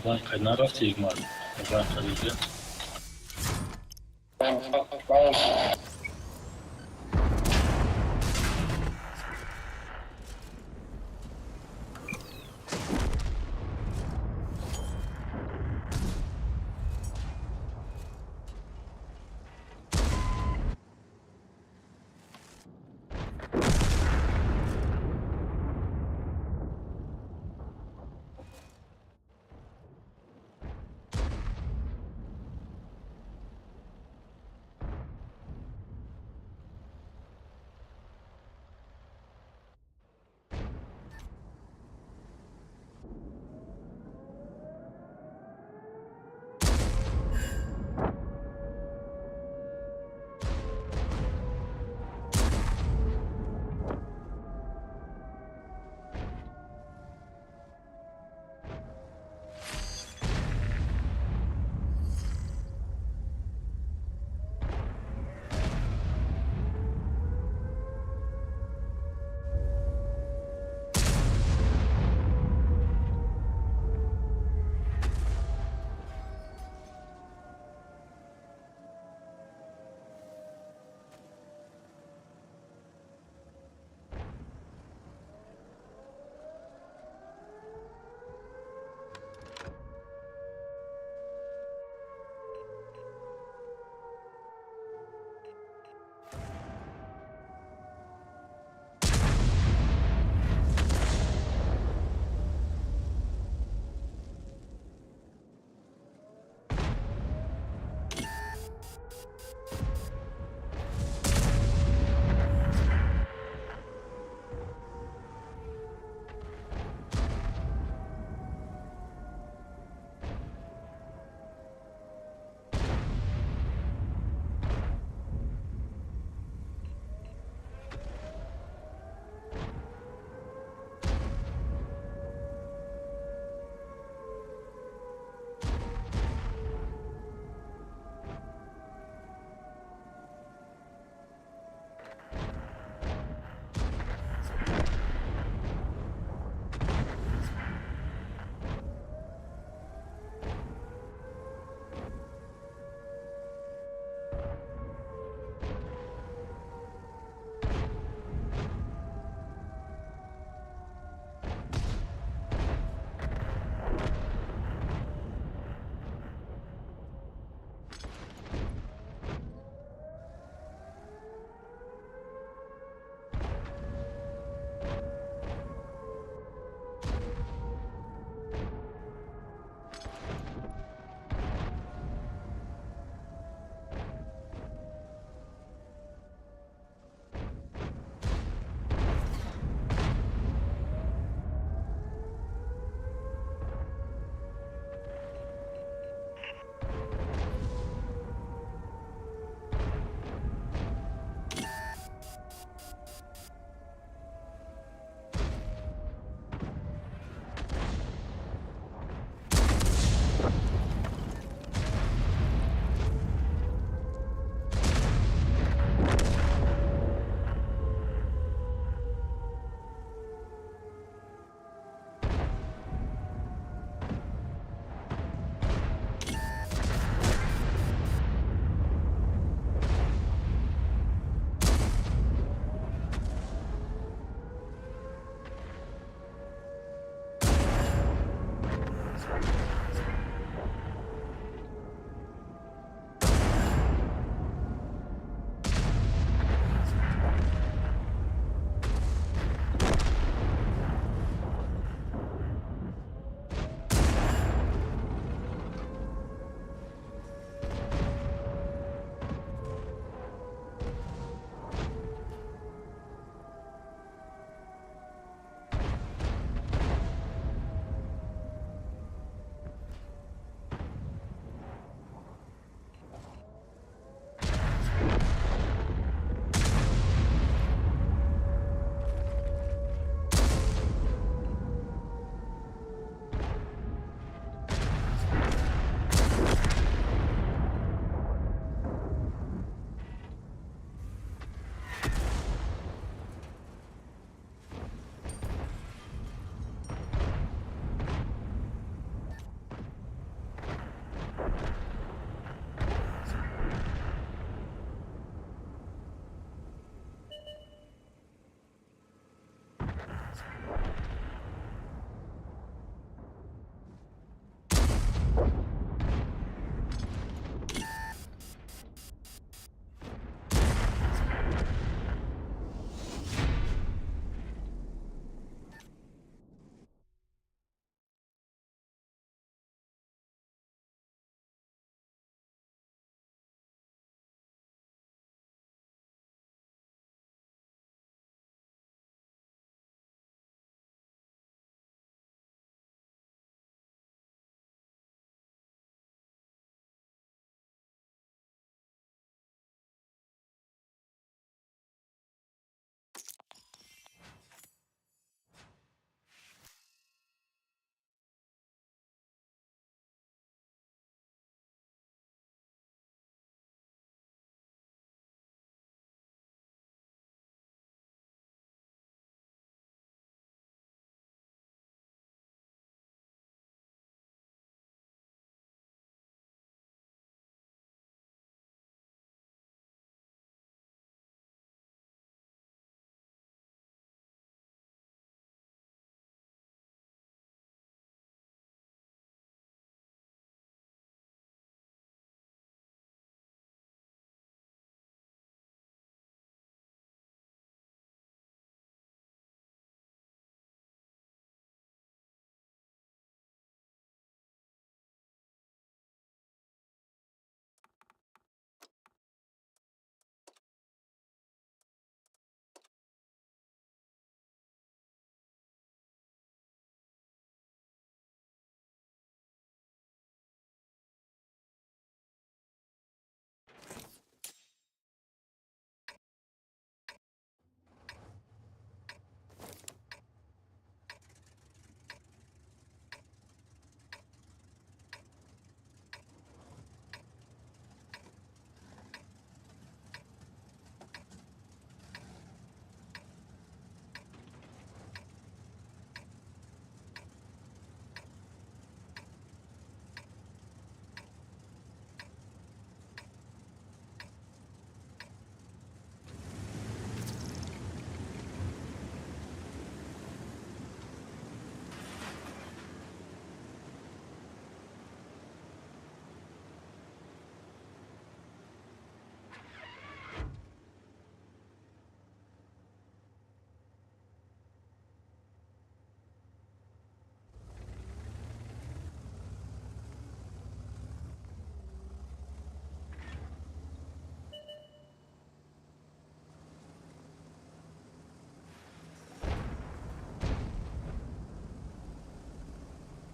Ванька нарафти Игмар. Ванька дига.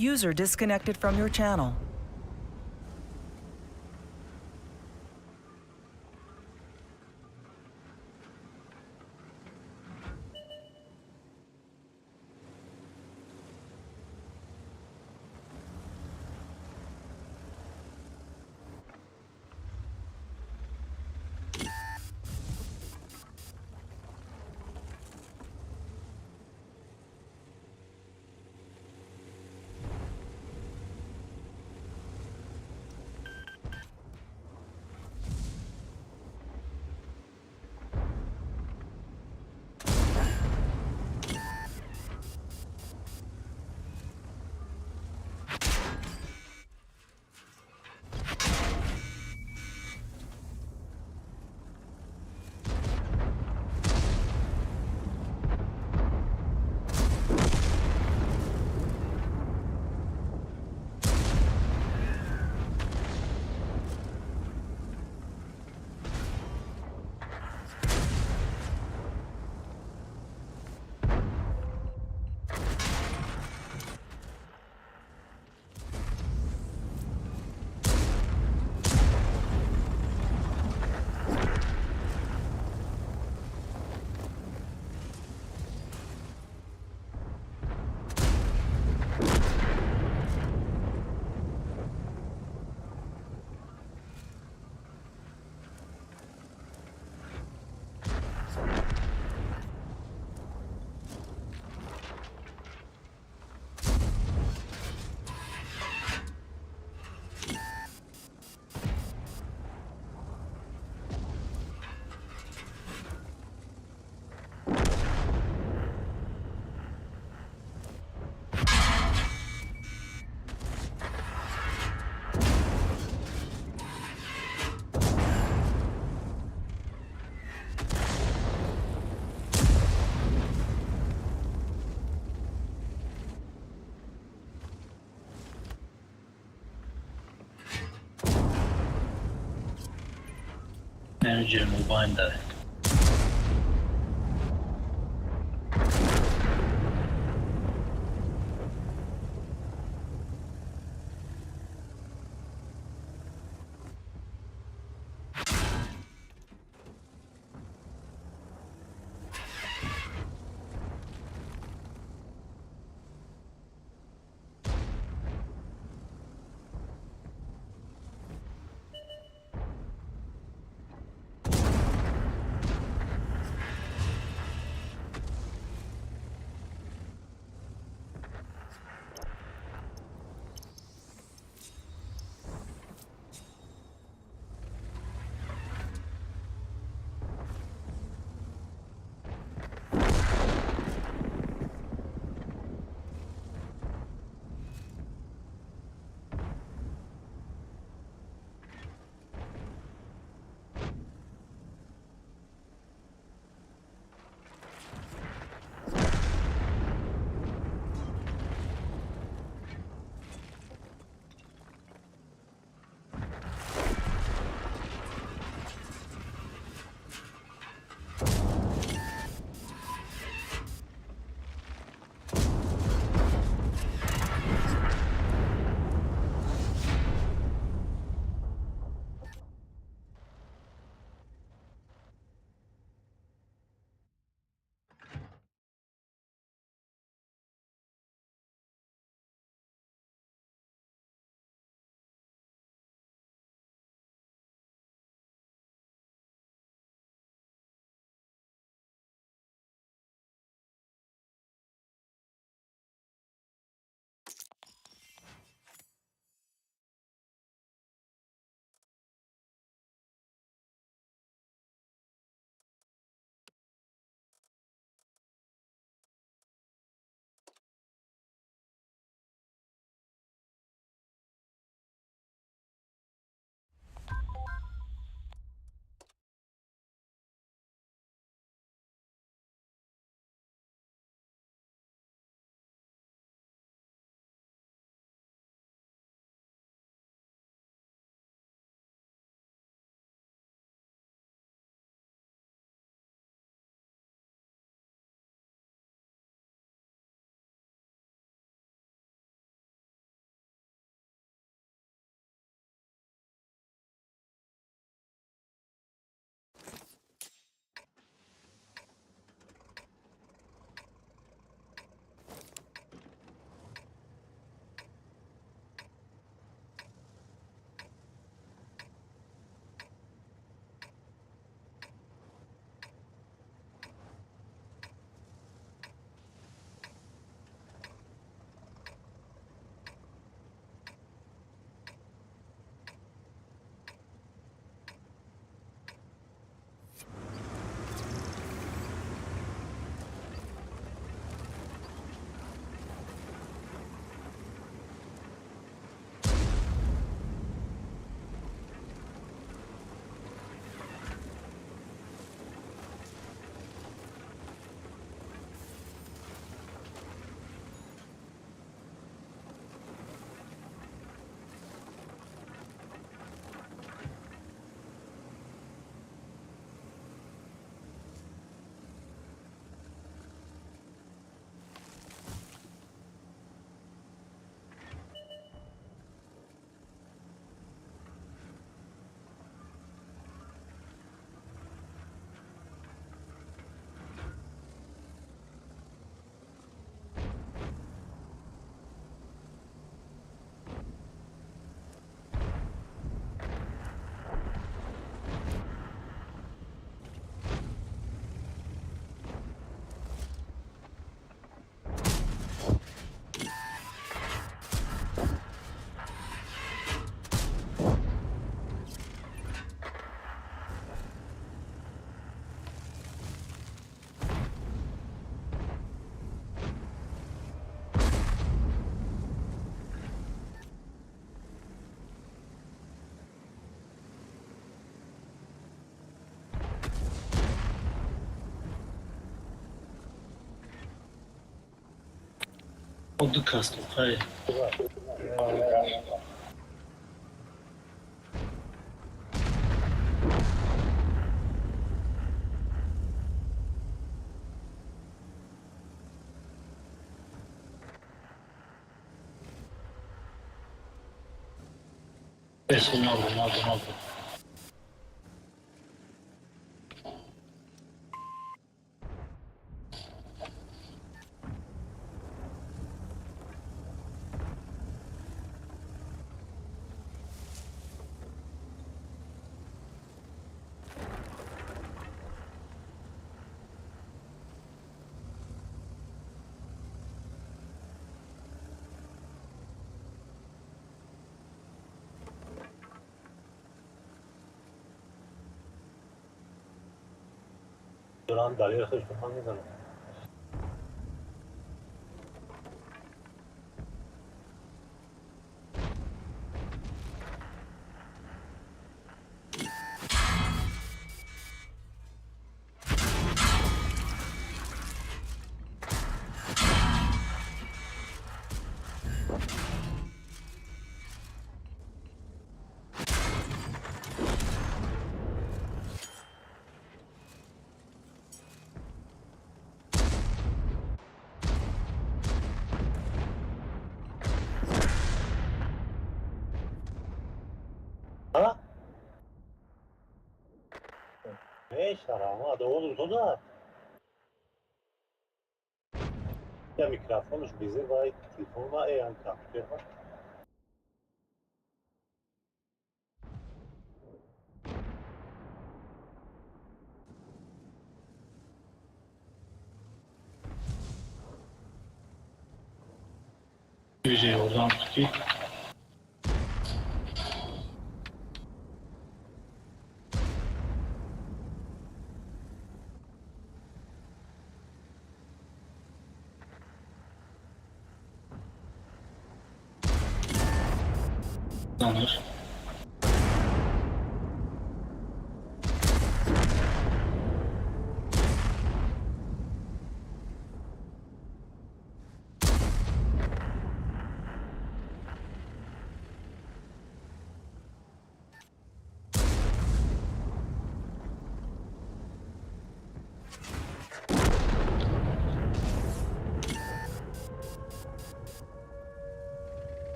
User disconnected from your channel. Manager мобайн да. Ду кас тоқай. Nabro, nabro, nabro. دارم دلیل خودش بخوام میزنم. Я микрофонش безе вай телефон ва э компютер ва ёрдам ки Zanır.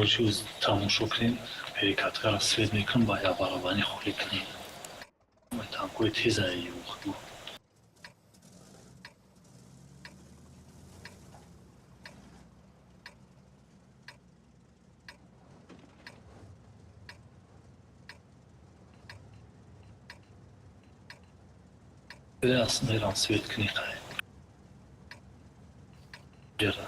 Чиз тамошо кунем, перекаткаро свет мекунем, ба як барабани холӣ кунем. Танкои теза юхту. Мерам свет кунӣ қай. Ҷара.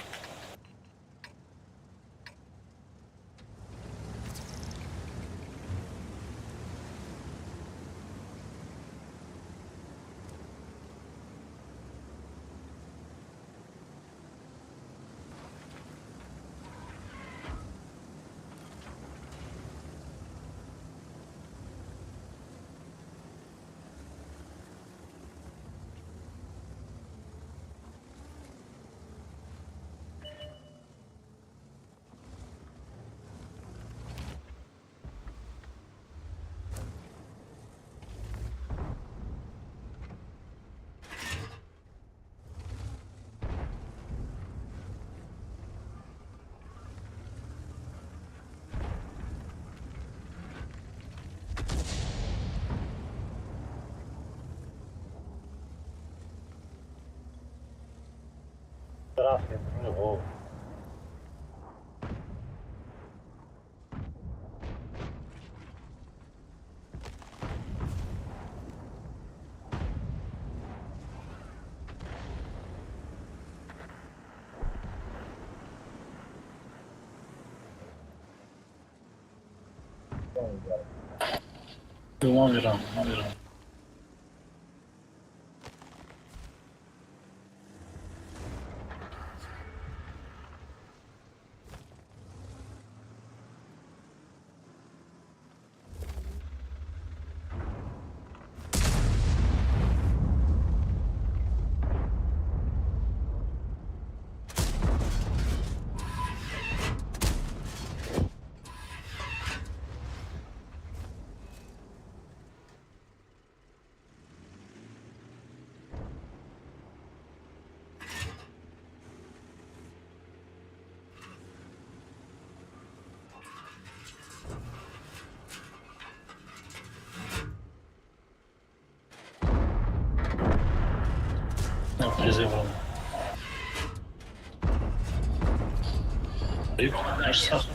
Рафтем ғов. Ман мерам, ман мерам. Призывом. Сахт.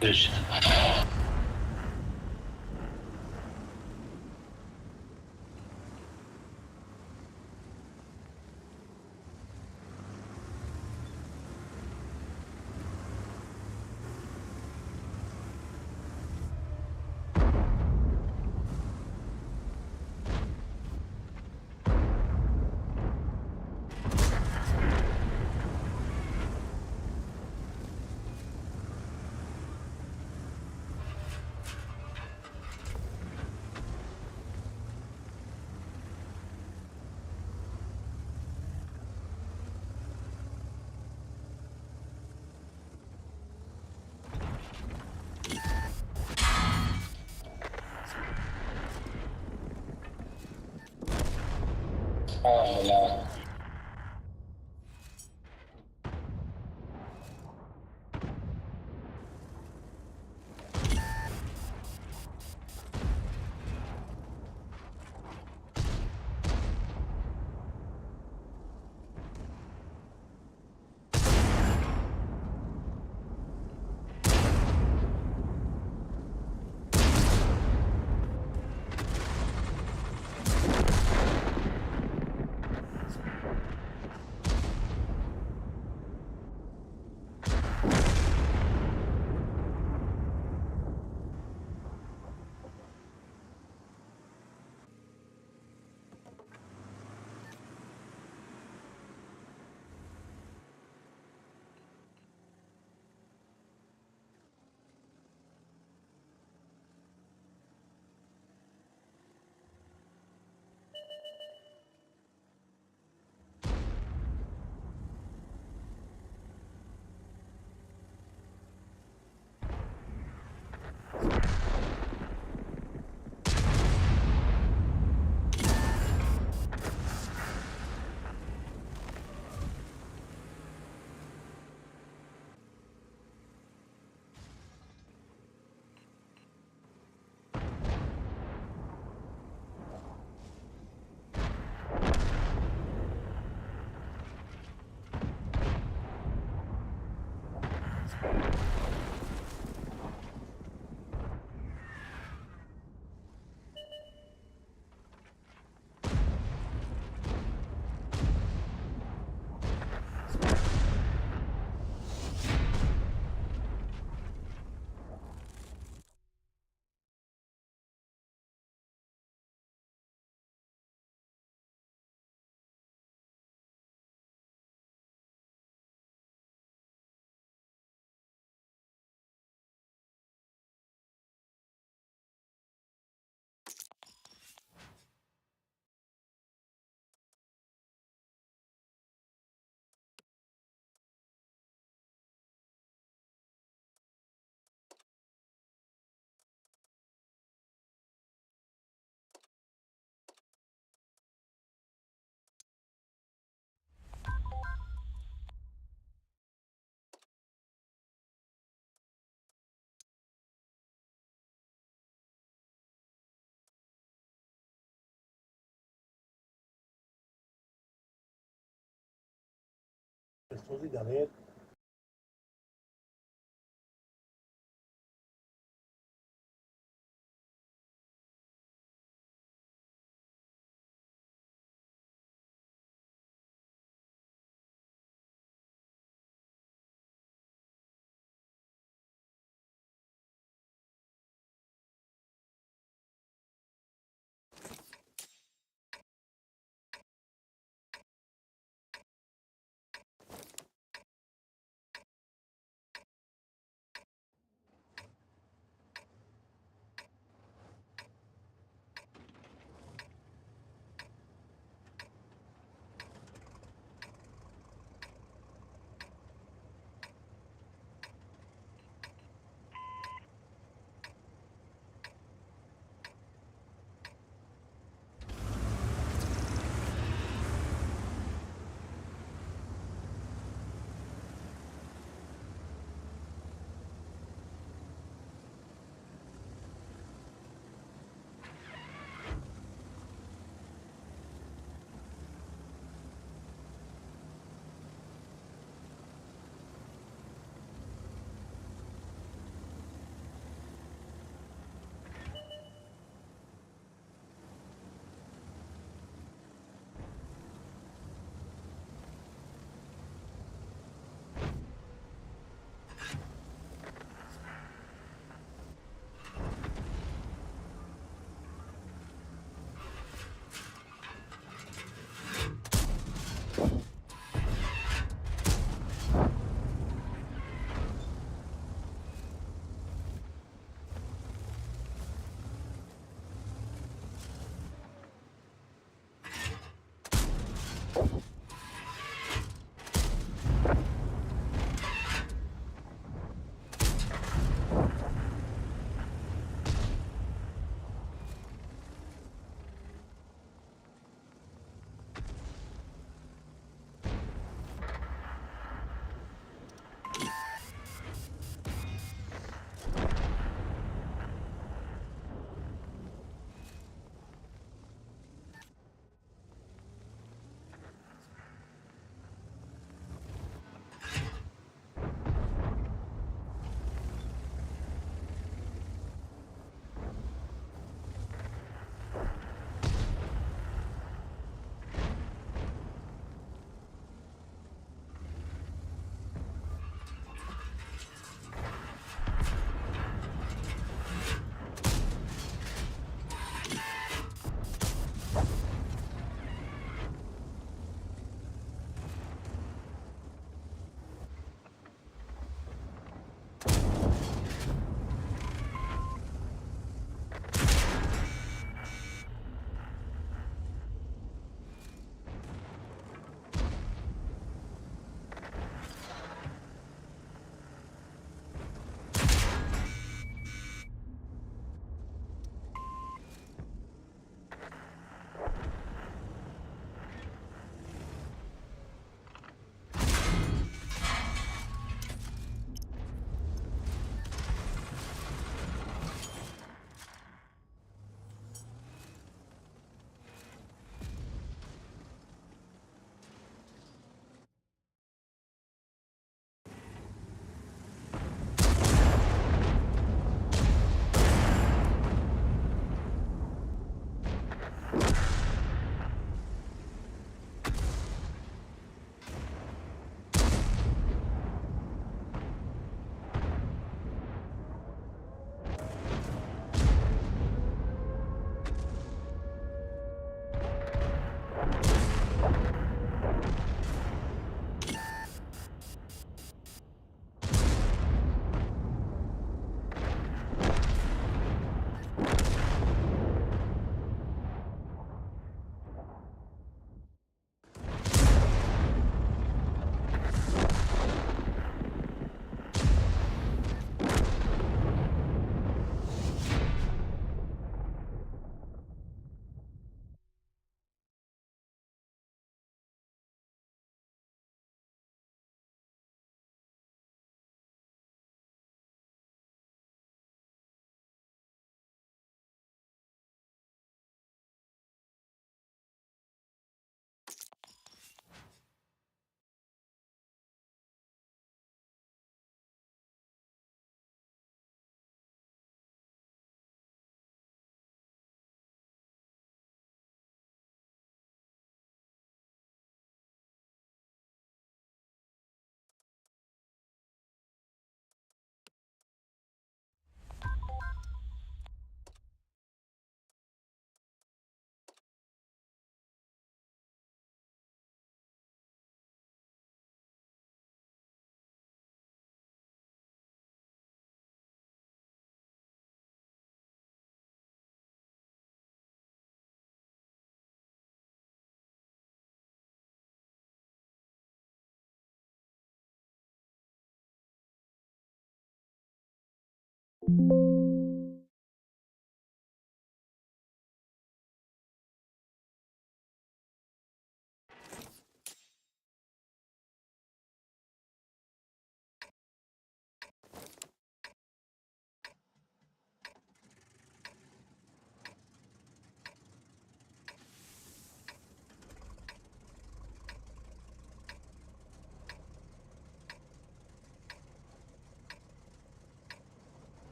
Подожди. Сози, Далер.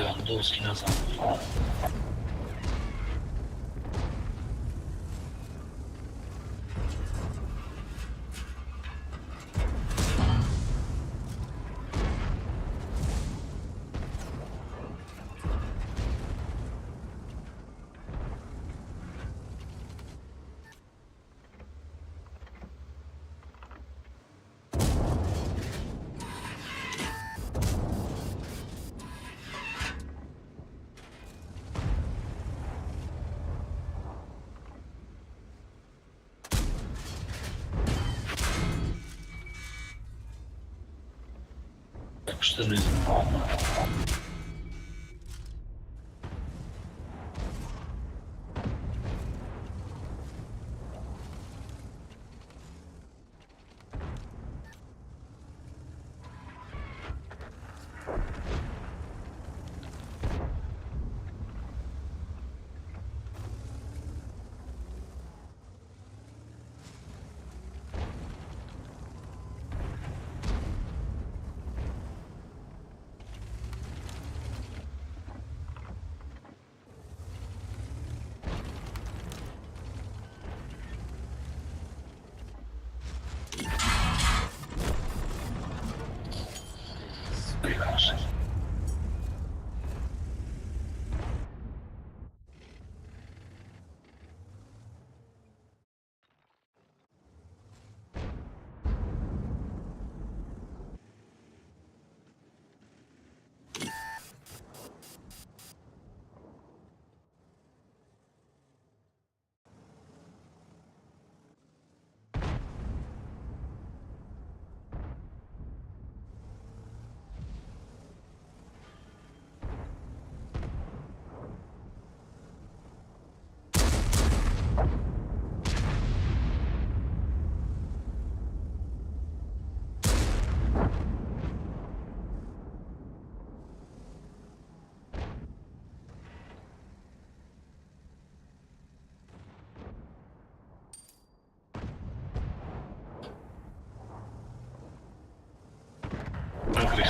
Левандовский назад. Yapıştır bizim.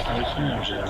Грехна уже.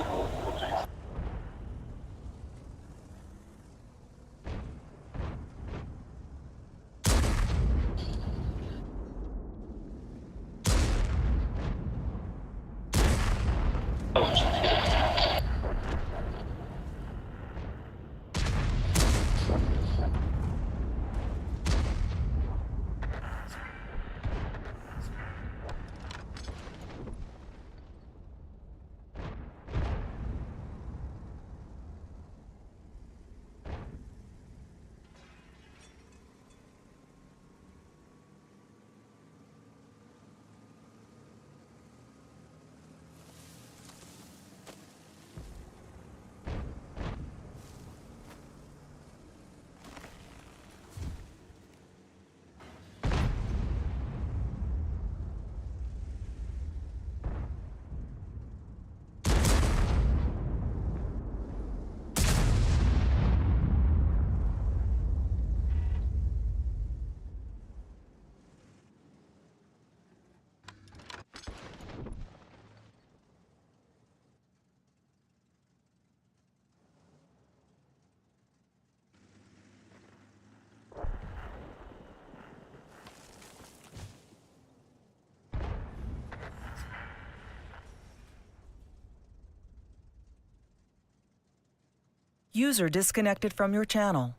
User disconnected from your channel.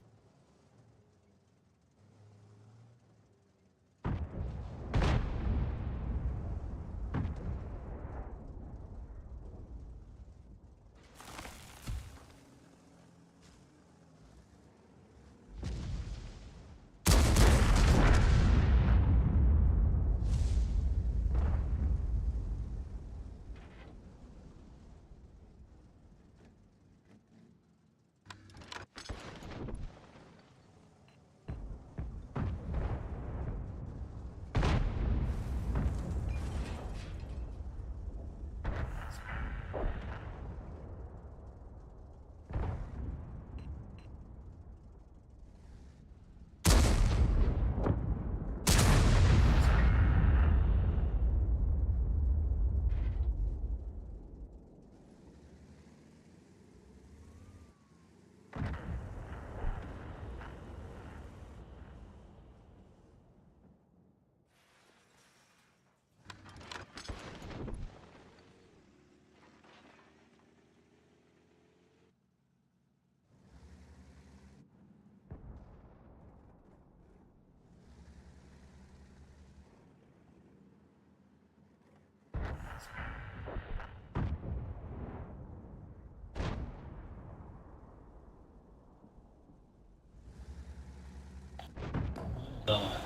Давай.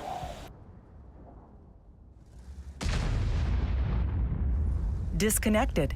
Disconnected.